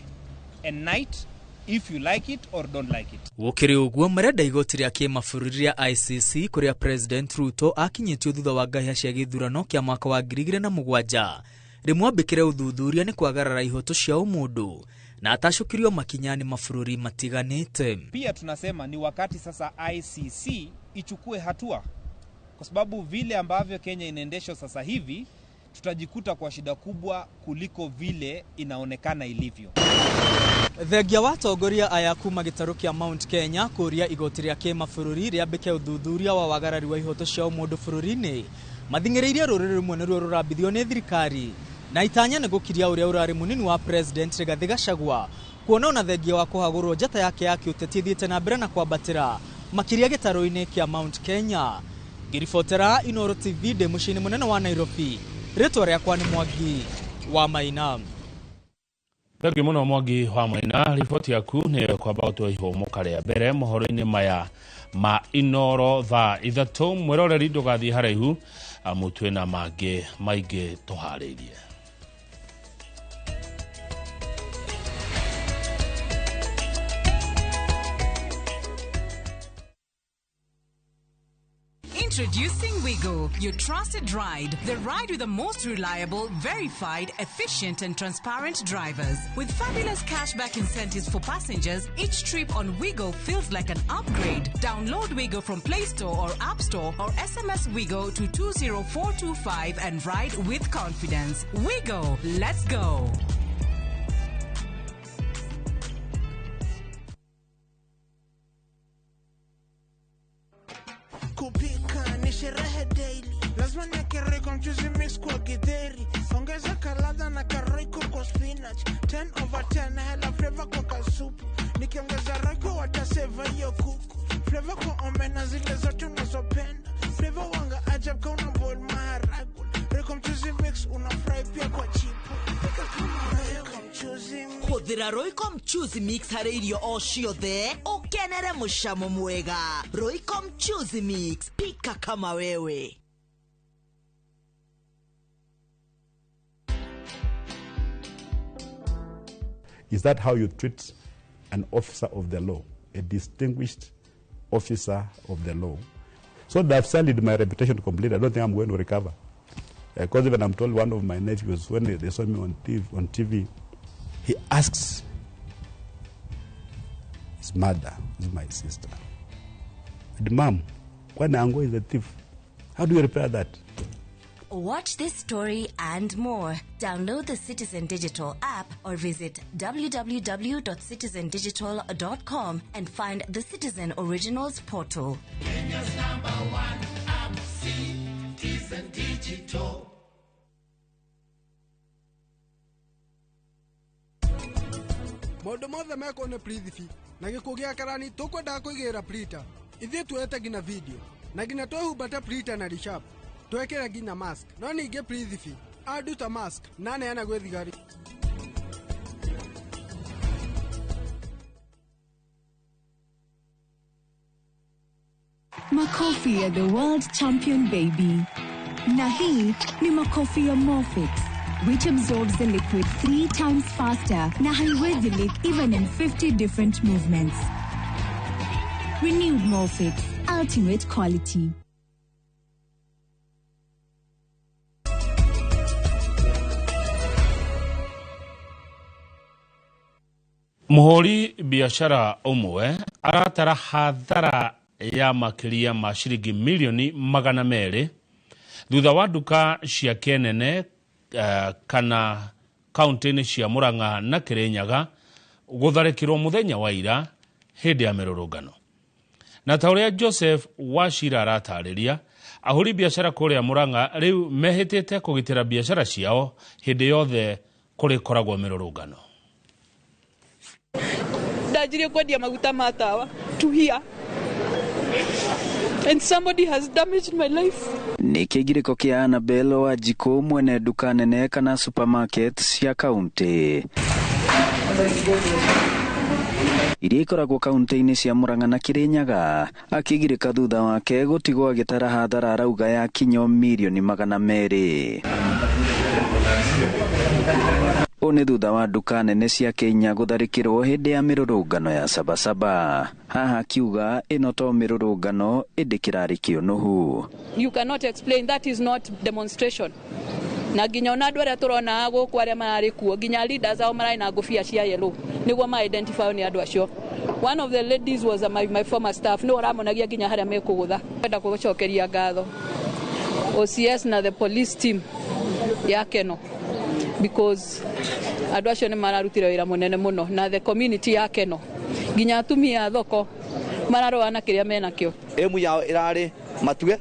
and night, if you like it or don't like it. Gũkĩrĩ ũguo marenda igoti rĩa kĩmabũrũri rĩa ICC kũrĩa President Ruto akinyĩtio thutha wa ngahĩha cia gĩthurano kĩa mwaka wa 2007 rĩmwambĩkĩre ũthuthuria nĩ kwagarara ihoto cia ũmũndũ na atacũkirio makinya nĩ mabũrũri matiganĩte. Pia tunasema ni wakati sasa ICC ichukue hatua, kwa sababu vile ambavyo Kenya inaendeshwa sasa hivi tutajikuta kwa shida kubwa kuliko vile inaonekana ilivyo. Thengia wa atongoria aya kuma gĩtarũ kĩa Mount Kenya kũria igoti rĩa kĩmabũrũri rĩambĩke ũthuthuria wa wagarari wa ihoto cia ũmũndũ bũrũri-inĩ mathing'ĩrĩirie rũrĩrĩ rũmwe nĩruo rũrambithio nĩ thirikari na itanya nĩ gũkiria ũrĩa ũrarĩ mũnini wa President Rigathi Gachagua kuona ona thengia wa kũhagũrwo njata yake ya kĩũteti ĩthiĩte na mbere na kwambatĩra makĩria gĩtarũ-inĩ kĩa Mount Kenya. Ngĩribotera Inooro TV ndĩ mũciĩ-inĩ mũnene wa Nairobi, rĩtwa rĩakwa nĩ Mwangi wa Maina. Thengiũ mũno Mwangi wa Maina, riboti yaku nĩyo kwamba gũtũhe rĩa mbere mohoro-inĩ maya ma Inooro thaa 3. Mwĩroreri ndũgathiĩ haraihu amu twĩna mangĩ maingĩ tũharĩirie. Introducing Wigo, your trusted ride. The ride with the most reliable, verified, efficient and transparent drivers. With fabulous cashback incentives for passengers, each trip on Wigo feels like an upgrade. Download Wigo from Play Store or App Store or SMS Wigo to 20425 and ride with confidence. Wigo, let's go. Kupika ni sherehe daily, lazima niweke Royco mchuzi mix kwa githeri, ongeza kaladha na karoiko kwa spinach, 10/10 hela flavor kwa kasupu, nikiongeza Royco wataseva hiyo kuku, flavor kwa omena zile zote unazopenda, flavor wanga ajab ka una boil maharagwe, Royco mchuzi mix una fry pia kwa chipo, pika kama Royco mchuzi mix. Hũthĩra Royco mchuzi mix harĩ irio o ciothe ũkenere mũcamo mwega. Royco mchuzi mix, pika kama wewe. Is that how you treat an officer of the law, a distinguished officer of the law? So they've sullied my reputation completely. I don't think I'm going to recover. Because even I'm told one of my nephews, when they saw me on TV, he asks his mother, is my sister, and Mom, when Ango is a thief, how do you repair that? Watch this story and more. Download the Citizen Digital app or visit www.citizendigital.com and find the Citizen Originals portal. Kenya's #1 app, Citizen Digital. Maũndũ mothe mekwo nĩ Prithvi na gĩkuũ gĩa karani tũkwendaga kũigĩrĩra Prita ithuĩ tuoete nginya video na nginya twehumbate Prita na Rishab twekĩre nginya mask no ningĩ Prithvi anduta mask na neana gwĩ thigari. Makofi ya the world champion baby. Na hii ni makofi ya Morfix, which absorbs the liquid 3 times faster na haiwezi leak even in 50 different movements. Renewed Morfix, ultimate quality. Muhuri biashara ũmwe aratara hathara ya makĩria ma ciringi milioni 200 thutha wa nduka ciake nene kana kaunti-inĩ cia Murang'a na Kirinyaga gũtharĩkĩrwo mũthenya wa ira hĩndĩ ya mĩrũrũngano. Na ta ũrĩa Joseph Wachira aratarĩria, ahũri biashara kũrĩa Murang'a rĩu mehĩtĩte kũgitĩra biashara ciao hĩndĩ yothe kũrĩkoragwo mĩrũrũngano. Ndajirie kwendia maguta ma tawa to here and somebody has damaged my life. Nĩ kĩgirĩko kĩa Annabel Wanjikũ mwene nduka nene kana supermarket cia kaunti. Iria ikoragwo kaunti-inĩ cia Murang'a na Kirinyaga akĩgirĩka thutha wake gũtigwo agĩtara hathara arauga ya kinyo mirioni 200. Ũũ nĩ thutha wa nduka nene cia Kenya gũtharĩkĩrwo hĩndĩ ya mĩrũrũngano ya Sabasaba. Haha akiuga ĩno to mĩrũrũngano ĩndĩ kĩrarĩ kĩũnũhu. You cannot explain, that is not demonstration. Na nginya ona andũ arĩa tũrona gũkũ arĩa mararĩ kuo nginya leaders ao mararĩ na ngũbia cia yellow nĩguo ma identify nĩ andũ acio. One of the ladies was my former staff, nĩwe ũramonagia nginya harĩa mekũgũtha. Kwenda gũcokeria ngatho OCS na the police team ya Keno because andũ acio nĩ mararutire wĩra mũnene mũno na the community ya Keno nginya atumia a thoko mararũa na kĩrĩa menakĩo. Ĩmu yao ĩrarĩ matue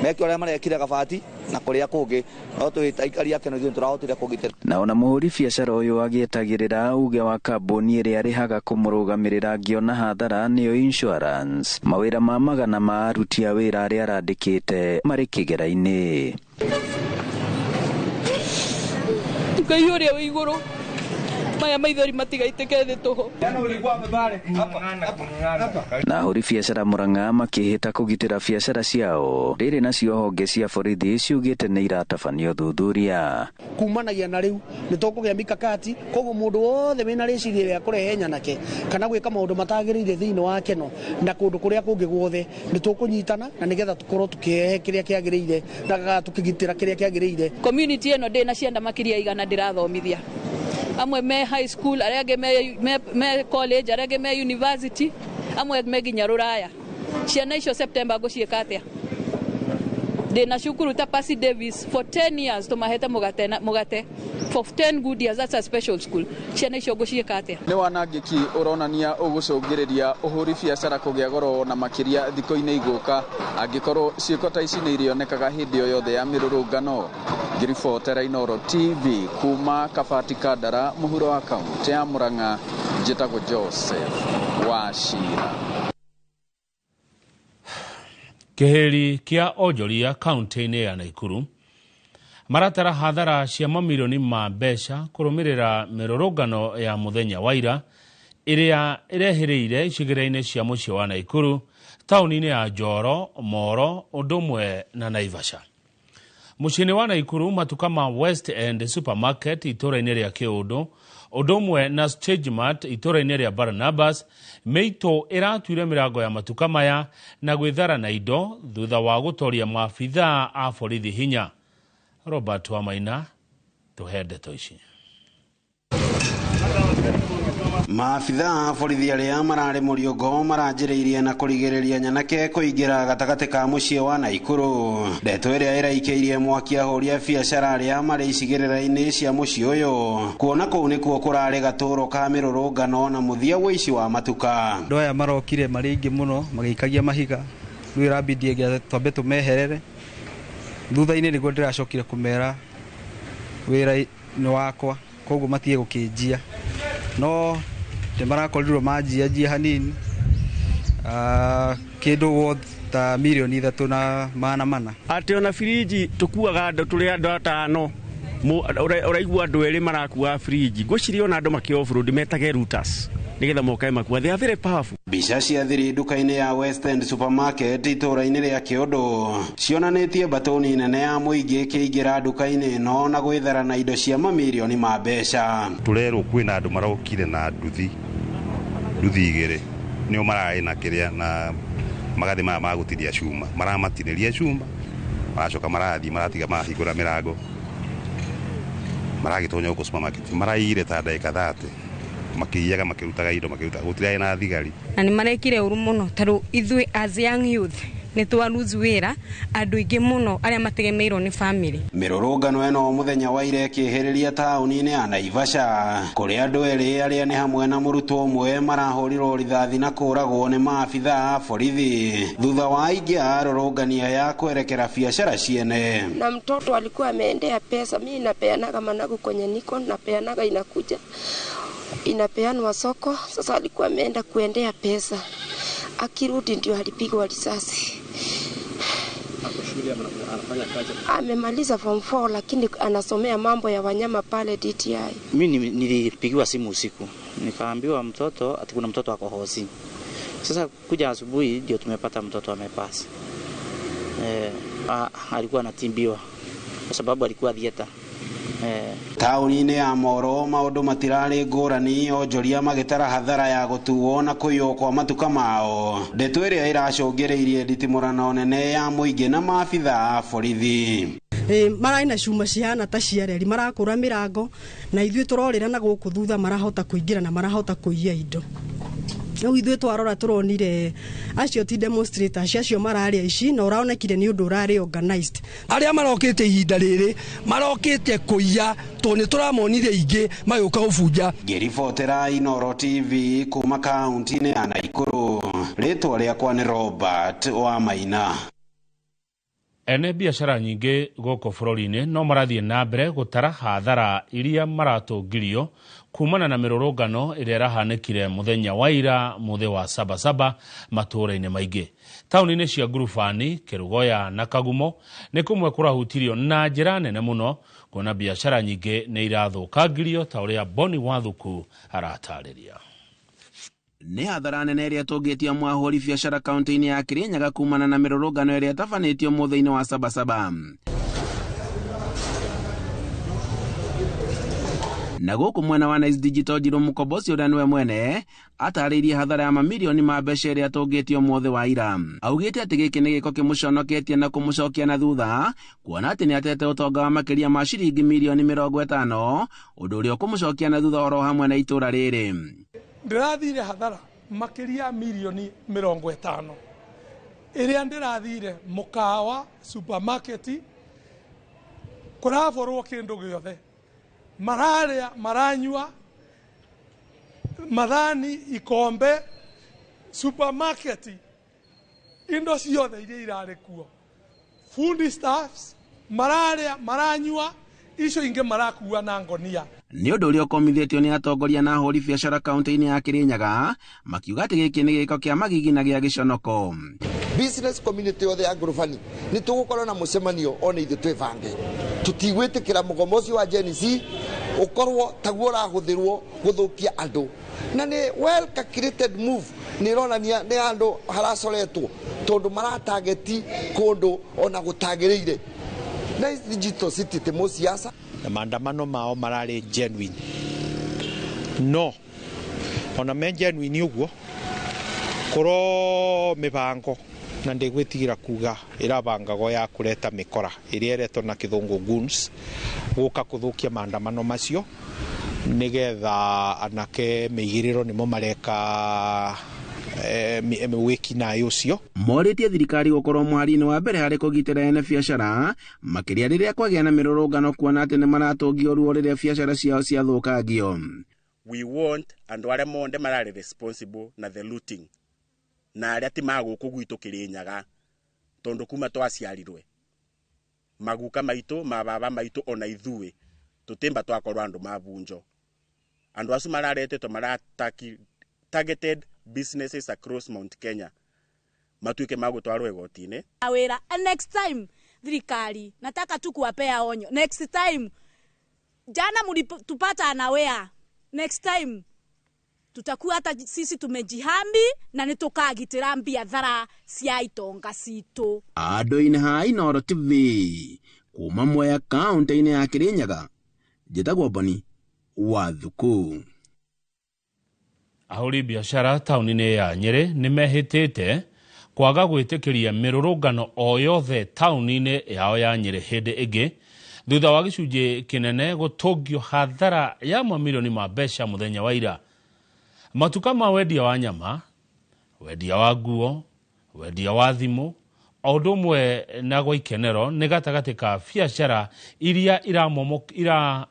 meke ũrĩa marekire Kabati na kũrĩa kũngĩ no twĩ aikari a Keno ithuĩ tũrahotire kũgitĩra. Na ona mũhũri biacara ũyũ agĩetagĩrĩra uge wa kambuni ĩrĩa arĩhaga kũmũrũgamĩrĩra angĩona hathara nĩyo insurance. Mawĩra ma magana ma aruti a wĩra arĩa arandĩkĩte marĩ kĩgera-inĩ. Ngai ũrĩa wĩ igũrũ maya maithori matigaitĩke thĩ tũhũ. Na ahũri biacara Murang'a makĩhĩta kũgitĩra biacara ciao rĩrĩ nacio honge cia borithi ciugĩte nĩ iratabanio ũthuthuria. Kumanagia na rĩu nĩ tũkũgĩa mikakati koguo mũndũ wothe wĩna rĩciria rĩa kũrehe nyanake kana gwĩka maũndũ matagĩrĩire thĩinĩ wa Keno na kũndũ kũrĩa kũngĩ guothe nĩ tũkũnyitana na nĩgetha tũkorwo tũkĩrehe kĩrĩa kĩagĩrĩire na tũkĩgitĩra kĩrĩa kĩagĩrĩire. Community ĩno ndĩ na ciana makĩria 100 ndĩrathomithia. Amwe me high school, arĩa angĩ me college, arĩa angĩ me university, amwe me nginya rũraya. Ciana icio September ngũciĩka atĩa? Ndĩna cukuru ta Percy Davis for 10 years tũmahete mũgate for 10 good years, that's a special school. Ciana icio ngũciĩka atĩa? Nĩ wanangĩki ũronania ũgũcũngĩrĩria ũhũri biacara kũgĩa goro na makĩria thikũ-inĩ igũka angĩkorwo ciĩko ta ici nĩ irĩonekaga hĩndĩ o yothe ya mĩrũrũngano. Ngiribotera Inooro TV kuma Kabati Kandara mũhuro wa kaunti ya Murang'a, njĩtagwo Joseph Wachira. Kĩhĩri kĩa onjoria kaunti-inĩ ya Naikuru maratara hathara cia mamirioni ma mbeca kũrũmĩrĩra mĩrũrũngano ya mũthenya wa ira ĩrĩa ĩrehĩrĩire icigĩrĩra-inĩ cia mũciĩ wa Naikuru, taũni-inĩ ya Njoro, Moro, ũndũ ũmwe na Naivasha. Mũciĩ-inĩ wa Naikuru matuka ma West End Supermarket itũũra-inĩ rĩa Kĩũndũ, ũndũ ũmwe na Stage Mart itũũra-inĩ rĩa Barnabas, mĩitũ ĩratuire mĩrango ya matuka maya na gwĩthara na indo thutha wa gũtoria maabithaa a borithi hinya. Robert Wamaina tũhe ndeto ici. Maabithaa a borithi arĩa mararĩ mũriũngo maranjĩrĩirie na kũrigĩrĩria nyanake kũingĩra gatagatĩ ka mũciĩ wa Naikuru. Ndeto ĩrĩa ĩraikĩirie mwaki ahũri a biacara arĩa marĩ icigĩrĩra-inĩ cia mũciĩ ũyũ kuona kũu nĩkuo kũrarĩ gatũro ka mĩrũrũngano na mũthia ũici wa matuka. Andũ aya marokire marĩ aingĩ mũno magĩikagia mahiga rĩu ĩrambindie twambe tũmeherere. Thutha-inĩ nĩguo ndĩracokire kũmera wĩra nĩ wakwa koguo matige gũkĩnjia no nĩmarakorirwo manjianjia hanini kĩndũ worth ta mirioni 3 na 400. Atĩ ona firiji tũkuaga andũ tũrĩ andũ 5 ũraigua andũ erĩ marakua firiji ngwĩciria ona andũ makĩ off-road metage routers nĩgetha mokae makua. They are very powerful. Mbica cia thiri nduka-inĩ ya West End Supermarket itũũra-inĩ rĩa Kĩũndũ cionanĩtie mbatũni nene ya mũingĩ ĩkĩingĩra nduka-inĩ ĩno na gwĩthara na indo cia mamirioni ma mbeca. Tũrerwo kwĩna andũ marokire na nduthi 2 nĩo mararĩ na kĩrĩa na magathĩ maya ma gũtinia cuma maramatinĩria cuma maracoka marathiĩ maratiga marahingũra mĩrango maragĩtonya gũkũ supermarket maraiyire ta ndagĩka 30 makĩiyaga makĩrutaga indo makĩrutaga gũtirarĩ na thigari. Na nĩ marekire ũru mũno tondũ ithuĩ as young youth nĩ twa lose wĩra andũ aingĩ mũno arĩa mategemeirwo nĩ family. Mĩrũrũngano ĩno mũthenya wa ira ĩkĩhĩrĩria taũni-inĩ ya Naivasha kũrĩa andũ erĩ arĩa nĩ hamwe na mũrutwo ũmwe marahũrirwo rithathi na kũũragwo nĩ maabithaa a borithi thutha wa aingĩ a arũrũngani aya kwerekera biacara ciene. Na mtoto alikuwa ameendea pesa, mimi napeanaga managu kwenye niko napeanaga inakuja inapeanwa soko. Sasa alikuwa ameenda kuendea pesa, akirudi ndio alipigwa risasi. shule ama anafanya kazi? Amemaliza form 4 lakini anasomea mambo ya wanyama pale DTI. Mimi nilipigiwa simu usiku, nikaambiwa mtoto ati kuna mtoto ako hosi. Sasa kuja asubuhi ndio tumepata mtoto amepasi. Alikuwa anatimbiwa kwa sababu alikuwa theater. Taũni-inĩ ya Moro maũndũ matirarĩ ngũrani onjoria magĩtara hathara ya gũtuo na kũiywo kwa matuka mao, ndeto ĩrĩa ĩracũngĩrĩirie nditimũrano nene ya mũingĩ na maabitha a borithi. Mararĩ na cuma cihana ta cia reri, marakũra mĩrango na ithuĩ tũrorĩra na gũkũ thutha, marahota kũingĩra na marahota kũiya indo. Rĩu ithuĩ twarora tũronire acio ti demonstrators, acio mararĩa ici na ũraonekire nĩ ũndũ ũrarĩ organized. Arĩa marokĩte ihinda rĩrĩ marokĩte kũiya tondũ nĩ tũramonire ingĩ magĩũka gũbunja. Ngĩribotera Inooro TV kuma kaunti-inĩ ya Naikuru, rĩtwa rĩakwa nĩ Robert wa Maina. Ene biacara nyingĩ gũkũ bũrũri-inĩ no marathiĩ na mbere gũtara hathara iria maratũngirio kumana na mĩrũrũngano ĩrĩa ĩrahanĩkire mũthenya wa ira mũthĩ wa Sabasaba matũũra-inĩ maingĩ. Taũni-inĩ cia Ngurubani, Kĩrũgoya na Kagumo nĩ kũmwe kũrahutirio na njĩra nene mũno kuona biacara nyingĩ nĩ irathũkangirio ta ũrĩa Boni Wathuku aratarĩria. Nĩ hathara nene ĩrĩa ĩtũngĩtio mwahũri biacara kaunti-inĩ ya Kirinyaga kumana na mĩrũrũngano ĩrĩa ĩtabanĩtio mũthĩ-inĩ wa Sabasaba. Na gũkũ mwena wa Nice Digital Njirũ Mũkomboci ũrĩa nĩwe mwene atarĩirie hathara ya mamirioni ma mbeca ĩrĩa atũngĩtio mũthĩ wa ira. Augĩte atĩ gĩkĩ nĩ gĩko kĩmũconoketie na kũmũcokia na thutha kuona atĩ nĩatete ũtonga wa makĩria ma ciringi mirioni 50, ũndũ ũrĩa ũkũmũcokia na thutha oro hamwe na itũra rĩrĩ. Ndĩrathire hathara makĩria mirioni 50 ĩrĩa ndĩrathire mũkawa supermarket kũraborwo kĩndũ gĩothe, mararĩa maranyua mathani ikombe supermarket indo ciothe iria irarĩ kuo, food staffs mararĩa maranyua icio ingĩ marakua na ngonia. Nĩ ũndũ ũrĩa ũkomithĩtio nĩ atongoria na ahũri biacara kaunti-inĩ ya Kirinyaga makiuga atĩ gĩkĩ nĩ gĩko kĩa magigi na gĩa gĩconoko. Business community yothe ya Ngurubani nĩ tũgũkorwo na mũcemanio ona ithuĩ twĩbange, tũtigwĩtĩkĩra mũgomo ũcio wa Gen Z ũkorwo taguo ũrahũthĩrwo gũthũkia andũ, na nĩ well calculated move, nĩ ĩronania nĩ handũ haracoretwo tondũ maratageti kũndũ ona gũtagĩrĩire. Nice Digital City ti mũciaca na maandamano mao mararĩ genuine, no ona me genuine ũguo kũro mĩbango na ndĩgwĩtigĩra kuga ĩrabangagwo ya kũreta mĩkora ĩrĩa ĩretwo na kĩthũngũ goons gũka kũthũkia maandamano macio nĩgetha anake mĩigĩrĩro nĩmo mareka wĩkinaĩ ũcio. Morĩtie thirikari gũkorwo mũhari-inĩ wa mbere harĩ kũgitĩra ene biacara makĩria rĩrĩa kwagĩa na mĩrũrũngano kuona atĩ nĩmaratũngio ruo rĩrĩa biacara ciao ciathũkangio. We want andũ arĩa monde mararĩ responsible na the looting na arĩa ti magũkũ gwitũ Kĩrĩnyaga tondũ kuma twaciarirwe maguka maitũ mababa maitũ ona ithuĩ tũtimba twakorwo andũ mabunjo. Andũ acio mararetetwo marataki targeted businesses across Mount Kenya matuike magutwarwo igoti-inĩ. Wĩra next time thirikari nataka tu kuwapea onyo next time, jana mlitupata anawea, next time tutakuwa hata sisi tumejihami na nĩtũkagitĩra biathara cia itonga citũ. Andũ-inĩ ha Inooro TV kuma Mwea kaunti-inĩ ya Kirinyaga, njĩtagwo Boni Wathuku. Ahũri biacara taũni-inĩ ya Nyĩrĩ nĩ mehĩtĩte kwaga gwĩtĩkĩria mĩrũrũngano o yothe taũni-inĩ yao ya Nyĩrĩ hĩndĩ ĩngĩ thutha wa gĩcunjĩ kĩnene gũtũngio hathara ya mamirioni ma mbeca mũthenya wa ira. Matuka ma wendia wa nyama, wendia wa nguo, wendia wa thimũ o ũndũ ũmwe na gwa ikenero nĩ gatagatĩ ka biacara iria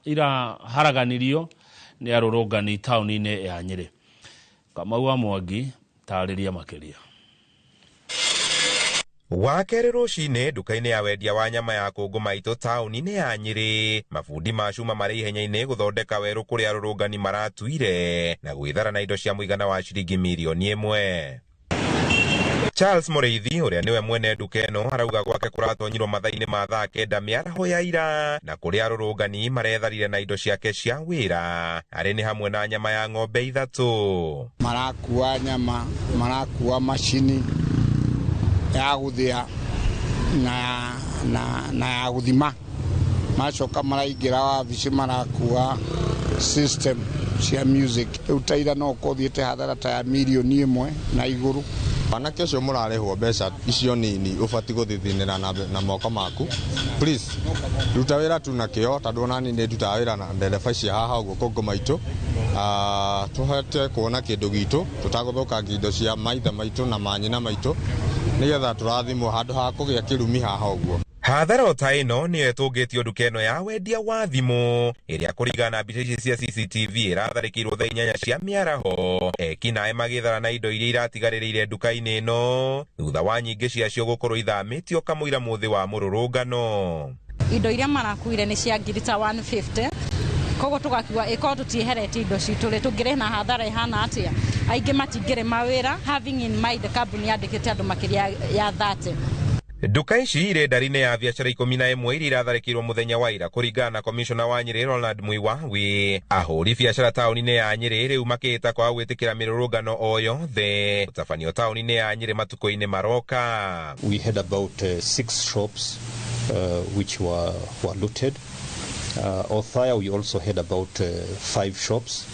iraharaganirio nĩ arũrũngani taũni-inĩ ya Nyĩrĩ. Kamau wa Mwangi tarĩria makĩria. Wakerĩ rũcinĩ nduka-inĩ ya wendia wa nyama ya kũngũ maitũ taũni-inĩ ya Nyĩrĩ, mabundi ma cuma marĩ ihenya-inĩ gũthondeka werũ kũrĩa arũrũngani maratuire na gwĩthara na indo cia mũigana wa ciringi mirioni 1. Charles Mũrĩithi ũrĩa nĩwe mwene nduka ĩno arauga gwake kũratonyirwo mathaa-inĩ ma thaa 9 mĩaraho ya ira na kũrĩa arũrũngani maretharire na indo ciake cia wĩra arĩ nĩ hamwe na nyama ya ng'ombe 3. Marakua nyama, marakua macini ya gũthĩa na ya gũthima, macoka maraingĩra wabici marakua system cia music. Rĩu ta ira no ũkorwo ũthiĩte hathara ta ya mirioni 1 na igũrũ. Anake ũcio mũrarĩhwo mbeca icio nini ũbatiĩ gũthithinĩra na moko maku. Please ruta wĩra tu na kĩo tondũ ona niĩ nĩ ndutaga wĩra na ndereba ici haha ũguo Kongo maitũ. Tũhote kuona kĩndũ gitũ tũtagũthũkangia indo cia maithe maitũ na manyina maitũ nĩgetha tũrathimwo handũ ha kũgĩa kĩrumi haha ũguo. Hathara o ta ĩno nĩyo ĩtũngĩtio nduka ĩno ya wendia wa thimũ ĩrĩa kũringana na mbica ici cia CCTV ĩratharĩkĩirwo thaa 8 cia mĩaraho ekinaĩ magĩthara na indo iria iratigarĩrĩire nduka-inĩ ĩno thutha wa nyingĩ ciacio gũkorwo ithamĩtio kamũira mũthĩ wa mũrũrũngano. Indo iria marakuire nĩ cia ngiri ta 150 koguo tũgakiuga ĩkorwo tũtieheretie indo citũ rĩ tũngĩrĩ na hathara ĩhana atĩa. Aingĩ matingĩrĩ mawĩra having in mind kambuni yandĩkĩte andũ makĩria ya 30. Nduka ici irĩ ndari-inĩ ya biacara 11 iria iratharĩkĩirwo mũthenya wa ira kũringana na komishona wa Nyĩrĩ Ronald Muiwawi. Ahũri biacara taũni-inĩ ya Nyĩrĩ rĩu makĩhĩta kwaga gwĩtĩkĩra mĩrũrũngano o yothe gũtabanio taũni-inĩ ya Nyĩrĩ matukũ-inĩ maroka. We had about 6 shops which were looted. Othaya we also had about 5 shops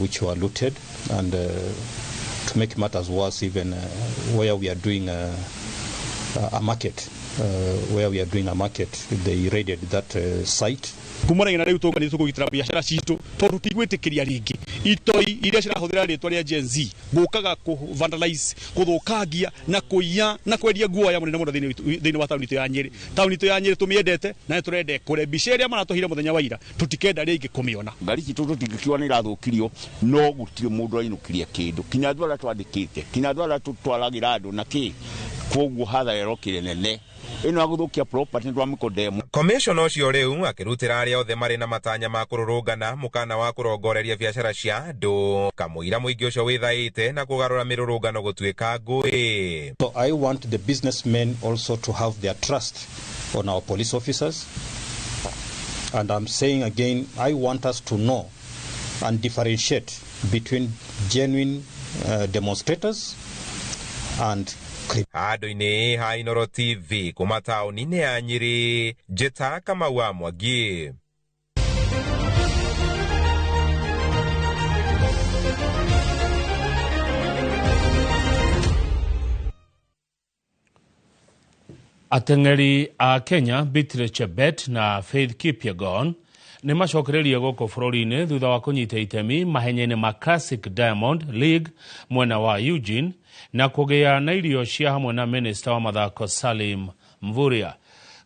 which were looted, and to make matters worse, even where we are doing a market, they raided that site. Kumana na riu tũkanĩ tũkũgitĩra biacara citũ tondũ tigwĩtĩkĩria rĩngĩ itoi iria cirahũthĩra rĩtwa rĩa Gen Z gũkaga kũ vandalize, gũthũkangia na kũiya na kwendia nguoya mũnene mũno thĩinĩ wa taũni itũ ya Nyĩrĩ. Taũni itũ ya Nyĩrĩ tũmĩendete na nĩ tũrenda ĩkũre. Mbica ĩrĩa maratũheire mũthenya wa ira tũtikenda rĩngĩ kũmĩona. Ngari citũ tũtingĩkiuga nĩ irathũkirio, no gũtirĩ mũndũ ainũkirie kĩndũ kinya andũ arĩa twandĩkĩte, kinya andũ arĩa tũtwaragĩra andũ na kĩ, koguo hathara ĩrokire nene ĩno ya gũthũkia property nĩ twamĩkondemu. Komishona ũcio rĩu akĩrutĩra arĩa othe marĩ na matanya ma kũrũrũngana mũkana wa kũrongoreria biacara cia andũ kamũira mũingĩ ũcio wĩthaĩte na kũgarũra mĩrũrũngano gũtuĩka ngũĩ. So I want the businessmen also to have their trust on our police officers, and I'm saying again, I want us to know and differentiate between genuine demonstrators and handũ-inĩ ha Inooro TV kuma taũni-inĩ ya Nyĩrĩ, Njĩta Kamau wa Mwangi. Ateng'eri a Kenya Beatrice Chebet na Faith Kipyegon nĩ macokereirie gũkũ bũrũri-inĩ thutha wa kũnyita itemi mahenya-inĩ ma Classic Diamond League mwena wa Eugene na kũgĩa na irio cia hamwe na minista wa mathako Salim Mvurya.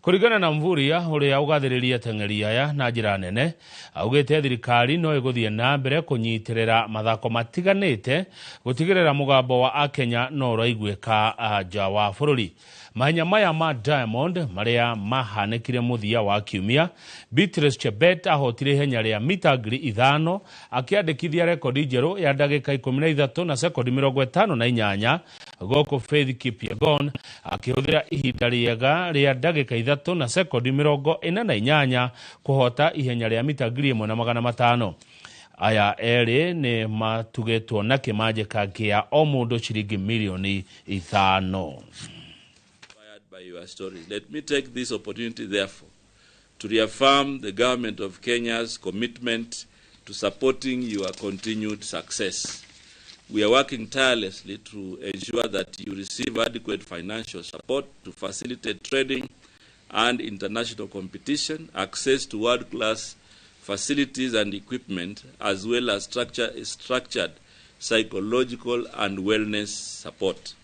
Kũringana na Mvurya ũrĩa ũgathĩrĩria ateng'eri aya na njĩra nene, augĩte thirikari no ĩgũthiĩ na mbere kũnyitĩrĩra mathako matiganĩte gũtigĩrĩra mũgambo wa Akenya no ũraiguĩka nja wa bũrũri. Mahenya maya ma Diamond marĩa mahanĩkire mũthia wa kiumia, Beatrice Chebet ahotire ihenya rĩa mita 5,000 akĩandĩkithia rekodi njerũ ya ndagĩka 13 na sekondi 58 gũkũ Faith Kipyegon akĩhũthĩra ihinda rĩega rĩa ndagĩka 3 na sekondi 48 kũhota ihenya rĩa mita 1,500. Aya erĩ nĩ matugĩtwo na kĩmanjĩka kĩa o mũndũ ciringi mirioni 5. By your stories. Let me take this opportunity, therefore, to reaffirm the government of Kenya's commitment to supporting your continued success. We are working tirelessly to ensure that you receive adequate financial support to facilitate trading and international competition, access to world-class facilities and equipment, as well as structured psychological and wellness support.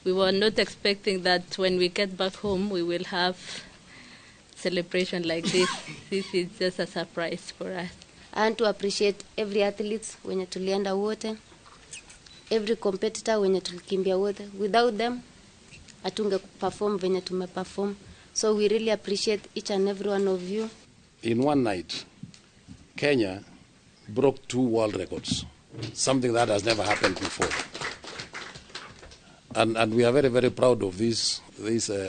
We were not expecting that when we get back home, we will have celebration like this. This is just a surprise for us. I want to appreciate every athlete wenye tulienda wote, every competitor wenye tulikimbia wote. Without them, hatunge perform venye tumeperform. So we really appreciate each and every one of you. In one night, Kenya broke 2 world records, something that has never happened before. And we are very, very proud of these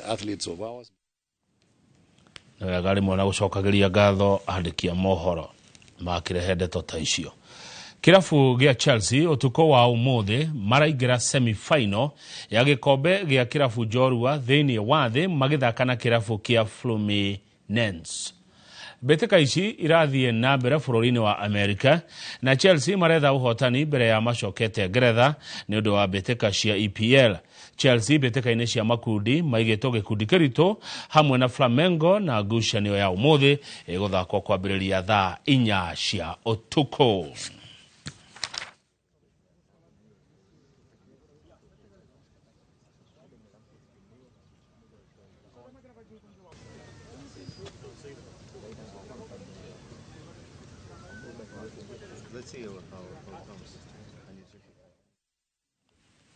athletes of ours. Nĩ wega rĩmwe na gũcokagĩria ngatho andĩki a mohoro makĩrehe ndeto ta icio. Kĩrabu gĩa Chelsea ũtukũ wa ũmũthĩ maraingĩra semi-final ya gĩkombe gĩa kĩrabu njorua thĩinĩ wa thĩ magĩthaka na kĩrabu kĩa Fluminense. Mbĩtĩka ici irathiĩ na mbere bũrũri-inĩ wa Amerika na Chelsea maretha ũhotani mbere ya macokete Ngeretha nĩ ũndũ wa mbĩtĩka cia EPL. Chelsea mbĩtĩka-inĩ cia makundi maigĩtwo gĩkundi kĩritũ hamwe na Flamengo na ngucanio ya ũmũthĩ ĩgũthakwo kwambĩrĩria thaa 4 cia ũtukũ.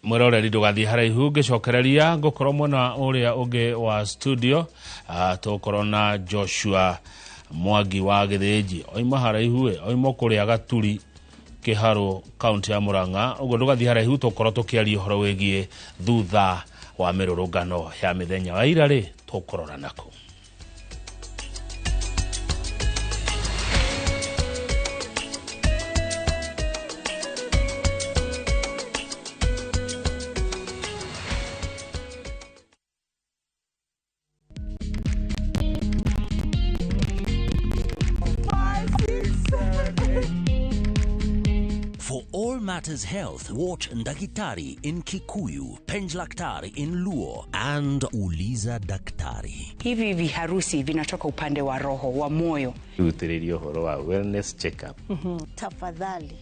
Mwĩroreri ndũgathiĩ haraihu ngĩcokereria ngũkorwo mwena ũrĩa ũngĩ wa studio tũgũkorwo na Joshua Mwangi wa Gĩthĩnji oima haraihu ĩ oima kũrĩa Gaturi Kĩharũ kaunti ya Murang'a ũguo ndũgathiĩ haraihu tũgũkorwo tũkĩaria ũhoro wĩgiĩ thutha wa mĩrũrũngano ya mĩthenya wa ira rĩ tũkũrora nako. Matters Health, watch Ndakitari in Kikuyu, Penjlaktari in Luo, and Uliza Daktari. Hivi viharusi vinatoka upande wa roho, wa moyo. Utiririo horo wa wellness check-up. Tafadhali,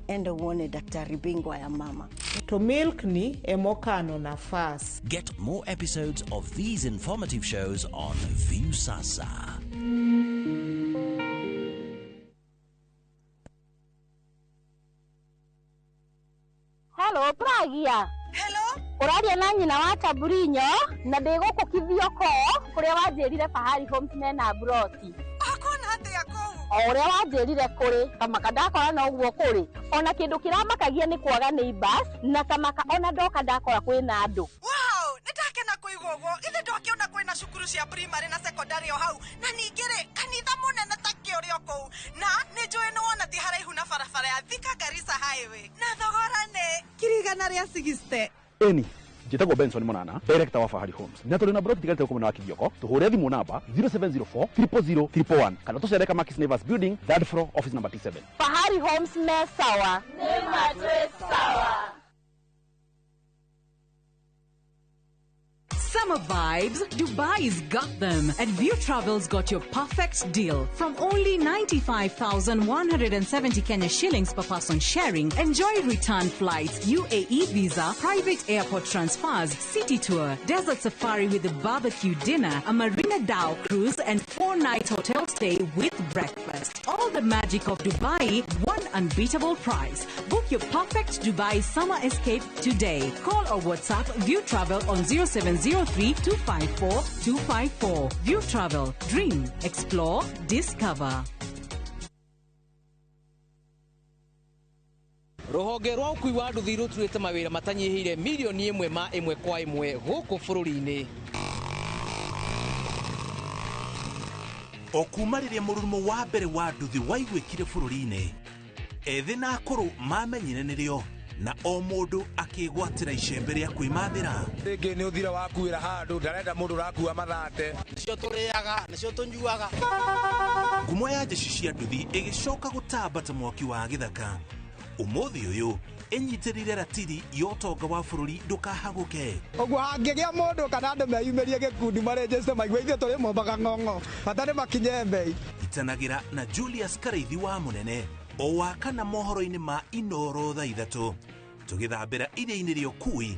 enda uone daktari bingwa ya mama. To milk ni emokano nafas. Get more episodes of these informative shows on Viusasa. Hello, Pragia. Hello. Ũraria na nyina wa Taburinyo na ndĩ gũkũ Kithioko kũrĩa wanjĩrire Fahari Homes mena broti. Ũkuona atĩa kũu? O ũrĩa wanjĩrire kũrĩ kamaka ndakora no ũguo kũrĩ. Ona kĩndũ kĩramakagia nĩ kwaga neighbors na kamaka ona ndoka ndakora kwĩna andũ. Wow, nĩndakena kũigua ũguo. Githĩ ndwakĩona kwĩna cukuru cia primary na secondary o hau na ningĩ rĩ kanitha mũnene ta kĩũrĩ o kũu na nĩnjũĩ nĩwona ti haraihu na barabara ya Thika Garissa Highway na thogora nĩ 160,000. Eni njĩtagwo Benson Monana, director wa Fahari Homes. Na tũrĩ na broti tigarĩte gũkũ mwena wa Kithioko. Tũhũre thimũ namba 0704 000 111 kana tũcere Kamakis Neighbors Building, third floor, office number T7. Fahari Homes me sawa. Nĩ matwĩ sawa. Summer vibes, Dubai's got them. And View Travel's got your perfect deal. From only 95,170 Kenya shillings per person sharing, enjoy return flights, UAE visa, private airport transfers, city tour, desert safari with a barbecue dinner, a Marina Dhow cruise, and 4-night hotel stay with breakfast. All the magic of Dubai, one unbeatable price. Book your perfect Dubai summer escape today. Call or WhatsApp View Travel on 0703 254 254. View Travel. Dream, explore, discover. Rũhonge rwa ũkui wa nduthi rũturĩte mawĩra matanyihĩire milioni 1 ma 1 kwa 1 gũkũ bũrũri-inĩ. O kuma rĩrĩa mũrurumo wa mbere wa nduthi waiguĩkire bũrũri-inĩ, ethĩ na akũrũ mamenyire nĩrĩo na o mũndũ akĩgwatĩra icembe rĩa kwĩmathĩra. Rĩngĩ nĩ ũthira wakuĩra handũ ndarenda mũndũ ũrakua mathate. Nĩcio tũrĩaga, nĩcio tũnyuaga. Ngumo ya jeshi cia nduthi ĩgĩcoka gũtamba ta mwaki wa gĩthaka. Ũmũthĩ ũyũ ĩnyitĩrĩire ratiri ya ũtonga wa bũrũri ndũkahagũke. Ũguo hangĩgĩa mũndũ kana andũ meyumĩrie gĩkundi marĩnjĩte maigue ithuĩ tũrĩ mombaga ng'ong'o bata nĩ makinye mbei. Itanagĩra na Julius Karaithi wa Mũnene o wa kana mohoro-inĩ ma Inoro thaa 3 tũgĩthambĩra iria-inĩ rĩa ũkui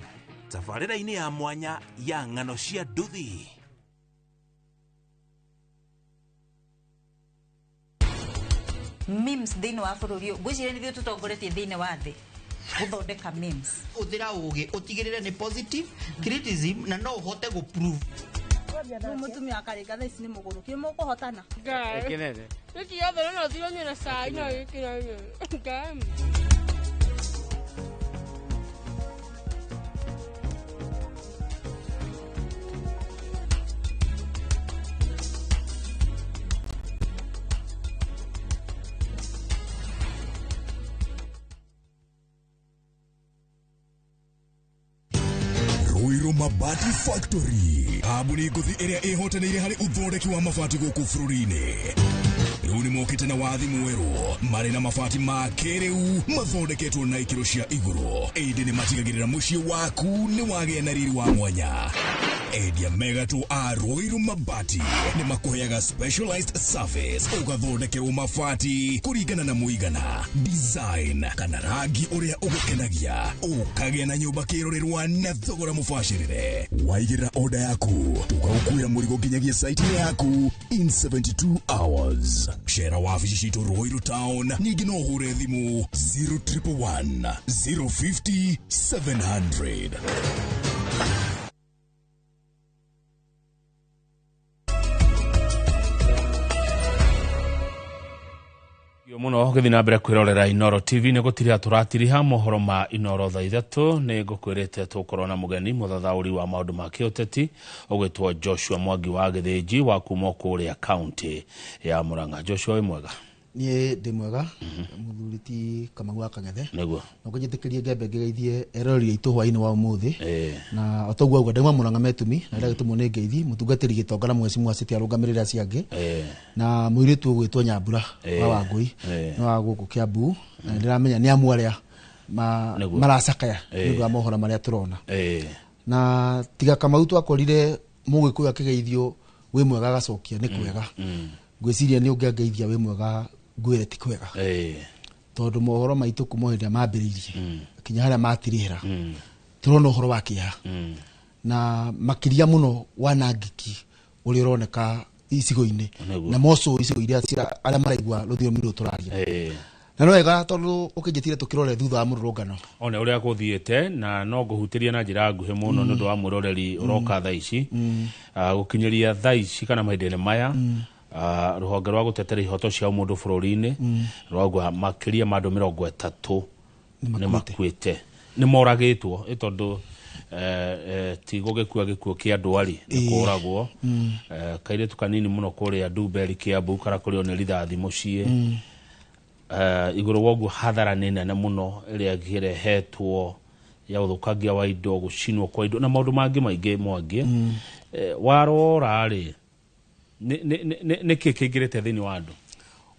tabarĩra-inĩ ya mwanya ya ng'ano cia nduthi. Memes thĩinĩ wa bũrũri ũyũ ngwĩciria nĩ ithuĩ tũtongoretie thĩinĩ wa thĩ gũthondeka memes. Ũthĩra ũgĩ ũtigĩrĩre nĩ positive criticism na no ũhote gũ prove. Rĩu mũtumia akarĩka thaa ici nĩ mũgũrũki mũkũhotana. Ngai. Gĩkĩ gĩothe no ũthiranie na cai na gĩkĩ na Ngai. Mabati Factory, kambuni ngũthi ĩrĩa ĩhotanĩire harĩ ũthondeki wa mabati gũkũ bũrũri-inĩ. Rĩu nĩ mokĩte na wathi mwerũ, marĩ na mabati ma kĩrĩu mathondeketwo na ikĩro cia igũrũ, ĩndĩ nĩ matigagĩrĩra mũciĩ waku nĩ wagĩa na riri wa mwanya. Endia megatũ a Ruiru Mabati nĩ makũheaga specialized service, ũgathondekerwo mabati kũringana na mũigana, design kana rangi ũrĩa ũgũkenagia, ũkagĩa na nyũmba kĩrorerwa na thogora mũbacĩrĩre. Waigĩrĩra oda yaku, tũgagũkuĩra mũrigo nginyagia site-inĩ yaku in 72 hours. Cera wabici citũ Ruiru Town, ningĩ no ũhũre thimũ 0111 050 700. Muno gĩthiĩ na mbere kwĩrorera Inoro TV nĩ gũtiriha tũratiriha mohoro ma Inoro thaa ithatũ. Nĩ ngũkwĩrĩte tũkorwo na mũgeni mũthathaũri wa maũndũ ma kĩũteti ũgwĩtwo Joshua Mwangi wa Gĩthĩnji wa kuma kũrĩa kaunti ya Murang'a. Joshua, wĩ mwega? Niĩ ndĩ mwega, mũthuri ti Kamau wa Kang'ethe. Nĩguo. Na ngũnjĩtĩkĩrie ngembe ngĩgeithie eroreri aitũ hwaĩ-inĩ wa ũmũthĩ. Na o toguo auga, ndauma Murang'a Metumi, na ndagĩtũmwo nĩ ngeithi mũtungatĩri gĩtonga na mwecimu wa city arũgamĩrĩre acio angĩ, na mũirĩtu ũgwĩtwo Nyambura wa Wangũi nĩ wa gũkũ Kiambu, na nĩndĩramenya nĩ amwe arĩa maracakaya nĩ ũndũ wa mohoro marĩa tũrona. Na tiga Kamau twakorire mũgĩkũyũ akĩgeithio wĩ mwega agacokia nĩ kwega, ngwĩciria nĩ ũngĩangeithia wĩ mwega ngwĩre ti kwega, tondũ mohoro maitũ kuma hĩndĩ ĩrĩa mambĩrĩirie kinya harĩa matirihĩra, tũrona ũhoro wa kĩeha na makĩria mũno wanangĩki ũrĩa ũroneka icigo-inĩ na moco icigo iria arĩa maraigua rũthiomi rũrũ tũraria. Na no wega tondũ ũkĩnjĩtire tũkĩrore thutha wa mũrũrũngano one ũrĩa gũthiĩte, na no ngũhutĩria na njĩra nguhĩ mũno nĩ ũndũ wa mwĩroreri ũroka thaa ici. Gũkinyĩria thaa ici kana mahinda-inĩ maya, rũhonge rwa gũtetera ihoto cia mũndũ bũrũri-inĩ rwauga makĩria ma andũ 30 nĩ makuĩte, nĩ moragĩtwo, ĩ tondũ ti gũgĩkua gĩkuũ kĩa ndwari, nĩ kũragwo. Kairĩtu kanini mũno kũrĩa Ndumberi Kiambu karakũrĩo nĩ rithathi mũciĩ. Igũrũ wa ũguo hathara nĩ nene mũno ĩrĩa ĩrehetwo ya ũthũkangia wa indo, gũcinwo kwa indo na maũndũ mangĩ maingĩ Mwangi. Warora rĩ, nĩ kĩ kĩingĩrĩte thĩinĩ wa andũ?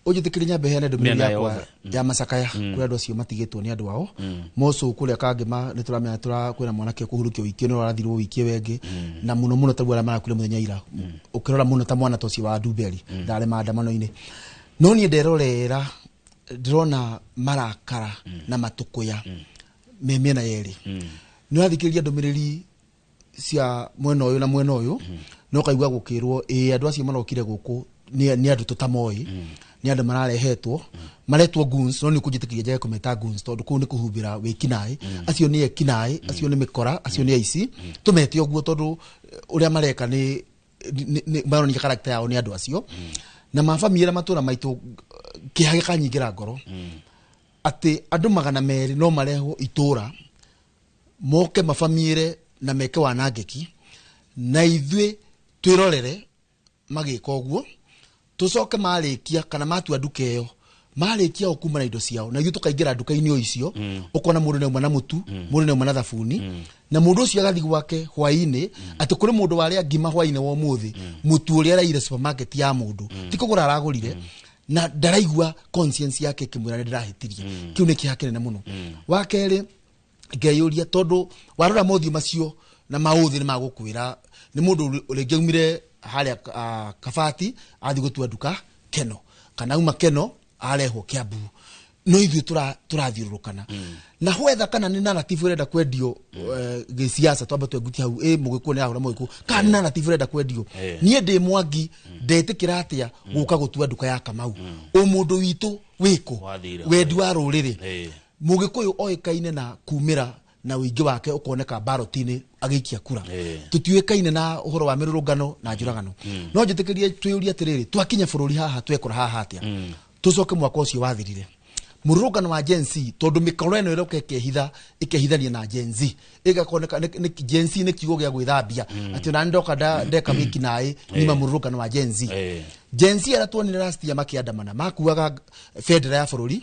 Ũnjĩtĩkĩrie nyambe heane ndũmĩrĩri yakwa ya macakaya kũrĩ andũ acio matigĩtwo nĩ andũ ao moco kũrĩa Kangema. Nĩ tũramenya kwĩna mwanake ũkũhurũkio wiki ĩno ũrathirwo wiki ĩyo ĩngĩ, na mũno mũno ta arĩa marakuire mũthenya ira, ũkĩrora mũno ta mwana ta ũcio wa Ndumberi ndarĩ maandamano-inĩ. No niĩ nderorera ndĩrona marakara na matũkũya me mĩena yerĩ. Nĩ ũrathikĩrĩria ndũmĩrĩri cia mwena ũyũ na mwena ũyũ, no kaigua gũkĩrwo ĩ andũ acio marokire gũkũ nĩ andũ tũtamoĩ, nĩ andũ mararehetwo, maretwo goons. No nĩ ũkũnjĩtĩkĩria njage kũmeta goons tondũ kũu nĩ kũhumbĩra wĩkinaĩ. Acio nĩ ekinaĩ, acio nĩ mĩkora, acio nĩ aici, tũmete ũguo tondũ ũrĩa mareka nĩ maronania character yao nĩ andũ acio. Na mabamĩrĩ matũra maitũ kĩeha gĩkanyingĩra ngoro atĩ andũ 200 no marehwo itũra moke mabamĩre na meke wanangĩki, na ithuĩ twĩrorere magĩka ũguo, tũcoke marĩkia kana matua nduka ĩyo, marĩkia o kuma na indo ciao, na ithuĩ tũkaingĩra nduka-inĩ o icio, ũkona mũndũ nĩauma na mũtu, mũndũ nĩauma na thabuni, na mũndũ ũcio agathiĩ gwake hwaĩ-inĩ, atĩ kũrĩ mũndũ warĩa ngima hwaĩ-inĩ wa ũmũthĩ, mũtu ũrĩa araire supermarket ya mũndũ ti kũgũra aragũrire, na ndaraigua conscience yake ĩkĩmwĩra nĩ ndĩrahĩtirie. Kĩu nĩ kĩeha kĩnene mũno. Wa kerĩ ngeyũria, tondũ warora mothiũ macio na maũthĩ nĩ magũkwĩra nĩ mũndũ rĩngĩ aumire harĩa Kabati athiĩ gũtua nduka Keno, kana auma Keno arehwo Kiambu, no ithuĩ tũrathiũrũrũkana na whether kana nĩ narrative ĩrenda kwendio gĩsiasa, twambe twegutie hau ĩ mũgĩkũyũ nĩ arahũra mũgĩkũyũ, kana nĩ narrative ĩrenda kwendio. Niĩ ndĩ Mwangi ndetĩkĩra atĩa gũka gũtua nduka ya Kamau, ũmũndũ witũ wĩkũ, wendi wa rũrĩrĩ. Mũgĩkũyũ oĩkaine na kumĩra na ũingĩ wake ũkoneka baroti-inĩ agĩikia kura, tũtiũĩkaine na ũhoro wa mĩrũrũngano na njũragano. No njĩtĩkĩrie twĩyũrie atĩrĩrĩ, twakinya bũrũri haha twekora haha atĩa? Tũcoke mwaka ũcio wathirire, Mũrũrũngano wa Gen Z, tondũ mĩkoro ĩno ĩroka ĩkehitha ĩkehithania na Gen Z, ĩgakoneka Gen Z nĩ kiugo gĩa gwĩthambia, atĩ ona ndoka ndeka wĩki naĩ nima mũrũrũngano wa Gen Z. Gen Z arĩa tuonire last year makĩandamana makuaga bendera ya bũrũri,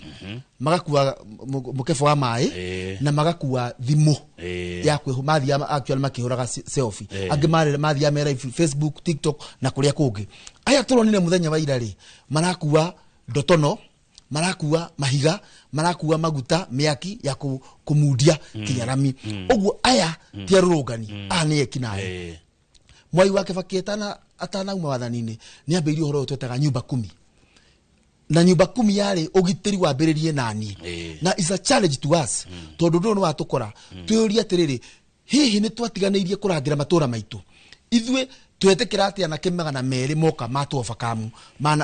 magakua mũkebe wa maĩ, na magakua thimũ ya kwĩhũ mathiaga actually makĩhũraga selfie. Angĩ marĩ mathiaga me live Facebook, TikTok na kũrĩa kũngĩ. Aya tũronire mũthenya wa ira rĩ, marakua ndotono, marakua mahiga, marakua maguta mĩaki ya kũmundia kinya rami. Ũguo aya ti arũrũngani, aya nĩ eki naĩ. Mwai wa Kibaki atanauma wathani-inĩ nĩ ambĩrĩirie ũhoro ũyũ twetaga nyumba kumi, na nyumba kumi yarĩ ũgitĩri wambĩrĩrie nani, na is a challenge to us, tondũ ũndũ ũyũ nĩ watũkora twĩyũrie atĩrĩrĩ, hihi nĩ twatiganĩirie kũrangĩra matũra maitũ? Ithuĩ twetĩkĩra atĩ anake 200 moka matũ overcome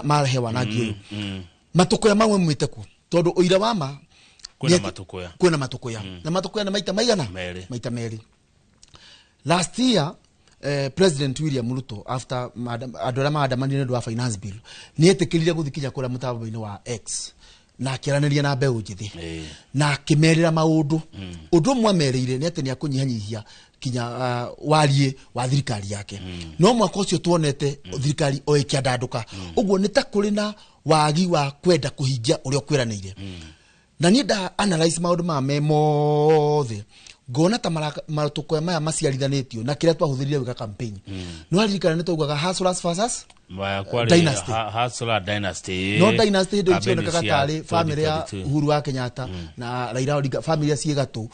marehe wanangi ũyũ? Matũkũya mamwe mumĩte kũ? Tondũ ũira wa ma Kwĩna matũkũya. Kwĩna matũkũya, na matũkũya nĩ maita maigana? Merĩ. Maita merĩ. Last year, President William Ruto, after andũ arĩa maandamanire nĩ ũndũ wa finance bill, nĩ etĩkĩrire gũthiĩ kinya kũrĩa mũtambo-inĩ wa X na akĩaranĩria na mbeũ njĩthĩ na akĩmerĩra maũndũ. Ũndũ ũmwe amerĩire nĩ atĩ nĩ akũnyihanyihia kinya wariĩ wa thirikari yake. No mwaka ũcio tuonete thirikari o ĩkĩandandũka. Ũguo nĩ ta kũrĩ na wagi wa kwenda kũhingia ũrĩa ũkwĩranĩire. Na niĩ nda analyze maũndũ maya me mothe, ngona ta matũkũya maya maciarithanĩtio na kĩrĩa twahũthĩrire gwĩka campaign. No aririkana nĩ twaugaga hustlers versus Maya kwarĩ dynasty. Hustler dynasty. No dynasty hĩndĩ ĩyo Campaign cionekaga cia tarĩ family ya 2022. Uhuru wa Kenyatta na Raila Odinga, family ciĩ gatũ.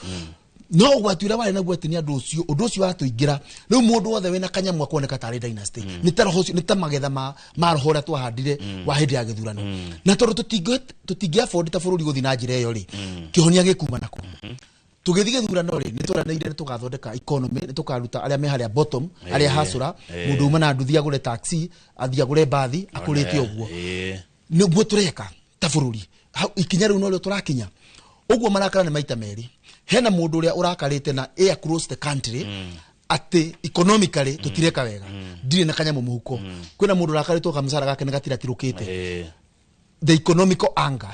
No ũgwati ũrĩa warĩ naguo atĩ nĩ andũ ũcio, ũndũ ũcio watũingĩra rĩu, mũndũ wothe wĩna kanyamũ akoneka tarĩ dynasty. Nĩ ta roho ũcio, nĩ ta magetha ma roho ũrĩa twahandire wa hĩndĩ ya gĩthurano. Na tondũ tũtingĩ afford ta bũrũri gũthiĩ na njĩra ĩyo rĩ, kĩhonia gĩkuma nako? Tũgĩthiĩ gĩthurano rĩ, nĩ tũranĩire nĩ tũgathondeka economy, nĩ tũkaruta arĩa me harĩa bottom, arĩa hasũra. Mũndũ uma na nduthi agũre taxi, athiĩ agũre mbathi akũrĩte ũguo. Nĩguo tũreka ta bũrũri. Hau ikinya rĩu norĩo tũrakinya. Ũguo marakara nĩ maita merĩ. Hena mũndũ ũrĩa ũrakarĩte na air across the country atĩ economically tũtireka wega, ndirĩ na kanyamũ mũhuko. Kwĩna mũndũ ũrakarĩtwo kamũcara gake nĩ gatiratirũkĩte, the economical anger.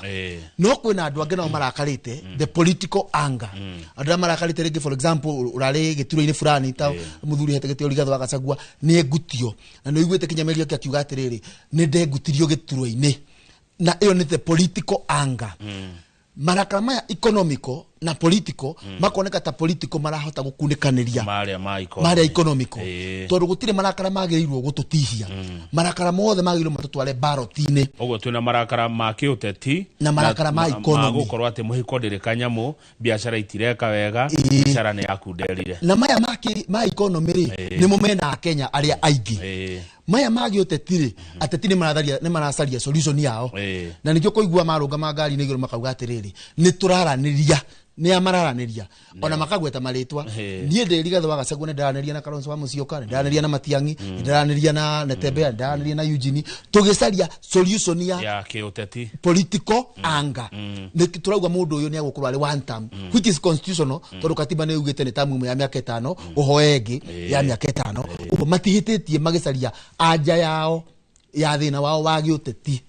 No kwĩna andũ angĩ nao marakarĩte the political anger, andũ arĩa marakarĩte rĩngĩ, for example, ũrarĩ gĩturwa-inĩ fulani ta mũthuri hete gĩtĩo Rigathĩ wa Gachagua nĩ engutio, na nĩ ũiguĩte kinya mĩario yake akiuga atĩrĩrĩ, nĩ ndengutirio gĩturwa-inĩ, na ĩyo nĩ the political anger. Marakara maya economical na political makoneka ta political marahota gũkunĩkanĩria marĩa ma economy. Marĩa economical, tondũ gũtirĩ marakara magĩrĩirwo gũtũtihia. Marakara mothe magĩrĩirwo matũtware ballot-inĩ. Ũguo twĩna marakara ma kĩũteti Na marakara ma economy. Ma gũkorwo atĩ mũhiko ndĩrĩ kanyamũ, biacara itireka wega, biacara nĩ yakunderire. Na maya ma economy rĩ, nĩmo mena Akenya arĩa aingĩ. Maya ma gĩũteti rĩ, ateti nĩ maratharia, nĩ maracaria solution yao. Na nĩkĩo kũigua marũngama ngari-inĩ igũrũ makauga atĩrĩrĩ, nĩ tũraranĩria, nĩ a mararanĩria ona makagweta marĩtwa. Niĩ ndĩ Rigathĩ wa Gachagua, nĩ ndĩraranĩria na Kalonzo wa Musyoka, nĩ ndĩraranĩria na Matiang'i, nĩ ndĩraranĩria na Natembeya, nĩ ndĩraranĩria na Eugene, tũgĩcaria solution ya ya kĩũteti. Political anger. Nĩ tũrauga mũndũ ũyũ nĩ agũkorwo arĩ one term, which is constitutional, tondũ katiba nĩ yugĩte nĩ term ĩmwe ya mĩaka 5, ũhoe ĩngĩ ya mĩaka 5. Ũguo matihĩtĩtie magĩcaria anja yao ya thĩna wao wa gĩũteti.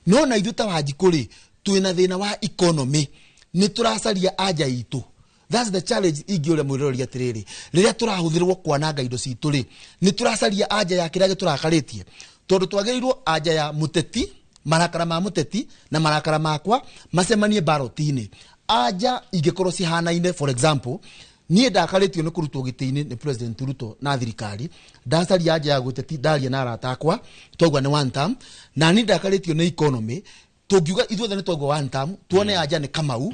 No na ithuĩ ta Wanjikũ rĩ, twĩna thĩna wa economy, nĩ tũracaria anja itũ. That's the challenge ingĩ ũrĩa mwĩroreri atĩrĩrĩ, rĩrĩa tũrahũthĩrwo kwananga indo citũ rĩ, nĩ tũracaria anja ya kĩrĩa gĩtũrakarĩtie, tondũ twagĩrĩirwo anja ya mũteti, marakara ma mũteti na marakara makwa macemanie ballot-inĩ. Anja ingĩkorwo cihanaine, for example, niĩ ndakarĩtio nĩ kũrutwo gĩtĩ-inĩ nĩ President Ruto na thirikari, ndacaria anja ya gũteti, ndaria na arata akwa, twauga nĩ one term. Na niĩ ndakarĩtio nĩ economy, tũngiuga ithuothe nĩ twauga one term, tuone anja nĩ Kamau,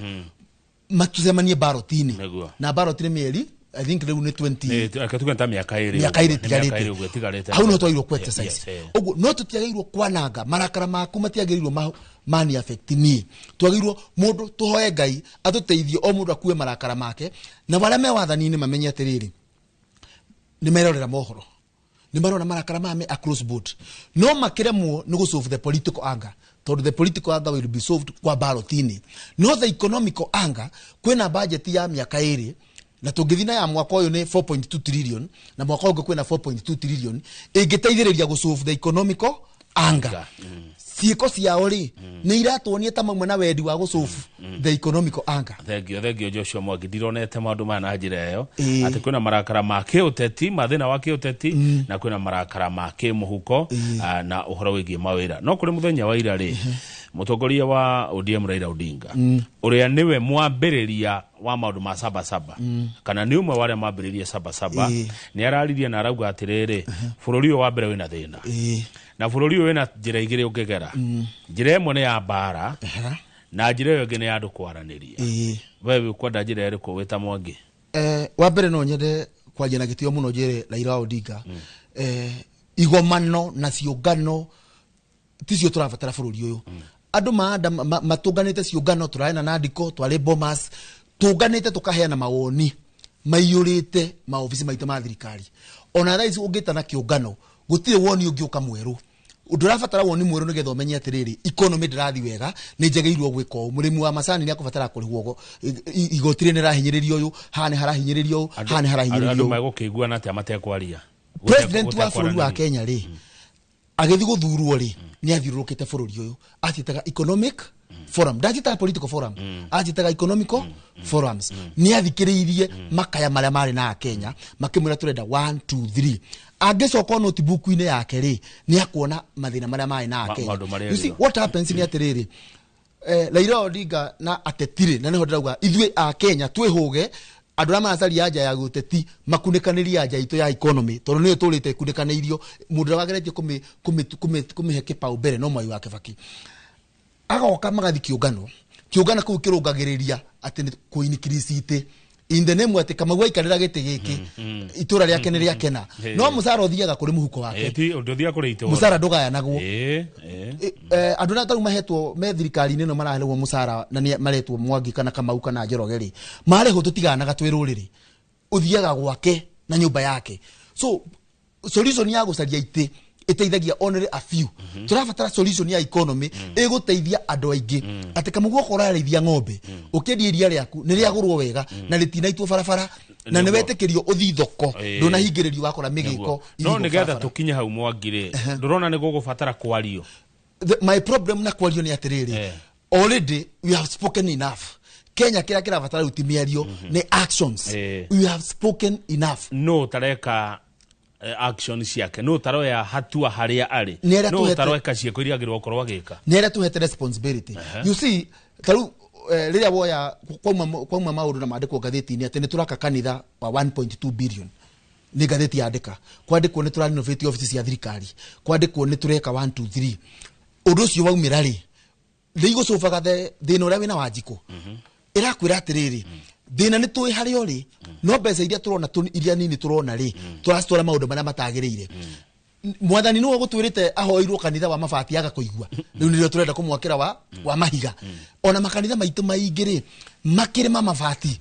matucemanie ballot-inĩ. Na ballot nĩ mĩeri, I think rĩu nĩ 20. Reke tuge ta mĩaka 2. Mĩaka 2 Nĩ mĩaka ĩtigarĩte. 2 ũguo ĩtigarĩte. Hau no twagĩrĩirwo ku exercise. Ũguo no tũtiagĩrĩirwo kwananga marakara maku, matiagĩrĩirwo mani affect niĩ. Twagĩrĩirwo mũndũ tũhoe Ngai atũteithie, o mũndũ akue marakara make, na arĩa me wathani-inĩ mamenye atĩrĩrĩ, nĩ merorera mohoro, nĩ marona marakara maya me across board, no makĩremwo nĩ gũ solve the political anger, tondũ the political anger will be solved kwa ballot-inĩ. No the economical anger, kwĩna budget ya mĩaka 2, na tũngĩthiĩ na ya mwaka ũyũ nĩ 4.2 trillion, na mwaka ũngĩ kwĩna 4.2 trillion ĩngĩteithĩrĩria gũ solve the economical anger. Ciĩko ciao rĩ nĩ iratuonia ta mauma na wendi wa gũcobu the economical anger. Thank you Joshua Mwangi, ndironete maũndũ maya na njĩra ĩyo atĩ kwĩna marakara ma kĩũteti, mathĩna wa kĩũteti, na kwĩna marakara ma kĩmũhuko na ũhoro wĩgiĩ mawĩra. No kũrĩ mũthenya wa ira rĩ, mũtongoria wa ODM Raila Odinga, ũrĩa nĩwe mwambĩrĩria wa maũndũ ma Sabasaba, kana nĩ ũmwe wa arĩa mambĩrĩria Sabasaba, nĩ araririe na arauga atĩrĩrĩ, bũrũri ũyũ wa mbere wĩna thĩna, na bũrũri ũyũ wĩna njĩra igĩrĩ ũngĩgera. Njĩra ĩmwe nĩ ya mbara, na njĩra ĩyo ĩngĩ nĩ ya andũ kwaranĩria. We ũkwenda njĩra ĩrĩkũ wĩ ta Mwangi? Wa mbere no nyende kwaria na gĩtĩo mũno njĩre Raila Odinga, igomano na ciũngano ticio tũrabatara bũrũri ũyũ. Andũ matũnganĩte ciũngano, tũrarĩ na Nandiko, twarĩ Bomas, tũnganĩte tũkaheana mawoni maiyũrĩte maobici maitũ ma thirikari. Ona thaa ici ũngĩtana kĩũngano gũtirĩ woni ũngĩũka mwerũ. Ndũrabatara woni mwerũ nĩgetha ũmenye atĩrĩrĩ, economy ndĩrathiĩ wega, nĩ njagĩrĩirwo gwĩka ũũ, mũrĩmi wa macani nĩ akũbatara kũrĩhwo, igoti rĩ nĩrahinyĩrĩrio ũyũ, haha nĩ harahinyĩrĩrio ũũ, haha nĩ harahinyĩrĩrio ũũ. Andũ megũkĩiguana atĩa matekwaria? President wa bũrũri wa Kenya rĩ, agĩthiĩ gũthurwo rĩ, nĩ athiũrũrũkĩte bũrũri ũyũ, aciĩtaga economic forum, ndaciĩtaga political forum, aciĩtaga economical forums. Nĩ athikĩrĩirie makaya marĩa marĩ na Kenya, makĩmwĩra tũrenda 1 2 3. Angĩcoka notebook-inĩ yake rĩ, nĩ akuona mathĩna marĩa marĩ na Kenya. You see what happens nĩ atĩrĩrĩ, Raila Odinga na atetire, na nĩho ndĩrauga ithuĩ a Kenya twĩhũge, andũ arĩa maracaria anja ya gũteti makunĩkanĩrie anja itũ ya economy, tondũ nĩyo tũrĩte ĩkunĩkanĩirio. Mũndũ ũrĩa wageretie kũmĩhe kĩbaũ mbere no Mwai wa Kibaki. Agoka magathi kĩũngano, kĩũngano kĩu kĩrũngagĩrĩria atĩ nĩ kũ-increase in the name atĩ Kamau aikarĩra gĩtĩ gĩkĩ itũra rĩake nĩ rĩakena, no mũcara ũthiaga kũrĩ mũhuko wake, mũcara ndũgayanagwo. Andũ arĩa tarĩu mahetwo me thirikari-inĩ ĩno maraherwo mũcara na nĩ maretwo Mwangi kana Kamau kana Njoroge rĩ, marĩhwo tũtiganaga twĩ rũrĩrĩ, ũthiaga gwake na nyũmba yake. So solution ya gũcaria itĩ ĩteithagia only a few. Tũrabatara solution ya economy ĩgũteithia andũ aingĩ, atĩ Kamau gwoka ũrarĩithia ng'ombe, ũkĩendia iria rĩaku nĩ rĩagũrwo wega na rĩtinaitwo barabara, na nĩ wetĩkĩrio ũthiĩ thoko, ndũnahingĩrĩrio wakora mĩgĩko. No nĩgetha tũkinye hau Mwangi rĩ, ndũrona nĩ gũgũbatara kwario? My problem na kwario nĩ atĩrĩrĩ, already we have spoken enough. Kenya kĩrĩa kĩrabatara rĩu ti mĩario, nĩ actions. We have spoken enough. No ũtareka action ciake, no taroya hatua haria ari, no taroeka ciĩko iria agĩrĩirwo gũkorwo agĩka, nĩ arĩa tũhete responsibility. You see, tarĩu rĩrĩa woya kwauma maũndũ na mandĩkwo ngathĩti-inĩ atĩ nĩ tũraka kanitha wa 1.2 billion, nĩ ngathĩti yandĩka, kwandĩkwo nĩ tũra renovate office cia thirikari, kwandĩkwo nĩ tũreka 1 2 3. Ũndũ ũcio waumĩra rĩ, nĩ igũcobaga thĩna ũrĩa wĩna Wanjikũ. Ĩrakwĩra atĩrĩrĩ, thĩna nĩ tũĩ harĩa ũrĩ, no mbeca iria tũrona iria nini tũrona rĩ, tũracitwara maũndũ marĩa matagĩrĩire. Mwathani nĩwe ũgũtwĩrĩte ahoirwo kanitha wa mabati aga kũigua, rĩu nĩrĩo tũrenda kũmwakĩra wa mahiga. Ona makanitha maitũ maingĩ rĩ, makĩrĩ ma mabati.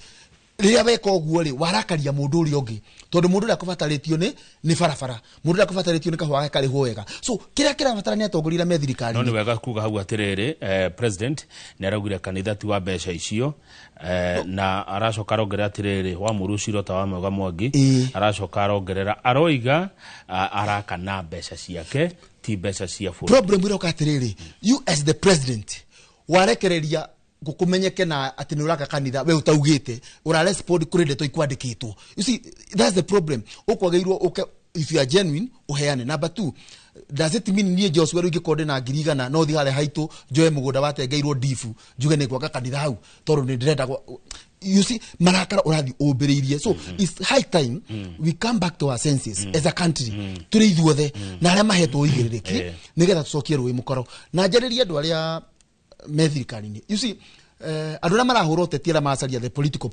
Rĩrĩa weka ũguo rĩ, warakaria mũndũ ũrĩa ũngĩ, tondũ mũndũ ũrĩa akũbatarĩtio nĩ barabara, mũndũ ũrĩa akũbatarĩtio nĩ kahũa gake karĩhwo wega. So kĩrĩa kĩrabatara nĩ atongoria arĩa me thirikari-inĩ. No nĩ wega kuga hau atĩrĩrĩ, president nĩ araugire kanitha ti wa mbeca icio, na aracoka arongerera atĩrĩrĩ, wa mũruciro ta wa mwega Mwangi, aracoka arongerera aroiga araka na mbeca ciake ti mbeca cia bũrũri. Problem ĩroka atĩrĩrĩ, you as the president warekereria gukumenyeke na ati ni uraka kanitha we utaugite ura respond kuri ndeto ikwandikitwo. You see, that's the problem. Ukwagirwo uke, if you are genuine uheane. Number 2, does it mean nie Joshua rugi konde na 100,000 no thi hare haitu njoe mugunda watengeirwo ndibu njuge ni gwaka kanitha hau tondu ni ndirenda. You see, marakara urathi umbiriirie. So it's high time we come back to our senses as a country. Turi ithuothe na aria mahetwo uigĩrĩrĩki nigetha tucokie rũĩ mũkoro na njarĩrie andũ arĩa me thirikari-inĩ. You see, andũ arĩa marahũra ũteti arĩa maracaria the political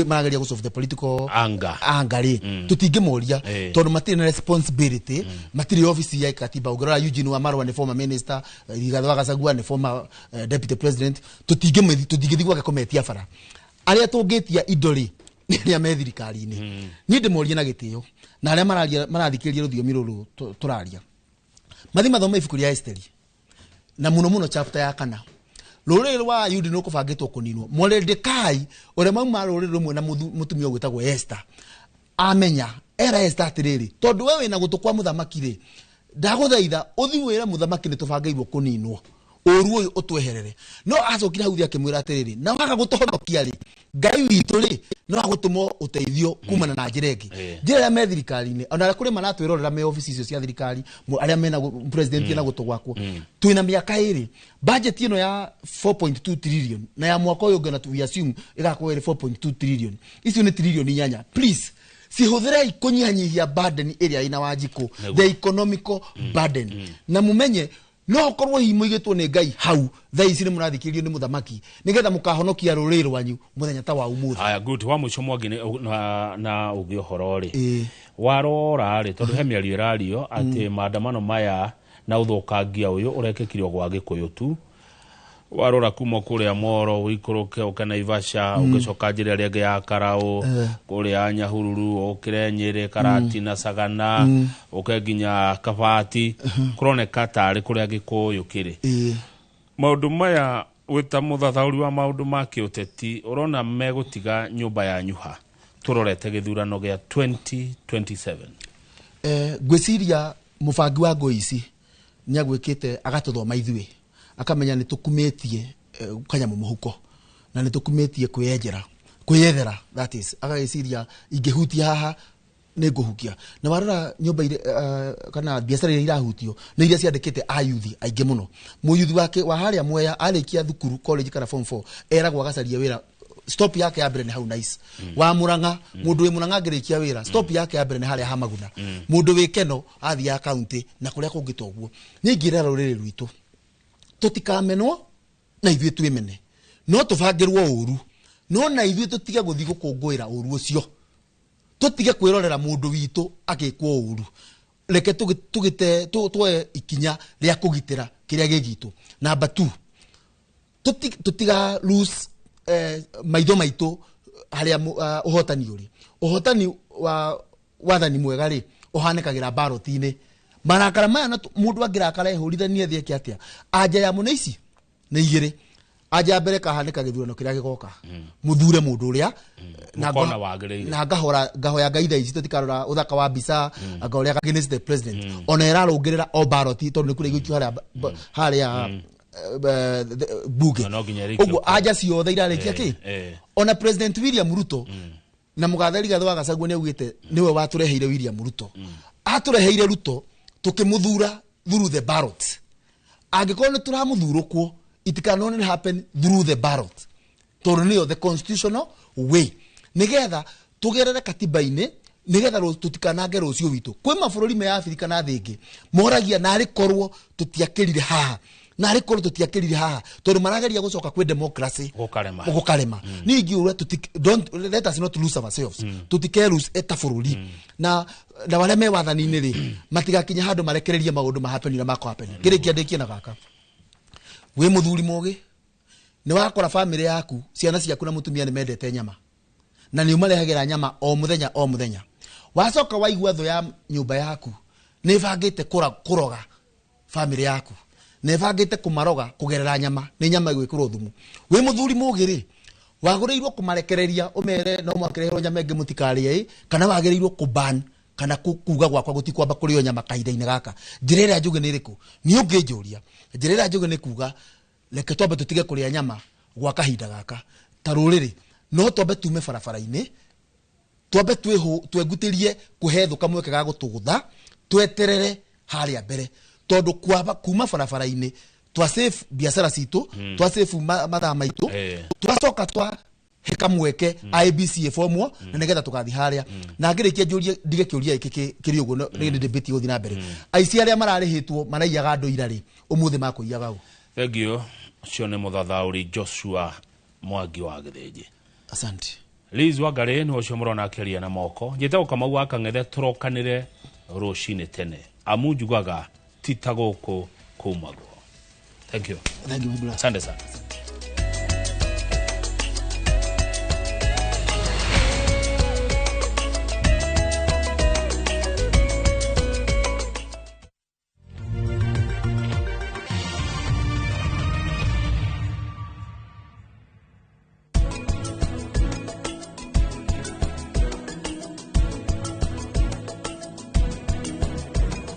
marageria gũ solve the political anger rĩ, tũtingĩmoria tondũ matirĩ na responsibility, matirĩ obici ya katiba. Ũngĩrora Eugene Wamalwa nĩ former minister, Rigathi wa Gachagua nĩ former deputy president, tũtingĩthiĩ gwake kũmetia bara. Arĩa tũngĩtia indo rĩ, nĩ arĩa me thirikari-inĩ. Niĩ ndĩmorie na gĩtĩo na arĩa marathikĩrĩria rũthiomi rũrũ tũraria, mathiĩ mathome ibuku rĩa Esteri na muno muno chapter ya kana. Rũrĩrĩ rwa Ayundi nĩ rũkũbangĩtwo kũninwo. Mordecai ũrĩa mauma rũrĩrĩ rũmwe na mũtumia ũgwĩtagwo Esther amenya era Esther atĩrĩrĩ, tondũ we wĩna gũtũ kwa mũthamaki rĩ, Ndagũthaitha ũthi wĩre mũthamaki nĩ tũbangĩirwo kũninwo. Ũru ũyũ ũtweherere. No acokire hau thĩ akĩmwĩra atĩrĩrĩ, na waga gũtũhonokia rĩ, Ngai witũ rĩ, no agũtũma ũteithio kumana na njĩra ĩngĩ. Njĩra ĩrĩa me thirikari-inĩ, ona arĩa kũrĩ maratwĩrorera me obici icio cia thirikari, arĩa mena president ena gũtũ gwakwo. Twĩna mĩaka ĩrĩ. Budget ĩno ya 4.2 trillion na ya mwaka ũyũ ũngĩ ona we assume ĩgakorwo ĩrĩ 4.2 trillion. Icio nĩ trillion 8. Please, cihũthĩrei kũnyihanyihia burden ĩrĩa ĩna Wanjikũ, the economical burden. Na mumenye no korwo hihi mũigĩtwo nĩ Ngai hau thaa ici nĩ mũrathikĩrĩrio nĩ mũthamaki nĩgetha mũkahonokia rũrĩrĩ rwanyu mũthenya ta wa ũmũthĩ. Aya, good. Wa mũico Mwangi na ũngĩ ũhoro rĩ, warora rĩ, tondũ he mĩario ĩrario atĩ maandamano maya na ũthũkangia ũyũ ũrekĩkire o gwa Gĩkũyũ tu. Warora kuma kũrĩa Moro ũikũrũke ũke Naivasha, ũgĩcoka njĩra ĩrĩa ĩngĩ ya Karaũ, kũrĩa Nyahururu, ũkĩre Nyĩrĩ, Karatina, Sagana, ũke nginya Kabati, kũroneka tarĩ kũrĩa Gĩkũyũ kĩrĩ. Maũndũ maya wĩta mũthathaũri wa maũndũ ma kĩũteti ũrona megũtiga nyũmba yanyu ha tũrorete gĩthurano gĩa 2027? Ngwĩciria mũbangi wa ngũi ici nĩ agwĩkĩte agatũthoma ithuĩ, akamenya nĩ tũkumĩtie kanyamũ mũhuko na nĩ tũkumĩtie kwĩyethera, that is, agagĩciria ingĩhutia haha nĩ ngũhukia. Na warora nyũmba kana biacara iria irahutio nĩ iria ciandĩkĩte ayuthi aingĩ mũno. Mũyuthi wake wa harĩa Mwea arĩkia thukuru college kana form 4 eragwo agacarie wĩra, stop yake ya mbere nĩ hau Nice. Wa Murang'a, mũndũ wĩ Murang'a angĩrĩkia wĩra, stop yake ya mbere nĩ harĩa ha Maguna. Mũndũ wĩ Keno athiaga county na kũrĩa kũngĩ ta ũguo. Niĩ ingĩra rũrĩrĩ rwitũ tũtikamenwo na ithuĩ twĩmene, no tũbangĩrwo ũru, no na ithuĩ tũtige gũthiĩ gũkũngũĩra ũru ũcio, tũtige kwĩrorera mũndũ witũ agĩkwo ũru. Reke tuoe ikinya rĩa kũgitĩra kĩrĩa gĩ gitũ. Number 2, tũtiga lose maitho maitũ harĩa ũhotani ũrĩ. Ũhotani wa wathani mwega rĩ ũhanĩkagĩra ballot-inĩ. Marakara maya na mũndũ angĩrakara ehũrithanie thĩ eke atĩa? Anja ya mũno ici nĩ igĩrĩ. Anja ya mbere kahanĩka gĩthurano kĩrĩa gĩgoka. Mũthure mũndũ ũrĩa na Mũkona wagĩrĩire. na ngahoya Ngai thaa ici tũtikarora ũthaka wa mbica, anga ũrĩa against the president. Ona ĩrarũngĩrĩra o ballot tondũ nĩ kũrĩa igũikio harĩa bunge. No nginya ĩrĩkie Ũguo gũkorwo. anja ciothe irarĩkia kĩ? Ona President William Ruto na mũgathe Rigathĩ wa Gachagua nĩ augĩte nĩwe watũreheire William Ruto. Atũreheire Ruto tũkĩmũthura through the ballot. Angĩkorwo nĩ tũramũthurũkwo, it can only happen through the ballot. Tondũ nĩyo the constitutional way. Nĩgetha tũgerere katiba-inĩ, nĩgetha tũtikanange rũciũ witũ. Kwĩ mabũrũri me Afrika na thĩ ĩngĩ moragia narĩ korwo tũtiakĩrire haha, narĩ korwo tũtiakĩrire haha, tondũ marageria gũcoka kwĩ democracy Gũkarema. Gũkarema. Niĩ ingiuga don't, let us not lose ourselves. Tũtike lose eta bũrũri. Na arĩa me wathani-inĩ rĩ, matigakinye handũ marekererie maũndũ ma happen ũrĩa makũ happen. Ngĩrĩkia ndĩkie na gaka. Wĩ mũthuri mũgĩ, nĩ wakora bamĩrĩ yaku, ciana ciaku na mũtumia nĩ mendete nyama. Na nĩ ũmarehagĩra nyama o mũthenya o mũthenya. Wacoka waigua thũ ya nyũmba yaku nĩ ĩbangĩte kũroga bamĩrĩ yaku. Nĩ ĩbangĩte kũmaroga kũgerera nyama, nĩ nyama ĩgwĩkĩrwo thumu. Wĩ mũthuri mũgĩ rĩ, wagĩrĩirwo kũmarekereria ũmere no mwakĩreherwo nyama ĩngĩ mũtikarĩe ĩ, kana wagĩrĩirwo kũban kana kuga gwakwa gũtikwamba kũrĩo nyama kahinda-inĩ gaka. Njĩra ĩrĩa njũgĩ nĩ ĩrĩkũ? Niĩ ũngĩnjũria, njĩra ĩrĩa njũgĩ nĩ kuga reke twambe tũtige kũrĩa nyama gwa kahinda gaka ta rũrĩrĩ, no twambe tume barabara-inĩ, twambe twengutĩrie kũhe thũ kamweke ga gũtũgũtha, tweterere harĩa mbere, tondũ kuma barabara-inĩ twa save biacara citũ, twa save mathaa maitũ, twacoka twa he kamweke IEBC ĩbomwo, na nĩgetha tũgathiĩ harĩa. Na ngĩrĩkia njũrie, ndige kĩũria gĩkĩ kĩrĩ ũguo, nĩ debate ĩgũthiĩ na mbere. Aici arĩa mararĩhĩtwo maraiyaga andũ ira rĩ, ũmũthĩ makũiyaga ũ? Thank you. Ũcio nĩ mũthathaũri Joshua Mwangi wa Gĩthĩnji. Asante. Liz Wangari nĩ ũcio mũrona akĩaria na moko. Njĩtagwo Kamau wa Kang'ethe, tũrokanĩre rũcinĩ tene. Amu njugaga ti ta gũkũ kumagwo. Thank you. Thank you, my brother. Asante sana.